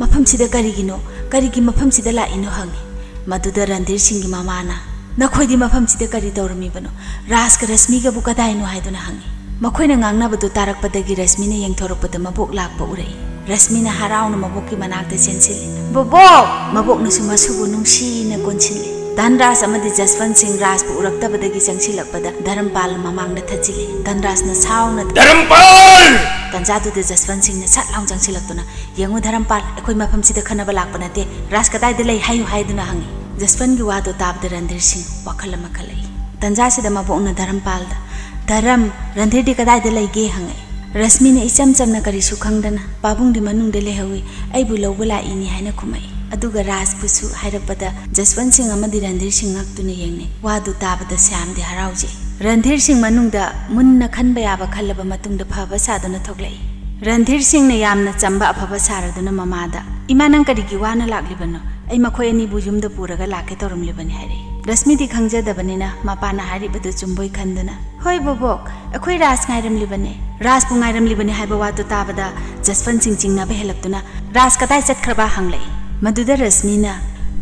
ꯃꯐꯝꯁꯤꯗ ꯀꯔꯤꯒꯤꯅꯣ? ꯀꯔꯤꯒꯤ ꯃꯐꯝꯁꯤꯗ ꯂꯥꯛꯏꯅꯣ?" ꯍꯪꯉꯤ꯫ ꯃꯗꯨꯗ ꯔꯟꯙꯤꯔ ꯁꯤꯡꯒꯤ ꯃꯃꯥꯅ, "ꯅꯈꯣꯏꯗꯤ ꯃꯐꯝꯁꯤꯗ ꯀꯔꯤ ꯇꯧꯔꯝꯃꯤꯕꯅꯣ? ꯔꯥꯖꯀ ꯔꯁꯃꯤꯒꯕꯨ ꯀꯗꯥꯏꯅꯣ?" ꯍꯥꯏꯗꯨꯅ ꯍꯪꯉꯤ꯫ ꯃꯈꯣꯏꯅ ꯉꯥꯡꯅꯕꯗꯨ ꯇꯥꯔꯛꯄꯗꯒꯤ ꯔꯁꯃꯤꯅ ꯌꯦꯡꯊꯣꯔꯛꯄꯗ ꯃꯕꯣꯛ ꯂꯥꯛꯄ ꯎꯔꯛꯏ꯫ ꯔꯁꯃꯤꯅ ꯍꯔꯥꯎꯅ ꯃꯕꯣꯛꯀꯤ ꯃꯅꯥꯛꯇ ꯆꯦꯟꯁꯤꯜꯂꯤ꯫ "ꯕꯣꯕꯣꯛ!" ꯃꯕꯣꯛꯅꯁꯨ ꯃꯁꯨꯕꯨ ꯅꯨꯡꯁꯤꯅ ꯀꯣꯟꯁꯤꯜꯂꯤ꯫ ꯙꯟꯔꯥꯖ ꯑꯃꯗꯤ ꯖꯁꯋꯟꯠ ꯁꯤꯡ ꯔꯥꯖꯄꯨ ꯎꯔꯛꯇꯕꯗꯒꯤ ꯆꯪꯁꯤꯜꯂꯛꯄꯗ ꯙꯔꯝꯄꯥꯜ ꯃꯃꯥꯡꯗ ꯊꯠꯆꯤꯜꯂꯤ꯫ ꯙꯟꯔꯥꯖꯅ ꯁꯥꯎꯅ, "ꯙꯔꯝꯄꯥꯜ!" ꯇꯟꯖꯥꯗꯨꯗ ꯖꯁꯋꯟꯠ ꯁꯤꯡꯅ ꯁꯠ ꯂꯥꯎ ꯆꯪꯁꯤꯜꯂꯛꯇꯨꯅ, "ꯌꯦꯡꯉꯨ ꯙꯔꯝꯄꯥꯜ, ꯑꯩꯈꯣꯏ ꯃꯐꯝꯁꯤꯗ ꯈꯟꯅꯕ ꯂꯥꯛꯄ ꯅꯠꯇꯦ꯫ ꯔꯥꯖ ꯀꯗꯥꯏꯗ ꯂꯩ ꯍꯥꯏꯌꯨ" ꯍꯥꯏꯗꯨꯅ ꯍꯪꯉꯤ꯫ ꯖꯁꯋꯟꯒꯤ ꯋꯥꯗꯣ ꯇꯥꯕꯗ ꯔꯟꯙꯤꯔ ꯁꯤꯡ ꯋꯥꯈꯜ ꯑꯃ ꯈꯜꯂꯛꯏ꯫ ꯇꯟꯖꯥꯁꯤꯗ ꯃꯕꯣꯛꯅ ꯙꯔꯝꯄꯥꯜꯗ, "ꯙꯔꯝ, ꯔꯟꯙꯤꯔꯗꯤ ꯀꯗꯥꯏꯗ ꯂꯩꯒꯦ?" ꯍꯪꯉꯛꯏ꯫ ꯔꯁꯃꯤꯅ ꯏꯆꯝ ꯆꯝꯅ ꯀꯔꯤꯁꯨ ꯈꯪꯗꯅ, "ꯄꯥꯕꯨꯡꯗꯤ ꯃꯅꯨꯡꯗ ꯂꯩꯍꯧꯏ, ꯑꯩꯕꯨ ꯂꯧꯕ ꯂꯥꯛꯏꯅꯤ" ꯍꯥꯏꯅ ꯈꯨꯝꯃꯛꯏ꯫ ꯑꯗꯨꯒ ꯔꯥꯖꯄꯨꯁꯨ ꯍꯥꯏꯔꯛꯄꯗ ꯖꯁꯋꯟ ꯁꯤꯡ ꯑꯃꯗꯤ ꯔꯟꯙꯤꯔ ꯁꯤꯡ ꯉꯛꯇꯨꯅ ꯌꯦꯡꯅꯩ꯫ ꯋꯥꯗꯨ ꯇꯥꯕꯗ ꯁ꯭ꯌꯥꯝꯗꯤ ꯍꯔꯥꯎꯖꯩ꯫ ꯔꯟꯙꯤꯔ ꯁꯤꯡ ꯃꯅꯨꯡꯗ ꯃꯨꯟꯅ ꯈꯟꯕ ꯌꯥꯕ ꯈꯜꯂꯕ ꯃꯇꯨꯡꯗ ꯐꯕ ꯁꯥꯗꯨꯅ ꯊꯣꯛꯂꯛꯏ꯫ ꯔꯟꯙꯤꯔ ꯁꯤꯡꯅ ꯌꯥꯝꯅ ꯆꯝꯕ ꯑꯐꯕ ꯁꯥꯔꯗꯨꯅ ꯃꯃꯥꯗ, "ꯏꯃꯥ, ꯅꯪ ꯀꯔꯤꯒꯤ ꯋꯥꯅ ꯂꯥꯛꯂꯤꯕꯅꯣ? ꯑꯩ ꯃꯈꯣꯏ ꯑꯅꯤꯕꯨ ꯌꯨꯝꯗ ꯄꯨꯔꯒ ꯂꯥꯛꯀꯦ ꯇꯧꯔꯝꯂꯤꯕꯅꯤ" ꯍꯥꯏꯔꯛꯏ꯫ ꯔꯁꯃꯤꯗꯤ ꯈꯪꯖꯗꯕꯅꯤꯅ ꯃꯄꯥꯅ ꯍꯥꯏꯔꯤꯕꯗꯨ ꯆꯨꯝꯕꯣꯏ ꯈꯟꯗꯨꯅ, "ꯍꯣꯏ ꯕꯣꯕꯣꯛ, ꯑꯩꯈꯣꯏ ꯔꯥꯖ ꯉꯥꯏꯔꯝꯂꯤꯕꯅꯦ"꯫ ꯔꯥꯖꯄꯨ ꯉꯥꯏꯔꯝꯂꯤꯕꯅꯦ ꯍꯥꯏꯕ ꯋꯥꯗꯨ ꯇꯥꯕꯗ ꯖꯁꯋꯟ ꯁꯤꯡ ꯆꯤꯡꯅꯕ ꯍꯦꯜꯂꯛꯇꯨꯅ, "ꯔꯥꯖ ꯀꯗꯥꯏ ꯆꯠꯈ꯭ꯔꯕ?" ꯍꯪꯂꯛꯏ꯫ ꯃꯗꯨꯗ ꯔꯁꯃꯤꯅ,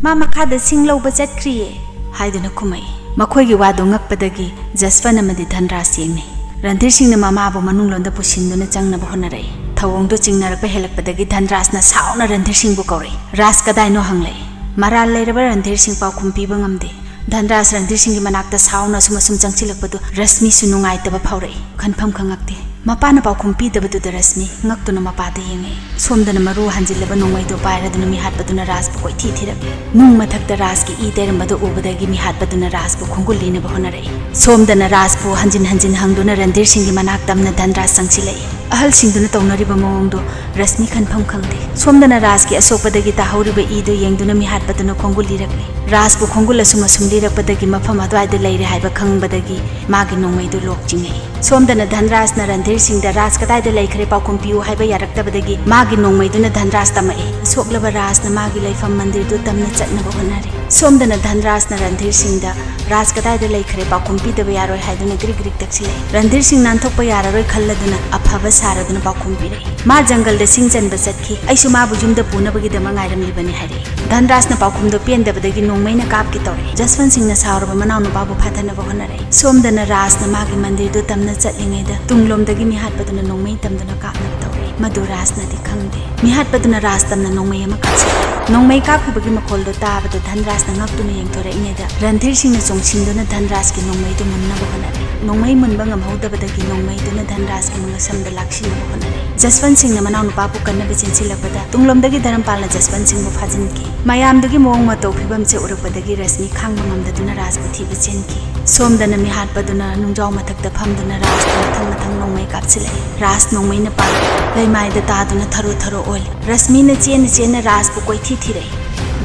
"ꯃꯥ ꯃꯈꯥꯗ ꯁꯤꯡ ꯂꯧꯕ ꯆꯠꯈ꯭ꯔꯤꯌꯦ" ꯍꯥꯏꯗꯨꯅ ꯈꯨꯝꯃꯛꯏ꯫ ꯃꯈꯣꯏꯒꯤ ꯋꯥꯗꯨ ꯉꯛꯄꯗꯒꯤ ꯖꯁꯋꯟ ꯑꯃꯗꯤ ꯙꯟꯔꯥꯖ ꯌꯦꯡꯅꯩ꯫ ꯔꯟꯙꯤꯔ ꯁꯤꯡꯅ ꯃꯃꯥꯕꯨ ꯃꯅꯨꯡꯂꯣꯝꯗ ꯄꯨꯁꯤꯟꯗꯨꯅ ꯆꯪꯅꯕ ꯍꯣꯠꯅꯔꯛꯏ꯫ ꯊꯧꯑꯣꯡꯗꯨ ꯆꯤꯡꯅꯔꯛꯄ ꯍꯦꯜꯂꯛꯄꯗꯒꯤ ꯙꯟꯔꯥꯖꯅ ꯁꯥꯎꯅ ꯔꯟꯙꯤꯔ ꯁꯤꯡꯕꯨ ꯀꯧꯔꯛꯏ꯫ "ꯔꯥꯖ ꯀꯗꯥꯏꯅꯣ?" ꯍꯪꯂꯛꯏ꯫ ꯃꯔꯥꯜ ꯂꯩꯔꯕ ꯔꯟꯙꯤꯔ ꯁꯤꯡ ꯄꯥꯎꯈꯨꯝ ꯄꯤꯕ ꯉꯝꯗꯦ꯫ ꯙꯟꯔꯥꯖ ꯔꯟꯙꯤꯔ ꯁꯤꯡꯒꯤ ꯃꯅꯥꯛꯇ ꯁꯥꯎꯅ ꯑꯁꯨꯝ ꯑꯁꯨꯝ ꯆꯪꯁꯤꯜꯂꯛꯄꯗꯨ ꯔꯁꯃꯤꯁꯨ ꯅꯨꯡꯉꯥꯏꯇꯕ ꯐꯥꯎꯔꯛꯏ꯫ ꯈꯟꯐꯝ ꯈꯪꯉꯛꯇꯦ꯫ ꯃꯄꯥꯅ ꯄꯥꯎꯈꯨꯝ ꯄꯤꯗꯕꯗꯨꯗ ꯔꯁꯃꯤ ꯉꯛꯇꯨꯅ ꯃꯄꯥꯗ ꯌꯦꯡꯉꯛꯏ꯫ ꯁꯣꯝꯗꯅ ꯃꯔꯨ ꯍꯟꯖꯤꯜꯂꯕ ꯅꯣꯡꯃꯩꯗꯣ ꯄꯥꯏꯔꯗꯨꯅ ꯃꯤꯍꯥꯠꯄꯗꯨꯅ ꯔꯥꯖꯄꯨ ꯀꯣꯏꯊꯤ ꯊꯤꯔꯛꯂꯤ꯫ ꯅꯨꯡ ꯃꯊꯛꯇ ꯔꯥꯖꯀꯤ ꯏ ꯇꯩꯔꯝꯕꯗꯨ ꯎꯕꯗꯒꯤ ꯃꯤꯍꯥꯠꯄꯗꯨꯅ ꯔꯥꯖꯄꯨ ꯈꯣꯡꯒꯨꯜ ꯂꯤꯅꯕ ꯍꯣꯠꯅꯔꯛꯏ꯫ ꯁꯣꯝꯗꯅ ꯔꯥꯖꯄꯨ ꯍꯟꯖꯤꯟ ꯍꯟꯖꯤꯟ ꯍꯪꯗꯨꯅ ꯔꯟꯙꯤꯔ ꯁꯤꯡꯒꯤ ꯃꯅꯥꯛ ꯇꯝꯅ ꯙꯟꯔꯥꯖ ꯆꯪꯁꯤꯜꯂꯛꯏ꯫ ꯑꯍꯜꯁꯤꯡꯗꯨꯅ ꯇꯧꯅꯔꯤꯕ ꯃꯑꯣꯡꯗꯣ ꯔꯁꯃꯤ ꯈꯟꯐꯝ ꯈꯪꯗꯦ꯫ ꯁꯣꯝꯗꯅ ꯔꯥꯖꯀꯤ ꯑꯁꯣꯛꯄꯗꯒꯤ ꯇꯥꯍꯧꯔꯤꯕ ꯏꯗꯨ ꯌꯦꯡꯗꯨꯅ ꯃꯤꯍꯥꯠꯄꯗꯨꯅ ꯈꯣꯡꯒꯨꯜ ꯂꯤꯔꯛꯂꯤ꯫ ꯔꯥꯖꯄꯨ ꯈꯣꯡꯒꯨꯜ ꯑꯁꯨꯝ ꯑꯁꯨꯝ ꯂꯤꯔꯛꯄꯗꯒꯤ ꯃꯐꯝ ꯑꯗꯨꯋꯥꯏꯗ ꯂꯩꯔꯦ ꯍꯥꯏꯕ ꯈꯪꯕꯗꯒꯤ ꯃꯥꯒꯤ ꯅꯣꯡꯃꯩꯗꯨ ꯂꯣꯛ ꯆꯤꯡꯉꯛꯏ꯫ ꯁꯣꯝꯗꯅ ꯙꯟꯔꯥꯖꯅ ꯔꯟꯙꯤꯔ ꯁꯤꯡꯗ "ꯔꯥꯖ ꯀꯗꯥꯏꯗ ꯂꯩꯈ꯭ꯔꯦ? ꯄꯥꯎꯈꯨꯝ ꯄꯤꯌꯨ" ꯍꯥꯏꯕ ꯌꯥꯔꯛꯇꯕꯗꯒꯤ ꯃꯥꯒꯤ ꯅꯣꯡꯃꯩꯗꯨꯅ ꯙꯟꯔꯥꯖ ꯇꯝꯃꯛꯏ꯫ ꯁꯣꯛꯂꯕ ꯔꯥꯖꯅ ꯃꯥꯒꯤ ꯂꯩꯐꯝ ꯃꯟꯗꯤꯔꯗꯨ ꯇꯝꯅ ꯆꯠꯅꯕ ꯍꯣꯠꯅꯔꯤ꯫ ꯁꯣꯝꯗꯅ ꯙꯟꯔꯥꯖꯅ ꯔꯟꯙꯤꯔ ꯁꯤꯡꯗ ꯔꯥꯖ ꯀꯗꯥꯏꯗ ꯂꯩꯈ꯭ꯔꯦ, ꯄꯥꯎꯈꯨꯝ ꯄꯤꯗꯕ ꯌꯥꯔꯣꯏ ꯍꯥꯏꯗꯨꯅ ꯒ꯭ꯔꯤꯛ ꯒ꯭ꯔꯤꯛ ꯇꯛꯁꯤꯜꯂꯛꯏ꯫ ꯔꯟꯙꯤꯔ ꯁꯤꯡ ꯅꯥꯟꯊꯣꯛꯄ ꯌꯥꯔꯔꯣꯏ ꯈꯜꯂꯗꯨꯅ ꯑꯐꯕ ꯁꯥꯔꯗꯨꯅ ꯄꯥꯎꯈꯨꯝ ꯄꯤꯔꯛꯏ꯫ ꯃꯥ ꯖꯪꯒꯜꯗ ꯁꯤꯡ ꯆꯟꯕ ꯆꯠꯈꯤ, ꯑꯩꯁꯨ ꯃꯥꯕꯨ ꯌꯨꯝꯗ ꯄꯨꯅꯕꯒꯤꯗꯃꯛ ꯉꯥꯏꯔꯝꯂꯤꯕꯅꯤ ꯍꯥꯏꯔꯛꯏ꯫ ꯙꯟꯔꯥꯖꯅ ꯄꯥꯎꯈꯨꯝꯗꯣ ꯄꯦꯟꯗꯕꯗꯒꯤ ꯅꯣꯡꯃꯩꯅ ꯀꯥꯞꯀꯦ ꯇꯧꯔꯛꯏ꯫ ꯖꯁꯋꯟꯠ ꯁꯤꯡꯅ ꯁꯥꯎꯔꯕ ꯃꯅꯥꯎꯅꯨꯄꯥꯕꯨ ꯐꯥꯊꯅꯕ ꯍꯣꯠꯅꯔꯛꯏ꯫ ꯁꯣꯝꯗꯅ ꯔꯥꯖꯅ ꯃꯥꯒꯤ ꯃꯟꯗꯤꯔꯗꯨ ꯇꯝꯅ ꯆꯠꯂꯤꯉꯩꯗ ꯇꯨꯡꯂꯣꯝꯗꯒꯤ ꯃꯤꯍꯥꯠꯄꯗꯨꯅ ꯅꯣꯡꯃꯩ ꯇꯝꯗꯨꯅ ꯀꯥꯞꯅꯕ ꯇꯧꯔꯛꯏ꯫ ꯃꯗꯨ ꯔꯥꯖꯅꯗꯤ ꯈꯪꯗꯦ꯫ ꯃꯤꯍꯥꯠꯄꯗꯨꯅ ꯔꯥꯖ ꯇꯝꯅ ꯅꯣꯡꯃꯩ ꯑꯃ ꯀꯥꯞꯁꯤꯜꯂꯤ꯫ ꯅꯣꯡꯃꯩ ꯀꯥꯞꯈꯤꯕꯒꯤ ꯃꯈꯣꯜꯗꯨ ꯇꯥꯕꯗ ꯙꯟꯔꯥꯖꯅ ꯉꯛꯇꯨꯅ ꯌꯦꯡꯊꯣꯔꯛꯏꯉꯩꯗ ꯔꯟꯙꯤꯔ ꯁꯤꯡꯅ ꯆꯣꯡꯁꯤꯟꯗꯨꯅ ꯙꯟꯔꯥꯖꯀꯤ ꯅꯣꯡꯃꯩꯗꯨ ꯃꯨꯟꯅꯕ ꯍꯣꯠꯅꯔꯤ꯫ ꯅꯣꯡꯃꯩ ꯃꯨꯟꯕ ꯉꯝꯍꯧꯗꯕꯗꯒꯤ ꯅꯣꯡꯃꯩꯗꯨꯅ ꯙꯟꯔꯥꯖꯀꯤ ꯃꯉꯛꯁꯝꯗ ꯂꯥꯛꯁꯤꯟꯅꯕ ꯍꯣꯠꯅꯔꯤ꯫ ꯖꯁꯋꯟꯠ ꯁꯤꯡꯅ ꯃꯅꯥꯎꯅꯨꯄꯥꯕꯨ ꯀꯟꯅꯕ ꯆꯦꯟꯁꯤꯜꯂꯛꯄꯗ ꯇꯨꯡꯂꯣꯝꯗꯒꯤ ꯙꯔꯝꯄꯥꯜꯅ ꯖꯁꯋꯟꯠ ꯁꯤꯡꯕꯨ ꯐꯥꯖꯤꯟꯈꯤ꯫ ꯃꯌꯥꯝꯗꯨꯒꯤ ꯃꯑꯣꯡ ꯃꯇꯧ ꯐꯤꯕꯝꯁꯦ ꯎꯔꯛꯄꯗꯒꯤ ꯔꯁꯃꯤ ꯈꯥꯡꯕ ꯉꯝꯗꯗꯨꯅ ꯔꯥꯖꯄꯨ ꯊꯤꯕ ꯆꯦꯟꯈꯤ꯫ ꯁꯣꯝꯗꯅ ꯃꯤꯍꯥꯠꯄꯗꯨꯅ ꯅꯨꯡꯖꯥꯎ ꯃꯊꯛꯇ ꯐꯝꯗꯨꯅ ꯔꯥꯖꯇ ꯃꯊꯪ ꯃꯊꯪ ꯅꯣꯡꯃꯩ ꯀꯥꯞꯁꯤꯜꯂꯛꯏ꯫ ꯔꯥꯖ ꯅꯣꯡꯃꯩꯅ ꯄꯥꯜꯂꯤ꯫ ꯂꯩꯃꯥꯏꯗ ꯇꯥꯗꯨꯅ ꯊꯔꯣ ꯊꯔꯣ ꯑꯣꯜꯂꯤ꯫ ꯔꯁꯃꯤꯅ ꯆꯦꯟꯅ ꯆꯦꯟꯅ ꯔꯥꯖꯄꯨ ꯀꯣꯏꯊꯤ ꯊꯤꯔꯛꯏ꯫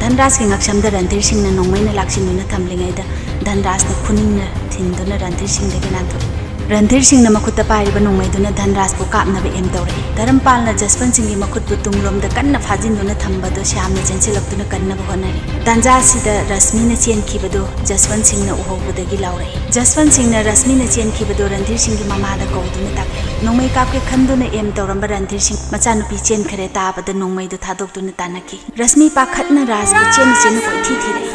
ꯙꯟꯔꯥꯖꯀꯤ ꯉꯛꯁꯝꯗ ꯔꯟꯙꯤꯔ ꯁꯤꯡꯅ ꯅꯣꯡꯃꯩꯅ ꯂꯥꯛꯁꯤꯟꯗꯨꯅ ꯊꯝꯂꯤꯉꯩꯗ ꯙꯟꯔꯥꯖꯅ ꯈꯨꯅꯤꯡꯅ ꯊꯤꯟꯗꯨꯅ ꯔꯟꯙꯤꯔ ꯁꯤꯡꯗꯒꯤ ꯅꯥꯟꯊꯣꯛꯏ꯫ ꯔꯟꯙꯤꯔ ꯁꯤꯡꯅ ꯃꯈꯨꯠꯇ ꯄꯥꯏꯔꯤꯕ ꯅꯣꯡꯃꯩꯗꯨꯅ ꯙꯟꯔꯥꯖꯄꯨ ꯀꯥꯞꯅꯕ ꯑꯦꯝ ꯇꯧꯔꯛꯏ꯫ ꯙꯔꯝꯄꯥꯜꯅ ꯖꯁꯋꯟꯠ ꯁꯤꯡꯒꯤ ꯃꯈꯨꯠꯄꯨ ꯇꯨꯡꯂꯣꯝꯗ ꯀꯟꯅ ꯐꯥꯖꯤꯟꯗꯨꯅ ꯊꯝꯕꯗꯨ ꯁ꯭ꯌꯥꯝꯅ ꯆꯦꯟꯁꯤꯜꯂꯛꯇꯨꯅ ꯀꯟꯅꯕ ꯍꯣꯠꯅꯔꯤ꯫ ꯇꯥꯟꯖꯥ ꯑꯁꯤꯗ ꯔꯁꯃꯤꯅ ꯆꯦꯟꯈꯤꯕꯗꯨ ꯖꯁꯋꯟꯠ ꯁꯤꯡꯅ ꯎꯍꯧꯕꯗꯒꯤ ꯂꯥꯎꯔꯛꯏ꯫ ꯖꯁꯋꯟꯠ ꯁꯤꯡꯅ ꯔꯁꯃꯤꯅ ꯆꯦꯟꯈꯤꯕꯗꯨ ꯔꯟꯙꯤꯔ ꯁꯤꯡꯒꯤ ꯃꯃꯥꯗ ꯀꯧꯗꯨꯅ ꯇꯥꯛꯂꯛꯏ꯫ ꯅꯣꯡꯃꯩ ꯀꯥꯞꯀꯦ ꯈꯟꯗꯨꯅ ꯑꯦꯝ ꯇꯧꯔꯝꯕ ꯔꯟꯙꯤꯔ ꯁꯤꯡ ꯃꯆꯥꯅꯨꯄꯤ ꯆꯦꯟꯈꯔꯦ ꯇꯥꯕꯗ ꯅꯣꯡꯃꯩꯗꯨ ꯊꯥꯗꯣꯛꯇꯨꯅ ꯇꯥꯟꯅꯈꯤ꯫ ꯔꯁꯃꯤ ꯄꯥꯈꯠꯅ ꯔꯥꯖꯄꯨ ꯆꯦꯟꯅ ꯆꯦꯟꯅ ꯀꯣꯏꯊꯤ ꯊꯤꯔꯛꯏ꯫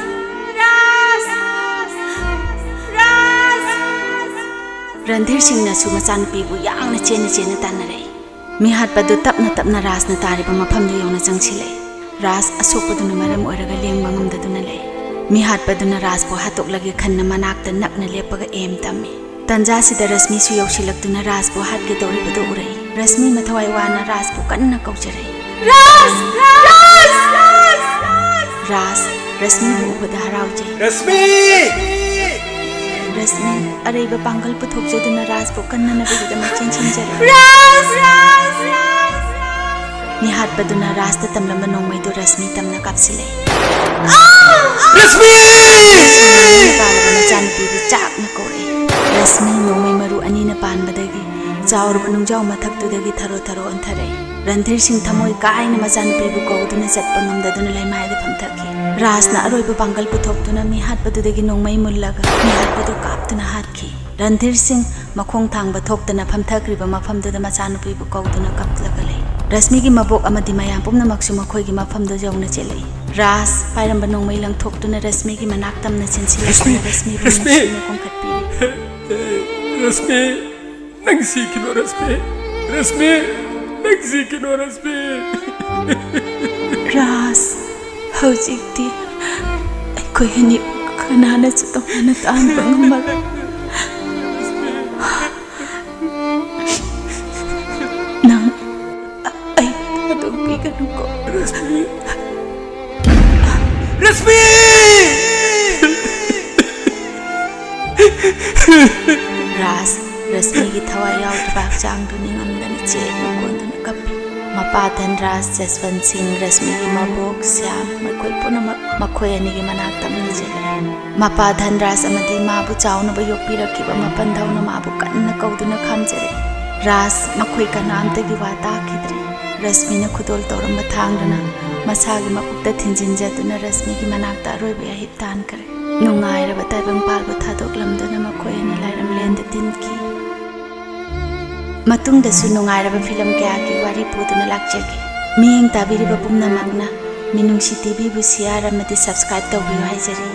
ꯔꯟꯙꯤꯔ ꯁꯤꯡꯅꯁꯨ ꯃꯆꯥꯅꯨꯄꯤꯕꯨ ꯌꯥꯡꯅ ꯆꯦꯟꯅ ꯆꯦꯟꯅ ꯇꯥꯟꯅꯔꯛꯏ꯫ ꯃꯤꯍꯥꯠꯄꯗꯨ ꯇꯞꯅ ꯇꯞꯅ ꯔꯥꯖꯅ ꯇꯥꯔꯤꯕ ꯃꯐꯝꯗꯨ ꯌꯧꯅ ꯆꯪꯁꯤꯜꯂꯛꯏ꯫ ꯔꯥꯖ ꯑꯁꯣꯛꯄꯗꯨꯅ ꯃꯔꯝ ꯑꯣꯏꯔꯒ ꯂꯦꯡꯕ ꯉꯝꯗꯗꯨꯅ ꯂꯩ꯫ ꯃꯤꯍꯥꯠꯄꯗꯨꯅ ꯔꯥꯖꯄꯨ ꯍꯥꯠꯇꯣꯛꯂꯒꯦ ꯈꯟꯅ ꯃꯅꯥꯛꯇ ꯅꯛꯅ ꯂꯦꯞꯄꯒ ꯑꯦꯝ ꯇꯝꯃꯤ꯫ ꯇꯟꯖꯥꯁꯤꯗ ꯔꯁꯃꯤꯁꯨ ꯌꯧꯁꯤꯜꯂꯛꯇꯨꯅ ꯔꯥꯖꯄꯨ ꯍꯥꯠꯀꯦ ꯇꯧꯔꯤꯕꯗꯨ ꯎꯔꯛꯏ꯫ ꯔꯁꯃꯤ ꯃꯊꯋꯥꯏ ꯋꯥꯅ ꯔꯥꯖꯄꯨ ꯀꯟꯅ ꯀꯧꯖꯔꯛꯏ꯫ ꯔꯥꯖ! ꯔꯥꯖ! ꯔꯥꯖ! ꯔꯥꯖ! ꯔꯁꯃꯤꯕꯨ ꯎꯕꯗ ꯍꯔꯥꯎꯖꯩ꯫ ꯔꯁꯃꯤ! ꯔꯁꯃꯤ ꯑꯔꯩꯕ ꯄꯥꯡꯒꯜ ꯄꯨꯊꯣꯛꯆꯗꯨꯅ ꯔꯥꯖꯄꯨ ꯀꯟꯅꯅꯕꯒꯤꯗꯃꯛ ꯆꯦꯟꯁꯤꯟꯖꯔꯛꯏ꯫ ꯔꯥꯖ! ꯔꯥꯖ! ꯔꯥꯖ! ꯃꯤꯍꯥꯠꯄꯗꯨꯅ ꯔꯥꯖꯇ ꯇꯝꯂꯝꯕ ꯅꯣꯡꯃꯩꯗꯨ ꯔꯁꯃꯤ ꯇꯝꯅ ꯀꯥꯞꯁꯤꯜꯂꯛꯏ꯫ ꯔꯁꯃꯤ! ꯔꯁꯃꯤꯅ ꯄꯥꯜꯂꯕ ꯃꯆꯥꯅꯨꯄꯤꯕꯨ ꯆꯥꯛꯅ ꯀꯧꯔꯛꯏ꯫ ꯔꯁꯃꯤ ꯅꯣꯡꯃꯩ ꯃꯔꯨ ꯑꯅꯤꯅ ꯄꯥꯟꯕꯗꯒꯤ ꯆꯥꯎ ꯅꯨꯡꯖꯥꯎ ꯃꯊꯛꯇꯨꯗꯒꯤ ꯊꯔꯣ ꯊꯔꯣ ꯑꯣꯟꯊꯔꯛꯏ꯫ ꯔꯟꯙꯤꯔ ꯁꯤꯡ ꯊꯃꯣꯏ ꯀꯥꯏꯅ ꯃꯆꯥꯅꯨꯄꯤꯕꯨ ꯀꯧꯗꯨꯅ ꯆꯠꯄ ꯉꯝꯗꯗꯨꯅ ꯂꯩꯃꯥꯏꯗ ꯐꯝꯊꯈꯤ꯫ ꯔꯥꯖꯅ ꯑꯔꯣꯏꯕ ꯄꯥꯡꯒꯜ ꯄꯨꯊꯣꯛꯇꯨꯅ ꯃꯤ ꯍꯥꯠꯄꯗꯨꯗꯒꯤ ꯅꯣꯡꯃꯩ ꯃꯨꯜꯂꯒ ꯃꯤ ꯍꯥꯠꯄꯗꯨ ꯀꯥꯞꯇꯨꯅ ꯍꯥꯠꯈꯤ꯫ ꯔꯟꯙꯤꯔ ꯁꯤꯡ ꯃꯈꯣꯡ ꯊꯥꯡꯕ ꯊꯣꯛꯇꯅ ꯐꯝꯊꯈ꯭ꯔꯤꯕ ꯃꯐꯝꯗꯨꯗ ꯃꯆꯥꯅꯨꯄꯤꯕꯨ ꯀꯧꯗꯨꯅ ꯀꯞꯂꯒ ꯂꯩ꯫ ꯔꯁꯃꯤꯒꯤ ꯃꯕꯣꯛ ꯑꯃꯗꯤ ꯃꯌꯥꯝ ꯄꯨꯝꯅꯃꯛꯁꯨ ꯃꯈꯣꯏꯒꯤ ꯃꯐꯝꯗꯨ ꯌꯧꯅ ꯆꯦꯜꯂꯛꯏ꯫ ꯔꯥꯖ ꯄꯥꯏꯔꯝꯕ ꯅꯣꯡꯃꯩ ꯂꯪꯊꯣꯛꯇꯨꯅ ꯔꯁꯃꯤꯒꯤ ꯃꯅꯥꯛ ꯇꯝꯅ ꯆꯦꯟꯁꯤꯜꯂꯛꯇꯨꯅ ꯔꯁꯃꯤꯕꯨ ꯅꯨꯡꯁꯤꯅ ꯈꯣꯡꯈꯠꯄꯤꯔꯤ꯫ ꯔꯁꯃꯤ, ꯅꯪ ꯁꯤꯈꯤꯅꯣ ꯔꯁꯃꯤ꯫ ꯔꯁꯃꯤ, ꯅꯪ ꯁꯤꯈꯤꯅꯣ ꯔꯁꯃꯤ꯫ ꯔꯥꯖ, ꯍꯧꯖꯤꯛꯇꯤ ꯑꯩꯈꯣꯏ ꯑꯅꯤ ꯀꯅꯥꯅꯁꯨ ꯇꯣꯉꯥꯟꯅ ꯇꯥꯟꯕ ꯉꯝꯃꯔꯣꯏ꯫ ꯅꯪ ꯑꯩ ꯊꯥꯗꯣꯛꯄꯤꯒꯅꯨꯀꯣ꯫ ꯔꯁꯃꯤ꯫ ꯔꯥꯖ, ꯔꯁꯃꯤꯒꯤ ꯊꯋꯥꯏ ꯌꯥꯎꯗ꯭ꯔꯕ ꯍꯛꯆꯥꯡꯗꯨ ꯅꯤꯡꯉꯝꯗꯅ ꯆꯦꯠꯅ ꯀꯣꯟꯗꯨꯅ ꯀꯞꯄꯤ꯫ ꯃꯄꯥ ꯙꯟꯔꯥꯖ, ꯖꯁꯋꯟ ꯁꯤꯡ, ꯔꯁꯃꯤꯒꯤ ꯃꯕꯣꯛ ꯁ꯭ꯌꯥꯝ, ꯃꯈꯣꯏ ꯄꯨꯝꯅꯃꯛ ꯃꯈꯣꯏ ꯑꯅꯤꯒꯤ ꯃꯅꯥꯛꯇ ꯑꯃꯨꯛ ꯆꯦꯜꯂꯛꯏ꯫ ꯃꯄꯥ ꯙꯟꯔꯥꯖ ꯑꯃꯗꯤ ꯃꯥꯕꯨ ꯆꯥꯎꯅꯕ ꯌꯣꯛꯄꯤꯔꯛꯈꯤꯕ ꯃꯄꯟꯗꯧꯅ ꯃꯥꯕꯨ ꯀꯟꯅ ꯀꯧꯗꯨꯅ ꯈꯥꯝꯖꯔꯛꯏ꯫ ꯔꯥꯖ, ꯃꯈꯣꯏ ꯀꯅꯥꯝꯇꯒꯤ ꯋꯥ ꯇꯥꯈꯤꯗ꯭ꯔꯦ꯫ ꯔꯁꯃꯤꯅ ꯈꯨꯗꯣꯜ ꯇꯧꯔꯝꯕ ꯊꯥꯡꯗꯨꯅ ꯃꯁꯥꯒꯤ ꯃꯄꯨꯛꯇ ꯊꯤꯟꯖꯤꯟꯖꯗꯨꯅ ꯔꯁꯃꯤꯒꯤ ꯃꯅꯥꯛꯇ ꯑꯔꯣꯏꯕ ꯑꯍꯤꯞ ꯇꯥꯟꯈ꯭ꯔꯦ꯫ ꯅꯨꯡꯉꯥꯏꯔꯕ ꯇꯥꯏꯕꯪꯄꯥꯜꯕꯨ ꯊꯥꯗꯣꯛꯂꯝꯗꯨꯅ ꯃꯈꯣꯏ ꯑꯅꯤ ꯂꯥꯏꯔꯝꯂꯦꯟꯗ ꯇꯤꯟꯈꯤ꯫ ꯃꯇꯨꯡꯗꯁꯨ ꯅꯨꯡꯉꯥꯏꯔꯕ ꯐꯤꯂꯝ ꯀꯌꯥꯒꯤ ꯋꯥꯔꯤ ꯄꯨꯗꯨꯅ ꯂꯥꯛꯆꯒꯦ꯫ ꯃꯤꯠꯌꯦꯡ ꯇꯥꯕꯤꯔꯤꯕ ꯄꯨꯝꯅꯃꯛꯅ ꯃꯤꯅꯨꯡꯁꯤ ꯇꯤꯚꯤꯕꯨ share ꯑꯃꯗꯤ subscribe ꯇꯧꯕꯤꯌꯨ ꯍꯥꯏꯖꯔꯤ꯫